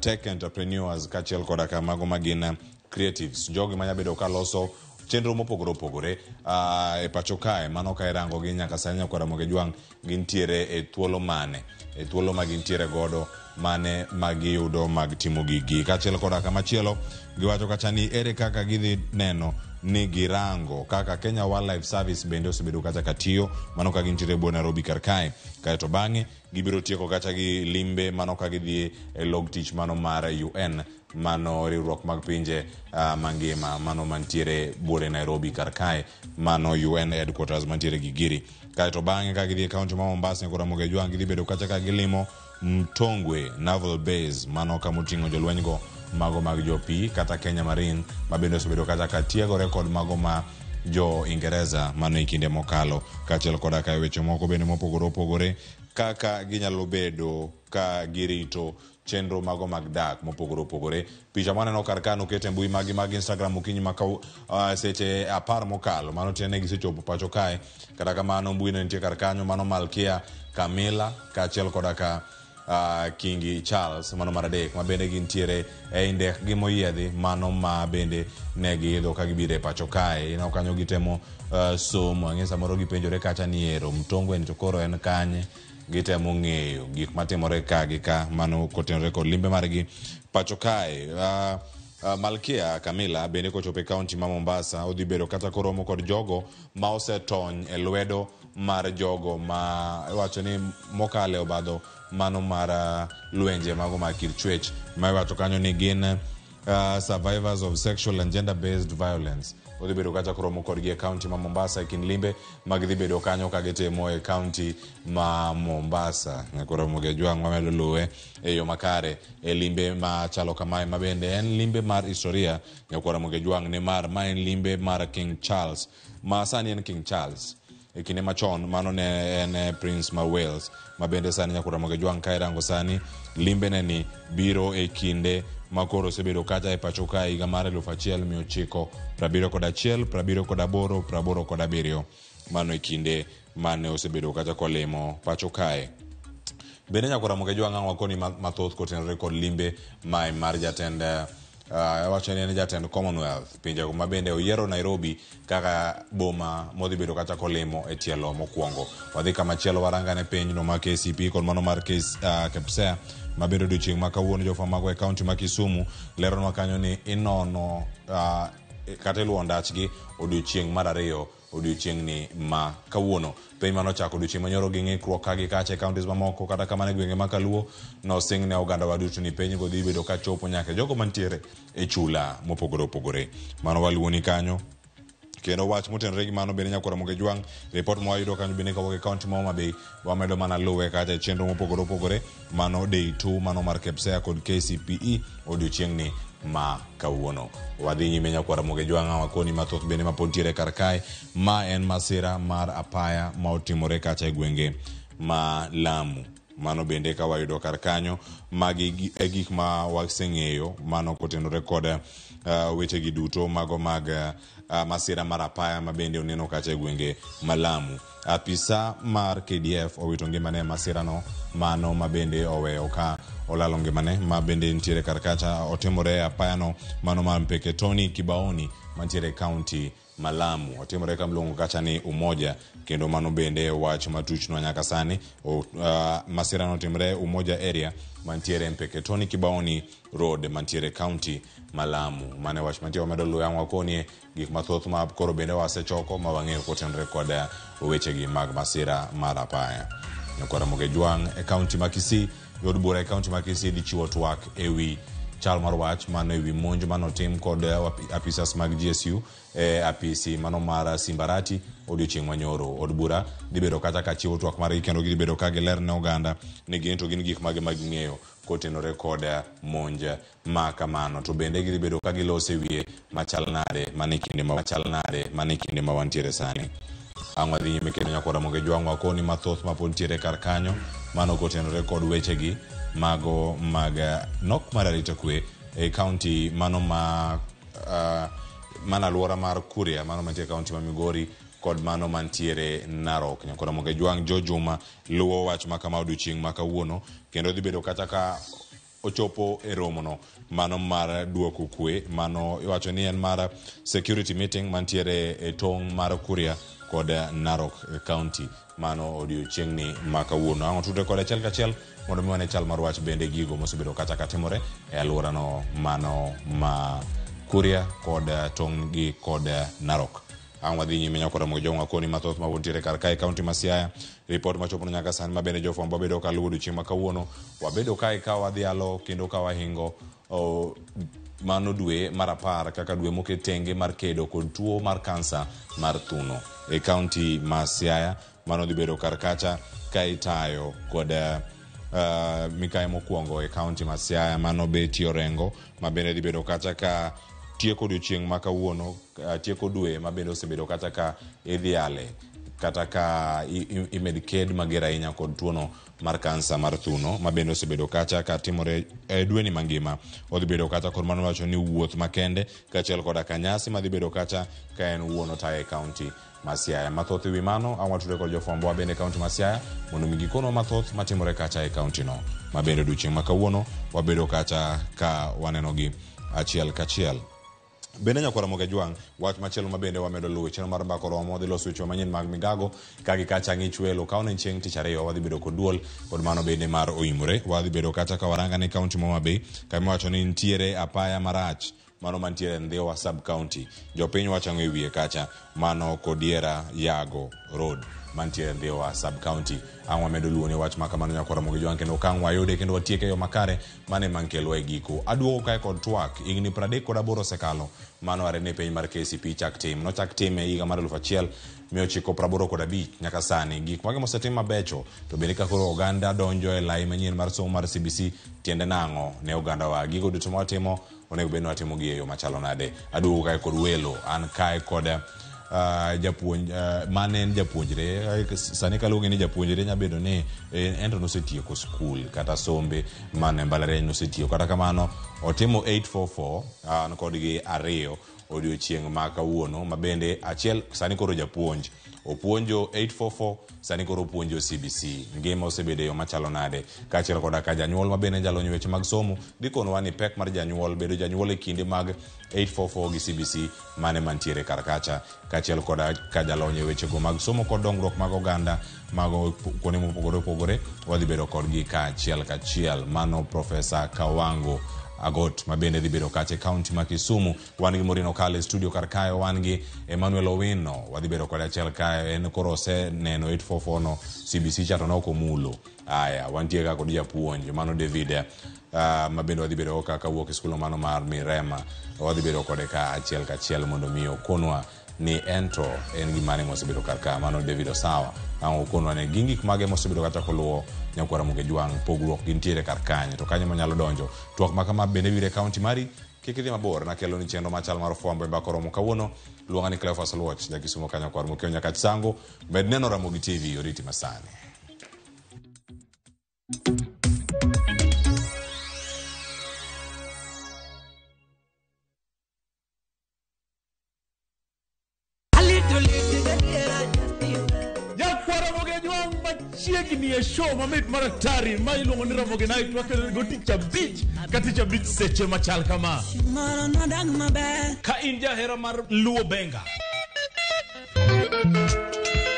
[SPEAKER 2] tech entrepreneurs kaachiel koda ka mago magin creatives jogi manya bedo ka loso chenro mopogore opogore e pacho kae mano ka irango gi nyaka sani nyakwar Ramogi Ajwang' gintiere e thuolo mane e thuolo ma gintiere godo mane ma giyudo mag timo gigi kaachiel koda kamachielo giwacho kacha ni ere kaka gidhi neno ni girango kaka Kenya Wildlife Service bende osebedo kacha katiyo mano ka gintiere bwo Nairobi kar kae kaeto bang'e gibiro tieko kacha gi limbe mano ka gidhi e log tich mano mar UN mano riwruok mag pinje mangima mano mantiere buore Nairobi kar kae mano UN headquarters mantiere Gigiri kaeto bang'e ka gidhi e kaunti ma Mombasa nyakora Ramogi Ajwang' gidhi bedo kacha ka gilimo Mtongwe Naval Base mano kama oting'o jolweny go mago mag jopi kata Kenya Marine ma bende osebedo kacha ka tiegore kod mago ma jo Ingereza mano e kinde mokalo kaachiel koda ka weche moko bende mopogore opogore kaka ginyalo bedo ka girito chenro mago mag dak mopogore opogore. Picha mwaneno kar ka noket e mbui magi mag Instagram okinyi ma seche 10 mokalo mano tiende ni gisechopo pacho kae. Kata kamano mbui no nitie kar kanyo mano Malkia Camilla kaachiel koda ka Kingi Charles mano mar adek ma bende gintiere e ndek gi moyiedhi mano ma bende ne giidho ka gibiro e pacho kae. Ineno kanyo gitemo somo ang'e samoro gipenjore kacha ni ero Mtongwe ni to koro en kanye gitemo ng'eyo gik matimore ka gi ka mano kotenore kod limbe margi pacho kae. Malkia Camilla bende kochopo e kaunti ma Mombasa odhi bedo kata koromo kod jogo ma osetony e lwedo mar jogo ma iwacho ni mokalo e obadho mano mar lwenje mago mag kit chwech ma iwacho kanyo ni gin survivors of sexual and gender based violence. Odhi bedo kacha koromo kodgi e kaunti ma Mombasa e kind limbe ma gidhi bedo kanyo ka gitimo e kaunti ma Mombasa. Koro Ramogi Ajwang' wamedo luwe e yo makare e limbe machalo kamae ma bende en limbe mar historia nyakwar Ramogi Ajwang' nimar ma en limbe mar King Charles ma sani en King Charles. E kinde machon mano ne en Prince ma Wales ma bende sani nyakwar Ramogi Ajwang' ka irango sani limbe ne ni biro e kinde ma koro osebedo kacha e pacho ka higa mar 1971, 78, 87 mano e kinde mane osebedo kacha kolimo pacho kae. Bende nyakwar Ramogi Ajwang' ang' wakoni mathoth kotenore kod limbe mae mar jatend wacho ni en jatend Commonwealth pinjego ma bende oyiero Nairobi kaka boma modhi bedo kacha kolimo e tielo mokwongo. Wadhi kamachielo warangane pinyno ma KCP kod mano mar KPSEA ma bende odiochieng' ma kawuono jofwambo mago e kaunti ma Kisumu leronwa kanyo ni inono kata iluwo ndachgi odiochieng' mar ariyo odiochieng'ni ma kawuono. Piny mano ochako odiochieng' manyoro gi ng'ikruok ka gi kacha e counties mamoko kata kamano e gwenge ma Kaluo nosing ne oganda wa duto ni piny go dhi bedo ka chopo nyaka jogo mantiere e chula mopogore opogore. Mano waluwoni kanyo. Kendo wach motenore gi mano bende nyakwara Moge Jwang', ripot ma wayudo kanyo bende kawuok e kaunti ma Homa Bay, wamedo mana luwe kacha e chenro mopogore opogore, mano day 2 mano mar KPSEA kod KCPE odiochieng'ni ma kawuono. Wadhi nyime nyakwara Moge Jwang' wakoni mathoth bende ma pod ntiere kar kae. Ma en masira mar apaya ma otimore kacha e gwenge ma Lamu. Mano bende ka wayudo kar kanyo, magi e gik ma waseng'eyo mano kotenore kod wechegi duto mago mag masira mar apaya ma bende oneno kacha e gwenge ma Lamu. Apisa mar KDF owito ngimane e masirano, mano ma bende oweyo ka olalo ngimane, ma bende nitiere kar kacha otimore e apayano mano mar Mpeketoni Kibaoni mantiere e kaunti ma Lamu. Otimore kama iluongo kacha ni Umoja, kendo mano bende wach matuchnwa nyaka sani. Masirano otimore Umoja area mantiere Mpeketoni Kibaoni Road mantiere kaunti ma Lamu. Mano e wach mantie, wamedo luwo yang' wakonie gik mathoth ma koro bende wasechoko ma wang'eyo kotenore kod wechegi mag masira mar apaya. Nyakwara Moge Jwang' e kaunti ma Kisii, od bura e kaunti ma Kisii dhi chiwo twak ewi chal mar wach mano ewi monj manotim kod apisas mag GSU e apisi mano mar Simbarati odiochieng' manyoro. Od bura dhi bedo kacha ka chiwo twak margi kendo gidhi bedo ka giler ne oganda ni gin to gin gik mage ma ging'eyo kotenore kod monj ma kamano. To bende gidhi bedo ka giloso e wiye machal nade mane kinde ma machal nade mane kinde ma wantiere sani. Ang' wadhi nyime kendo nyakwara Moge Jwang' wakoni mathoth ma pod ntiere kar kanyo mano kotenore kod wechegi mago mag nok mar arita kwe e kaunti mano ma mana alwora mar Kuria mano mantie e kaunti ma Migori kod mano mantiere Narok. Nyakwara Moge Jwang' Jo Juma luwo wach ma kama odiochieng' ma kawuono kendo dhi bedo kata ka ochopo e romono mano mar duoko kwe, mano iwacho ni en mar security meeting mantiere e tong' mar Kuria kod Narok County mano odiochieng'ni ma kawuono. Ang' otudre kode achiel kachiel mondo mi wane chal mar wach bende gigo mosebedo kacha katimore e alworano mano ma Kuria kod tong' gi kod Narok. Ang' wadhi nyime nyakwara Moge Jwang' wakoni mathoth ma ntiere kar kae kaunti ma Siaya. Ripot machopo nyaka sani ma bende jofwambo bedo ka luwo odiochieng' ma kawuono. Wabedo kae ka wadhialo kendo ka wahingo mano dwe mar 10 kaka dwe moket tenge mar kedo kod tuo mar kansa mar thuno e kaunti ma Siaya. Mano dhi bedo kar kacha ka itayo kod mikayi mokwongo e kaunti ma Siaya mano Betty Orengo ma bende dhi bedo kacha ka tieko odiochieng' ma kawuono, tieko dwe ma bende osebedo kacha ka idhiale kata ka imed ked mager ahinya kod tuono mar kansa mar thuno ma bende osebedo kacha ka timore e dweni mangima. Odhi bedo kacha kod mano wacho ni wuoth makende kaachiel koda ka nyasi madhi bedo kacha ka en wuon otayo e kaunti ma Siaya. Mathoth ewi mano ang' watudre kod jofwambo wa bende e kaunti ma Siaya mondo mi gikonwa mathoth matimore kacha e kaunti no ma bende odiochieng' ma kawuono wabedo kacha ka wanenogi achiel kachiel. Bende nyakwara Moge Jwang', wach machielo ma bende wamedo luwo e chenro mar Mbaka Oromo, wadhi loso weche manyien mag migago ka gi kacha ng'ich welo. Ka one chieng' tich ariyo wadhi bedo kod duol kod mano bende mar oimore. Wadhi bedo kacha ka waranga ne kaunti ma Homa Bay kama iwacho ni nitiere apaya marach mano mantiere Ndhiwa sub county. Jopiny wacho ang'o e wiye kacha mano Kodiera Yago Road mantiere Ndhiwa sub county. Ang' wamedo luwo ne wach ma kamano nyakwara Moge Jwang' kendo ka ang' wayude kendo watieke e yo makare mane mankelwa e giko. Aduogo kae kod twak higni 38 osekalo mano are ne piny mar KCPE chak tim. Nochak time higa mar 1985 nyaka sani. Gik mage mosetim mabecho to bende ka koro oganda donjo e lai manyien mar somo mar CBC tiende nang'o ne oganda wa. Gigo duto ma watimo onego bed ni watimo gi e yo machalo nade. Aduogo kae kod welo an kae kod japuonj mane en japuonjre sani kaluonge ni japuonjre nya bedo ni en to nosetieko skul kata sombe mane mbalariany nosetieko. Kata kamano otimo 844 an kodgi ariyo odiochieng' ma kawuono ma bende achiel sani koro japuonj opuonjo 844 sani koro opuonjo CBC. Ngima osebedo e yo machalo nade kaachiel koda ka janyuol ma bende jalony weche mag somo dhi konowa ni pek mar janyuol bedo janyuol e kinde mag 844 gi CBC mane mantiere kar kacha kaachiel koda ka jalony e wechego mag somo kod dongruok mag oganda mago kuonde mopogore opogore wadhi bedo kodgi kaachiel kachiel. Mano Profesa Kawango Agot ma bende dhi bedo kacha e kaunti ma Kisumu. Wan gi Maureen Okale e studio kar kae, wan gi Emmanuel Owino wadhi bedo kode achiel kae, en koro oseneno 844 no CBC cha to nok omulo. Aya, wantie ka kod japuonj mano David ma bende wadhi bedo ka kawuok e skul mano mar Mirema, wadhi bedo kode ka achiel kachiel mondo mi okonwa ni ento en gimane mosebedo kar ka. Mano David Osawa ang' okonwa ni gin gik mage mosebedo kata koluwo nyakwar Ramogi Ojwang', pogruok gintiere kar kanye to kanye monyalo donjo. Twak ma kama bende winjore e kaunti mari. Kik idhi mabor, nakelo ni chenro machal mar fwambo e mbaka oromo kawuono. Luonga ni Cleophas Oluoch, jakisumo kanyo kwar Mokeo Nyakach Sango. Med neno Ramogi TV oriti masani.
[SPEAKER 13] Nyakwar Ramogi Ojwang' machiegni e show mamit mar atari ma iluongo ni Ramogi Night wakelo go tich abich ka tich abich seche machal kama. Ka in jahera mar Luo Benga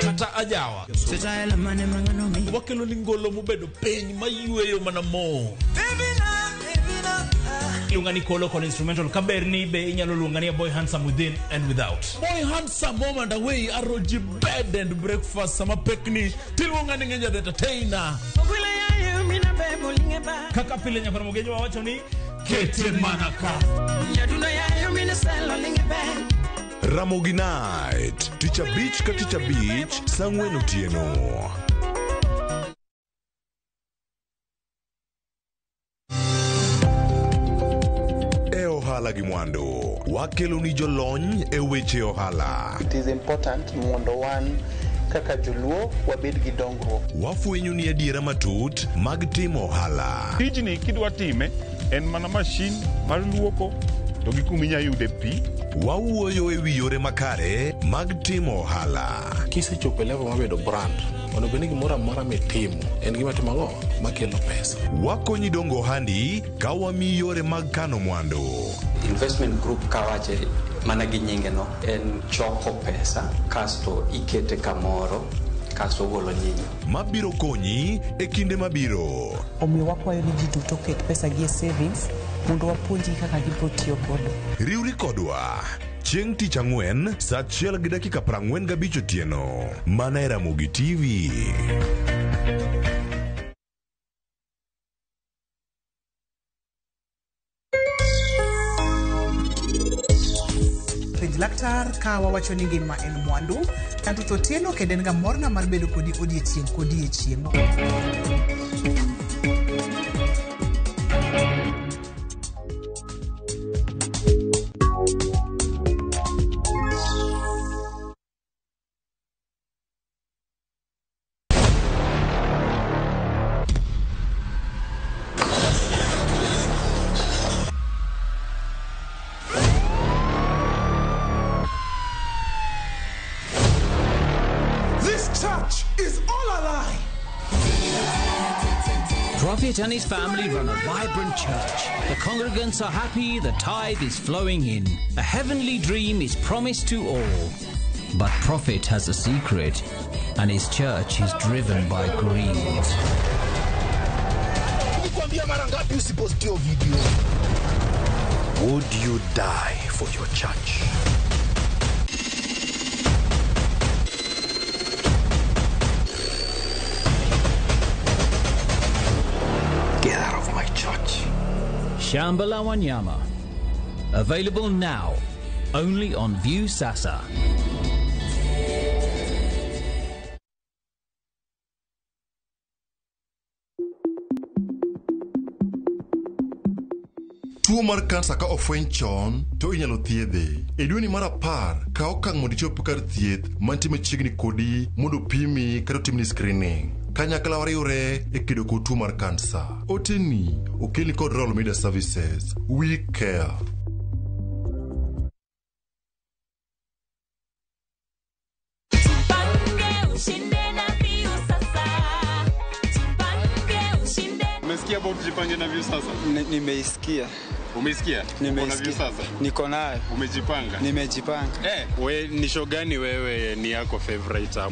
[SPEAKER 13] kata ajawa, wakelo ni ngolo mobedo piny mayweyo mana mo.
[SPEAKER 7] Iluonga ni Kolo kod instrumental kaberni be inyalo luonga ni a boy handsome within and without.
[SPEAKER 13] Boy handsome home and away aroji bed and breakfast sama pekni tiluonga ni Ngeja the entertainer.
[SPEAKER 7] Kaka pile nyakwar Ramogi Ojwang' wacho ni kete mana ka.
[SPEAKER 6] Ramogi Night, tich abich ka tich abich, saa ang'wen otieno. E ohala gi mwandu, wakelo ni jolony e weche ohala.
[SPEAKER 8] It is important mondo wan kaka joluo wabed gi dongruok.
[SPEAKER 6] Wafwenyo ni adiera matut mag timo ohala.
[SPEAKER 9] Tijni kidwa time en mana mashin mar luoko to gi kuma inya yude pi.
[SPEAKER 6] Wawuoyo e wi yore makare mag timo ohala.
[SPEAKER 10] Kisechopo e level mar bedo brand, onego bed ni gimoro amora mitimo en gima timo ang'o makelo pesa.
[SPEAKER 6] Wakonyi dongo ohandi ka wamiyi yore mag kano mwandu.
[SPEAKER 15] Investment group kawache mana gi nyinge no en choko pesa kasto ikete kamoro kasto ogolo nyinyo.
[SPEAKER 6] Mabiro konyi e kinde mabiro.
[SPEAKER 16] Omiyo wakwayo ni ji duto oket pesa gi e savings mondo wapuonjgi kaka gibiro tiyo godo.
[SPEAKER 6] Riwri kodwa chieng' tich ang'wen saa 1:45 otieno mana e Ramogi TV.
[SPEAKER 17] Penj laktar ka wawacho ni ngima en mwandu. Anto Otieno kendo en ga morna mar bedo kodi odiechieng' kodiechieng'.
[SPEAKER 22] This church is all a lie.
[SPEAKER 23] Prophet and his family run a vibrant church. The congregants are happy, the tithe is flowing in. A heavenly dream is promised to all. But Prophet has a secret, and his church is driven by greed.
[SPEAKER 22] Nilikwambia mara ngapi usipost hiyo video?
[SPEAKER 6] Would you die for your church?
[SPEAKER 23] Get out of my church. Shamba la Wanyama. Available now, only on View Sasa.
[SPEAKER 5] Tuo mar kansa ka ofweny chon to inyalo thiedhe. E dweni mar 10, kaw okang' mondo ichop kar thieth mantie machiegni kodi mondo opimi kata otimni screening. Kanyakla wariwre e kedo kod tuo mar kansa. Oteni okelni kod Royal Media Services. We care.
[SPEAKER 4] Jipange ushinde na Viusasa. Jipange ushinde.
[SPEAKER 1] Umesikia about Jipange na Viusasa?
[SPEAKER 27] Nimeisikia.
[SPEAKER 1] Umeisikia? Uko na
[SPEAKER 27] Nimeisikia.
[SPEAKER 1] Viusasa?
[SPEAKER 27] Niko nayo.
[SPEAKER 1] Umejipanga?
[SPEAKER 27] Nimejipanga.
[SPEAKER 1] We ni show gani wewe ni yako favorite hapo?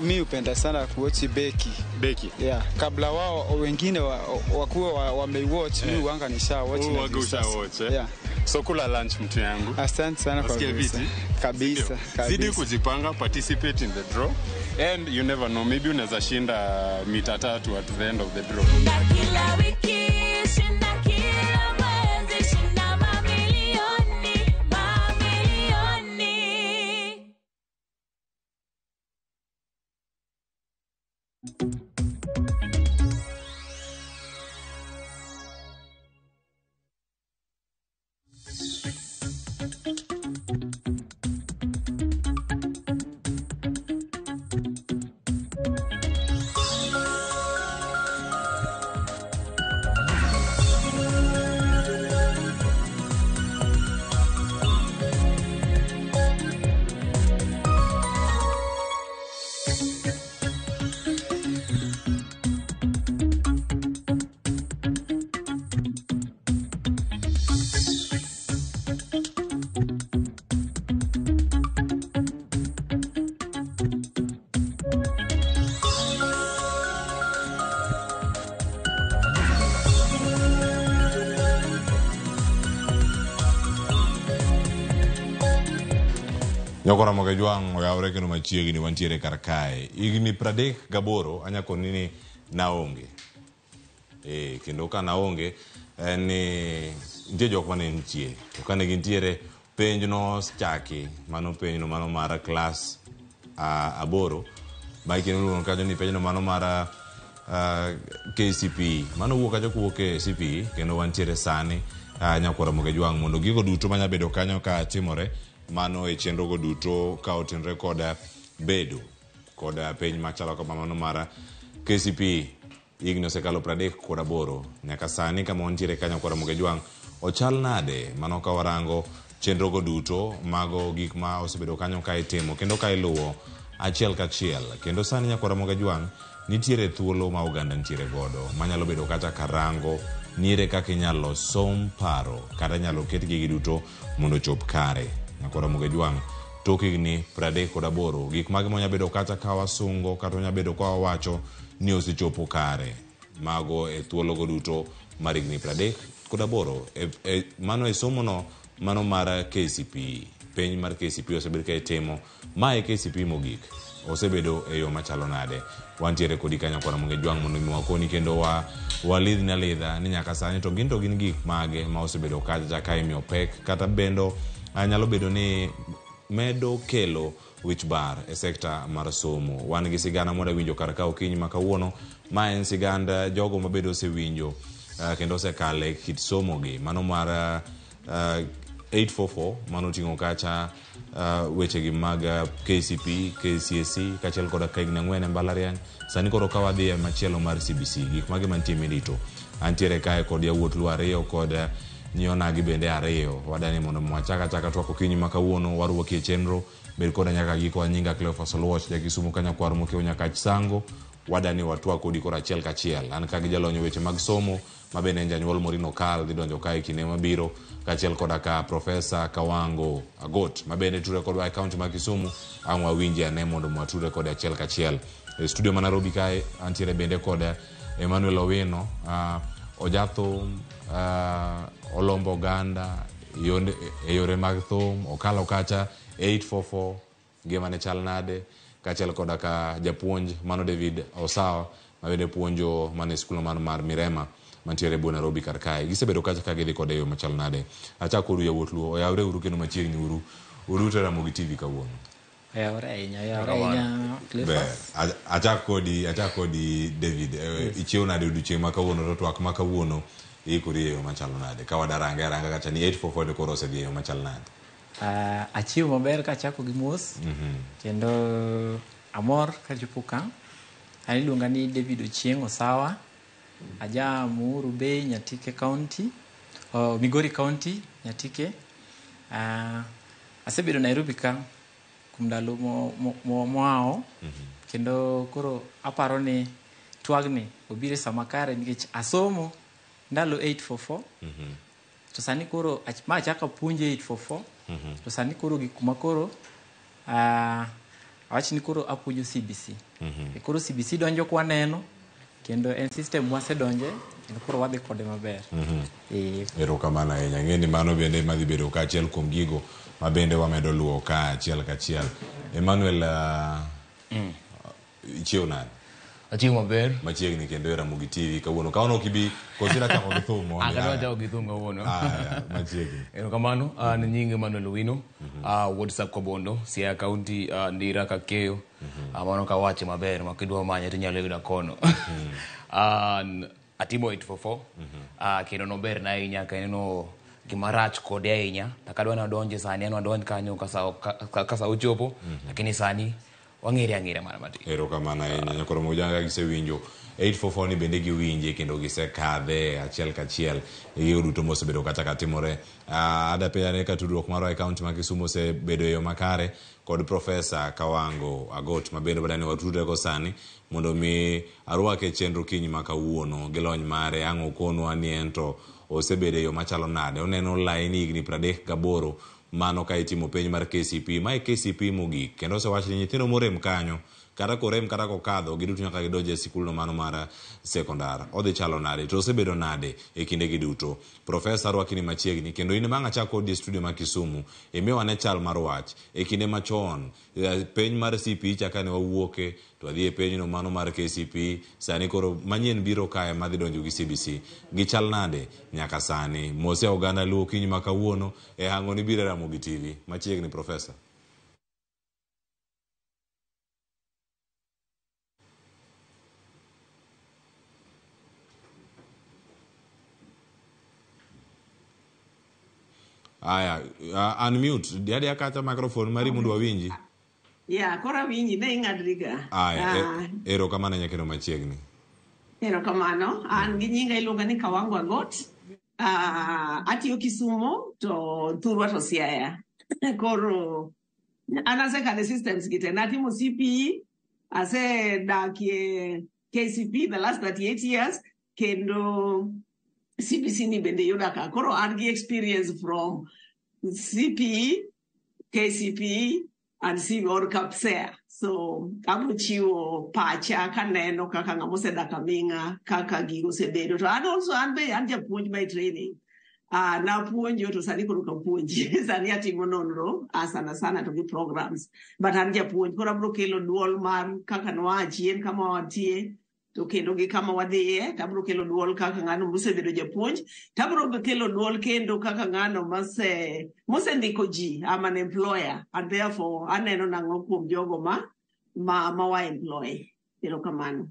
[SPEAKER 27] Mi hupenda sana kuwatch Beki.
[SPEAKER 1] Beki?
[SPEAKER 27] Yeah, kabla wao wengine wakuwa wameiwatch, mi huanga nisha watch na
[SPEAKER 1] Huanga
[SPEAKER 27] Viusasa.
[SPEAKER 1] usha watch, eh?
[SPEAKER 27] Yeah.
[SPEAKER 1] So kula lunch mtu yangu.
[SPEAKER 27] Asante sana kwa
[SPEAKER 1] Nasikia
[SPEAKER 27] visa.
[SPEAKER 1] viti?
[SPEAKER 27] Kabisa,
[SPEAKER 1] Ndio.
[SPEAKER 27] kabisa.
[SPEAKER 1] Zidi kujipanga, participate in the draw and you never know, maybe unaweza shinda mita 3 at the end of the draw.
[SPEAKER 4] Kila wiki, shinda kila mwezi, shinda mamilioni, mamilioni.
[SPEAKER 2] Nyoko Ramogi Jwang' oyawre kendo machiegni wantiere kar kae. Higni 38 anyakoni ni naonge. Kendo ka naonge en ni nitie jok mane nitie. To kane gintiere penj nochaki, mano penjno mano mar klas 8 ma kendo iluongo kanyo ni penjno mano mar KCPE. Mano wuok kacha kowuok e CPE kendo wantiere sani Nyakwar Ramogi Jwang' mondo gigo duto manya bedo kanyo ka timore mano e chenro go duto ka otenore kod bedo kod penj machalo kama mano mar KCPE. Higni osekalo 38 nyaka sani kama wantiere ka Nyakwar Ramogi Jwang' ochal nade mano ka warango chenro go duto mago gik ma osebedo kanyo ka itimo kendo ka iluwo achiel kachiel. Kendo sani Nyakwar Ramogi Jwang' nitiere thuolo ma oganda nitiere godo manyalo bedo kata karango niere kaka inyalo som paro kata inyalo ket gigi duto mondo ochop kare. Nyakwar Ramogi Jwang' tok higni 38 gik mage manyalo bedo kata ka wasungo kata wanyalo bedo ka wawacho ni osechopo kare mago e thuolo go duto mar higni 38 mano e somo no mano mar KCPE. Penj mar KCPE osebed ka itimo ma e KCPE mogik osebedo e yo machalo nade. Wantiere kodi ka Nyakwar Ramogi Jwang' mondo mi wakoni kendo walidhni alidha ni nyaka sani to gin gik mage ma osebedo kacha ka imiyo pek kata bendo nyalo bedo ni medo kelo wich bar e sekta mar somo. Wan gi sigana mwada winjo kar ka okinyi ma kawuono ma en sigand jogo mabedo osewinjo kendo osekale kit somo gi mano mar 844 mano oting'o kacha wechegi mag KCPE, KCSE kaachiel koda ka higni 4 e mbalariany. Sani koro ka wadhi e machielo mar CBC gik mage mantie mirito. Antiere kae kod yawuot Luo 2 kod nyionagi bende 2. Wadani mondo wachak achaka twak okinyi ma kawuono warwaki e chenro. Bed koda nyaka giko. Nyinga Cleophas Oluoch, ja Kisumu ka nyakwar mokiewo Nyakach Sango. Wadani watwak kodi koro achiel kachiel. An ka gi jalony e weche mag somo ma bende en janyuol Maureen Okal dhi donjo kae kinde mabiro kaachiel koda ka Profesa Kawango Agot ma bende tudre kodwa e kaunti ma Kisumu. Ang' wawinje ane mondo watudre kode achiel kachiel. E studio ma Nairobi kae antiere bende kod Emmanuel Owino, ojathum, olombo oganda e yore mag thum, okalo kacha 844 ngimane chal nade, kaachiel koda ka japuonj mano David Osawa ma bende puonjo mana e skul mar Mirema mantiere e bwo Nairobi kar kae. Gisebedo kacha ka gidhi kode e yo machal nade. Achak kodu yawuot Luo, oyawre uru kendo machiegni uru uduto e Ramogi TV kawuono.
[SPEAKER 3] Oyawre ahinya, oyawre ahinya Cleophas.
[SPEAKER 2] Achak kodi David. Ichiew nade odiochieng' ma kawuono to twak ma kawuono iikori e yo machalo nade? Ka wadarange aranga kacha ni 844 koro osedhi e yo machal nade?
[SPEAKER 3] Achiew maber kachako gi mos kendo amor kachopo ka. An iluonga ni David Ochieng' Osawa. Aja Muhuru Bay, Nyatike County, Migori County, Nyatike. Asebedo Nairobi ka kuom ndalo moawo kendo koro aparo ni twagni obiro e sama kare nikech asomo ndalo 844 to sani koro ma achako apuonjo 844 to sani koro gik ma koro awach ni koro apuonjo CBC. E koro CBC donjo kwaneno kendo en system wasedonje kendo koro wadhi kode maber.
[SPEAKER 2] Erokamano ahinya. Ng'e ni mano bende madhi bedo kaachiel kuom gigo ma bende wamedo luwo ka achiel kachiel. Emmanuel, ichiew nade?
[SPEAKER 11] Achiew maber.
[SPEAKER 2] Machiegni kendo e Ramogi TV kawuono. Kawuono ok ibi koso chako gi thum mondi.
[SPEAKER 11] Akadwa chako gi thum kawuono.
[SPEAKER 2] Machiegni.
[SPEAKER 11] Erokamano. An nyinga Emmanuel Owino, wuod Sakobondo, Siaya County, Ndira Kakeyo. Mano kawache maber ma kidwa manye tinyalo yuda kono. Atimo 844 kendo noberna ahinya ka ineno gima rach kode ahinya. Takadwa nadonje sani, an wadonj kanyo ka sa ochopo, lakini sani wang'ere ang'era mana matin.
[SPEAKER 2] Erokamano ahinya. Nyakoro Ramogi Jwang' gisewinjo 844 ni bende giwinje kendo gisekadhe achiel kachiel e gigo duto mosebedo kata katimore. Ada penjane ka tudruok marwa e kaunti ma Kisumu osebedo e yo makare kod Profesa Kawango Agot ma bende wadani watudre go sani mondo mi arwake e chenro kinyi ma kawuono gi lony mare ang' okonwa ni en to osebedo e yo machalo nade. Oneno laini higni 38 mano ka itimo penj mar KCPE. Mae KCPE mogik kendo osewach ni nyithindo morem kanyo Kata korem kata kokadho, giduto nyaka gidonj e sikulno mano mar sekondar. Odhi chalo nade? To osebedo nade e kindegi duto? Profesa rwaki ni machiegni kendo in bang' achak kodi e studio ma Kisumu, imiwa ne chal mar wach. E kinde machon, penj mar CPE cha kane wawuoke, to wadhi e penjno mano mar KCPE, sani koro manyien biro kae madhi donjo gi CBC. Gichal nade nyaka sani? Mose oganda Luo okinyi ma kawuono e hango ni biro e Ramogi TV. Machiegni Profesa. Aya, unmute. Diadia kacha microphone mari mondo wawinji.
[SPEAKER 12] Ya, koro awinji, ne ing'adriga.
[SPEAKER 2] Aya,
[SPEAKER 12] Ah,
[SPEAKER 2] erokamano nyakeno machiegni.
[SPEAKER 12] Erokamano. An gi nyinga iluonga ni Kawango Agot. Atiyo Kisumo to thurwa to Siaya. Koro an asekalo e systems gi te. Natimo CPE, asedakie KCP the last 38 years, kendo CBC ni bende yuda ka. Koro an gi experience from CPE, KCPE, and C or KPSEA. So abro chiwo pacha kaneno kaka ng'ama osedak aming'a, kaka gigo osebedo. To an also an be an japuonj by training. Napuonjo to sani koro ok apuonji. Sani atimo nonro sana sana to gi programs. But an japuonj koro abro kelo duol mar kaka nwaa chien kama wantie to kendo gi kama wadhiye, to abro kelo duol kaka ng'ano mosebedo japuonj, to abro kelo duol kendo kaka ng'ano mosendiko ji. I'm an employer and therefore aneno nang'o kuom jogo ma wa employ. Erokamano.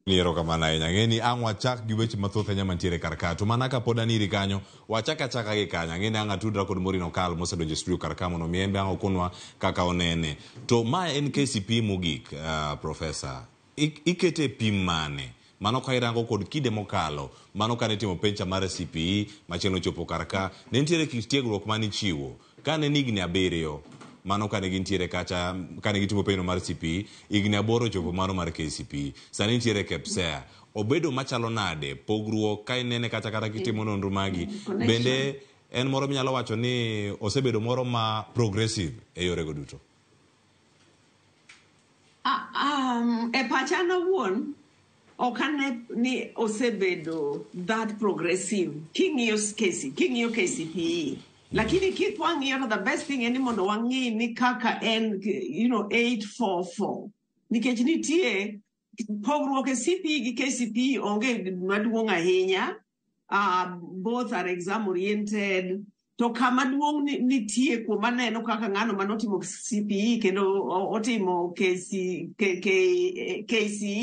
[SPEAKER 2] Erokamano ahinya. Ang'e ni ang' wachak gi weche mathoth ahinya mantiere kar ka. To mana kapod an iri kanyo, wachak achaka gi kanyo. Ang'e ni ang' atudra kod Maureen Okal mosedonjo e studio kar ka mondo mi en be ang' okonwa kaka onene. To ma en KCPE mogik, Professor. Ikete e pim mane? Mano ka irango kod kinde mokalo, mano kane itimo penj mar CPE, machielo ochopo kar ka, ne nitiere kit tiegruok mane ichiwo. Kane en higni 7, mano kane gintiere kacha, kane gitimo penjno mar CPE, higni 8 ochopo mano mar KCPE. Sani nitiere KPSEA. Obedo machalo nade? Pogruok ka inene kacha kata kitimo nonro magi, bende en moro minyalo wacho ni osebedo moro ma progressive e yorego duto?
[SPEAKER 12] E pacha an owuon, ok ane ni osebedo that progressive king'iyo king'iyo KCPE. Lakini kwang'iyo to the best thing en ni mondo wang'i ni kaka en, 844. Nikech nitie pogruok e CPE gi KCPE onge maduong' ahinya. Both are exam oriented. To kama duong' nitie kuom aneno kaka ng'ano manotimo CPE kendo otimo KCE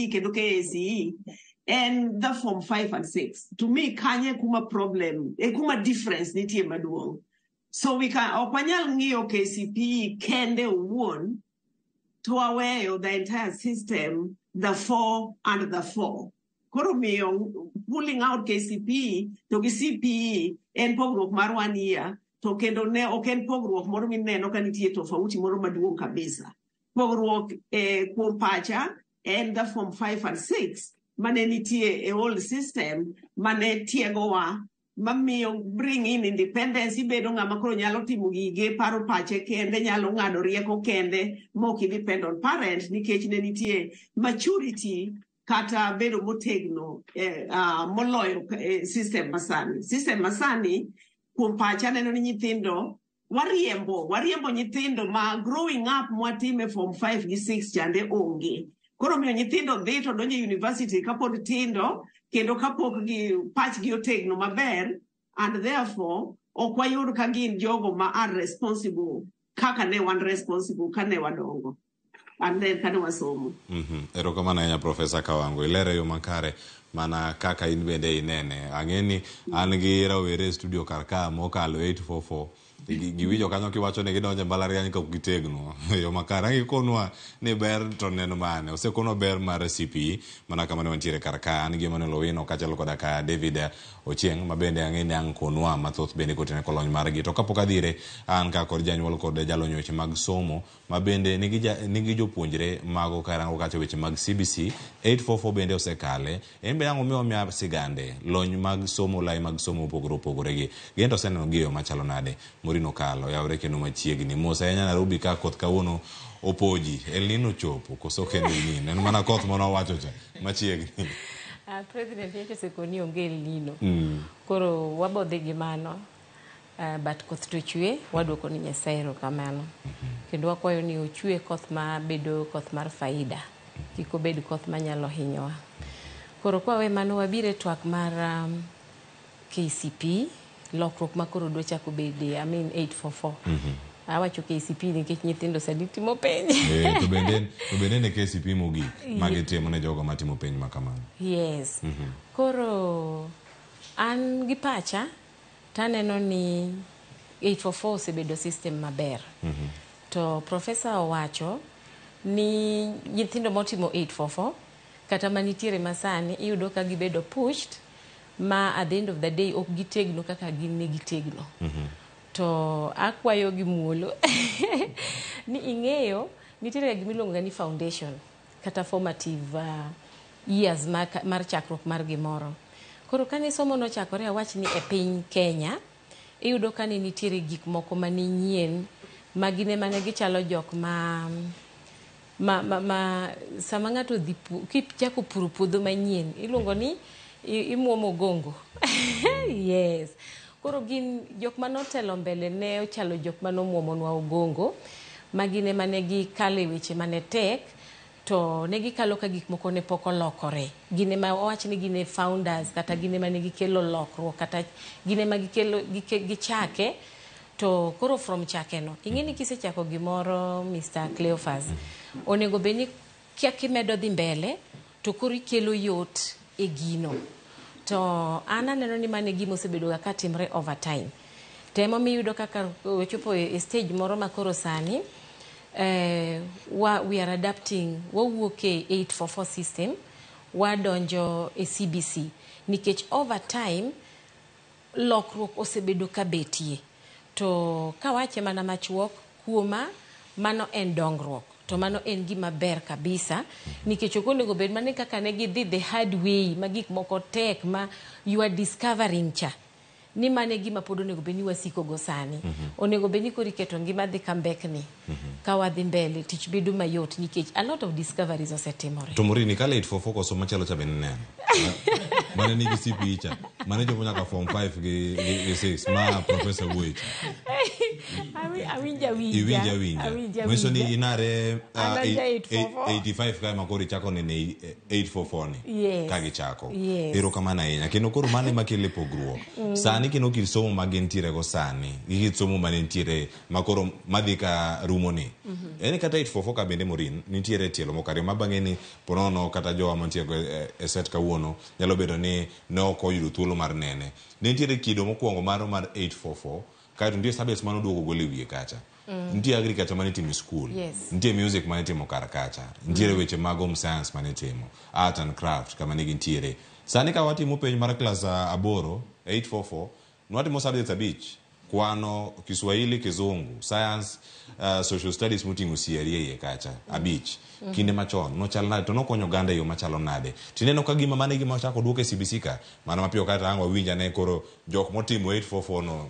[SPEAKER 12] kendo KACE en the form 5 and 6. To me kanye kuma problem, e kuma difference nitie maduong'. So we can, ok wanyal ng'iyo KCPE kende owuon to waweyo the entire system, the 4 and the 4. Koro miyo pulling out KCPE to gi CPE en pogruok mar 1 year, to kendo ne ok en pogruok moro mineno ka nitie tofauti moro maduong' kabisa. Pogruok kuom pacha en the form 5 and 6 mane nitie e old system mane tiegowa mamiyo bring in independence, ibedo ng'ama koro nyalo timo gige, paro pache kende, nyalo ng'ado rieko kende, mok i depend on parent nikech ne nitie maturity kata bedo motegno moloyo system masani. System masani kuom pacha aneno ni nyithindo wariembo nyithindo ma growing up mwatime form 5 gi 6 chande onge. Koro miyo nyithindo dhi to donjo e university kapod tindo kendo kapok gi pachgi otegno maber, and therefore ok wayud ka gin jogo ma are responsible kaka ne wan responsible kane wadongo and then kane wasomo.
[SPEAKER 2] Erokamano ahinya Professor Kawango, ilero e yo makare mana kaka in bende inene. Ang'e ni an gi rawere e studio kar ka mokalo 844. Giwinjo kanyo kiwacho ni gidonjo e mbalariany ka ok gitegno e yo makare. Ang' ikonwa ni ber to neno mane? Osekonwa ber mar CPE mana kama ne wantiere kar ka. An gi Emmanuel Owino kaachiel koda ka David Ochieng' ma bende ang'e ni ang' konwa mathoth bende kotenore kod lony margi. To kapok adhire, an ka kod janyuol kod jalony weche mag somo ma bende nigi jopuonjre mago karango kacha weche mag CBC 844 bende osekale. En be ang' omiwa miya sigande lony mag somo, lai mag somo mopogore opogore gi. Gin to oseneno gi e yo machalo nade? Maureen Maureen okalo yawre kendo machiegni. Mos ahinya Nairobi ka koth kawuono opoji. El Nino ochopo koso ok en El Nino? En mana koth mane owacho cha machiegni.
[SPEAKER 14] President nyocha osekoni onge El Nino. Koro wabodhi gi mano. But koth to chwe, waduoko ni Nyasaye erokamano. Kendo wakwayo ni ochwe koth ma bedo koth mar faida. Kik obed koth manyalo hinyowa. Koro kwawe mano wabiro e twak mar KCP, lokruok ma koro dwa chako bede, I mean 844. Awacho KCP nikech nyithindo sani timo penj.
[SPEAKER 2] To bende ne KCP mogik magitimo ne jogo matimo penj ma kamano.
[SPEAKER 14] Yes. Koro an gi pacha taneno ni 844 osebedo system maber. To professor owacho ni nyithindo motimo 844 kata manitiere masani iyudo ka gibedo pushed ma at the end of the day ok gitegno kaka gin ne gitegno. To akwayo gi muolo ni ing'eyo nitiere gima iluongo ga ni foundation kata formative years mar chakruok mar gimoro. Koro kane somo nochakore awach ni e piny Kenya iyudo ka ne nitiere gik moko mane nyien ma gin ema ne gichalo jok ma sama ng'ato odhi kichako puro puodho manyien iluongo ni imuomo gongo. Yes. Koro gin jok manotelo mbele ne ochalo jok manomuomonwa ogongo ma gin ema ne gikalo e weche mane tek to ne gikalo ka gik moko ne pok olokore. Gin ema owach ni gin e founders kata gin ema ne gikelo lokruok kata gin ema gikelo gichake to koro from chake no ing'e ni kisechako gimoro Mr. Cleophas onego bed ni kaka imedo dhi mbele to koro ikelo yot e gino to an aneno ni mano e gima osebedo ga katimre over time to emomiyo iyudo kaka wachopo e stage moro ma koro sani we are adapting wawuok e 844 system wadonjo e CBC nikech over time lokruok osebedo ka betie to kawache mana machuok kuoma mano en dongruok to mano en gima ber kabisa nikech ok onego bed mana kaka ne gidhi the hard way ma gik moko tek ma you are discovering cha ni mano e gima pod onego bed ni wasiko go sani. Onego bed ni koro iketo ngima dhi ka mbekni ka wadhi mbele tich bedo mayot nikech a lot of discoveries osetimore.
[SPEAKER 2] To Maureen ikalo 844 koso machielo cha bende neno mane nigi CPE cha mane chopo nyaka form 5 gi 6 ma professor wuoye cha.
[SPEAKER 14] Awinja winja.
[SPEAKER 2] Iwinja winja.
[SPEAKER 14] Awinja
[SPEAKER 2] Manyiso ni
[SPEAKER 14] winja.
[SPEAKER 2] inare
[SPEAKER 14] An aja 844.
[SPEAKER 2] 85 kae ma koro ichako nene 844 ni
[SPEAKER 14] Yes.
[SPEAKER 2] ka gichako.
[SPEAKER 14] Yes.
[SPEAKER 2] Erokamano ahinya kendo koro mano ema kelo pogruok. Sani kendo kit somo ma gintiere go sani gi kit somo mane nitiere ma koro madhi ka rumo ni en kata 844 ka bende Maureen nitiere tielo moko ariyo ma bang'e ni ponono kata jowa mantie go e set kawuono nyalo bedo ni ne ok oyudo thuolo mar nene. Ne nitiere kido mokwongo mar 844 kaeto nitie subjects mane oduogo gol e wiye kacha. Nitie agriculture mane itimo e school. Nitie music mane itimo kar kacha. Nitiere weche mag home science mane itimo. Art and craft kama ne gintiere. Sani ka watimo penj mar klas 8 844 nwatimo subjects 5 kwano, Kiswahili, Kizungu, science, social studies moting'o CRE e iye kacha 5. Kinde machon nochal nade to nokonyo oganda e yo machalo nade? Tineno ka gima mano e gima ochako duok e CBC ka mana mapiyo kata ang' wawinj ane koro jok motimo 844 no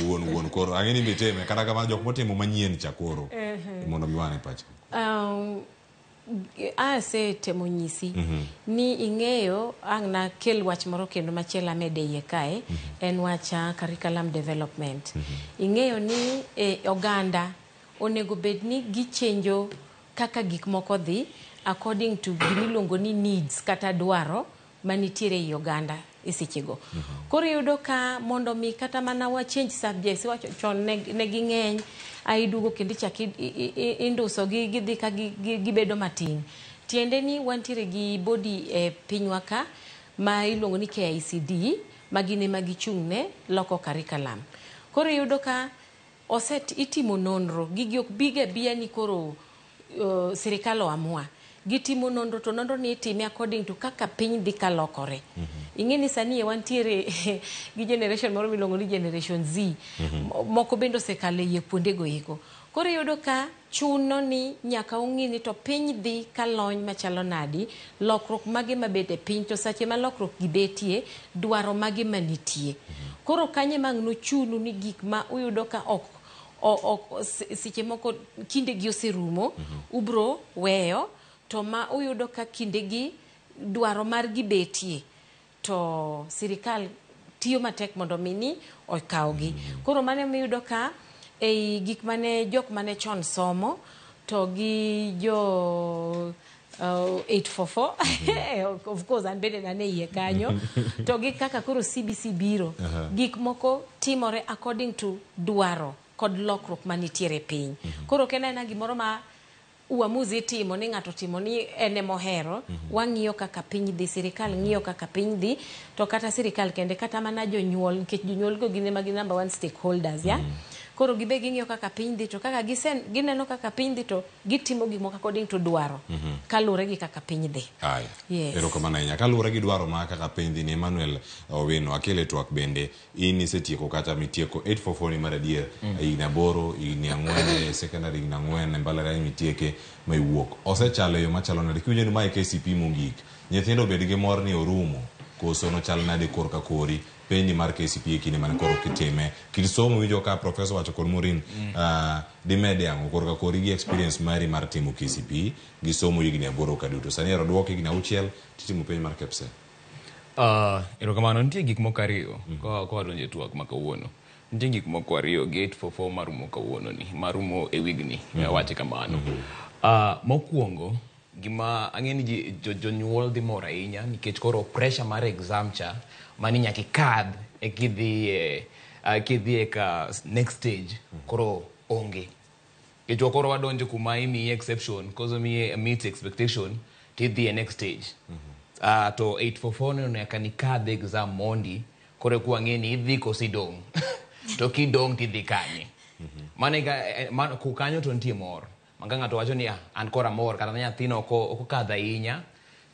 [SPEAKER 2] wuon wuon koro ang'e ni bitime kata kamano jok motimo manyien cha koro mondo mi wane pacha.
[SPEAKER 14] Asetemo nyisi ni ing'eyo ang' nakel wach moro kendo machielo amede iye kae en wach curriculum development. Ing'eyo ni e oganda onego bed ni gichenjo kaka gik moko dhi according to gimiluongo ni needs kata dwaro manitiere ei oganda e sechego. Koro iyudo ka mondo mi kata mana wa change subjects iwacho chon ne ging'eny aiduogo kendo ichak induso gi gidhi ka gibedo matin. Tiende ni wantiere gi body e pinywa ka ma iluongo ni KICD ma gin ema gichung' ne loko curriculum. Koro iyudo ka oset itimo nonro gigi ok biga abiya ni koro sirikal oamua gitimo nonro to nonro ni itime according to kaka piny dhi kalokore. Ing'e ni sani e wantiere gi generation moro miluongo ni generation Z. Moko bende osekalo e iye kuondego eko. Koro iyudo ka chuno ni nyaka ung'i ni to piny dhi kalony machalo nadi, lokruok mage mabet e piny to sache ma lokruok gi betie, dwaro mage manitie. Koro kanye mang' nochunu ni gik ma uyudo ka ok ok seche moko kindegi oserumo, ubro weyo, to ma uyudo ka kindegi dwaro margi betie to sirikal tiyo matek mondo mi ni okawgi. Koro mano miyudo ka ei gik mane jok mane chon somo to gi jo 844, of course an bende nane iye kanyo, to gi kaka koro CBC biro, gik moko timore according to dwaro kod lokruok manitiere piny. Koro ok en aena gimoro ma uamuzi itimo ni ng'ato timo ni en emohero. Wang'iyo kaka piny dhi, sirikal ng'iyo kaka piny dhi, to kata sirikal kende, kata mana jonyuol, nikech jonyuol go gin ema gin number one stakeholders ya. Koro gibe ging'iyo kaka piny dhi, to kaka gisen gineno kaka piny dhi to gitimo gik moko according to dwaro, kaluwore gi kaka piny dhi.
[SPEAKER 2] Aya.
[SPEAKER 14] Yes.
[SPEAKER 2] Erokamano ahinya. Kaluwore gi dwaro ma kaka piny dhi ni, Emmanuel Owino, akele twak bende in isetieko kata mitieko 844 ni mar adier, higni 8, higni 4 e secondary, higni 4 e mbalariany mitieke ma iwuok. Osechalo e yo machalo nade? Kiwinjo ni mae KCPE mogik, nyithindo obed gi mor ni orumo, koso nochal nade korka kori penj mar KCPE e kinde mane koro kitime? Kit somo winjo ka professor wacho kod Maureen, dimede ang'o korka kori gi experience mari mar timo KCPE gi somo higni 8 ka duto? Sani ero duok higni 6 titimo penj mar KPSEA.
[SPEAKER 11] Erokamano, nitie gik moko ariyo ka wadonjo e twak ma kawuono. Nitie gik moko ariyo gi 844 marumo kawuono ni, marumo e wigni, awache kamano. Mokwongo, gima ang'e ni jonyuol dhi mor ahinya nikech koro pressure mar exam cha mani nyaka ikadh e kidhi e kidhi e ka next stage koro onge. Nikech koro wadonjo kuma imiyi exception, koso miyi meet expectation tidhi e next stage. To 844 no nyaka nikadh exam mondi koro eka wang'e ni idhi koso idong'. To kidong' tidhi kanye? Mano e mano kanyo to nitie mor. Ma ka ng'ato wacho ni ah, an koro amor kata nyathino ok okadho ahinya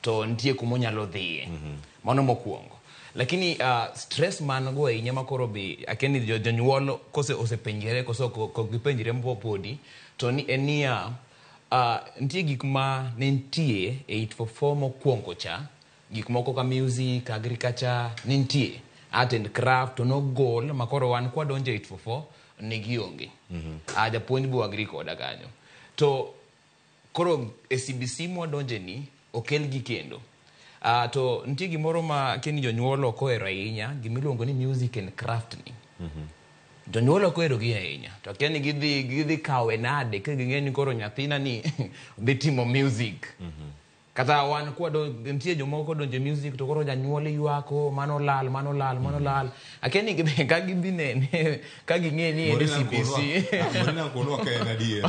[SPEAKER 11] to nitie kuma onyalo dhiye. Mano mokwongo. Lakini stress man go ahinya ma koro be akia ni jonyuol kose osepenjre koso ok gipenjre podi to ni en niya, nitie gik ma ne nitie e 844 mokwongo cha, gik moko ka music, agriculture ne nitie, art and craft to nogol ma koro wan kwadonjo e 844 ne gionge. Japuonj bo agree koda kanyo. To koro e CBC mwadonje ni okel gi kendo. To nitie gimoro ma akia ni jonyuol ok ohero ahinya, gimiluongo ni music and craft ni. Jonyuol ok ohero gi ahinya. To akia ni gidhi kawe nade ka ging'eyo ni koro nyathina ni dhi timo music. Kata wan kwado nitie jomoko kodonjo e music to koro janyuol ywako mano lal, mano lal, mano lal. Akia ni ka gidhi nene ka ging'e ni en e CBC.
[SPEAKER 2] Morina Nkolwa ka en adier.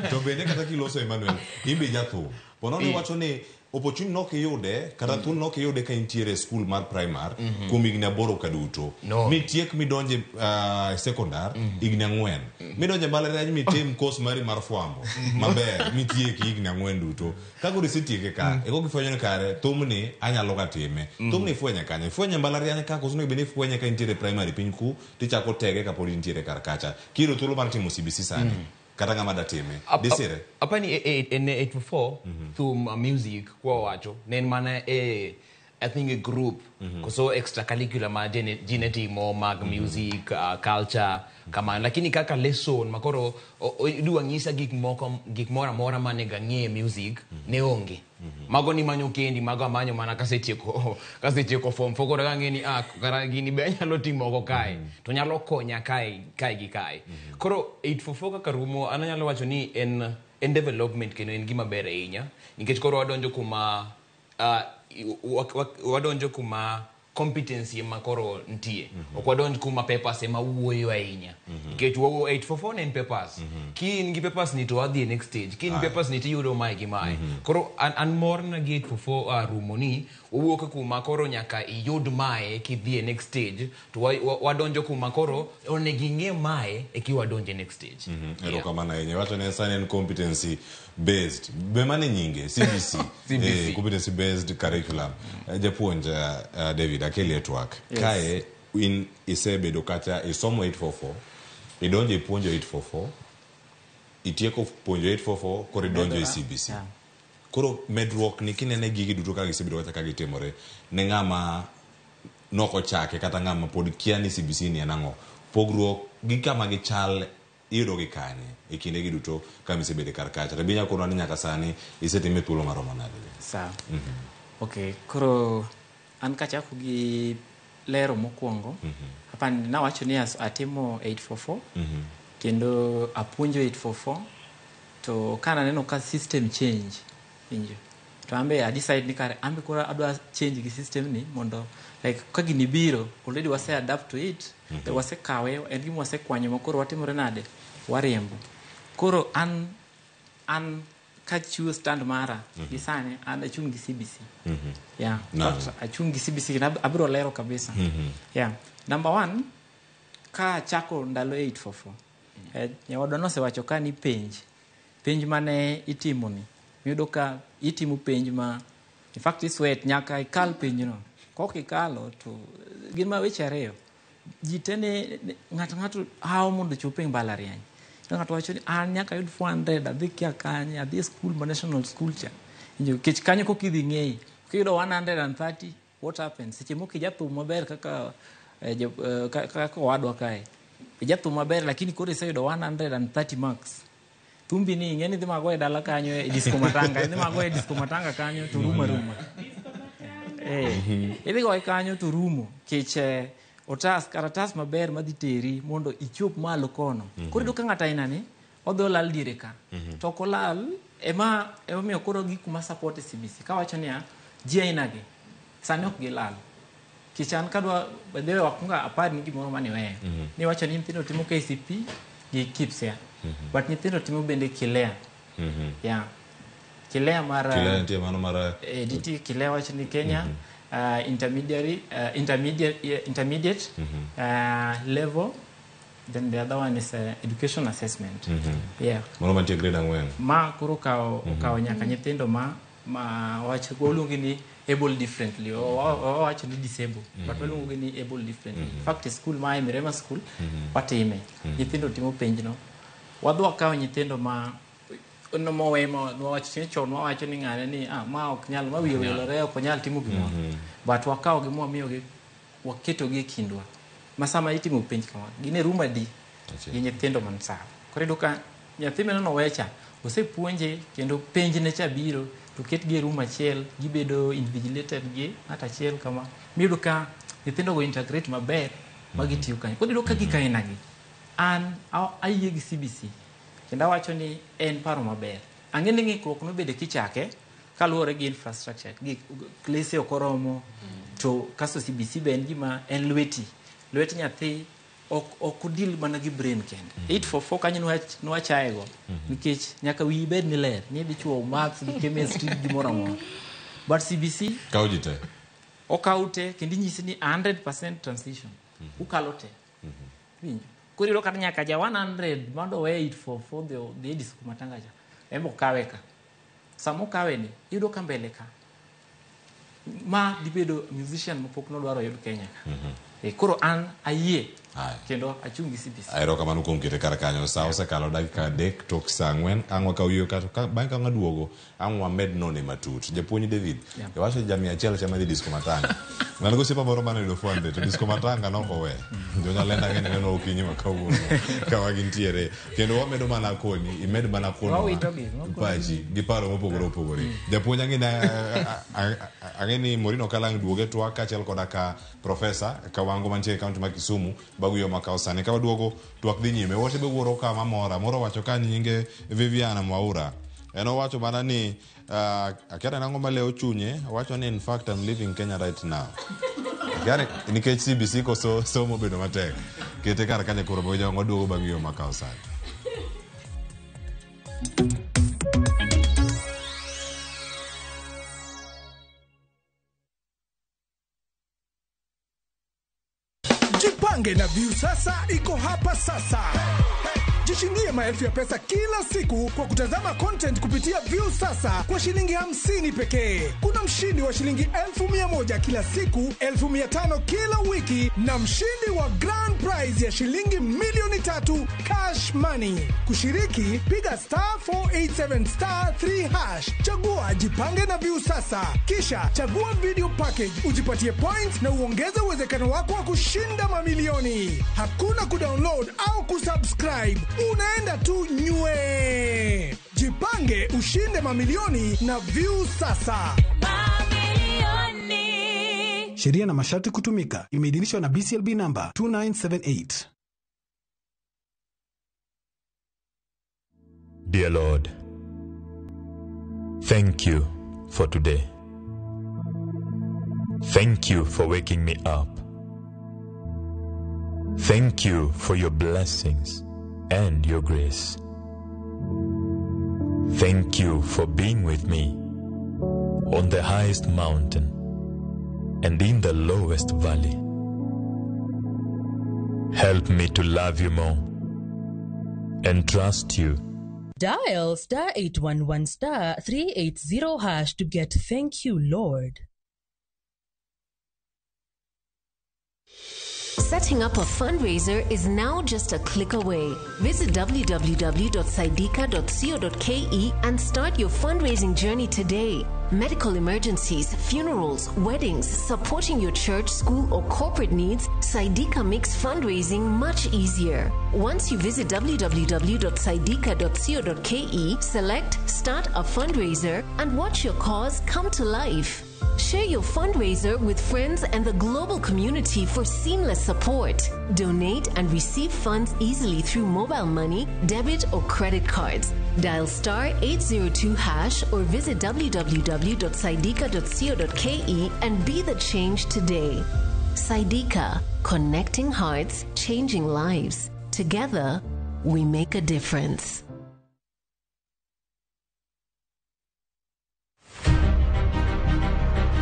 [SPEAKER 2] To bende kata kiloso Emmanuel, in be jathum. Ponono iwacho ni opportunity nok iyude kata thuolo nok iyude ka intiere e school mar primar kuom higni 8 ka duto. Mitiek midonje secondar higni 4. Midonje mbalariany mitim course mari mar fwambo maber mitieki higni 4 duto. Ka koro isetieke ka, eko gifwenyo ni kare thumni anyalo ga time. Thumni ifwenye kanye? Ifwenye mbalariany ka koso onego bed ni ifwenye ka intiere primary piny ku tichako tege kapod intiere kar kacha. Kiyudo thuolo mar timo CBC sani, kata ng'ama da time, disire?
[SPEAKER 11] Apani en 844 thum, music kwa wacho ne en mana e I think a group koso extracurricular ma ji ne timo mag music, culture kamano, lakini kaka lesson makoro idwa nyisa gik moko, gik moro amora mane ang'e music ne onge. Mago ni manyo kendi, mago amanyo mana kasetieko form 4 koro ang'e ni kara gini be anyalo timo oko kae to nyalo konya kae kae gi kae. Koro 844 kaka rumo, an anyalo wacho ni en development kendo en gima ber ahinya nikech koro wadonjo kuma wadonjo kuma competency ema koro nitie. Ok wadonj kuma papers ema wuoyo ahinya. Nikech 844 ne en papers. Ki in gi papers ni to wadhi e next stage. Ki in gi papers ni tiyudo mae gi mae. Koro an morna gi 844 rumo ni owuok kuma koro nyaka iyud mae kidhi e next stage to wadonjo kuma koro onego ing'e mae e kiwadonjo e next stage.
[SPEAKER 2] Erokamano ahinya. Iwacho ni sani en competency based. Be mano e nyinge? CBC.
[SPEAKER 11] CBC.
[SPEAKER 2] Competency based curriculum. Japuonj David, akeli e twak.
[SPEAKER 3] Yes.
[SPEAKER 2] Kae in isebedo kacha isomo 844, idonjo ipuonjo 844, itieko puonjo 844, koro idonjo e CBC. Koro medruok ni kinene gigi duto ka gisebedo kacha ka gitimore ne ng'ama nokochake kata ng'ama pod kia ni CBC ni en ang'o, pogruok gi kama gichal iyudo gi kanye e kinde gi duto kama isebede kar kacha, to be inyalo konwa ni nyaka sani isetime thuolo maromo nade?
[SPEAKER 3] Sawa. Okay, koro an kachako gi lero mokwongo, hapana, nawacho ni atimo 844 kendo apuonjo 844, to kananeno ka system change winjo, to ambe a decide ni kare ambe koro adwa change gi system ni mondo like ka gini biro already wase adapt to it. Wasekawe, en gima wasekwanyo ma koro watimore nade, wariembo. Koro an kachiwo stand mara gi sani, an achung' gi CBC. Yeah.
[SPEAKER 2] Naam.
[SPEAKER 3] Achung' gi CBC kendo abiro lero kabisa. Yeah. Number one, ka achako ndalo 844, nyawadwa nosewacho ka ni penj mane itimo ni iyudo ka itimo penj ma in fact iswet nyaka ikal penjno, kok ikalo to gin ma weche ariyo ji te ne ng'ato ng'ato hawo mondo ochop e mbalariany. To ng'ato wacho ni an nyaka ayud 400, adhi kia kanye, adhi e school ma national school cha. Winjo, nikech kanyo koka idhi ng'eyi kiyudo 130, what happens seche moko ijathum maber kaka kaka owadwa kae, ijathum maber, lakini koro iseyudo 130 marks, thumbi ni ing'e ni idhi mago e dala kanyo e disco matanga, idhi mago e disco matanga kanyo to rumo aruma. Idhi goye kanyo to rumo kech otas karatas maber madhi teri mondo ichop malo kono. Koro iyudo ka ng'ato aina ni odhi olal diere ka. To ok olal, ema emomiyo koro gik ma support e CBC kawacho niya ji aina gi sani ok gilal. Kech an kadwa by the way wakunga apar ni gimoro mane weyo. Ni wacho ni nyithindo timo KCP gi KPSEA. But nyithindo timo bende KILEA. Yeah. KILEA mar
[SPEAKER 2] Kilea nitie mano mar
[SPEAKER 3] nitie KILEA, wacho ni Kenya intermediary intermediate, yeah, intermediate level, then the other one is education assessment. Yeah.
[SPEAKER 2] Mano mantie grade 4.
[SPEAKER 3] Ma koro okawo okawo nyaka nyithindo ma wach waluongi ni able differently, wawacho ni disabled, but waluongo ni able differently. In fact, e school ma Mirema School watime, nyithindo timo penjno, wadhi wakawo nyithindo ma no mowe ma wawacho ni chon wawacho ni ng'ane ni ah, ma ok nyal, ma wiye owilore, ok onyal timo gimoro, but wakawogi mwamiyogi, waketogi e kindwa ma sama itimo penj kama gin e room adi gi nyithindo man sawa. Koro iyudo ka nyathi mineno wecha osepuonje kendo penjne cha biro to ketgi e room achiel, gibedo invigilated gi ng'at achiel kama, miyudo ka nyithindo go integrate maber ma gitiyo kanyo. Koro iyudo ka gik aina gi an ayie gi CBC kendo awacho ni en paro maber. Ang'e ni ng'ikruok nobede kichake kaluwore gi infrastructure gi klese ok oromo, to kasto CBC be en gima en lweti lwet nyathi, ok odil mana gi brain kende. 844 kanyo nwachaye go nikech nyaka wiyi bed ni ler ni idhi chuo maths gi chemistry gi gimoro amora, but CBC
[SPEAKER 2] kawo ji te.
[SPEAKER 3] Okaw te kendo inyisi ni 100% transition ukalo te. Winjo, koro iyudo kata nyaka ja 100 mondo owe 844 dhi e disco matanga cha embo okawe ka. Sama okawe ni iyudo ka mbele ka ma dhi bedo musician mapok nodwaro yud Kenya ka. Koro an ayie kendo achung' gi CBC.
[SPEAKER 2] Erokamano kuom kete kar kanyo. Sa osekalo dakika 3 tok sa 4. Ang' wakaw yweyo kato bang'e ka waduogo ang' wamed none matut. Japuonj David, iwacho ja 100 cha madhi disco matanga. An gosiepa moro mane oyudo 400 to disco matanga nokowe. Jonyalenda ng'e ni neno okinyi ma kawuono kama gintiere. Kendo wamedo mana konyi, imed mana konwa
[SPEAKER 3] Wawitogi, wakonyi.
[SPEAKER 2] pachi gi paro mopogore opogore. Japuonj ang'e ni Morino Kalang duoge twak kaachiel koda ka profesa Kawango mantie e kaunti ma Kisumu baguyo makawo sani. Ka waduogo twak dhi nyime. Wote be wuoro ka mamora. Moro wacho ka nyinge Viviana Mwaura. En owacho mana ni akia nang'o malewo chunye, owacho ni in fact I'm leaving Kenya right now. Akia ni nikech CBC koso somo bedo matek. Kete kar kanyo koro bojo waduogo bang' yo makawo sani.
[SPEAKER 18] Jipange na Viusasa iko hapa sasa. Jishindie maelfu ya pesa kila siku kwa kutazama content kupitia Viusasa kwa shilingi 50 pekee. Kuna mshindi wa shilingi 100,000 kila siku, 500,000 kila wiki na mshindi wa grand prize ya shilingi 3,000,000 cash money. Kushiriki, piga star 487 star 3 hash, chagua jipange na Viusasa, kisha chagua video package ujipatie points na uongeze uwezekano wako wa kushinda mamilioni. Hakuna kudownload au kusubscribe, unaenda tu nywe. Jipange ushinde mamilioni na Viusasa.
[SPEAKER 19] Sheria na masharti kutumika. Imeidhinishwa na BCLB namba 2978.
[SPEAKER 20] Dear Lord, thank you for today. Thank you for waking me up. Thank you for your blessings and your grace. Thank you for being with me on the highest mountain and in the lowest valley. Help me to love you more and trust you.
[SPEAKER 21] Dial star 811 star 380 hash to get thank you, Lord.
[SPEAKER 22] Setting up a fundraiser is now just a click away. Visit www.saidika.co.ke and start your fundraising journey today. Medical emergencies, funerals, weddings, supporting your church, school, or corporate needs, Saidika makes fundraising much easier. Once you visit www.saidika.co.ke, select Start a Fundraiser and watch your cause come to life. Share your fundraiser with friends and the global community for seamless support. Donate and receive funds easily through mobile money, debit, or credit cards. Dial star 802 hash or visit www.saidika.co.ke and be the change today. Saidika, connecting hearts, changing lives. Together, we make a difference.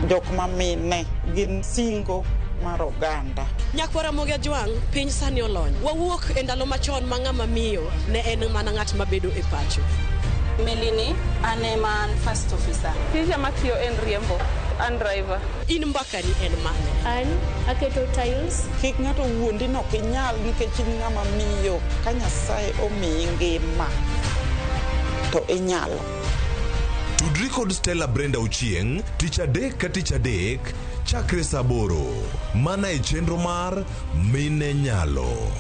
[SPEAKER 23] Jok mamine gin singo mar oganda.
[SPEAKER 24] Nyakwara Ramogi Ajwang', piny sani olony. Wawuok e ndalo machon ma ng'ama miyo ne en mana ng'at mabedo e pacho.
[SPEAKER 25] Melini, an ema an first officer.
[SPEAKER 26] Tija matiyo en riembo, an driver.
[SPEAKER 24] In mbakani en mane?
[SPEAKER 23] An aketo tiles. Kik ng'ato wuondi ni ok inyal nikech in ng'ama miyo ka Nyasaye omiyi ngima to inyalo.
[SPEAKER 6] Tudri kod Stella Brenda Ochieng' tich adek ka tich adek chakre saa aboro mana e chenro mar Mine Nyalo.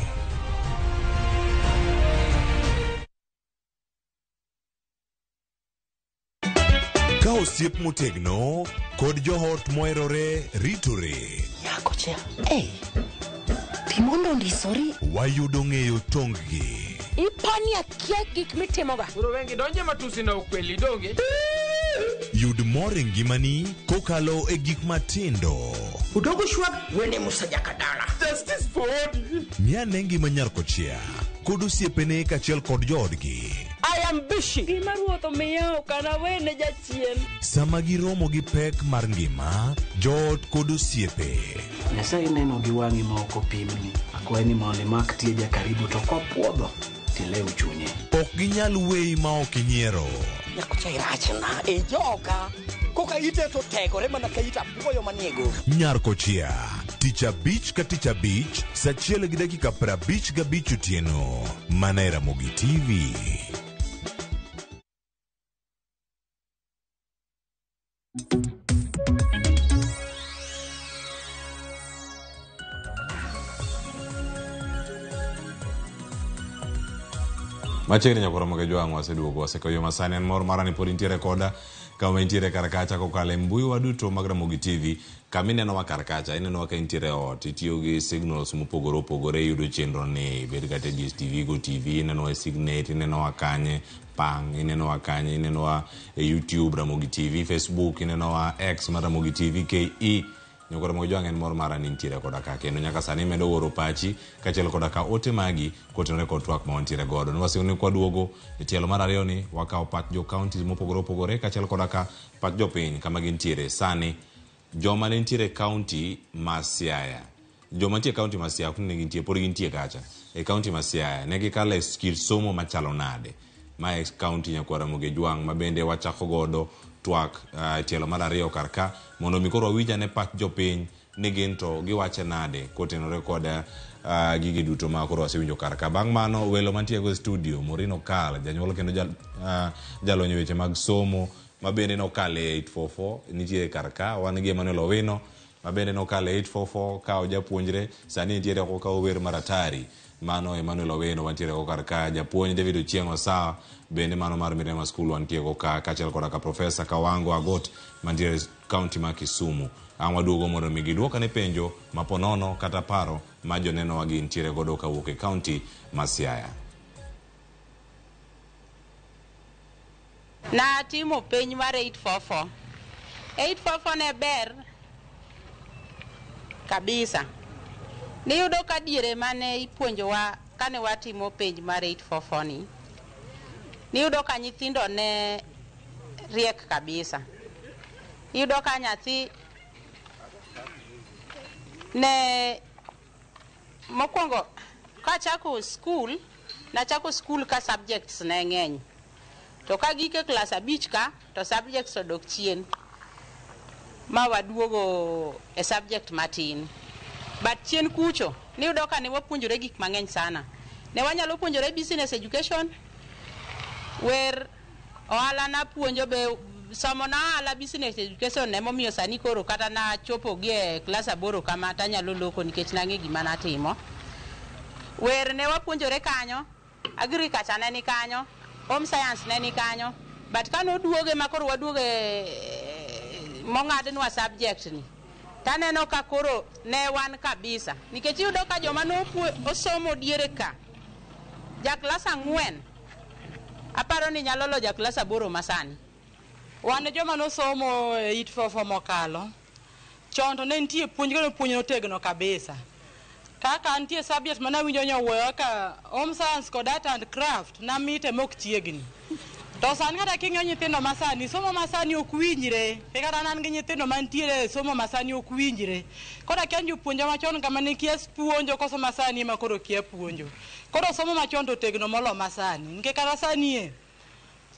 [SPEAKER 6] Ka osiep motegno kod joot moherore ritore.
[SPEAKER 27] Nyakocha, hey, timondo ndisori.
[SPEAKER 6] Wayudo ng'eyo tong-gi.
[SPEAKER 27] Ipani akia gik mitimoga.
[SPEAKER 28] Koro wengi donje matusi na ukweli donge.
[SPEAKER 6] Yud mor e ngimani kokalo e gik matindo.
[SPEAKER 27] Udogo shwag wene musajakadala.
[SPEAKER 28] Justice for Odi.
[SPEAKER 6] Ng'ane ngima nyar kochia kod osiepene kaachiel kod joodgi.
[SPEAKER 27] I am busy. Gima ruoth omiya ok anawene jachien.
[SPEAKER 6] Sama giromo gi pek mar ngima, joot kod osiepe.
[SPEAKER 8] Nyasaye neno gi wang'i ma ok opimni. Akwayi ni mondo imak tieja karibu to kopuodho tilew chunye.
[SPEAKER 6] Ok ginyal weyi ma ok inyiero.
[SPEAKER 27] Nyakocha irachna e joka. Koka ite to tegore mana ka it apuoyo manie go.
[SPEAKER 6] Nyar kochia, tich abich ka tich abich, saa 1:55 otieno. Mana e Ramogi TV.
[SPEAKER 2] Machiegni nyakwar Ramogi Ajwang' waseduogo wasekawo yo masani en mor mara ni pod intiere koda kama intiere kar kacha kokalo e mbui wa duto mag Ramogi TV kama inenowa kar kacha inenowa ka intiere e ot itiyo gi signals mopogore opogore iyudo chenro ni ibed kata e DSTV go TV inenowa e Signet inenowa kanye pang inenowa kanye inenowa e YouTube Ramogi TV Facebook inenowa X mar Ramogi TV KE Nyakwar Ramogi Ajwang' en mor mara ni intiere koda ka kendo nyaka sani imedo oro pachi kaachiel koda ka ote magi kotenore kod twak ma wantiere godo. Nwasingo ni kwaduogo e tielo mar ariyo ni wakawo pach jo counties mopogore opogore kaachiel koda ka pach jopiny kama gintiere sani. Joma ne nitiere e county ma Siaya Joma nitie e kaunti ma Siaya ok ni ne gintie, pod gintie kacha. E kaunti ma Siaya ne gikalo e kit somo machalo nade? Ma e kaunti Nyakwar Ramogi Ojwang' ma bende wachako godo twak e tielo mar ariyo kar ka mondo mi koro wawinj ane pach jopiny ni gin to giwache nade kotenore kod gigi duto ma koro wasewinjo kar ka. Bang' mano welo mantie go e studio Maureen Okal, janyuol kendo jalony e weche mag somo ma bende nokalo e 844 nitie kar ka. Wan gi Emmanuel Owino ma bende nokalo e 844 ka ojapuonjre sani nitiere oko ka ower maratari. Mano Emmanuel Owino wantiere go kar ka. Japuonj David Ochieng' Osawa bende mano mar Mirema School wantie go ka, kaachiel koda ka Profesa Kawango Agot mantiere kaunti ma Kisumu. Ang' waduogo mondo mi giduok ane penjo ma ponono kata paro ma jonenowa gintiere godo kawuok e kaunti ma Siaya.
[SPEAKER 25] Natimo penj mar 844. 844 ne ber kabisa. Niyudo ka diere mane ipuonjowa kane watimo penj mar 844 ni, niyudo ka nyithindo ne riek kabisa. Iyudo ka nyathi ne mokwongo kachako skul, nachako skul ka subjects ne ng'eny. To ka gike klas 5 ka, to subjects odok chien ma waduogo e subject matin. But chien kucho, niyudo ka ne wapuonjore gik mang'eny sana. Ne wanyalo puonjore business education, wer ohala napuonjo be somo na ohala business education emomiyo sani koro kata nachopo gi e klas 8 kama tanyalo loko nikech nang'e gima natimo. Wer ne wapuonjore kanyo, agriculture ne ni kanyo, home science ne ni kanyo, but kanoduoge ma koro waduoge mong'adnwa subject ni, taneno ka koro ne wan kabisa. Nikech iyudo ka joma osomo diere ka, ja klas 4, aparo ni nyalo lo ja klas 8 masani.
[SPEAKER 5] Wan joma nosomo e 844 mokalo, chon to ne nitie puonj kendo puonj notegno kabisa. Kaka nitie subject mane awinjo nyowuoyo kaka home science kod art and craft, namite mok chiegni. To sani kata king'iyo nyithindo masani, somo masani ok winjre. E kata an gi nyithindo mantiere e somo masani ok winjre. Koro akia ni jopuonje machon kama ne kia puonjo koso masani ema koro kia puonjo. Koro somo machon to tegno molo masani. Nikech kata sani e,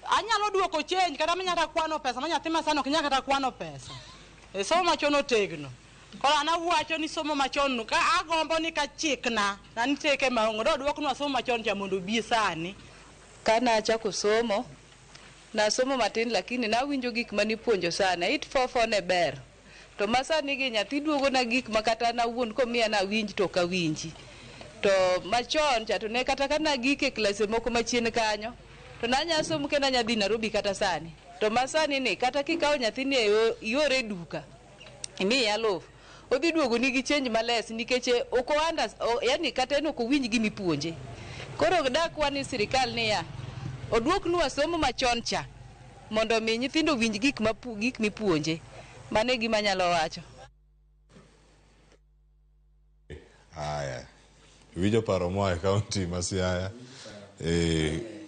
[SPEAKER 5] anyalo duoko change kata manyalo kwano pesa ma nyathi masani ok nyal kata kwano pesa. E somo machon otegno. Koro an awacho ni somo machon ka agombo ni ka chikna na niteke maonge do duoknwa somo machon cha mondo obi sani.
[SPEAKER 7] Kana achako somo, nasomo matin lakini nawinjo gik manipuonjo sana. 844 ne ber. To masani gi nyathi duogo na gik ma kata an awuon komiya nawinj to ok awinji. To machon cha to ne kata ka nagik e klase moko machien kanyo, to nanya somo kendo anya dhi Nairobi kata sani. To masani ni kata kikawo nyathini e iore e duka, imiye aluf, odhi duogo nigi change males nikech ok yani kata en ok owinj gimipuonje. Koro dakwa ni sirikal niya, oduoknwa somo machon cha mondo mi nyithindo owinj gik mipuonje. Mano e gima anyalo wacho.
[SPEAKER 2] Aya. Iwinjo paro moa e kaunti ma Siaya.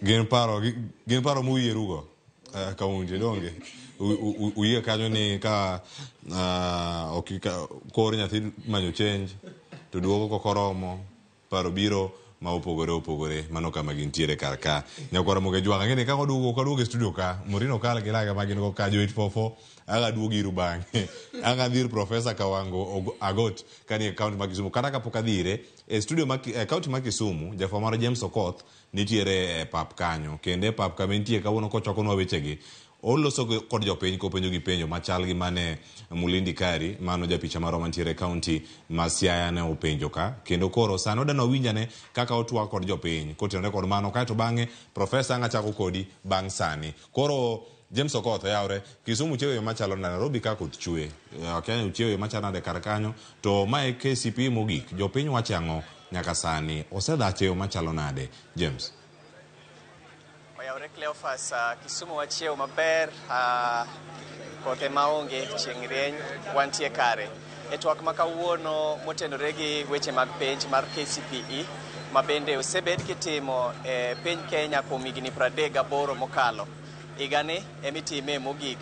[SPEAKER 2] Gin paro muyierugo kaunti donge? Uyie kanyo ni ka kor nyathi manyo change to duogo kokoromo, paro biro ma opogore opogore. Mano kama gintiere kar ka. Nyakwar Ramogi Ojwang' ang'e ni ka waduogo e studio ka, Maureen Okal gi Laga ma gin go ka jo 844 ang' aduog iru bang'e. Ang' adhi ir Profesa Kawango Agot kanie kaunti ma Kisumu. Kata kapok adhi ire, e studio ma kaunti ma Kisumu, jafwambo marwa James Okoth nitiere e pap kanyo. Kendo e pap kama entie kawuono kochokonwa wechegi, oloso kod jopiny kopenjo gi penjo machal gi mane Mulindi Kari, mano japicha marwa mantiere e kaunti ma Siaya ne openjo ka. Kendo koro sani wadwa ni wawinj ane kaka otwak kod jopiny kotenore kod mano. Kaeto bang'e Profesa ang' achako kodi bang' sani. Koro James Okoth oyawre, Kisumu chiewo yo machalo nade, Nairobi ka koth chwe, akia ni ochiewo yo machalo nade kar kanyo, to mae KCPE mogik, jopiny wacho ang'o nyaka sani, osedhach e yo machalo nade? James.
[SPEAKER 9] Oyawre Cleophas, Kisumu wachiewo maber, kothe maonge, chieng' rieny, wantie kare. E twak ma kawuono motenore gi weche mag penj mar KCPE ma bende osebed kitimo e piny Kenya kuom higni 38 mokalo. Higani emitime mogik.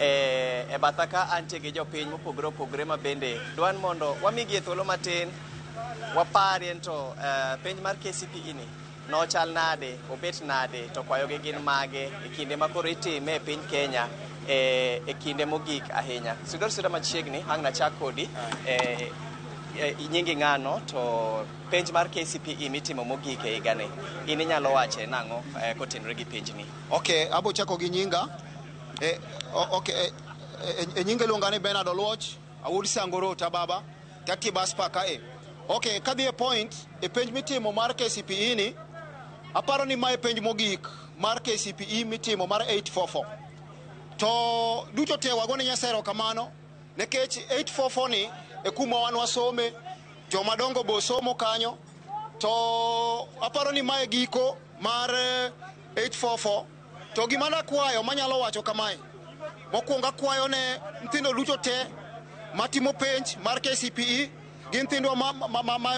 [SPEAKER 9] E batha ka antie gi jopiny mopogore opogore ma bende dwan mondo wamigie thuolo matin waparie to penj mar KCPE ni nochal nade, obet nade, to kwayogi gin mage e kinde ma koro itime e piny Kenya e kinde mogik ahinya. Sudor suda machiegni, ang' nachak kodi. Nyingi ng'ano to penj mar KCPE mitimo mogik e higani, in inyalo wache nang'o kotenore gi penjni?
[SPEAKER 1] Okay, abo chako gi nyinga. Okay, nyinga iluonga ni Bernard Oluoch, awuod Sangorota baba, tati bus park kae. Okay, kadhi e point, e penj mitimo mar KCPE ni, aparo ni mae penj mogik mar KCPE mitimo mar 844. To duto te wagone Nyasaye erokamano, nikech 844 ni e kuma wan wasome, joma dongo bo somo kanyo, to aparo ni mae giko mar 844. To gima nakwayo manyalo wacho kamae, mokwongo akwayo ne nyithindo duto te matimo penj mar KCPE gi nyithindwa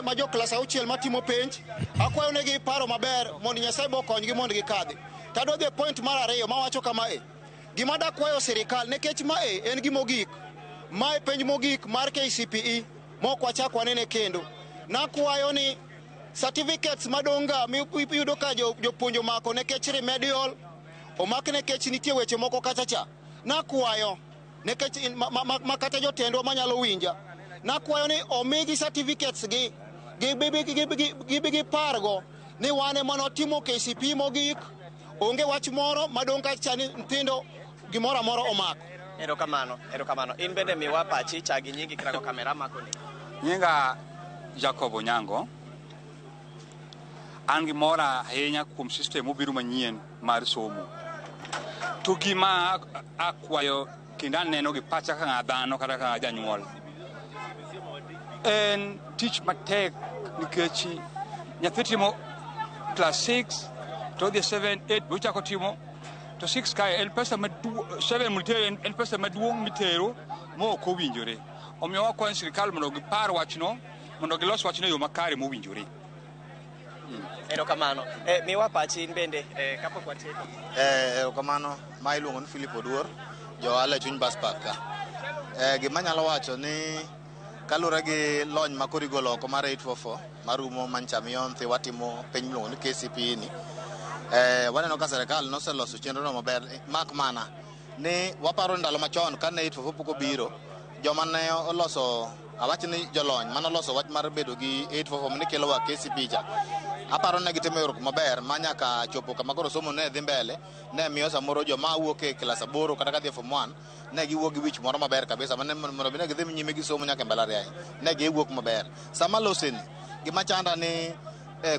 [SPEAKER 1] ma jo klas auchiel matimo penj, akwayo negi paro maber mondo Nyasaye bo okonygi mondo gikadhi. To adwa dhi e point mar ariyo mawacho kamae, gima dakwayo sirikal, nikech mae en gimogik, mae penj mogik mar KCPE mok wachak wanene kendo. Nakwayo ni certificates madong' ga miyudo ka jopuonj omako nikech remedial, omak nikech nitie weche moko kacha cha. Nakwayo nikech ma kata jotendwa manyalo winja, nakwayo ni omigi certificates gi gibi gipargo ni wan ema notimo KCPE mogik, onge wach moro madong' kacha ni nyithindo gimoro amora omako.
[SPEAKER 9] Erokamano, erokamano. In bende miwa pachi, chak gi nyingi kirago kamera makoni.
[SPEAKER 4] Nyinga Jacob Onyango. An gi mor ahinya kuom system mobiro manyien mar somo. To gima akwayo kendo aneno gi pacha kaka dhano kata kaka janyuol en tich matek, nikech nyathi timo class 6 to odhi 7 8 be ochako timo to 6 kae en pesa maduong', 7 mitero en pesa maduong' mitero ma ok owinjore. Omiyo wakwayo sirikal mondo gipar wachno, mondo gilos wachno e yo makare mowinjore.
[SPEAKER 9] Erokamano. Miwa pachi in bende kapok watieko.
[SPEAKER 10] Erokamano. Ma iluongo ni Philip Oduor, jo ohala e chuny bus park ka. Gima anyalo wacho ni kaluwore gi lony ma koro igolo oko mar 844 marumo mancha miyo nyithiwa watimo penj miluongo ni KCPE ni, waneno ka sirikal noseloso chenro no maber, mak mana ni waparo ndalo machon kane 844 pok obiro, joma ne oloso, awach ni jolony manoloso wach mar bedo gi 844 ni kelowa KCPE cha, aparo ne gitimo ywaruok maber ma nyaka chopo kama koro somo ne dhi mbele, ne miyo samoro joma wuok e klas 8 kata kadhi e form 1 ne giwuok gi wich moro maber kabisa mane mondo mi ne gidhi nyime gi somo nyaka e mbalariany, ne giwuok maber. Sama loseni, gima chanda ni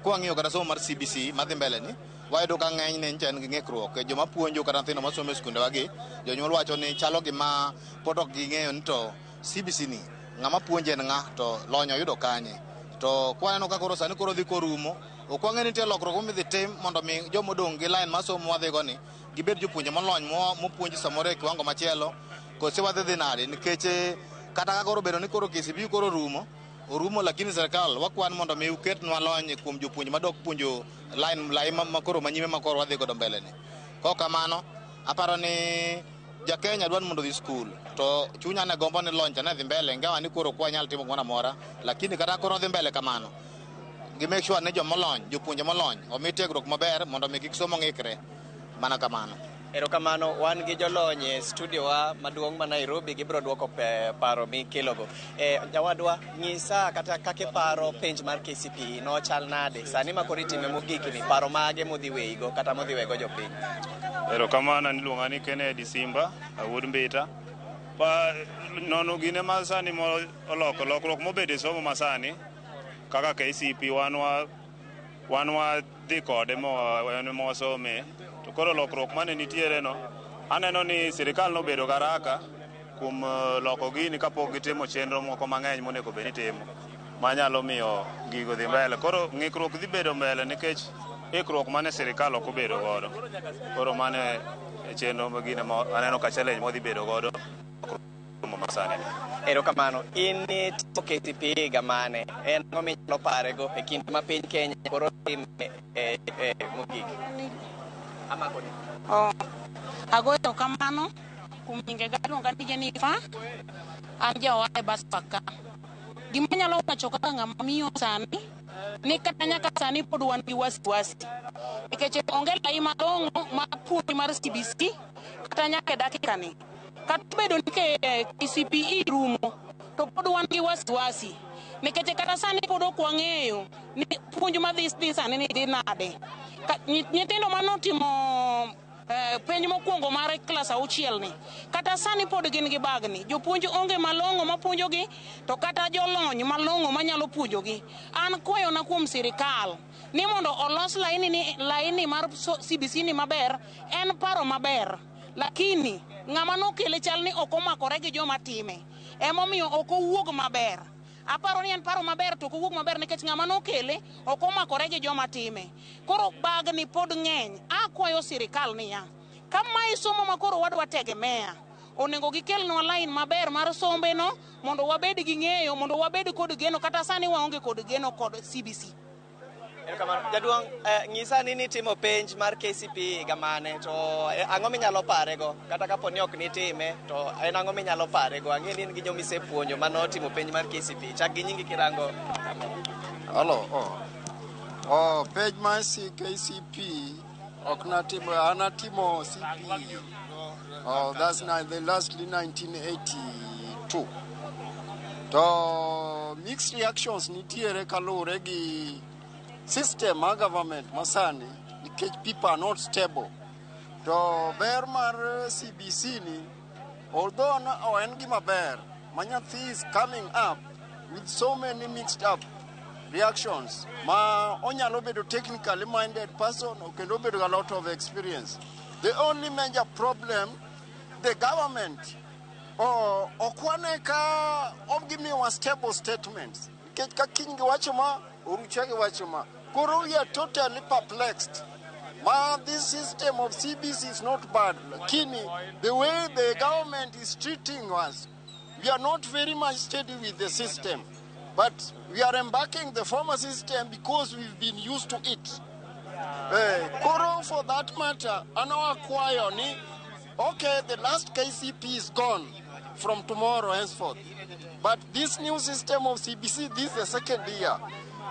[SPEAKER 10] kwang'iyo kata somo mar CBC madhi mbele ni, wayudo ka ng'enyne nyicha en gi ng'ikruok. Joma puonjo kata nyithindo masomo e skundewa gi, jonyuol wacho ni chalo gima pod ok ging'eyo ni to CBC ni ng'ama puonje en ng'a, to lony oyudo kanye. To kwaneno ka koro sani koro dhi korumo, ok wang'e ni nitie lokruok midhi tim mondo mi jomodong' gi line mar somo mwadhigo ni gibed jopuonje molony mopuonj samoro e kiwango machielo, kose wadhi dhi nade, nikech kata ka koro bedo ni koro KCPE koro orumo, orumo, lakini sirikal wakwan mondo mi uketnwa lony kuom jopuonje madok puonjo line lai ma koro manyime ma koro wadhi godo mbele ni. Kok kamano, aparo ni ja Kenya dwaro mondo odhi skul, to chunya ne gombo ni lony cha ne dhi mbele, ingawa ni koro ok wanyal timo gimoro amora, lakini kata koro dhi mbele kamano, gi make sure ni jomolony, jopuonje molony omi tiegruok maber mondo mi kik somo ng'ikre, mana kamano.
[SPEAKER 9] Erokamano, wan gi jolony e studio wa maduong' ma Nairobi, gibiro duoko paro mikelogo. Nyawadwa, nyisa kata kaka iparo penj mar KCPE nochal nade sani ma koro itime mogik ni, paro mage modhi weyigo kata modhi wego jopiny?
[SPEAKER 12] Erokamano, an iluonga ni Kennedy Simba, awuod Mbita. Pa nono gine ma sani oloko lokruok mobedo e somo masani kaka KCPE wan wadhi kode mowasome, to koro lokruok mane nitiere no aneno ni sirikal nobedo garaka kuom loko gini kapok gitimo chenro moko mang'eny monego bed ni timo manyalo miyo gigo dhi mbele. Koro ng'ikruok dhi bedo mbele nikech ikruok mane sirikal ok obedo godo. Koro mano e chenro gine ma aneno ka challenge modhi bedo godo masani.
[SPEAKER 9] Erokamano. In nitimo KCPE higa mane? En ang'o minyalo parego e kinde ma piny Kenya koro time mogik? Amako ni.
[SPEAKER 25] Oh, agoyo erokamano.
[SPEAKER 3] Kuom nyingega iluonga ni Jennifer, an ja ohala e bus park ka. Gima anyalo wacho kaka ng'ama miyo sani, ni kata nyaka sani pod wan gi wasiwasi. Nikech onge lai malong'o mar puonj mar CBC kata nyaka e dakika ni. Kata obedo ni KCPE rumo, to pod wan gi wasiwasi. Nikech kata sani pod ok wang'eyo ni puonj madhi dhi sani ni dhi nade. Nyithindo manotimo penj mokwongo mar klas auchiel ni kata sani pod gin gi bagni. Jopuonj onge malong'o mapuonjogi, to kata jolony malong'o manyalo puonjogi. An kwayona kuom sirikal ni mondo olos laini ni laini mar CBC ni maber, en paro maber. Lakini ng'ama nokele chal ni ok omakore gi joma time. Emomiyo ok owuog maber. Aparo ni en paro maber to ok owuog maber nikech ng'ama nokele ok omakore gi joma time. Koro bagni pod ng'eny. Akwayo sirikal niya, ka mae somo ma koro wadwa tegemea, onego gikelnwa line maber mar sombe no mondo wabed gi ng'eyo, mondo wabed kod geno. Kata sani waonge kod geno kod CBC.
[SPEAKER 9] Erokamano. Jaduong', nyisa ni nitimo penj mar KCPE higa mane to ang'o minyalo parego? Kata kapo ni ok nitime, to en ang'o minyalo parego? Ang'e ni in gi jomisepuonjo manotimo penj mar KCPE. Chak gi nyingi kirango.
[SPEAKER 11] Hello. Oh. Oh, penj mar KCP ok natimo, an atimo CPE. Oh, that's not the lastly 1982. To mixed reactions nitiere kaluwore gi system mar government masani nikech people are not stable. To ber mar CBC ni, although no, en gima ber, ma nyathi is coming up with so many mixed up reactions ma onyalo bedo technically minded person kendo bedo a lot of experience. The only major problem, the government ok wane ka ok gimiyowa stable statements nikech ka kiny giwacho ma orucha giwacho ma koro we are totally perplexed. Ma this system of CBC is not bad, lakini the way the government is treating us, we are not very much steady with the system, but we are embarking the former system because we've been used to it. Koro for that matter, an akwayo ni, okay, the last KCP is gone from tomorrow henceforth. But this new system of CBC, this is the second year.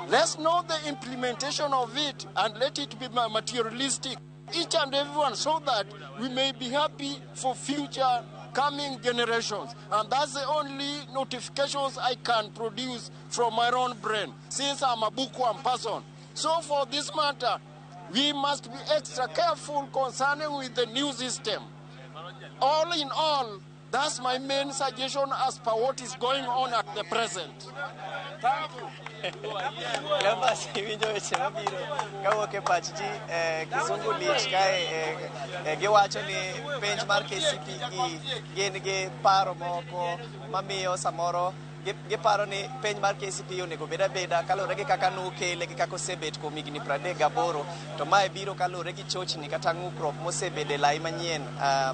[SPEAKER 11] Let's know the implementation of it and let it be materialistic, each and everyone, so that we may be happy for future coming generations. And that's the only notifications I can produce from my own brain, since I'm a bookworm person. So for this matter, we must be extra careful concerning with the new system. All in all, that's my main suggestion as per what is going on at the present. Thank you.
[SPEAKER 9] Cleophas, iwinjo weche mabiro kawuok e pach ji Kizungu lich kae giwacho ni penj mar KCPE gin gi paro moko mamiyo samoro giparo ni penj mar KCPE onego bed abeda kaluwore gi kaka nokele gi kaka osebet kuom higni 38, to mae biro kaluwore gi chochni kata ng'ukruok mosebede e lai manyien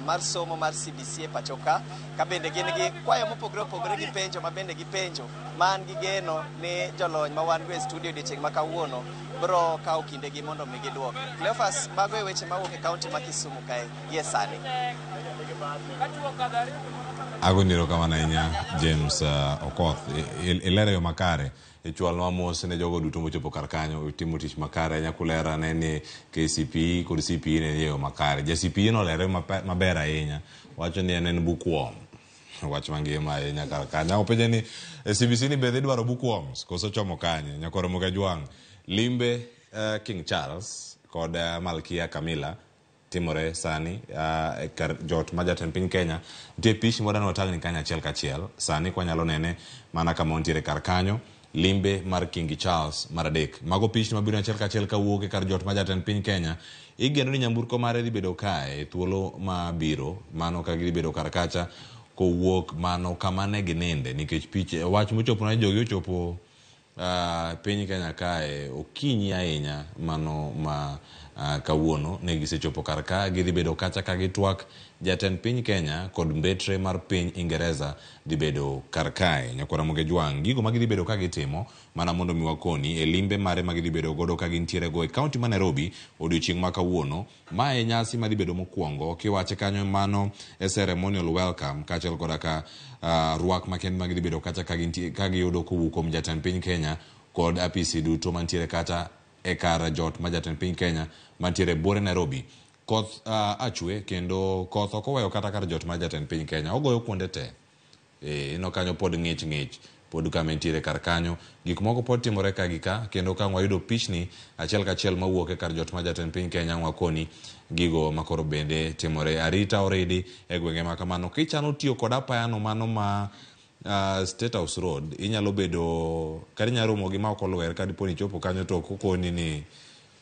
[SPEAKER 9] mar somo mar CBC e pacho ka bende gin gi kwayo mopogore opogore gi penjo ma bende gipenjo man gi geno ni jolony ma wan go e studio odiochieng' ma kawuono bro kawo kindegi mondo mi giduok. Cleophas, mago e weche mawuok e kaunti ma Kisumu kae gie sani.
[SPEAKER 2] Agoni erokamano ahinya James Okoth. Ilero yo makare. Ichwalnwa mos ne jogo duto mochopo kar kanyo. Itimo tich makare ahinya kulera ne ni KCPE kod CPE ne ni e yo makare. Ja CPE nolere maber ahinya. Wacho ni en bookworm. Wach mangima ahinya kar kanyo. Openje ni CBC ni be dhi dwaro bookworms koso chomo kanye. Nyakoro Mugajwang' limbe King Charles kod Malkia Camilla timore sani kar jot ma jatend piny Kenya. Nitie pichni mwadwa ni watang'ni kanyo achiel kachiel. Sani kwanyalo nene mana kama wantiere kar kanyo. Limbe mar King Charles mar adek. Mago pichni mabiro achiel kachiel kawuok e kar jot ma jatend piny Kenya. Igeno ni nyamburko mare dhi bedo kae thuolo mabiro. Mano ka gidhi bedo kar kacha kowuok mano kama ne gininde. Nikech piche wach mochopo na jogi ochopo piny Kenya kae okinyi ahinya mano ma Kawuono ne gisechopo kar ka, gidhi bedo kacha ka gitwak. Jatend piny Kenya kod mbetre mar piny Ingereza dhi bedo kar kae. Nyakwar Ramogi Jwang', gigo ma gidhi bedo ka gitimo mana mondo mi wakoni e limbe mare ma gidhi bedo godo ka gintiere go e kaunti ma Nairobi odiochieng' ma kawuono. Mae e nyasi madhi bedo mokwongo kiwache kanyo, mano e ceremonial welcome kaachiel koda ka rwak makende ma gidhi bedo kacha ka gintie ka giyudo kowuok kuom jatend piny Kenya kod apisi duto mantiere kacha e kar jot ma jatend piny Kenya mantiere buore Nairobi. Koth achwe kendo koth ok oweyo kata kar jot mar jatend piny Kenya, ogoyo kuonde te. Ineno kanyo pod ng'ich ng'ich, pod kama entiere kar kanyo. Gik moko pod timore ka gi ka, kendo ka wayudo pichni achiel kachiel mawuok e kar jot mar jatend piny Kenya, wakoni gigo makoro bende timore. Arita oridi e gwenge ma kamano. Kichano tiyo kod apayano mano ma State House Road, inyalo bedo kata inyalo romo gi ma ok olwer ka dipo ni ichopo kanyo to ok okoni ni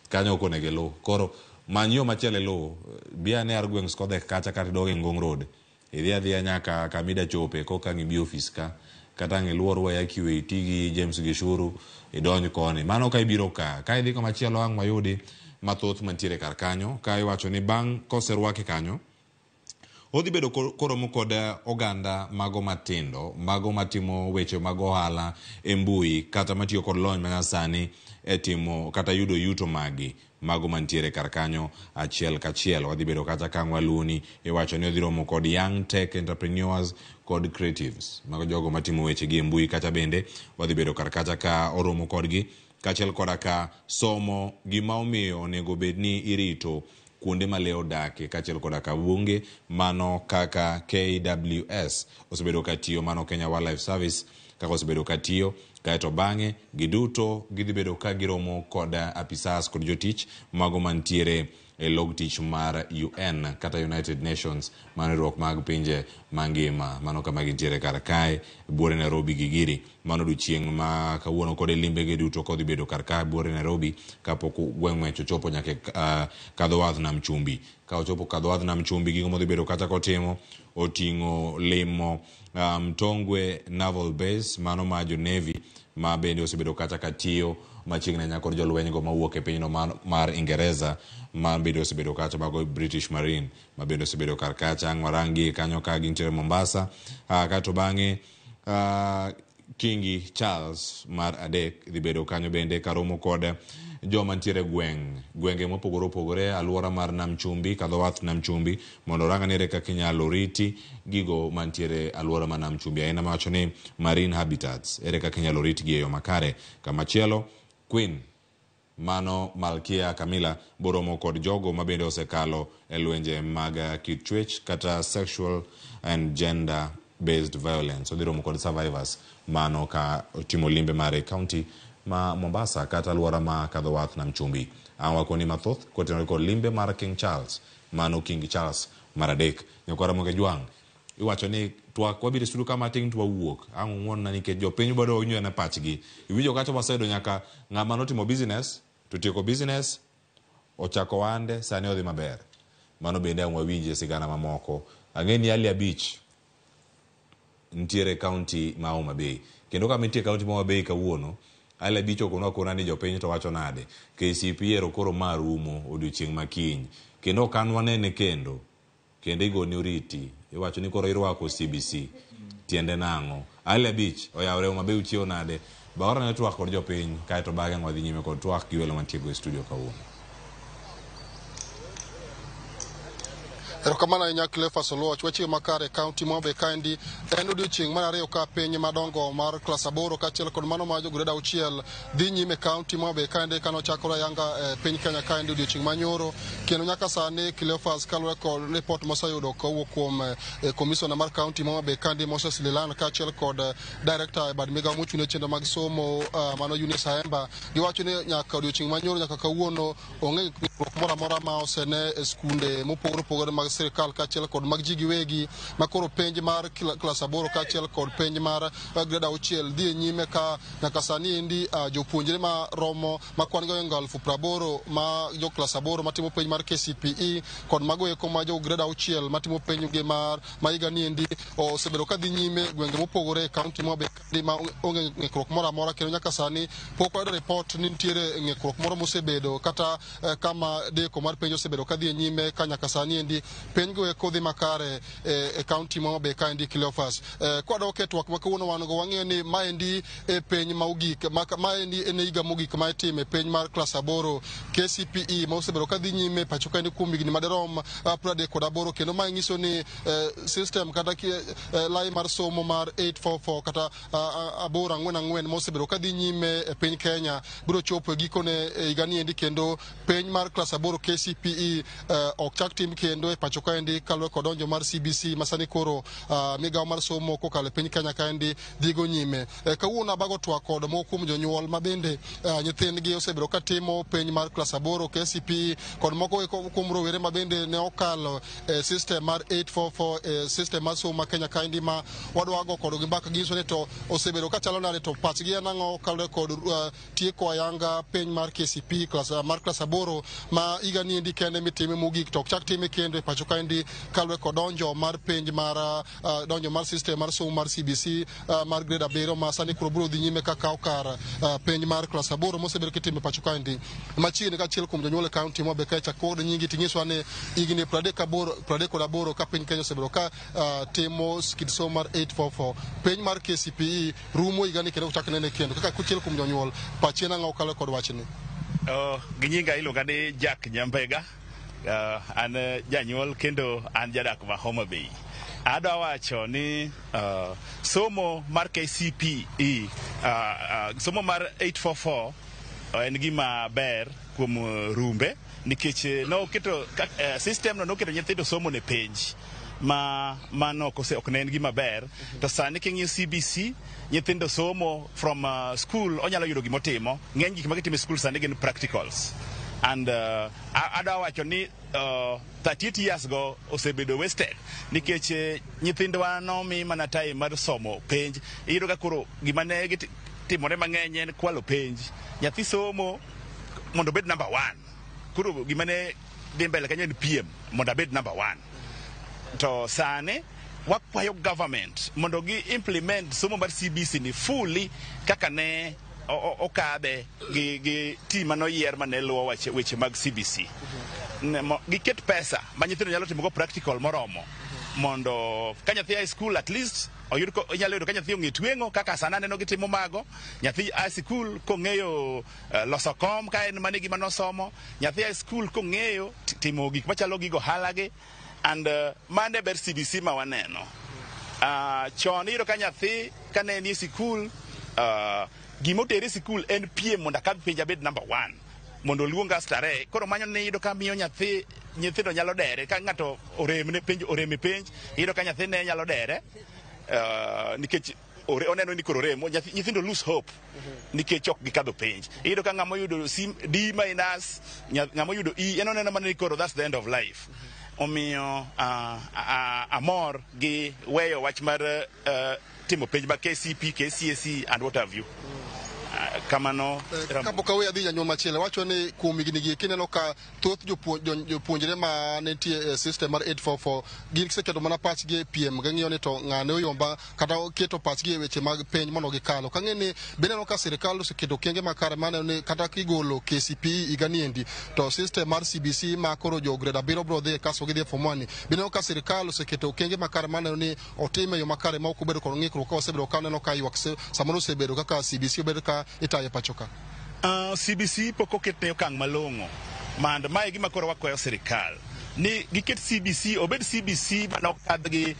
[SPEAKER 2] kanyo ok onego iluw. Koro many yo machielo iluw. Bi ane Argwings Kodhek kacha kata idog e Ngong Road. Idhi adhiya nyaka kama ida chope koka ang' ibi ofis ka. Kata ang' iluor Waiyaki Way iti gi James Gishuru idonj koni. Mano ka ibiro ka. Ka idhi kamachielo ang' wayudi mathoth mantiere kar kanyo. Ka iwacho ni bang' koserwake kanyo, odhi bedo koromo kod oganda mago matindo, mago matimo weche mag ohala e mbui kata matiyo kod lony manyasani e timo kata yudo yuto magi mago mantiere kar kanyo achiel kachiel. Wadhi bedo kacha ka ang' waluwoni. Iwacho ni odhi romo kod young tech entrepreneurs kod creatives, mago jogo matimo weche gi e mbui kacha bende wadhi bedo kar kacha ka oromo kodgi kaachiel koda ka somo gima omiyo onego bed ni irito kuonde ma lee odake kaachiel koda ka bunge mano kaka KWS osebedo ka tiyo, mano Kenya Wildlife Service kaka osebedo ka tiyo. Kaeto bang'e giduto gidhi bedo ka giromo kod apisas kod jotich mago mantiere e log tich mar UN kata United Nations, mano riwruok mag pinje mangima. Mano kama gintiere kar kae buore Nairobi gigiri. Mano odiochieng' ma kawuono kod e limbegi duto kodhi bedo kar kae buore Nairobi kapok gweng' ng'wech ochopo nyaka e kadho wath nam chumbi. Ka ochopo kadho wath nam chumbi, gigo modhi bedo kacha kotimo oting'o limo Mtongwe Naval Base, mano ma jo Navy ma bende osebedo kacha katiyo machiegni ahinya kod jolweny go mawuok e pinyno mar Ingereza ma bende osebedo kacha, mago British Marine ma bende osebedo kar kacha. Ang' warangi kanyo ka gintiere Mombasa. Kaeto bang'e Kingi Charles mar adek dhi bedo kanyo bende karomo kod joma ntiere gwenge mopogore opogore aluora mar Nam Chumbi, kadho wath Nam Chumbi, mondo orang ane kaka inyalo riti gigo mantiere aluora mar Nam Chumbi, aina mawacho ni marine habitats, ere kaka inyalo ritgi e yo makare. Kamachielo, Queen mano Malkia Camilla boromo kod jogo mabende osekalo e lwenje mag kit chwech kata sexual and gender based violence. Odhi romo kod survivors mano ka otimo limbe mare county ma Mombasa kata aluora ma kadho wath Nam Chumbi. Ang' wakoni mathoth kotenore kod limbe mar King Charles, mano King Charles mar adek. Nyakwar Ramogi Jwang', iwacho ni twak wabiro e studio ka matin to wawuok. Ang' ung'won-na nikech jopiny bado winjo ane pachgi. Iwinjo kacha waseyudo nyaka ng'ama notimo business to tieko business ochako ohande sani odhi maber. Mano bende ang' wawinje sigana mamoko. Ang'e ni Ali Abich nitiere county ma Homa Bay. Kendo kama nitie county ma Homa Bay kawuono, Ali Abich okonwa akona ni jopiny to wacho nade. KCPE ero koro ma rumo odiochieng' ma kiny. Kendo ok an wanene kendo. Kendo igoni oriti. Iwacho ni koro irwako CBC. Tiende nang'o? Ali Abich oyawre Homa Bay uchiewo nade? Baora ne twak kod jopiny kaeto bang'e wadhi nyime kod twak gi welo mantie go e studio kawuono.
[SPEAKER 13] Erokamano ahinya Cleophas Oluoch. Wachiew makare e kaunti ma Homa Bay kaendi. En odiochieng' mar ariyo ka piny madongo mar klas 8 kaachiel kod mano mar jo grade 6 dhi nyime e kaunti ma Homa Bay kaendi kane ochakore ayanga e piny Kenya kaendi odiochieng' manyoro. Kendo nyaka sani Cleophas kaluwore kod ripot moseyudo kowuok kuom komisona mar kaunti ma Homa Bay kaendi Moses Lilan kaachiel kod director e bad migawo mochung' ne chenro mag somo mano Eunice Aemba, giwacho ni nyaka odiochieng' manyoro nyaka kawuono onge ng'ikruok moro amora ma osene e skunde mopogore opogore mag sirikal kaachiel kod mag ji giwegi makoro penj mar klas 8 kaachiel kod penj mar grade 6 dhi e nyime ka nyaka sani endi jopuonjre ma romo ma kwan gi ohingo 80,000 ma jo klas 8 matimo penj mar KCPE kod mago eko ma jo grade 6 matimo penj gi mar ma higa ni endi osebedo ka dhi nyime gwenge mopogore e kaunti ma Homa ma onge ng'ikruok moro amora kendo nyaka sani pok wayudo ripot ni nitiere ng'ikruok moro mosebedo kata kama deko mar penj osebedo ka dhi e nyime ka nyaka sani endi penj go eko dhi makare e kaunti ma Homa Bay kaendi Cleophas. Kwadok e twak ma kawuono wan go wang'eyo ni maendi e penj ma ogik maendi en higa mogik ma itime penj mar klas 8 KCPE ma osebedo ka dhi nyime pacho kaendi kuom higni madirom 38 kendo mae nyiso ni system kata lai mar somo mar 844 kata 844 mosebedo ka dhi nyime e piny Kenya biro chopo e gikone e higa ni endi kendo penj mar klas 8 KCPE ok chak tim kendo e pacho kaendi kaluwore kod donjo mar CBC ma sani koro migawo mar somo kokalo e piny Kenya kaendi dhigo nyime. Kawuono abago twak kod moko kuom jonyuol ma bende nyithindgi osebedo ka timo penj mar klas 8 KCPE kod moko kuom rowere ma bende ne okalo e system mar 844 e system mar somo ma Kenya kaendi ma wadwa go kodgi mbaka ginyiso ni to osebedo ka chalo nade to pachgi en ang'o kaluwore kod tieko ayanga penj mar KCPE mar klas 8 ma higa ni endi kende mitime mogik to ok chak time kendo e pacho kaendi kaluwore kod donjo mar penj mar donjo mar system mar somo mar CBC mar grade 7 ma sani koro biro dhi nyime ka kawo kar penj mar klas 8 mosebedo kitimo e pacho kaendi. Machiegni kaachiel kuom jonyuol e kaunti ma Homa Bay kae chak kod nyingi ting'iswa ni higni 38 ka piny Kenya osebedo ka timo kit somo mar 844 penj mar KCPE rumo higa ni kendo ok chak nene kendo. Kaka achiel kuom jonyuol pachi en ang'o kaluwore kod wachni?
[SPEAKER 14] Gi nyinga iluonga ni Jack Nyambega. An janyuol kendo an jadak ma Homa Bay. Adwa wacho ni somo mar KCPE, somo mar 844 en gima ber kuom rumbe nikech noketo system no noketo nyithindo somo ne penj ma mano ok ne en gima ber. To sani king'iyo CBC nyithindo somo from school onyalo yudo gimotimo. Ng'eny gik ma gitimo e school sani gin practicals. And adwa wacho ni 38 years go osebedo wasted nikech nyithindwa nomi mana time mar somo penj. Iyudo ka koro gima ne gitimore mang'eny en kwalo penj. Nyathi somo mondo obed number 1. Koro gima ne dhi mbele kanyo en piem mondo abed number 1. To sani wakwayo government mondo gi implement somo mar CBC ni fully kaka ne okadhe gi team manoyier mane luwo weche mag CBC. Giket pesa ma nyithindo nyalo timogo practical moromo mondo ka nyathi a school at least oyud inyalo yudo ka nyathi ong'e tweng'o kaka sana aneno gitimo mago. Nyathi a school kong'eyo loso kom ka en mane gima nosomo. Nyathi a school kong'eyo timo gik machalo gigo ohala gi. And mane ber CBC ma waneno. Chon iyudo ka nyathi kane ni sikul gima otere sikul en piem mondo akadh penj abed number 1 mondo oluonga starehe. Koro manyo ne iyudo ka miyo nyathi nyithindo nyalo dere ka ng'ato orem ne penj orem e penj iyudo ka nyathi ne nyalo dere nikech oneno ni koro orem nyithindo lose hope nikech ok gikadho penj. Iyudo ka ng'ama oyudo C D minus ng'ama oyudo E en oneno mana ni koro that's the end of life. Omiyo amor gi weyo wach mar timo penj ma KCP, KCSE and what have you. Kamano.
[SPEAKER 13] Kapok aweyo adhi janyuol machielo wacho ni kuom higni gi kineno ka thoth jopuonjre ma nitie e system mar 844 gin giseketo mana pachgi e piem ging'iyo ni to ng'ane oyomba kata keto pachgi e weche mag penj mondo gikalo. Kang'e ni be ineno ka sirikal oseketo okenge makare maneno ni kata kigolo KCPE higa ni endi to system mar CBC ma koro jo grade 7 biro dhi kasto gidhi e form 1 ni be ineno ka sirikal oseketo okenge makare maneno ni otime e yo makare ma ok obedo kod ng'ikruok ka wasebedo ka waneno ka ywak samoro osebedo kaka CBC obedo ka itayo pacho ka.
[SPEAKER 14] CBC pok oketne okang' malong'o. Mand mae gima koro wakwayo sirikal ni giket CBC obed CBC manokadh gi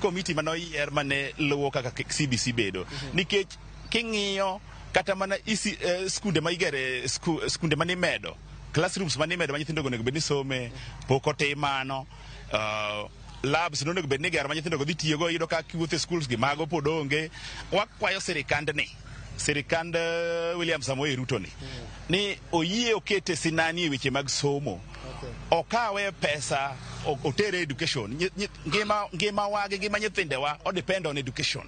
[SPEAKER 14] komiti manoyier mane luwo kaka CBC bedo. Nikech king'iyo kata mana isi skunde ma igere skunde manimedo classrooms manimedo ma nyithindo onego bed ni some pok otim mano. Labs nonego bed ni igero ma nyithindo go dhi tiyogo iyudo ka kiwuotho e schools gi mago pod onge. Wakwayo sirikandni sirikand William Samoei Ruto ni oyie okete sinani e weche mag somo. Okawe pesa otere education. Ngima wa gi ngima nyithindewa o depend on education.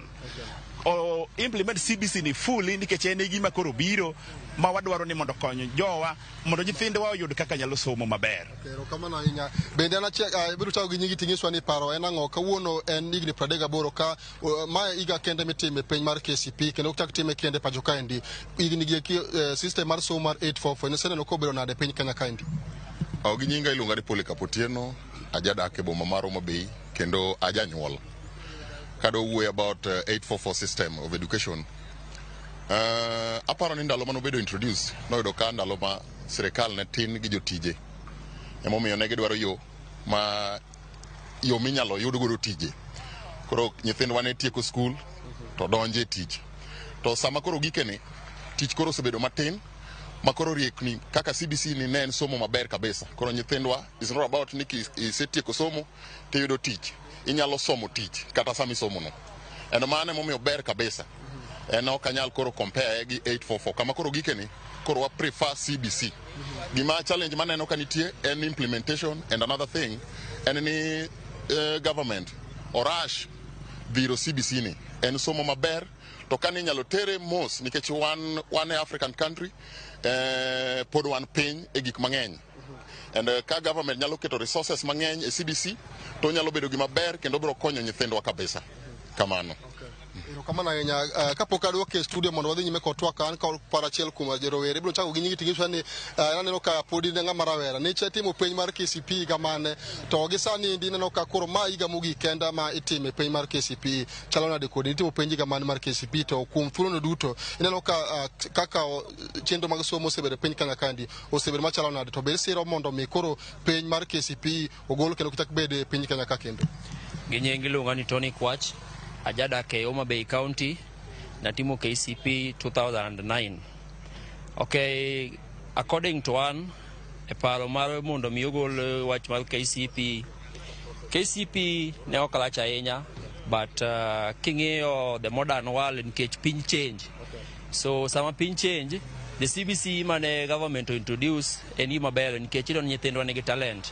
[SPEAKER 14] O implement CBC ni fully, nikech en e gima koro biro ma wadwaro ni mondo okony jowa, mondo nyithindwa oyud kaka nyalo somo maber.
[SPEAKER 13] Erokamano ahinya. Bende an achiel ibiro chako gi nyingi ting'iswa ni paro en ang'o? Kawuono en higni 38 ka mae higa kende mitime piny mar KCP kendo ok chak time kende pacho kaendi. Higni gi eki system mar somo mar 844 iseneno kobedo nade e piny Kenya kaendi?
[SPEAKER 15] Gi nyinga iluonga ni Polycarp Otieno, ajadak e boma mar Homa Bay kendo ajanyuol. Kadwa wuoyo about 844 system of education, aparo ni ndalo manobedo introduce noyudo ka ndalo ma sirikal ne tin gi jotije, emomiyo ne gidwaro yo ma yo minyalo yud godo tije. Koro nyithindwa ne tieko skul to donjo e tich, to sama koro gikeni tich koro osebedo matin ma koro riekni kaka CBC ni ne en somo maber kabisa. Koro nyithindwa is not about ni isetieko somo tiyudo tich, inyalo somo tich kata sama isomo no. En mano emomiyo ber kabisa. En ok anyal koro compare gi 844 kama koro gikeni koro wa prefer CBC. Gima challenge maneno ka nitie en implementation, and another thing en ni government orash dhiro CBC ni en somo maber, to kani inyalo tere mos nikech wan e African country, pod wan piny e gik mang'eny, and ka government nyalo keto resources mang'eny e CBC to onyalo bedo gima ber kendo biro konyo nyithindwa kabisa kamano.
[SPEAKER 13] Erokamano ahinya. Kapok aduoke e studio mondo wadhi nyime kod twak, an ka paro achiel kuom rowere ibiro chako gi nyingi ting'iswa ni aneno ka pod in ng'ama rawera niche timo penj mar KCPE higa mane, to gi sani endi ineno ka koro ma higa mogik kenda ma itime penj mar KCPE chalo nade kodi? Itimo penj higa mane mar KCPE, to kuom thuolono duto ineno ka kaka chenro mag somo osebedo e piny Kenya kaendi osebedo machalo nade, to be isiro mondo mi koro penj mar KCPE ogol kendo kichak bede e piny Kenya ka kendo?
[SPEAKER 16] Gi nying iluonga ni Tony Kwach, ajadak e Homa Bay County, natimo KCP 2009. Okay, according to an, e paro mar mondo mi ogol wach mar KCP, KCP ne ok rach ahinya, but king'iyo the modern world, nikech piny change. So sama piny change, the CBC mane government introduce en gima ber nikech iyudo ni nyithindwa nigi talent.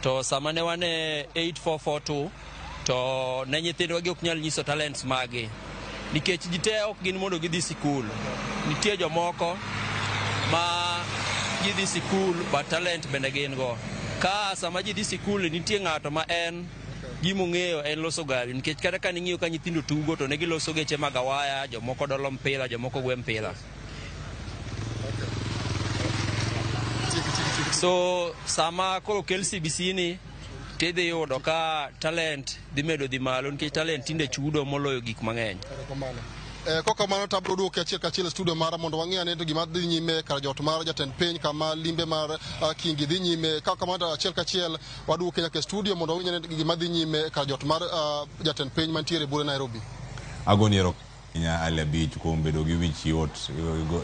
[SPEAKER 16] To sama ne wan e 8442 to ne nyithindwa gi ok nyal nyiso talents magi nikech ji te ok gin mondo gidhi sikul. Nitie jomoko ma gidhi sikul but talent bende gin go. Ka sama ji dhi sikul, nitie ng'ato ma en gimong'eyo en loso gari, nikech kata ka ning'iyo ka nyithindo tugo to ne giloso geche mag awaya, jomoko dolo mpira, jomoko gwe mpira. So sama koro kel CBC ni tidhi yudo ka talent dhi medo dhi malo, nikech talent tinde chudo moloyo gik mang'eny.
[SPEAKER 13] Erokamano. Kokamano to abiro duoki achiel kachiel e studio mara mondo wang'i ane to gima dhi nyime kar jot mar jatend piny kama limbe mar Kingi dhi nyime. Ka kamano to achiel kachiel waduoki nyaka e studio mondo wawinj ane gima dhi nyime kar jot mar jatend piny mantiere buore Nairobi.
[SPEAKER 2] Agoni erokamano Ali Abich kuom bedo gi wich yot,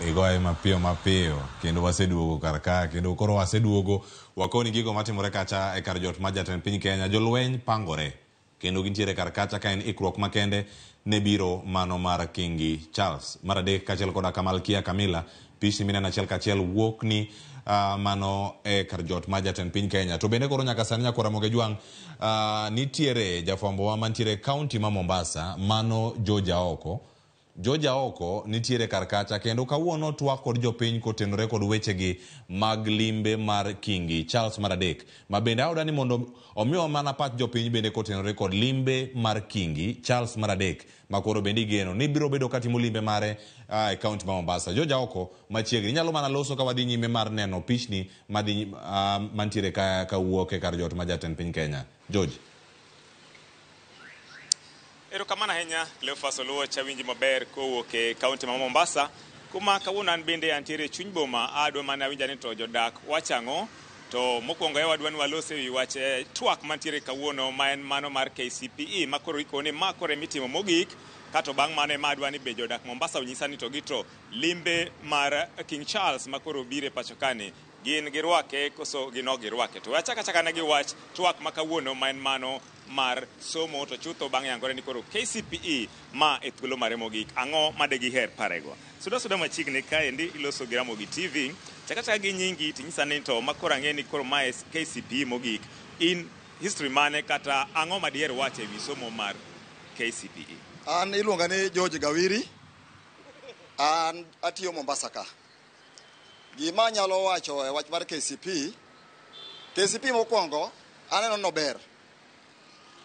[SPEAKER 2] igoye mapiyo mapiyo kendo waseduogo kar ka, kendo koro waseduogo wakoni gigo matimore kacha e kar jot mar jatend piny Kenya. Jolweny pangore kendo gintiere kar kacha ka en ikruok makende ne biro mano mar Kingi Charles mar adek kaachiel koda Kamalkia Kamila. Pichni mineno achiel kachiel wuok ni mano e kar jot mar jatend piny Kenya. To bende koro nyaka sani, nyakwar Ramogi Jwang', nitiere jafwambo wa mantiere e kaunti ma Mombasa, mano George Aoko. George Aoko nitiere kar kacha kendo kawuono twak kod jopiny kotenore kod wechegi mag limbe mar Kingi Charles mar adek, ma bende ayuda ni mondo omiwa mana pach jopiny bende kotenore kod limbe mar Kingi Charles mar adek, ma koro bende igeno ni biro bedo katimo limbe mare e kaunti ma Mombasa. George Aoko, machiegni inyalo mana loso ka wadhi nyime mar neno pichni madhi mantiere ka kawuok e kar jot mar jatend piny Kenya. George.
[SPEAKER 12] Erokamano ahinya, Cleophas Oluoch, awinji maber kowuok e kaunti ma Mombasa, kuma kawuono an bende antiere e chuny boma. Adwa mana winjo ni to jodak wacho ang'o. To mokwongo e wadwa ni walos e wi wach twak mantiere kawuono, ma en mano mar KCPE, ma koro ikone ma koro emitimo mogik. Kato bang' mano ema adwa ni be jodak Mombasa onyisa ni to gito limbe mar King Charles ma koro biro e pacho kani, gin girwake koso gin ok girwake. To wachak achaka ne gi wach twak ma kawuono, ma en mano mar somo, to chutho bang' yangore ni koro KCPE ma e thuolo mare mogik, ang'o ma de giher parego? Suda suda machiegni kaendi iloso gi Ramogi TV. Chaka chaka gi nyingi tinyisa ni to makoro ang'e ni koro mae KCPE mogik, in history mane kata ang'o ma diher wacho e wi somo mar KCPE?
[SPEAKER 17] An iluonga ni George Gawiri. An atiyo Mombasa ka. Gima anyalo wacho e wach mar KCP, KCP mokwongo aneno nober.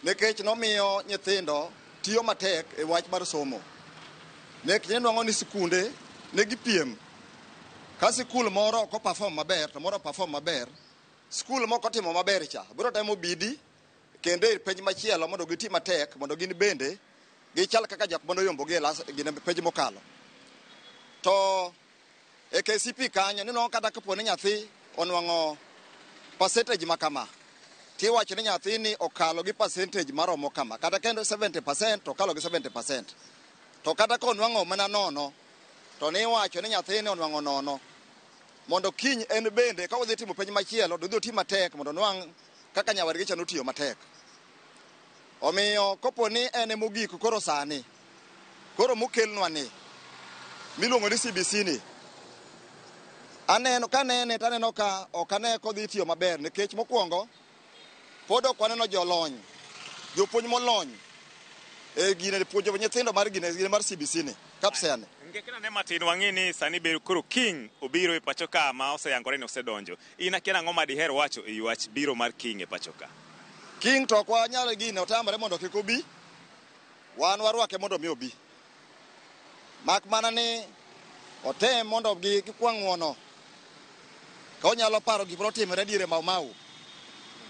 [SPEAKER 17] Nikech nomiyo nyithindo tiyo matek e wach mar somo. Nikech nwang'o ni sikunde ne gipiem. Ka sikul moro ok perform maber to moro perform maber, skul moko otimo maber cha biro temo bidi kendo e penj machielo mondo giti matek mondo gin bende gichal kaka jok mane oyombogi e gine penj mokalo. To e KCP kanyo ninwang'o kata kapo ni nyathi onwang'o percentage ma kama, tiwacho ni nyathini okalo gi percentage maromo kama, kata kendo 70% to okalo gi 70%. To kata konwang'o mana nono, to niwacho ni nyathini onwang'o nono. Mondo kiny en bende ka odhi timo penj machielo to odhi oti matek mondo onwang' kaka nyawadgi cha notiyo matek. Omiyo kopo ni en emogik koro sani, koro mokelnwa ni, miluongo ni CBC ni, aneno kanene to aneno ka ok ane kodhi tiyo maber nikech mokwongo pod ok waneno jolony, jopuonj molony e gine puonjo nyithindo mar gine mar CBC ni KAPSEA ni.
[SPEAKER 12] Ngekna ne matin wang'e ni sani be koro King obiro e pacho ka ma oseyangore ni osedonjo. In akia nang'o ma diher wacho e wach biro mar King e pacho ka?
[SPEAKER 17] King to ok wanyal gine otamre mondo kik obi. Wan warwake mondo mi obi. Mak mana ni otem mondo gikwa ng'uono. Ka onyalo paro gik manotimore diere Mau Mau.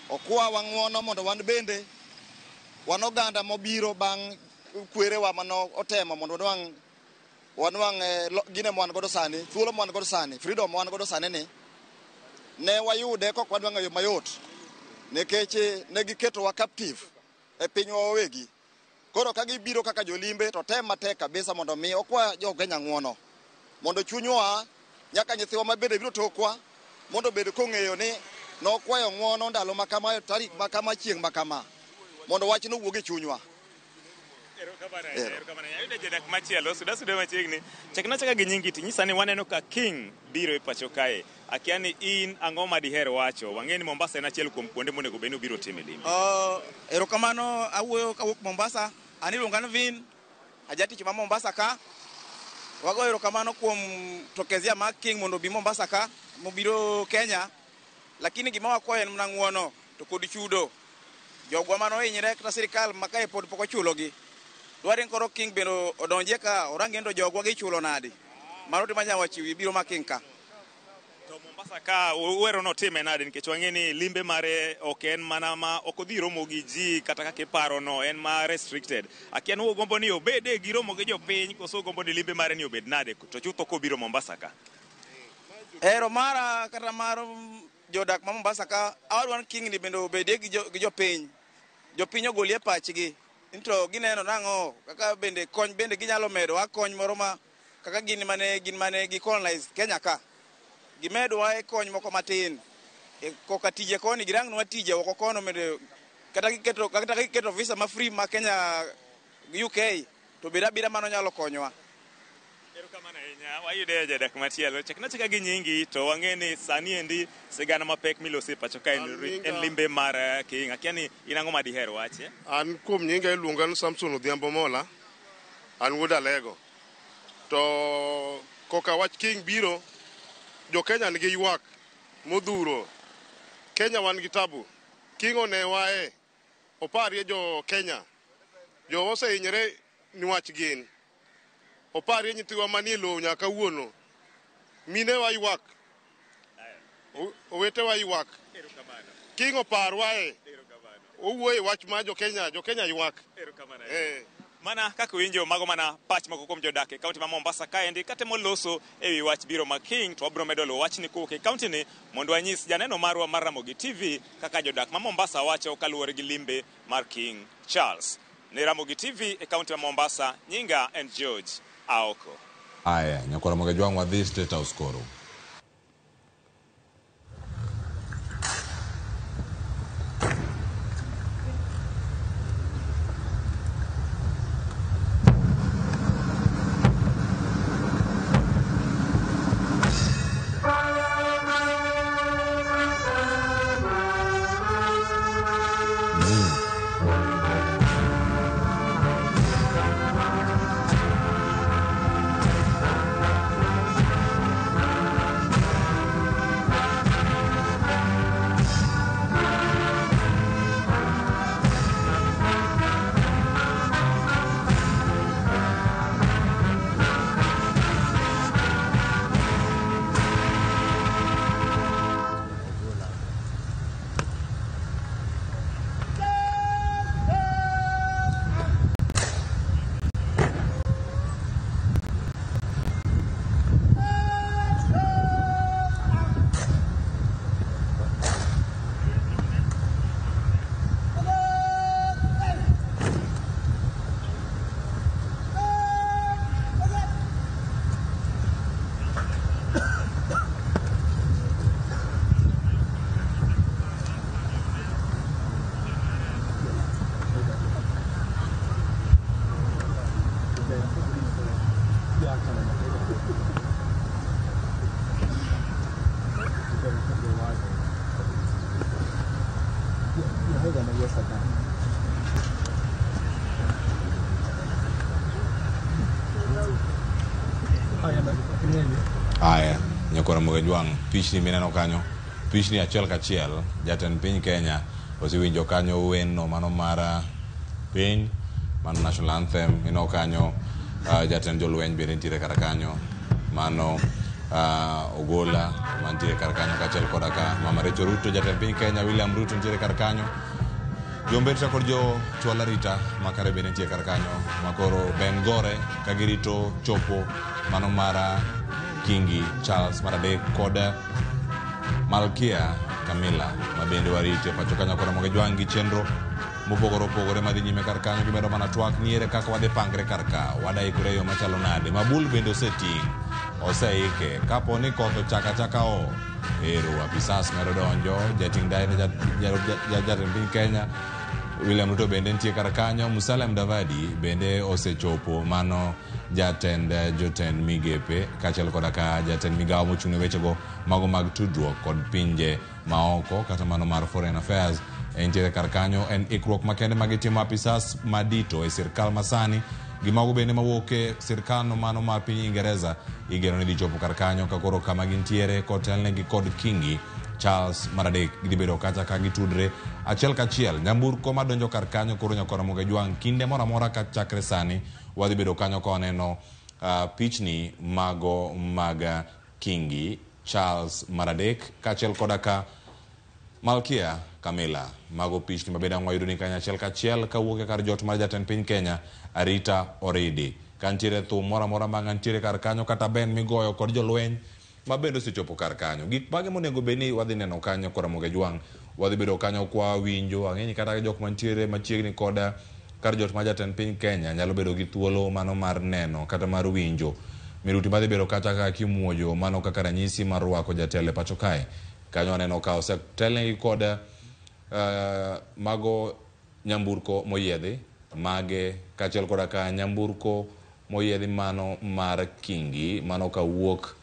[SPEAKER 17] Okwawa ng'uono mondo wan bende wan oganda mobiro bang' kwerewa mano otemo mondo wanwang' gine mwan godo sani, thuolo mwan godo sani, freedom mwan godo sani ni ne wayude kok wanwang'o yo mayot nikech ne giketowa captive e pinywa wawegi. Koro ka gibiro kaka jolimbe to tem matek kabisa mondo mi okwa jo Kenya ng'uono mondo chunywa nyaka nyithiwa mabende biro tokwa mondo obed kong'eyo ni nokwayo ng'uono ndalo ma kama, tarik ma kama, chieng' ma kama, mondo wachno owuog e chunywa.
[SPEAKER 12] Erokamano. Ayudo jadak machielo, suda suda machiegni. Chakna chaka gi nyingi tinyisa ni waneno ka King biro e pacho kae. Akia ni in ang'o ma diher wacho? Wang'e ni Mombasa en achiel kuom kuonde monego bed ni obiro time limbe.
[SPEAKER 18] Erokamano, awuoyo kawuok Mombasa. An iluonga ni Vin, ajatich ma Mombasa ka. Wagoyo erokamano kuom tokezia mar King mondo obi Mombasa ka, mobiro Kenya. Lakini gima wakwayo en mana ng'uono to kod chudo. Jogwa manohinyre kata sirikal ma kae pod pok ochulogi. Dware ni koro King bende odonjie ka orang to jogwa gichulo nadi. Mano to manya wacho biro mar King ka.
[SPEAKER 12] To Mombasa ka uwero notime nade nikech wang'e ni limbe mare ok en mana ma ok odhi romo gi ji kata kaka iparo no, en ma restricted. Akia ni ugombo ni obede gi romo gi jopiny koso ugombo ni limbe mare ni obed nade to chutho kobiro Mombasa ka?
[SPEAKER 18] Hero mara kata mar jodak ma Mombasa ka, adwa ni King ni bende obedie gi jopiny. Jopiny ogolie pachgi. Into gineno nang'o kaka bende kony bende ginyalo medo wa kony moro ma kaka gin mane gi colonize Kenya ka. Gimedowa e kony moko matin. E koka tije koni girangnwa tije oko kono medo kata giketo visa ma free ma Kenya UK to bed abira mano nyalo konyowa.
[SPEAKER 12] Erokamano ahinya. Wayude jadak machielo. Chakna chaka gi nyingi to wang'e ni sani endi sigana mapek miloso e pacho ka en limbe mar King. Akia ni in ang'o ma diher wache?
[SPEAKER 19] An kuom nyinga iluonga ni Samson Odhiambo Mola. An wuod Alego. To koka wach King biro, jo Kenya nigi ywak modhuro. Kenya wan gi tabu. King onewae. Oparie jo Kenya. Jo osehinyore niwach gin. Oparie nyithiwa manie lowo nyaka kawuono. Minewa ywak. Owetewa ywak. King oparwae. Owuoye wach ma jo Kenya ywak.
[SPEAKER 12] Mana kaka uwinjo mago mana pach moko kuom jodak e kaunti ma Mombasa kaendi katemo loso ewi wach biro ma King to wabiro medo luwo wachni kowuok e kaunti ni mondo wanyis janeno marwa mar Ramogi TV kaka jodak ma Mombasa wacho kaluwore gi limbe mar King Charles. Ne Ramogi TV e kaunti ma Mombasa, nyinga en George Aoko.
[SPEAKER 2] Aya, nyakwara Ramogi Jwang' wadhi State House koro. Aya, nyakora Mogajwang', pichni mineno kanyo, pichni achiel kachiel, jatend piny Kenya osewinjo kanyo wendo mano mar piny, mano national anthem, ineno kanyo jatend jolweny bende nitiere kar kanyo, mano Ogola mantiere kar kanyo kaachiel koda ka Mama Rachel Ruto, jatend piny Kenya William Ruto nitiere kar kanyo, Jombetri kod jo chwal arita makare bende nitie kar kanyo makoro ben gore ka girito chopo mano mar Kingi Charles mar adek kod Malkia Camilla ma bende warito e pacho kanyo kod Ramogi Jwang' gi chenro mopogore opogore madhi nyime kar kanyo gimedo mana twak ni ere kaka wadhi pangre kar ka wadaikore e yo machalo nade mabul bende oseting' oseike kapo ni koth ochako achaka o ero apisas medo donjo jating' dae ne jatend piny Kenya William Ruto bende nitie kar kanyo Musalia Mudavadi bende osechopo mano jatend jotend migepe kaachiel koda ka jatend migawo mochung' ne wechego mago mag tudruok kod pinje maoko kata mano mar foreign affairs entiere kar kanyo en ikruok makende ma gitimo apisas madito e sirkal masani gi mago bende mawuok e sirkal no mano mar piny Ingereza igeno ni dhi chopo kar kanyo ka koro kama gintiere kotelnegi kod Kingi Charles mar adek gidhi bedo kacha ka gitudre achiel kachiel nyamburko madonjo kar kanyo koro nyakora Mogajwang' kinde moro amora kachakre sani wadhi bedo kanyo ka waneno pichni mago mag Kingi Charles mar adek kaachiel koda ka Malkia Camilla mago pichni mabende ang' wayudo ni kanyo achiel kachiel kawuok e kar jot mar jatend piny Kenya Arita Oridi ka nitiere thum moro amora ma nitiere kar kanyo kata ben migoyo kod jolweny ma bende osechopo kar kanyo gik mage monego bed ni wadhi neno kanyo kod Ramogi Jwang' wadhi bedo kanyo kwa winjo ang'e ni kata jok mantiere machiegni koda kar jot mar jatend piny Kenya nyalo bedo gi thuolo mano mar neno kata mar winjo miruti madhi bedo kata ka kimuojo mano kaka ranyisi mar rwako jatelo e pacho kae kanyo aneno ka osetelnegi kod mago nyamburko moyiedhi mage kaachiel koda ka nyamburko moyiedhi mano mar Kingi mano kawuok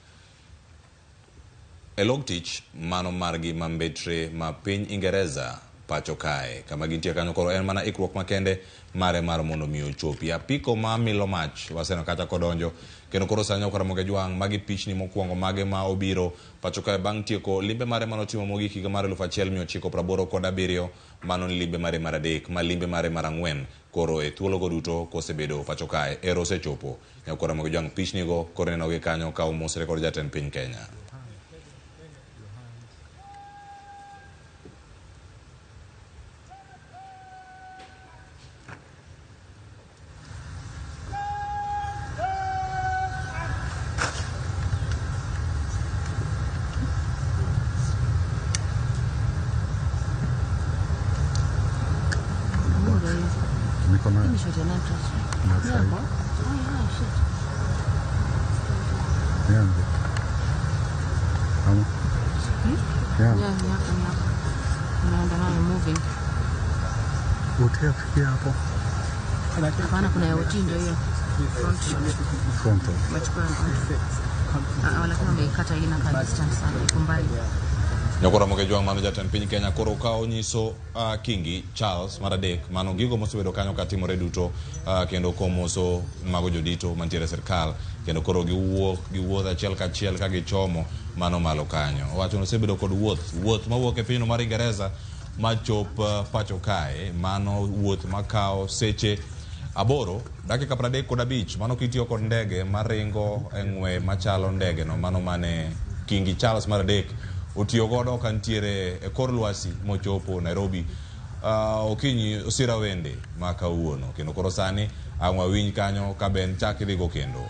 [SPEAKER 2] e log tich mano margi ma mbetre ma piny Ingereza pacho kae kama gintie kanyo koro en mana ikruok makende mare mar mondo mi ochopi apiko ma milo mach waseneno kacha kodonjo kendo koro sani nyakora Ramogi Jwang' magi pichni mokwongo mage ma obiro pacho kae bang' tieko limbe mare manotimo mogik higa mar 1987 mano ni limbe mare mar adek ma limbe mare mar ang'wen koro e thuologo duto kosebedo pacho kae ero osechopo nyakora Ramogi Jwang' pichni go koro inenogi kanyo ka omosre kod jatend piny Kenya.
[SPEAKER 8] Hapana, kuna ya OT ndio hiyo. Front shot.
[SPEAKER 20] Frontal.
[SPEAKER 8] Wachukua front. Lakini wameikata ina ka distance sana, iko mbali.
[SPEAKER 2] Nyakora Ramogi Jwang' mano jatend piny Kenya koro ka onyiso Kingi Charles mar adek mano gigo mosebedo kanyo katimore duto kendo komoso mago jodito mantiere e sirkal kendo koro giwuok giwuoth achiel kachiel ka gichomo mano malo kanyo owacho ni osebedo kod wuoth mawuok e pinyno mar Ingereza machop pacho kae mano wuoth makawo seche 8 dakika 35 mano kitiyo kod ndege maringo e ng'we machalo ndege no mano mane Kingi Charles mar adek otiyo godo ka nitiere e kor lwasi mochopo Nairobi okinyi osira wende ma kawuono kendo koro sani ang' wawinj kanyo ka ben chak idhigo kendo.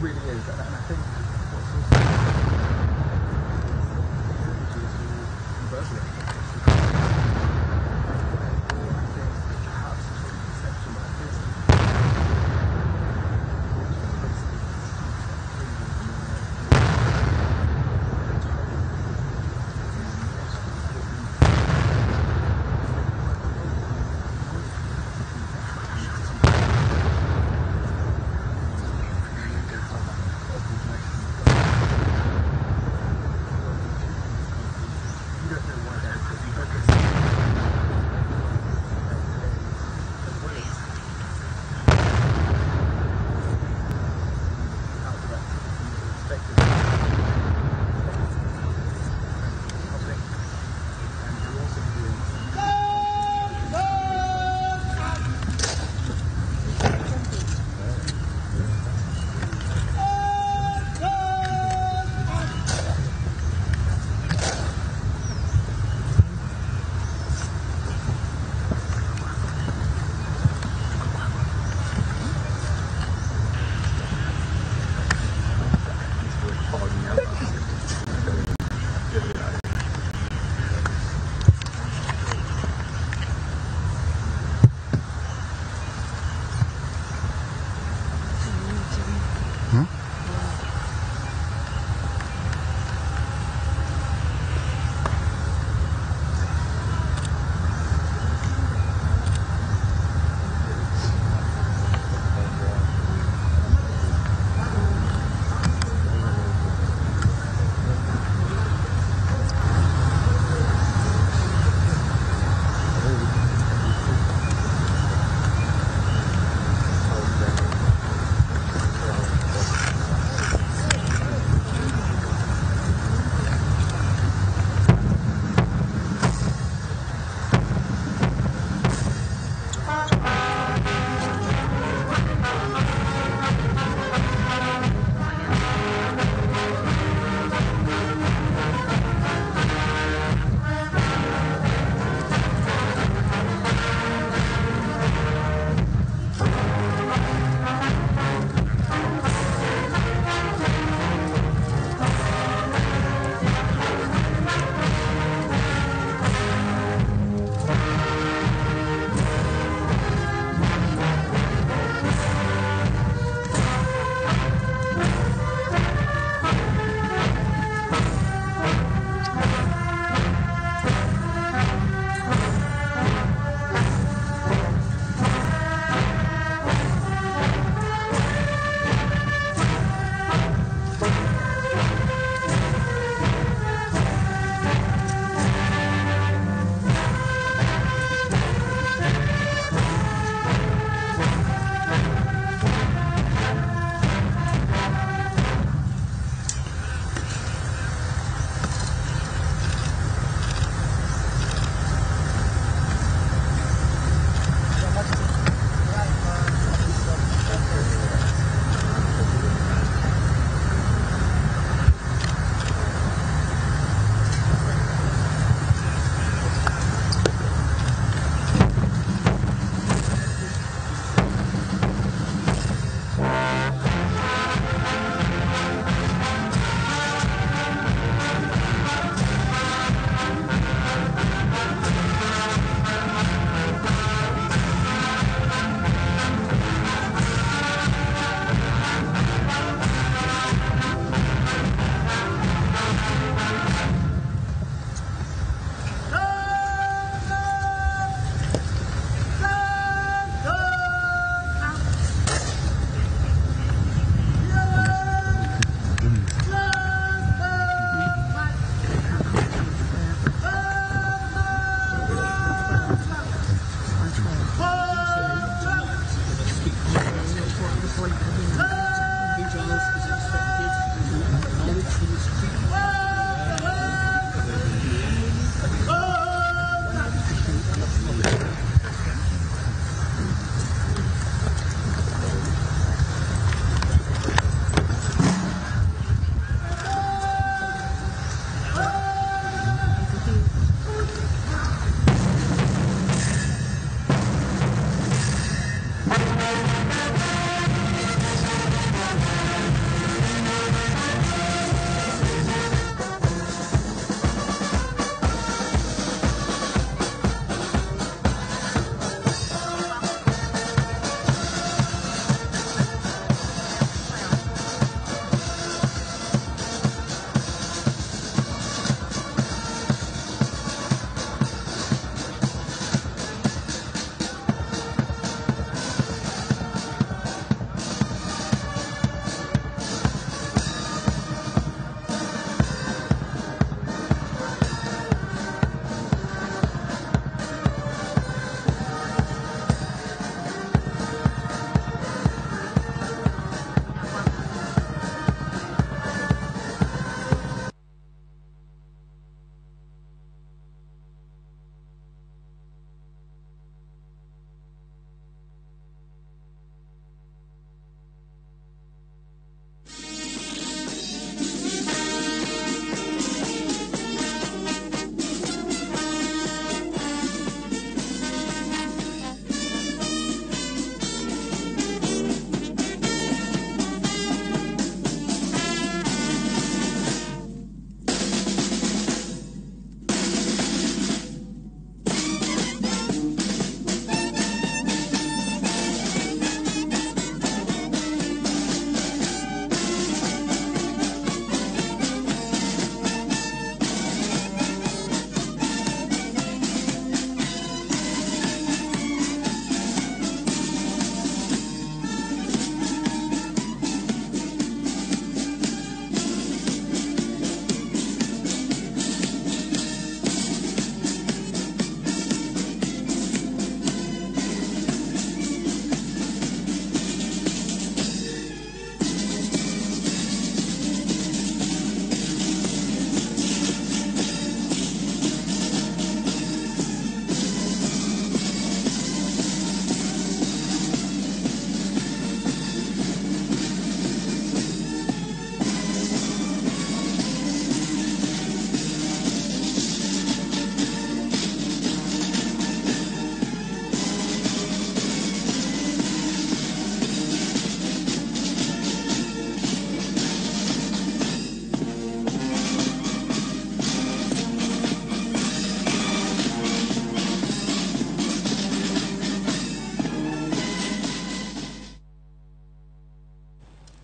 [SPEAKER 20] really is, and I think what's also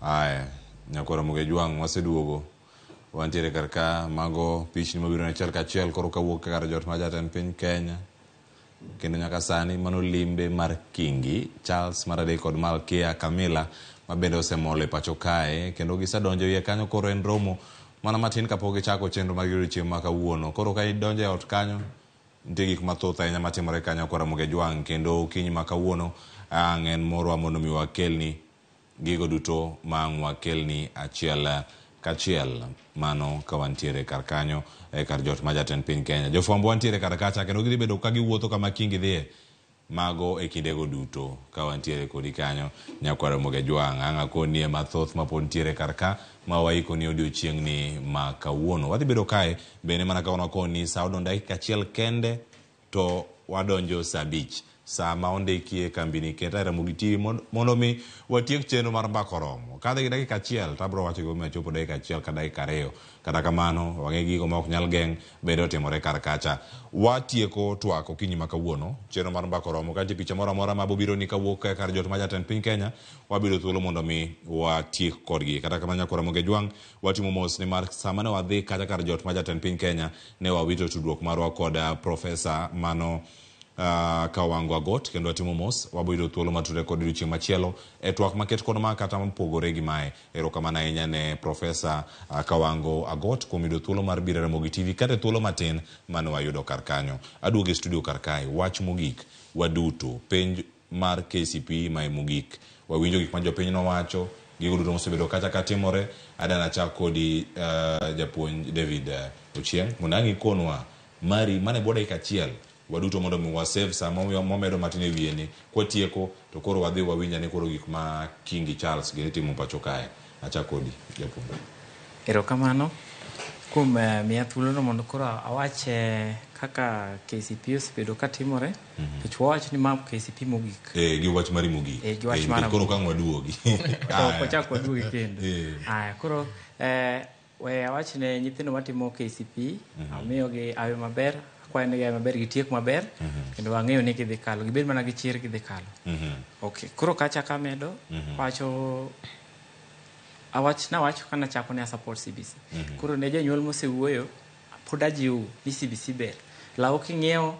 [SPEAKER 2] Aya, nyakwara Ramogi Ajwang' waseduogo. Wantiere kar ka mago pichni mabiro achiel kachiel koro kawuok kar jot ma jatend piny Kenya. Kendo nyaka sani mano limbe mar Kingi Charles mar adek kod Malkia Camilla ma bende osemol e pacho kae kendo gisedonjo iye kanyo koro en romo mana matin kapok gichako chenro mar odiochieng' ma kawuono. Koro ka idonjo e ot kanyo nitie gik mathoth ahinya matimore kanyo kora Ramogi Ajwang' kendo okinyi ma kawuono ang' en morwa mondo mi wakelni gigo duto ma ang' wakelni achiel kachiel mano ka wantiere kar kanyo e kar jot ma jatend piny Kenya. Jofwambo wantiere kar kacha kendo gidhi bedo ka giwuotho kama Kingi dhiye mago e kindego duto ka wantiere kodi kanyo nyakwar Ramogi Ajwang' ang' akonie mathoth mapod ntiere kar ka ma waikoni odiochieng'ni ma kawuono. Wadhi bedo kae bende mana ka wakoni sa odong' dakika achiel kende to wadonjo sa 5 sa ma ondikie kambini keta e Ramogi TV mondo mi watiek chenro mar mbaka oromo. Kadhi gi dakika achiel to abiro wacho gimomiyo achopo dakika achiel ka dakika 2. Kata kamano wang'e gigo ma ok nyal geng' bende otimore kar kacha. Watieko twak okinyi ma kawuono chenro mar mbaka oromo. Ka nitie picha moro amora ma bobiro ni kawuok kar jot ma jatend piny Kenya wabiro thuolo mondo mi watiek kodgi. Kata kamano nyakwar Ramogi Ajwang' watimo mos ni mar sama ne wadhi kacha kar jot ma jatend piny Kenya ne wawito tudruok marwa kod profesa mano Kawango Agot kendo watimo mos wabiro thuolo matudre kod odiochieng' machielo e twak maket kod ma kata mopogore gi mae. Erokamano ahinya ne Profesa Kawango Agot kuom yudo thuolo mar biro e Ramogi TV kata e thuolo matin mane wayudo kar kanyo. Aduogo e studio kar kae, wach mogik waduto penj mar KCPE mae mogik. Wawinjo gik ma jopiny nowacho, gigo duto mosebedo kacha katimore. Adana achak kodi japuonj David Ochieng' mondo ang' ikonwa mari mane bwo dakika achiel waduto mondo mi wasave sa momedo matin e wiye ni kwatieko to koro wadhi wawinj ane koro gik ma Kingi Charles gini timo pacho kae. Achak kodi japuonj.
[SPEAKER 6] Erokamano kuom miya thuolono mondo koro awach kaka KCPE osebedo katimore. Nikech wawach ni ma KCPE mogik.
[SPEAKER 2] Gi wach mari mogik.
[SPEAKER 6] Gi wach mara
[SPEAKER 2] koro
[SPEAKER 6] mogik.
[SPEAKER 2] ka ang' waduogi.
[SPEAKER 6] Ok wachak waduogi kendo. Aya, koro we awach ne nyithindo matimo KCPE, amiyogi awe maber, akwayo negi awe maber, gitiek maber, kendo ang'eyo ni gidhi kalo, gibed mana gi chir gidhi kalo. Okay, koro kachako amedo, wacho awach nawacho kana chako ne support CBC. Koro ne jonyuol mosewuoyo, pod ajiwo ni CBC ber. Law king'iewo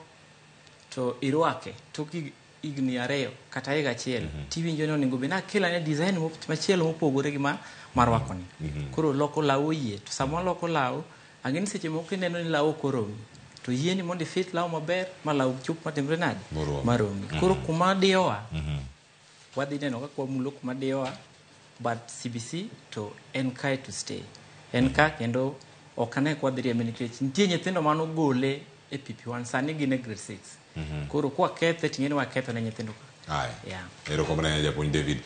[SPEAKER 6] to irwake tok higni 2 kata higa achiel, tiwinjo ni onego bed ni akel ane design machielo mopogore gi ma marwakoni. Koro loko law oyie, to sama waloko law, ang'e ni seche moko ineno ni law ok oromi. To yieni mondo ifit law maber ma law chop matimre nade? Maromi. Koro kuma diyowa, wadhi neno kaka wamulo kuma diyowa, but CBC to en kae to stay. En ka kendo ok ane kwa dhi riembe nikech nitie nyithindo manogole e PP1 sani gin e grade 6. Koro kwakethe ting'e ni waketho ne nyithindo ka.
[SPEAKER 2] Aya.
[SPEAKER 6] Yeah.
[SPEAKER 2] Erokamano ahinya japuonj David.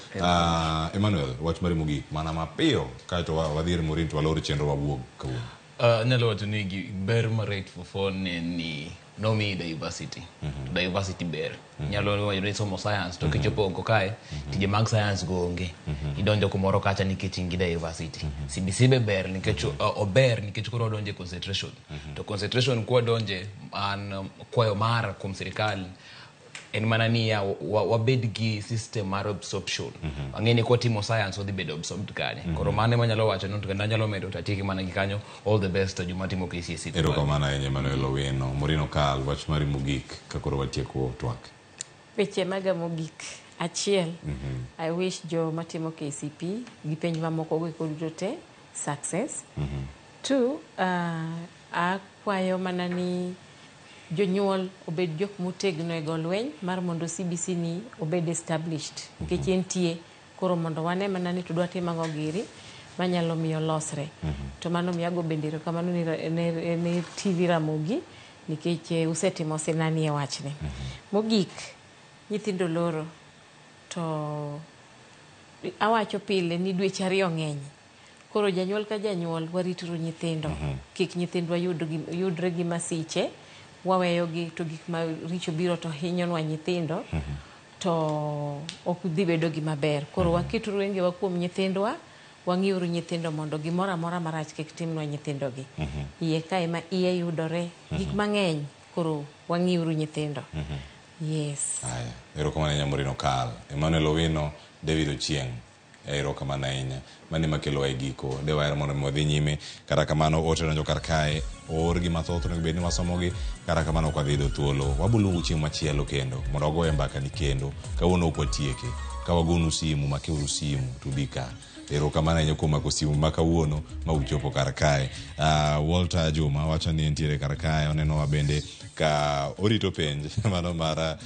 [SPEAKER 2] Emmanuel, wach mari mogik mana mapiyo kaeto wadhi ir Maureen to walor chenro wawuog kawuono.
[SPEAKER 21] Anyalo wacho ni ber mar 844 ne ni nomiyi diversity. Diversity ber. Nyalo wacho ni somo science to kichopo oko kae, tije mag science go onge. Idonjo kumoro kacha nikech in gi diversity. CBC be ber nikech ober nikech koro odonjo e concentration. To concentration kwa donje an kwayo mara kuom sirikal en mana niya wabed gi system mar absorption. Ang'e ni kwatimo science wadhi bedo absorbed kanye. Koro mano ema anyalo wacho no to kendo anyalo medo to atieki mana gi kanyo. All the best to joma timo KCSE.
[SPEAKER 2] Erokamano ahinya Emmanuel Owino. Maureen Okal, wach mari mogik ka koro watieko twak.
[SPEAKER 22] Weche maga mogik achiel, I wish jo matimo KCPE gi penj mamoko go eko duto te success. Two, akwayo mana ni jonyuol obed jok motegno e go lweny mar mondo CBC ni obed established nikech entie koro mondo wane mana ni to dwa timo ang'o giri manyalo miyo losre. To mano miyo ago bende erokamano ne TV Ramogi nikech usetimo sinani e wachni. Mogik, nyithindo loro to awacho pile ni dweche 2 ng'eny. Koro janyuol ka janyuol warituru nyithindo. Kik nyithindwa yudre gi masiche, waweyogi to gik maricho biro to hinyonwa nyithindo, to ok dhi bedo gima ber. Koro waketuru wengewa kuom nyithindwa, wang'iuru nyithindo mondo gimoro amora marach kik timnwa nyithindogi. Iye kae ma iye yudore, gik mang'eny, koro wang'iuru nyithindo. Yes.
[SPEAKER 2] Aya, erokamano ahinya Maureen Okal. Emmanuel Owino, David Ochieng'. Erokamano ahinya. Mano ema kelowa e giko. De wahero mondo mi wadhi nyime. Kata kamano ote donjo kar kae. Oorgi mathoth onego bed ni wasomogi. Kata kamano ok wadhi yudo thuolo. Waboluongu chieng' machielo kendo mondo wagoye mbakani kendo. Kawuono ok watieke. Ka wagonu simu, makeuru simu to ubi ka. Erokamano ahinya kuom mako simu ma kawuono ma uchopo kar kae. Walter Juma wacho ni entiere kar kae. Onenowa bende ka orito penj mano mar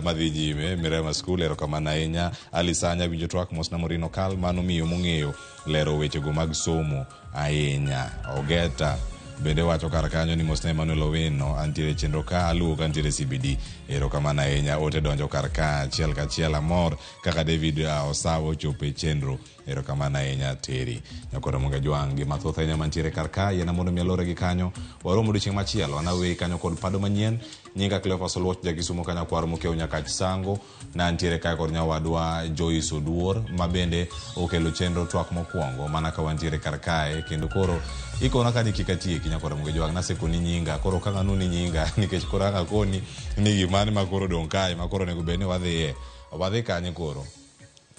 [SPEAKER 2] madhi nyime Mirema School. Erokamano ahinya. Ali Sanya winjo twak mosna Morino Kal mano miyo mong'eyo lero wechego mag somo ahinya. Ogeta bende wacho kar kanyo ni mosna Emmanuel Owino antiere chenro ka aluwo ka antiere CBD. Erokamano ahinya. Ote donjo kar ka achiel kachiel. Amor kaka David Osawo ochopo e chenro. Erokamano ahinya Terry. Nyakoro Ramogi Ajwang' gi mathoth ahinya mantiere kar ka. Yiena mondo mi alore gi kanyo. Warom odiochieng' machielo. An aweyi kanyo kod pado manyien. Nyinga Cleophas Oluoch ja Kisumo kanyo kwar mokiewo Nyakach Sango. Na antiere kae kod nyawadwa Joyce Oduor ma bende okelo chenro twak mokwongo mana ka wantiere kar kae kendo koro ikona ka ni kik atieki Nyakoro Ramogi Ajwang' nasekoni nyinga koro ka ng'ano ni nyinga nikech koro ang' akoni ni gimane ma koro odong' kae ma koro onego bed ni wadhiye. Wadhi kanye koro?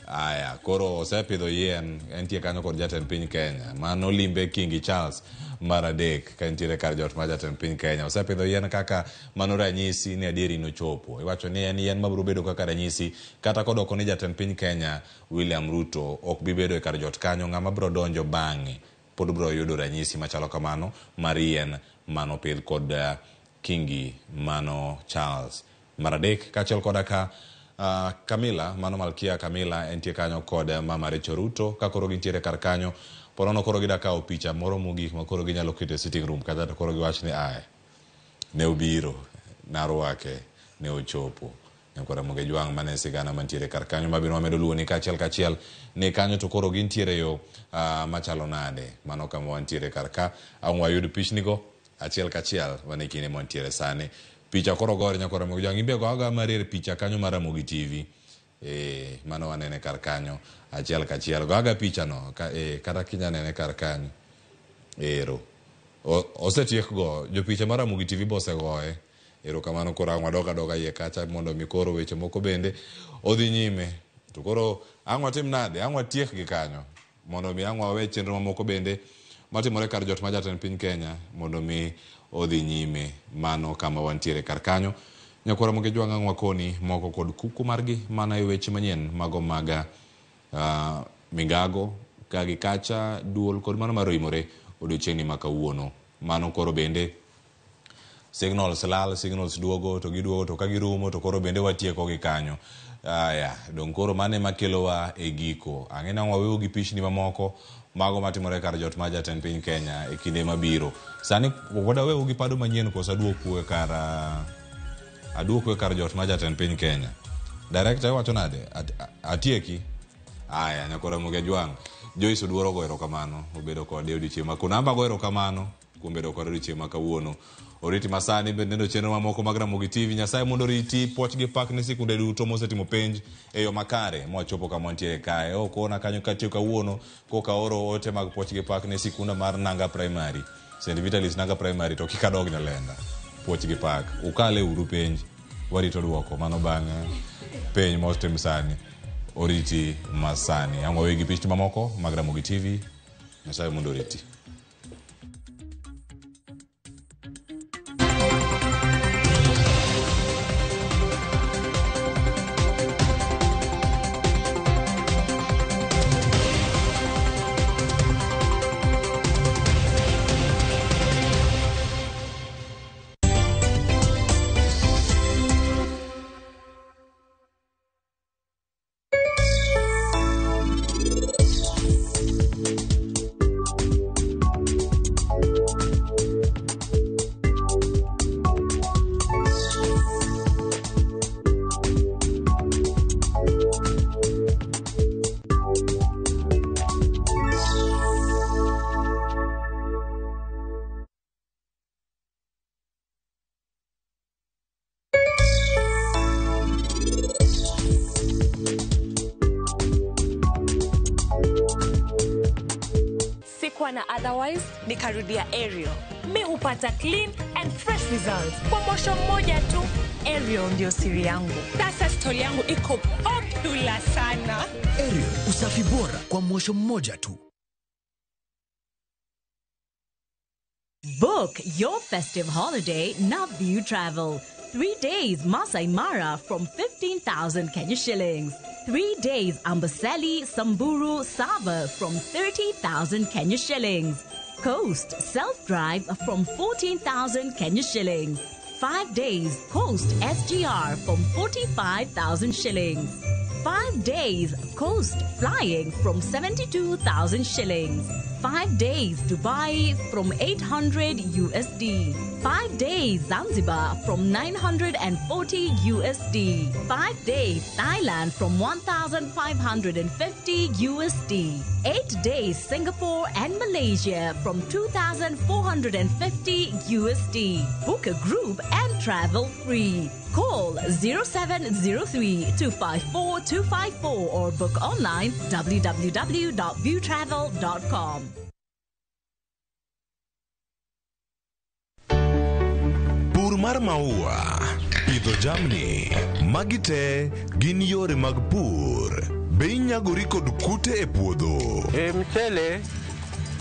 [SPEAKER 2] Aya, koro osepidho yien, entie kanyo kod jatend piny Kenya. Mano limbe Kingi Charles mar adek ka entiere kar jot mar jatend piny Kenya. Osepidho yien kaka mano ranyisi ni adieri nochopo. Iwacho ni en yien mabiro bedo kaka ranyisi kata kodoko ni jatend piny Kenya William Ruto ok bi bedo e kar jot kanyo, ng'ama biro donjo bang'e pod biro yudo ranyisi machalo kamano mar yien manopidh kod Kingi mano Charles mar adek kaachiel koda ka Camilla, mano Malkia Camilla entie kanyo kod mama Rachel Ruto ka koro gintiere kar kanyo ponono koro gida kawo picha moro mogik ma koro ginyalo keto e sitting room kacha to koro giwach ni ae ne obiro narwake ne ochopo. Nyakoro Ramogi Ajwang' mane sigana mantiere kar kanyo mabiro wamedo luwoni kachiel kachiel ni kanyo to koro gintiere yo machalo nade mano kama wantiere kar ka ang' wayud pichnigo achiel kachiel mane kinde mwantiere sani. Picha koro gore Nyakoro Ramogi Ajwang' imbe go aga marier picha kanyo mar Ramogi TV. Mano wanene kar kanyo achiel kachiel. Go aga picha no kata kinya nene kar kanyo. Ero. Osetiek go jopicha mar Ramogi TV bosegoye. Erokamano koro ang' wadok adoka iye kacha mondo mi koro weche moko bende odhi nyime. To koro ang' watim nade? Ang' watiek gi kanyo mondo mi ang' wawe chenro mamoko bende matimore kar jot ma jatend piny Kenya mondo mi odhi nyime. Mano kama wantiere kar kanyo. Nyakoro Ramogi Ajwang' ang' wakoni moko kod kuku margi mana e weche manyien mago mag migago ka gi kacha duol kod mano mar oimore odiochieng'ni ma kawuono. Mano koro bende signals lal, signals duogo to giduogo to ka girumo to koro bende watieko gi kanyo. Aya, dong' koro mano ema kelowa e giko. Ang'e ni waweyo gi pichni mamoko mago matimore kar jot mar jatend piny Kenya e kinde mabiro. Sani wadawewu gi pado manyien koso aduoku e kar aduoku e kar jot mar jatend piny Kenya. Director iwacho nade? Atieki? Aya, Nyakoro Ramogi Ajwang'. Joyce Oduor ogo erokamano obedo kode odiochieng' ma kawuono. An be ago erokamano kuom bedo kode odiochieng' ma kawuono. Oriti masani bende neno chenro mamoko mag Ramogi TV. Nyasaye mondo oriti, puoch gi pak ne sikunde duto mosetimo penj e yo makare mwachopo kama wantiere kae. Okona kanyo katiyo kawuono koka oro ote mag puoch gi pak ne sikunda mar Nanga Primary. St. Vitalis Nanga Primary to kik adog Nyalenda. Puoch gi pak. Ukale uru penj. Warito duoko mano bang' penj mosetim sani. Oriti masani. Ang' wawe gi pichni mamoko mag Ramogi TV. Nyasaye mondo oriti.
[SPEAKER 1] Sikuwa na otherwise, nikarudia Ariel. Mi hupata clean and fresh results kwa mosho mmoja tu. Ariel ndio siri yangu. Sasa stori yangu iko pop. Hula sana.
[SPEAKER 4] Ariel, usafi bora kwa mwosho mmoja tu.
[SPEAKER 5] Book your festive holiday Naview Travel. 3 days Masai Mara from 15,000 Kenya shillings. 3 days Amboseli, Samburu, Sava from 30,000 Kenya shillings. Coast self-drive from 14,000 Kenya shillings. 5 days Coast SGR from 45,000 shillings. 5 days Coast flying from 72,000 shillings. 5 days Dubai from 800 USD. 5 days Zanzibar from 940 USD. 5 days Thailand from 1,550 USD. 8 days Singapore and Malaysia from 2,450 USD. Book a group and travel free. Call 0703 254 254 or book online www.viewtravel.com.
[SPEAKER 7] Pur mar maua, pidho jamni, magi te gin yore mag pur. Be inyagori kod kute e puodho?
[SPEAKER 23] E mchele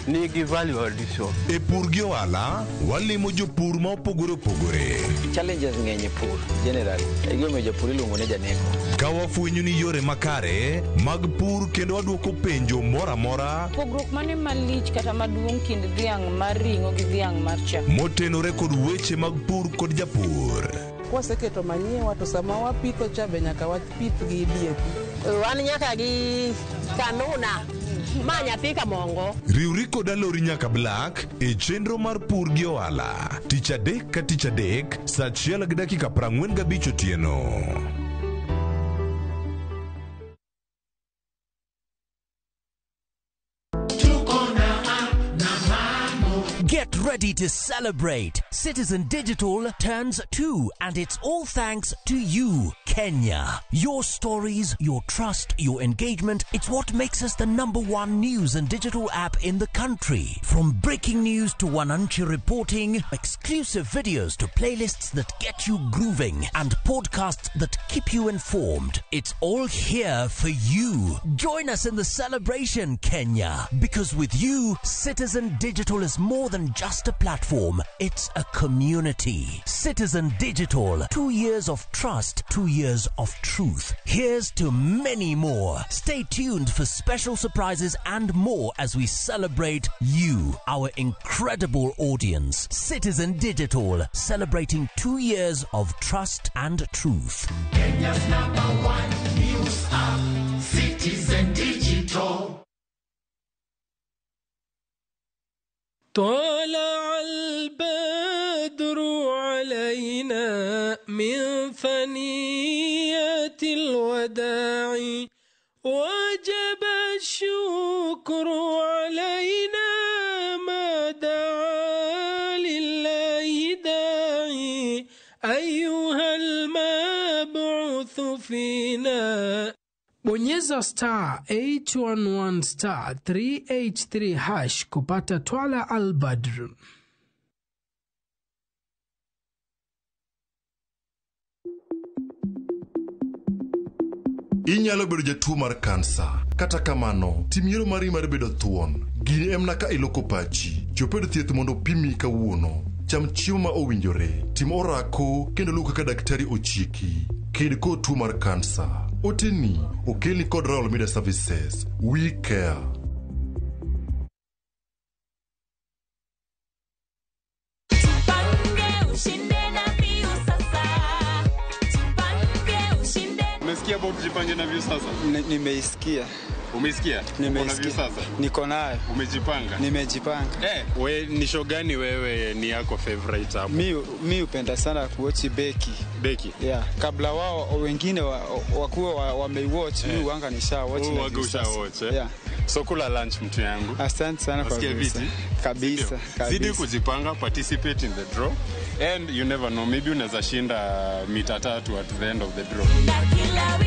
[SPEAKER 23] nigi value addition.
[SPEAKER 7] E pur gi ohala, walimo jopur ma opogore opogore.
[SPEAKER 24] Challenges ng'eny e pur generally. E gimomiyo japur iluongo ni janeko.
[SPEAKER 7] Ka wafwenyo ni yore makare mag pur kendo wadwoko penjo moro amora
[SPEAKER 26] Pogruok mane malich kata maduong' kind dhiang' mar ring'o gi dhiang' mar chak?
[SPEAKER 7] motenore kod weche mag pur kod japur.
[SPEAKER 27] Kwaseketo manyiwa to sama wapitho cha be nyaka wapith gi DAP.
[SPEAKER 28] Wan nyaka gi kanuna ma nyathi kamongo.
[SPEAKER 7] Riwri kod Alori nyaka Black e chenro mar pur gi ohala tich adek ka tich adek saa 1:45 otieno.
[SPEAKER 4] Get ready to celebrate. Citizen Digital turns 2, and it's all thanks to you, Kenya. Your stories, your trust, your engagement, it's what makes us the #1 news and digital app in the country. From breaking news to Wananchi reporting, exclusive videos to playlists that get you grooving, and podcasts that keep you informed. It's all here for you. Join us in the celebration, Kenya, because with you, Citizen Digital is more than just a platform, it's a community. Citizen Digital, 2 years of trust, 2 years of truth. Here's to many more. Stay tuned for special surprises and more as we celebrate you, our incredible audience. Citizen Digital, celebrating 2 years of trust and truth.
[SPEAKER 29] Kenya's #1 news app, Citizen Digital.
[SPEAKER 30] طلع البدر علينا من ثنيات الوداع وجب الشكر علينا ما دعا لله داعي أيها المبعوث فينا.
[SPEAKER 31] Bonyeza star 811 star 383 hash kupata Twala Al-Badr.
[SPEAKER 32] Inyalo bedo jatuo mar kansa. Kata kamano, tim yiero mari mar bedo thuon. Gini en mana ka iloko pachi. Chop e od thieth mondo opimi kawuono. Cham chiemo ma owinjore. Tim orako kendo luw kaka daktari ochiki. Ked kod tuo mar kansa. Oteni okelni kod Royal Media Services. We care.
[SPEAKER 33] Umesikia about Jipange na Viusasa?
[SPEAKER 9] Nimeisikia.
[SPEAKER 33] Umeisikia?
[SPEAKER 9] Nimeisikia.
[SPEAKER 33] Uko na Viusasa?
[SPEAKER 9] Niko nayo.
[SPEAKER 33] Umejipanga?
[SPEAKER 9] Nimejipanga.
[SPEAKER 33] We ni show gani wewe ni yako favorite hapo?
[SPEAKER 9] Mi upenda sana kuwatch Beki.
[SPEAKER 33] Beki?
[SPEAKER 9] Yeah, kabla wao wengine wakuwa wameiwatch, mi huanga nisha watch na
[SPEAKER 33] Huanga usha
[SPEAKER 9] Viusasa.
[SPEAKER 33] watch, eh?
[SPEAKER 9] Yeah.
[SPEAKER 33] So kula lunch mtu yangu.
[SPEAKER 9] Asante sana kwa
[SPEAKER 33] Wasikia
[SPEAKER 9] Viusasa.
[SPEAKER 33] viti?
[SPEAKER 9] Kabisa,
[SPEAKER 33] Sindio?
[SPEAKER 9] kabisa.
[SPEAKER 33] Zidi kujipanga, participate in the draw and you never know, maybe unaweza shinda mita 3 at the end of the draw.
[SPEAKER 1] Kila